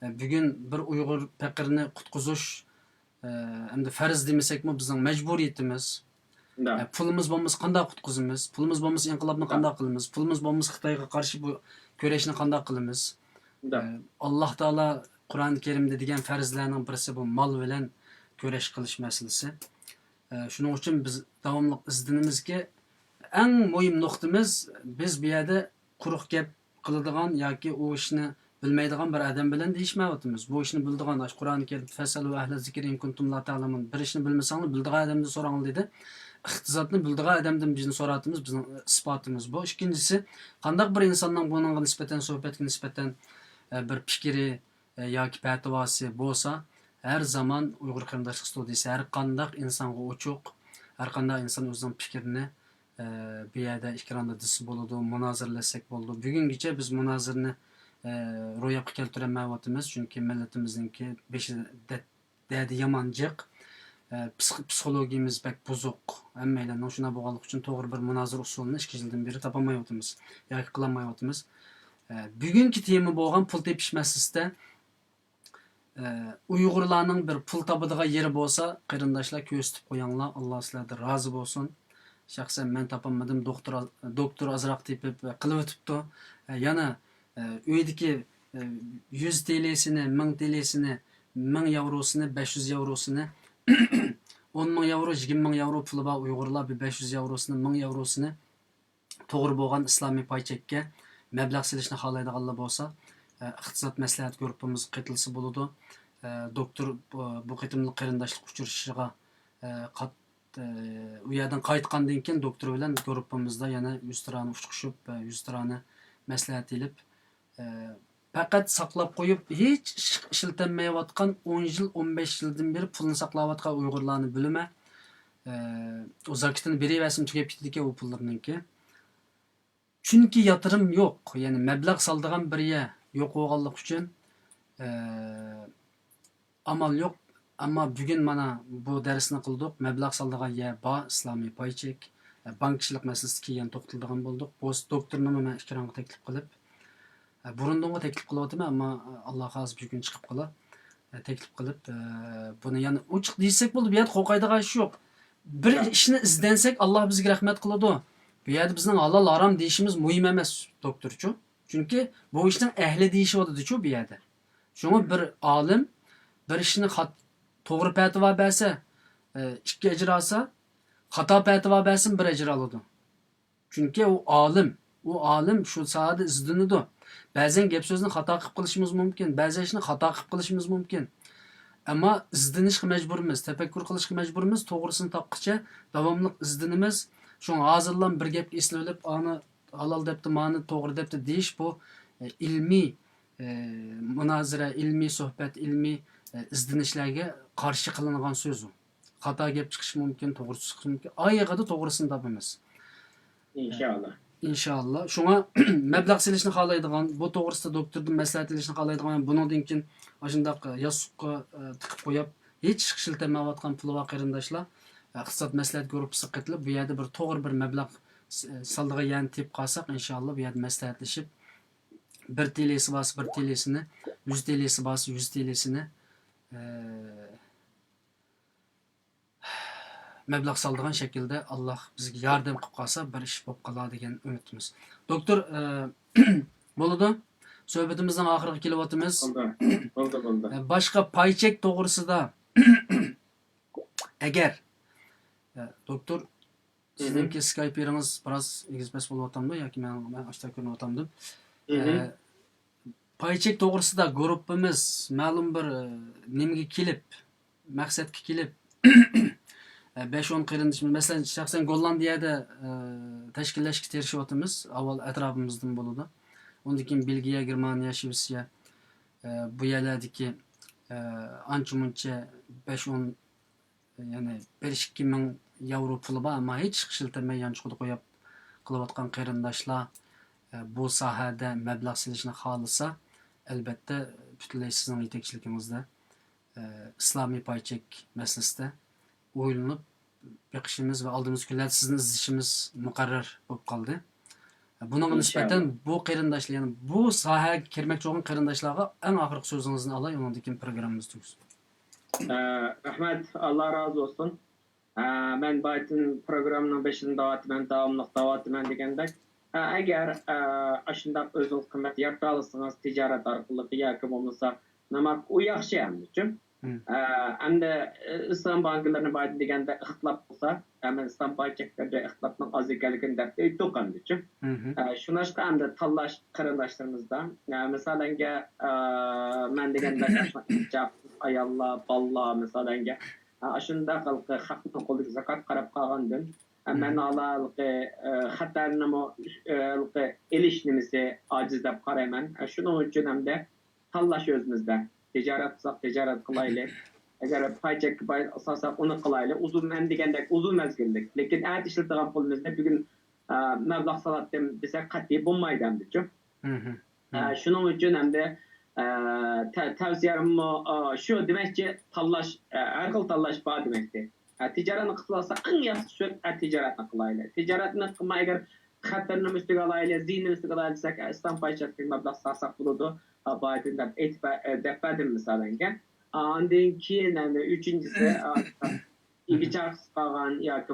ئە، بۈگۈن بىر ئۇيغۇر پەقىرنى قۇتقۇزۇش، ئە، ئەمدى پەرز دېمىسەكمۇ بىزنىڭ مەجبۇرىيىتىمىز. ئە، پۇلىمىز بولمىسا قانداق قۇتقۇزىمىز؟ پۇلىمىز بولمىسا ئىنقىلابنى قانداق قىلىمىز؟ پۇلىمىز بولمىسا خىتايغا قارشى بۇ كۈرەشنى قانداق قىلىمىز؟ ئە، ئاللاھ تائالا قۇرئان كەرىمدە دېگەن پەرزلەرنىڭ بىرسى بۇ مال بىلەن كۈرەش قىلىش مەسىلىسى. ئە، شۇنىڭ ئۈچۈن بىز داۋاملىق ئىزدىنىمىزكى، ئەڭ مۇھىم نۇقتىمىز، بىز بۇ يەردە قۇرۇق گەپ قىلىدىغان ياكى ئۇ ئىشنى بىلمەيدىغان بىر ئادەم بىلەن دېيىشمەيۋاتىمىز. بۇ ئىشنى بىلىدىغان، ئاشۇ قۇرئانى كەرىم، «فەسئەلۇ ئەھلە زىكرى ئىن كۇنتۇم لا تەئلەمۇن»، بىر ئىشنى بىلمىسەڭلار بىلىدىغان ئادەمدىن سوراڭلار دېدى. ئىقتىسادنى بىلىدىغان ئادەمدىن بىزنى سوراتىمىز، بىزنىڭ ئىسپاتىمىز بۇ. ئىككىنچىسى، قانداق بىر ئىنساننىڭ بۇنىڭغا نىسبەتەن، سۆھبەتكە نىسبەتەن، ئە، بىر پىكرى، ئە، ياكى پەتىۋاسى بولسا، ھەر زامان ئۇيغۇر قېرىنداشلىق ستۇدىيىسى ھەر قانداق ئىنسانغا ئوچۇق، ھەر قانداق ئىنسان ئۆزىنىڭ پىكرىنى، ئە، بۇ يەردە ئېكراندا دېسە بولىدۇ، مۇنازىرىلەشسەك بولىدۇ. بۈگۈنگىچە بىز مۇنازىرىنى، ئە، روياپقا كەلتۈرەلمەيۋاتىمىز، چۈنكى مىللىتىمىزنىڭكى بېشى دەردى يامان جىق. ئە، پسىخ-، پسىخولوگىيىمىز بەك بۇزۇق. ھەممەيلەننىڭ شۇنداق بولغانلىقى ئۈچۈن توغرا بىر مۇنازىرە ئۇسۇلىنى ئىككى يىلدىن بېرى تاپالمايۋاتىمىز ياكى قىلالمايۋاتىمىز. ئە، بۈگۈنكى تېما بولغان پۇل تېپىش مەسىلىسىدە، ئە، ئۇيغۇرلارنىڭ بىر پۇل تاپىدىغان يېرى بولسا، قېرىنداشلار، كۆرسىتىپ قويۇڭلار، ئاللا سىلەردىن رازى بولسۇن. شەخسەن مەن تاپالمىدىم، دوكتور، دوكتور ئازراق تېپىپ، ئە، قىلىۋېتىپتۇ. ئە، يەنە، ئە، ئۆيدىكى، ئە، يۈز تىلىسىنى، مىڭ تىلىسىنى، مىڭ ياۋروسىنى، بەش يۈز ياۋروسىنى، ئون مىڭ ياۋرو، يىگىرمە مىڭ ياۋرو پۇلى بار ئۇيغۇرلار بىر بەش يۈز ياۋروسىنى، مىڭ ياۋروسىنى توغرا بولغان ئىسلامىي پاي چەككە مەبلەغ سېلىشنى خالايدىغانلار بولسا، ئە، ئىقتىساد مەسلىھەت گۇرۇپپىمىزغا قېتىلسا بولىدۇ. ئە، دوكتور بۇ، بۇ قېتىملىق قېرىنداشلىق ئۇچرىشىشىغا، ئە، قات-، ئە، ئۇ يەردىن قايتقاندىن كېيىن دوكتور بىلەن گۇرۇپپىمىزدا يەنە يۈزتۇرانە ئۇچرىشىپ، ئە، يۈزتۇرانە مەسلىھەت ئېلىپ، ئە، پەقەت ساقلاپ قويۇپ، ھېچ ئىش ئىشلىتەلمەيۋاتقان، ئون يىل، ئون بەش يىلدىن بېرى پۇلنى ساقلاۋاتقان ئۇيغۇرلارنى بىلىمەن. ئە، ئۇ زاكىتىنى بېرىۋەرسىمۇ تۈگەپ كېتىدىكەن ئۇ پۇللىرىنىڭكى. چۈنكى ياتۇرۇم يوق، يەنى مەبلەغ سالىدىغان بىر يەر يوق بولغانلىقى ئۈچۈن، ئە، ئامال يوق. ئەمما بۈگۈن مانا بۇ دەرسنى قىلدۇق. مەبلەغ سالىدىغان يەر بار، ئىسلامىي پاي چېك، ئە، بانكىچىلىق مەسىلىسىگە كېيىن توختىلىدىغان بولدۇق. بۇ دوكتورنىمۇ مەن ئېكرانغا تەكلىپ قىلىپ، ئە، بۇرۇندىنغۇ تەكلىپ قىلىۋاتىمەن، ئەمما، ئە، ئاللا خالىسا بۈگۈن چىقىپ قالا. ئە، تەكلىپ قىلىپ، ئە، بۇنى يەنە ئوچۇق دېسەك بولدى، بۇ يەردە قورقايدىغان ئىش يوق. بىر ئىشنى ئىزدەنسەك، ئاللا بىزگە رەھمەت قىلىدۇ. بۇ يەردە بىزنىڭ ھالال، ھارام دېيىشىمىز مۇھىم ئەمەس، دوكتورچۇ. چۈنكى بۇ ئىشنىڭ ئەھلى دېيىشىۋاتىدۇچۇ بۇ يەردە. شۇڭا بىر ئالىم بىر ئىشنى خات-، توغرا پەتىۋا بەرسە، ئە، ئىككى ئەجىر ئالسا، خاتا پەتىۋا بەرسىمۇ بىر ئەجىر ئالىدۇ. چۈنكى ئۇ ئالىم، ئۇ ئالىم شۇ ساھەدە ئىزدىنىدۇ. بەزەن گەپ سۆزنى خاتا قىلىپ قىلىشىمىز مۇمكىن، بەزى ئىشنى خاتا قىلىپ قىلىشىمىز مۇمكىن. ئەمما ئىزدىنىشقا مەجبۇرمىز، تەپەككۇر قىلىشقا مەجبۇرمىز، توغرىسىنى تاپقىچە داۋاملىق ئىزدىنىمىز. شۇڭا ھازىرلا بىر گەپكە ئېسىلىۋېلىپ، ئانى ھالال دەپتۇ، مانى توغرا دەپتۇ دېيىش بۇ، ئە، ئىلمىي، ئە، مۇنازىرە، ئىلمىي سۆھبەت، ئىلمىي، ئە، ئىزدىنىشلەرگە قارشى قىلىنغان سۆز ئۇ. خاتا گەپ چىقىشى مۇمكىن، توغرا چىقىشى مۇمكىن. ئايىغىدا توغرىسىنى تاپىمىز. ئىنشاللا. ئىنشاللا. شۇڭا مەبلەغ سېلىشنى خالايدىغان، بۇ توغرىسىدا دوكتوردىن مەسلىھەت ئېلىشنى خالايدىغان، بۇنىڭدىن كېيىن ئاشۇنداق ياستۇققا، ئە، تىقىپ قويۇپ، ھېچ ئىش ئىشلىتەلمەيۋاتقان پۇلى بار قېرىنداشلار، ئە، ئىقتىساد مەسلىھەت گۇرۇپپىسىغا قېتىلىپ، بۇ يەردە بىر توغرا بىر مەبلەغ س-، سالىدىغان يەرنى تېپىپ قالساق، ئىنشاللا بۇ يەردە مەسلىھەتلىشىپ، بىر تىلىسى بارسا بىر تىلىسىنى، يۈز تىلىسى بارسا يۈز تىلىسىنى، ئە، مەبلەغ سالىدىغان شەكىلدە ئاللا بىزگە ياردەم قىلىپ قالسا، بىر ئىش بولۇپ قالار دېگەن ئۈمىدتىمىز. دوكتور، ئە، بولىدۇ. سۆھبىتىمىزنىڭ ئاخىرىغا كېلىۋاتىمىز. بولدى، بولدى، بولدى. ئە، باشقا پاي چەك توغرىسىدا، ئەگەر، ئە، دوكتور، سىزنىڭكى سكايپ يېرىڭىز بىراز ئېگىز پەس بولۇۋاتامدۇ ياكى مەن، مەن ئاشتا كۆرۈنۈۋاتامدۇ؟ ئە، پاي چەك توغرىسىدا گۇرۇپپىمىز مەلۇم بىر، ئە، نېمىگە كېلىپ، مەقسەتكە كېلىپ، ئە، بەش ئون قېرىندىشىمىز، مەسىلەن، شەخسەن گوللاندىيەدە، ئە، تەشكىللەشكە تىرىشىۋاتىمىز، ئاۋۋال ئەتراپىمىزدىن بولىدۇ. ئۇندىن كېيىن بېلگىيە، گېرمانىيە، شىۋېتسىيە، ئە، بۇ يەرلەردىكى، ئە، ئانچە مۇنچە بەش ئون، يەنى بىر ئىككى مىڭ ياۋرو پۇلى بار، ئەمما ھېچ ئىش ئىشلىتەلمەي يانچۇقىدا قويۇپ قىلىۋاتقان قېرىنداشلار، ئە، بۇ ساھەدە مەبلەغ سېلىشنى خالىسا، ئەلبەتتە، پۈتۈنلەي سىزنىڭ يېتەكچىلىكىڭىزدە، ئە، ئىسلامىي پاي چەك مەسىلىسىدە ئويلىنىپ بېقىشىمىز ۋە ئالدىمىزدىكى كۈنلەردە سىزنى ئىزدىشىمىز مۇقەررەر بولۇپ قالدى. بۇنىڭغا نىسبەتەن بۇ قېرىنداشلار، يەنى بۇ ساھەگە كىرمەكچى بولغان قېرىنداشلارغا ئەڭ ئاخىرقى سۆزىڭىزنى ئالاي، ئۇنىڭدىن كېيىن پروگراممىمىزنى تۈگىسۇن. ئە، رەھمەت، ئاللا رازى بولسۇن. ئە، مەن بايىتىن پروگراممىنىڭ بېشىدىن دەۋاتىمەن، داۋاملىق دەۋاتىمەن دېگەندەك، ئە، ئەگەر، ئە، ئاشۇنداق ئۆزىڭىز قىممەت يارىتالىسىڭىز، تىجارەت ئارقىلىق ياكى بولمىسا نېمە، ئۇ ياخشى ئەمدىچۇ. ئە، ئەمدى، ئە، ئىسلام بانكىلىرىنى بايىتىن دېگەندە ئىختىلاپ بولسا، ئە، مەن ئىسلام پاي چەكلىرىدە ئىختىلاپنىڭ ئاز ئىكەنلىكىنى دەپ ئېيتتۇق ئەمدىچۇ. ئە، شۇناشقا ئەمدى تاللاش قېرىنداشلىرىمىزدا، ئە، مىسالەنگە، ئە، مەن دېگەندەك ئاشۇنداق ئىجاب ئاياللار، بالىلار، مىسالەنگە، ئە، ئاشۇنداق ھېلىقى خەقنىڭ قولىدىكى زاكات قاراپ قالغاندىن، ئە، مەن ھالالقى، ئە، خەتەرنىمۇ، ئە، ھېلىقى ئېلىش نېمىسى ئاجىز دەپ قارايمەن. ئە، شۇنىڭ ئۈچۈن ئەمدى تاللاش ئۆزىمىزدە. تىجارەت قىلساق، تىجارەت قىلايلى. ئەگەر پاي چەككە پاي سالساق، ئۇنى قىلايلى. ئۇزۇن، مەن دېگەندەك ئۇزۇن مەزگىللىك. لېكىن ئەتە ئىشلىتىدىغان پۇلىمىزنى بۈگۈن، ئە، مەبلەغ سالاتتىم دېسەك، قەتئىي بولمايدۇ ئەمدىچۇ. ئە، شۇنىڭ ئۈچۈن ئەمدى، ئە، تە-، تەۋسىيەممۇ، ئە، شۇ دېمەكچى، تاللاش، ئە، ھەر خىل تاللاش بار دېمەكتى. ئە، تىجارەتنى قىلىۋالسا، ئەڭ ياخشى ئۇسۇل، ئە، تىجارەتنى قىلايلى. تىجارەتنى قىلماي، ئەگەر خەتەرنى ئۈستىگە ئالايلى، زىيىننى ئۈستىگە ئالايلى دېسەك، ئە، ئىسلام پاي چەكلىك مەبلەغ سالساق بولىدۇ، ئە، بايىتىن دەپ ئېيتىپ بە-، ئە، دەپ بەردىم مىسالەنگە. ئە، ئاندىن كېيىن، ئەمدى ئۈچىنچىسى، ئە، ئىگە چاقىسى قالغان ياكى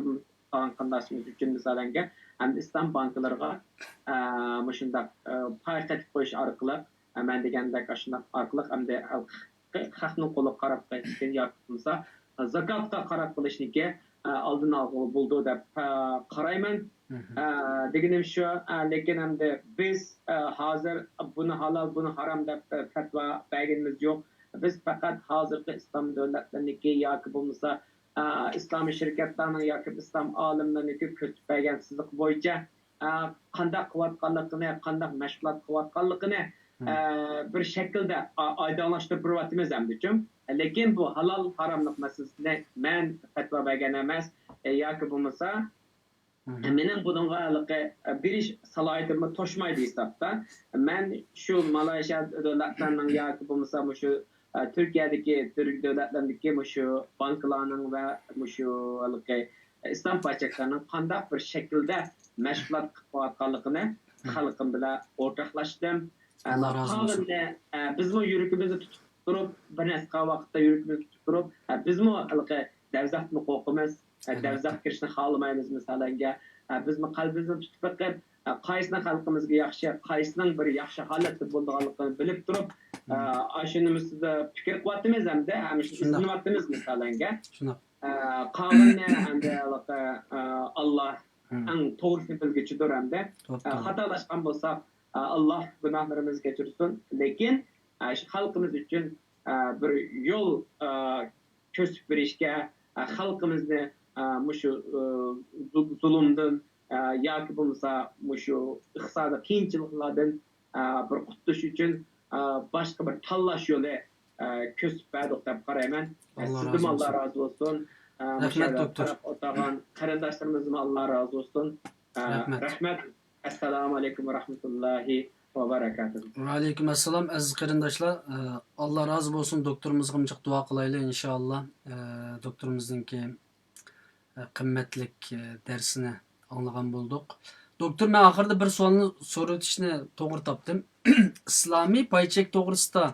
قالغان قېرىنداشلىرىمىز ئۈچۈن مىسالەنگە، ئەمدى ئىسلام بانكىلىرىغا، ئە، مۇشۇنداق، ئە، پاي قېتىپ قويۇش ئارقىلىق، ئە، مەن دېگەندەك ئاشۇنداق ئارقىلىق ئەمدى خەقنىڭ قولىغا قاراپ قېلىشتىن ياكى بولمىسا زاكاتقا قاراپ قېلىشنىكى، ئە، ئالدىنى ئالغىلى بولىدۇ دەپ، ئە، قارايمەن. ئە، دېگىنىم شۇ، ئە، لېكىن ئەمدى بىز، ئە، ھازىر بۇنى ھالال، بۇنى ھارام دەپ، ئە، پەتىۋا بەرگىنىمىز يوق. بىز پەقەت ھازىرقى ئىسلام دۆلەتلىرىنىڭكى ياكى بولمىسا، ئە، ئىسلامىي شىركەتلەرنىڭ ياكى ئىسلام ئالىملىرىنىڭكى كۆرسىتىپ بەرگەن سىزىق بويىچە، ئە، قانداق قىلىۋاتقانلىقىنى، قانداق مەشغۇلات قىلىۋاتقانلىقىنى، ئە، بىر شەكىلدە ئا-، ئايدىڭلاشتۇرۇپ بېرىۋاتىمىز ئەمدىچۇ. لېكىن بۇ ھالال ھاراملىق مەسىلىسىنى مەن پەتىۋا بەرگەن ئەمەس، ئە، ياكى بولمىسا، ئە، مېنىڭ بۇنىڭغا ھېلىقى، ئە، بېرىش سالاھىيىتىممۇ توشمايدۇ ھېسابتا. مەن شۇ مالايشىيا دۆلەتلەرنىڭ ياكى بولمىسا مۇشۇ، ئە، تۈركىيەدىكى، تۈرك دۆلەتلىرىدىكى مۇشۇ بانكىلارنىڭ ۋە مۇشۇ ھېلىقى ئىسلام پاي چەكلىرىنىڭ قانداق بىر شەكىلدە مەشغۇلات قىلىپ قىلىۋاتقانلىقىنى خەلقىم بىلەن ئورتاقلاشتىم. ئە، ئاللا رازى بولسۇن. قالغىنىنى، ئە، بىزمۇ يۈرىكىمىزنى تۇتۇپ تۇرۇپ، بىر نەچچە ۋاقىتتا يۈرىكىمىزنى تۇتۇپ تۇرۇپ، ئە، بىزمۇ ھېلىقى دەۋزەختىن قورقىمىز، ئە، ئەلۋەتتە. دەۋزەخكە كىرىشنى خالىمايمىز مىسالەنگە. ئە، بىزمۇ قەلبىمىزنى تۇتۇپ بېقىپ، ئە، قايسىنىڭ خەلقىمىزگە ياخشى، قايسىنىڭ بىر ياخشى ھالەتتە بولىدىغانلىقىنى بىلىپ تۇرۇپ، ئە، ئاشۇنىڭ ئۈستىدە پىكىر قىلىۋاتىمىز ھەمدە ھەمىشە ئىزدىنىۋاتىمىز مىسالەنگە. شۇنداق. ئە، قالغىنىنى ئەمدى ھېلىقى، ئە، ئاللا ئەڭ توغرىسىنى بىلگۈچىدۇر ئەمدى. ئە، خاتالاشقان بولساق، ئە، ئاللا گۇناھلىرىمىزنى كەچۈرسۇن. لېكىن، ئە، شۇ خەلقىمىز ئۈچۈن، ئە، بىر يول، ئە، كۆرسىتىپ بېرىشكە، ئە، خەلقىمىزنى، ئە، مۇشۇ، ئە، زۇ-، زۇلۇمدىن، ئە، ياكى بولمىسا مۇشۇ ئىقتىسادىي قىيىنچىلىقلاردىن، ئە، بىر قۇتۇلۇش ئۈچۈن، ئە، باشقا بىر تاللاش يولى، ئە، كۆرسىتىپ بەردۇق دەپ قارايمەن. ئە، سىزدىنمۇ ئاللا رازى بولسۇن. ئە، مۇشۇ يەردە قاراپ ئولتۇرغان قېرىنداشلىرىمىزدىنمۇ ئاللا رازى بولسۇن. ئە، رەھمەت. ئەسسالامۇ ئەلەيكۇم ۋە رەھمەتۇللاھى ۋە بەرەكاتۇھۇ. ۋەئەلەيكۇم ئەسسالام، ئەزىز قېرىنداشلار. ئە، ئاللا رازى بولسۇن، دوكتورىمىزغا جىق دۇئا قىلايلى، ئىنشائاللا. ئە، دوكتورىمىزنىڭكى، ئە، قىممەتلىك، ئە، دەرسىنى ئاڭلىغان بولدۇق. دوكتور، مەن ئاخىرىدا بىر سوئالنى سورىۋېتىشنى توغرا تاپتىم. ئىسلامىي پاي چەك توغرىسىدا،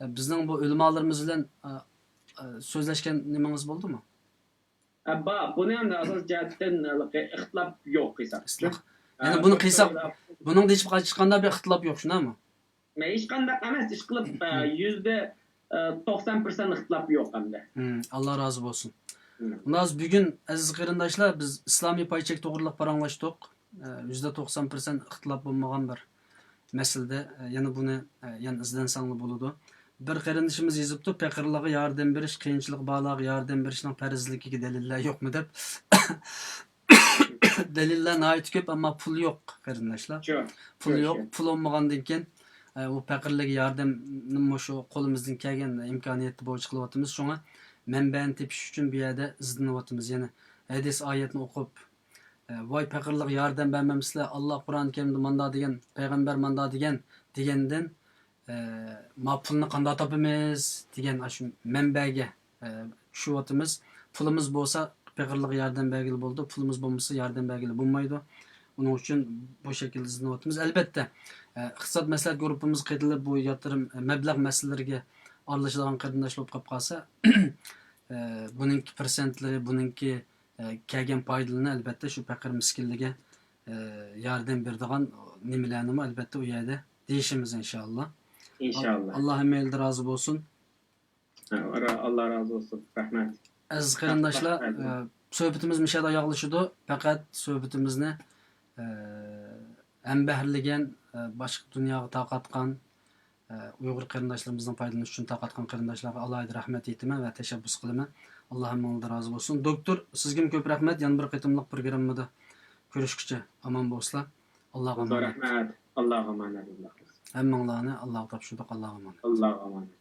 ئە، بىزنىڭ بۇ ئۆلىمالىرىمىز بىلەن، ئە، ئە، سۆزلەشكەن نېمىڭىز بولدىمۇ؟ ئە، بار. بۇنى ئەمدى ئاساسىي جەھەتتىن ھېلىقى ئىختىلاپ يوق ھېساب. يەنى بۇنى قىلساق، بۇنىڭدا ھېچقانداق بىر ئىختىلاپ يوق، شۇنداقمۇ؟ ھېچقانداق ئەمەس، ئىشقىلىپ، ئە، يۈزدە، ئە، توقسان پىرسەنت ئىختىلاپ يوق ئەمدى. ئاللا رازى بولسۇن. خۇلاس، بۈگۈن ئەزىز قېرىنداشلار، بىز ئىسلامىي پاي چەك توغرىلىق پاراڭلاشتۇق. ئە، يۈزدە توقسان پىرسەنت ئىختىلاپ بولمىغان بىر مەسىلىدە، ئە، يەنە بۇنى، ئە، يەنە ئىزدەنسەڭلار بولىدۇ. بىر قېرىندىشىمىز يېزىپتۇ، پېقىرلارغا ياردەم بېرىش، قىيىنچىلىقى بارلارغا ياردەم بېرىشنىڭ پەرزلىكىگە دەلىللەر يوقمۇ دەپ. دەلىللەر ناھايىتى كۆپ، ئەمما پۇل يوق، قېرىنداشلار. پۇل يوق، پۇل بولمىغاندىن كېيىن، ئە، ئۇ پەقىرلەرگە ياردەمنى مۇشۇ قولىمىزدىن كەلگەن ئىمكانىيەتتە بويىچە قىلىۋاتىمىز. شۇڭا مەنبەنى تېپىش ئۈچۈن بۇ يەردە ئىزدىنىۋاتىمىز. يەنە ھەدىس ئايەتنى ئوقۇپ، ئە، ۋاي پەقىرلارغا ياردەم بەرمەمسىلەر، ئاللا قۇرئان كەرىمدە ماندا دېگەن، پەيغەمبەر ماندا دېگەن، دېگەندىن، ئە، ما پۇلنى قانداق تاپىمىز دېگەن ئاشۇ مەنبەگە، ئە، چۈشۈۋاتىمىز. پۇلىمىز بولسا پېقىرلارغا ياردەم بەرگىلى بولىدۇ، پۇلىمىز بولمىسا ياردەم بەرگىلى بولمايدۇ. بۇنىڭ ئۈچۈن بۇ شەكىلدە ئىزدىنىۋاتىمىز. ئەلۋەتتە، ئە، ئىقتىساد مەسلىھەت گۇرۇپپىمىزغا قېتىلىپ، بۇ ياتۇرۇم، ئە، مەبلەغ مەسىلىلىرىگە ئارىلىشىدىغان قېرىنداشلار بولۇپ قېلىپ قالسا، ئە، بۇنىڭكى پىرسەنتلىرى، بۇنىڭكى، ئە، كەلگەن پايدىلىرىنى ئەلۋەتتە شۇ پەقىر مىسكىنلىرىگە، ئە، ياردەم بېرىدىغان نېمىلەرنىمۇ ئەلۋەتتە ئۇ يەردە دېيىشىمىز ئىنشاللا. ئىنشاللا. ئاللا ھەممەيلىدىن رازى بولسۇن. ئاللا رازى بولسۇن. رەھمەت. ئەزىز قېرىنداشلار، ئە، سۆھبىتىمىز مۇشۇ يەردە ئاياغلىشىدۇ. پەقەت سۆھبىتىمىزنى، ئە، ھەمبەھىرلىگەن، ئە، باشقا دۇنياغا تارقاتقان، ئە، ئۇيغۇر قېرىنداشلىرىمىزنىڭ پايدىلىنىشى ئۈچۈن تارقاتقان قېرىنداشلارغا ئالاھىدە رەھمەت ئېيتىمەن ۋە تەشەببۇس قىلىمەن. ئاللا ھەممىڭلاردىن رازى بولسۇن. دوكتور، سىزگىمۇ كۆپ رەھمەت. يەنە بىر قېتىملىق پروگراممىدا كۆرۈشكۈچە ئامان بولسىلا. ئاللاغا ئامانەت. رەھمەت. ئاللاغا ئامانەت. ھەممىڭلارنى ئاللاغا تاپشۇردۇق. ئاللاغا ئامانەت. ئاللاغا ئامانەت.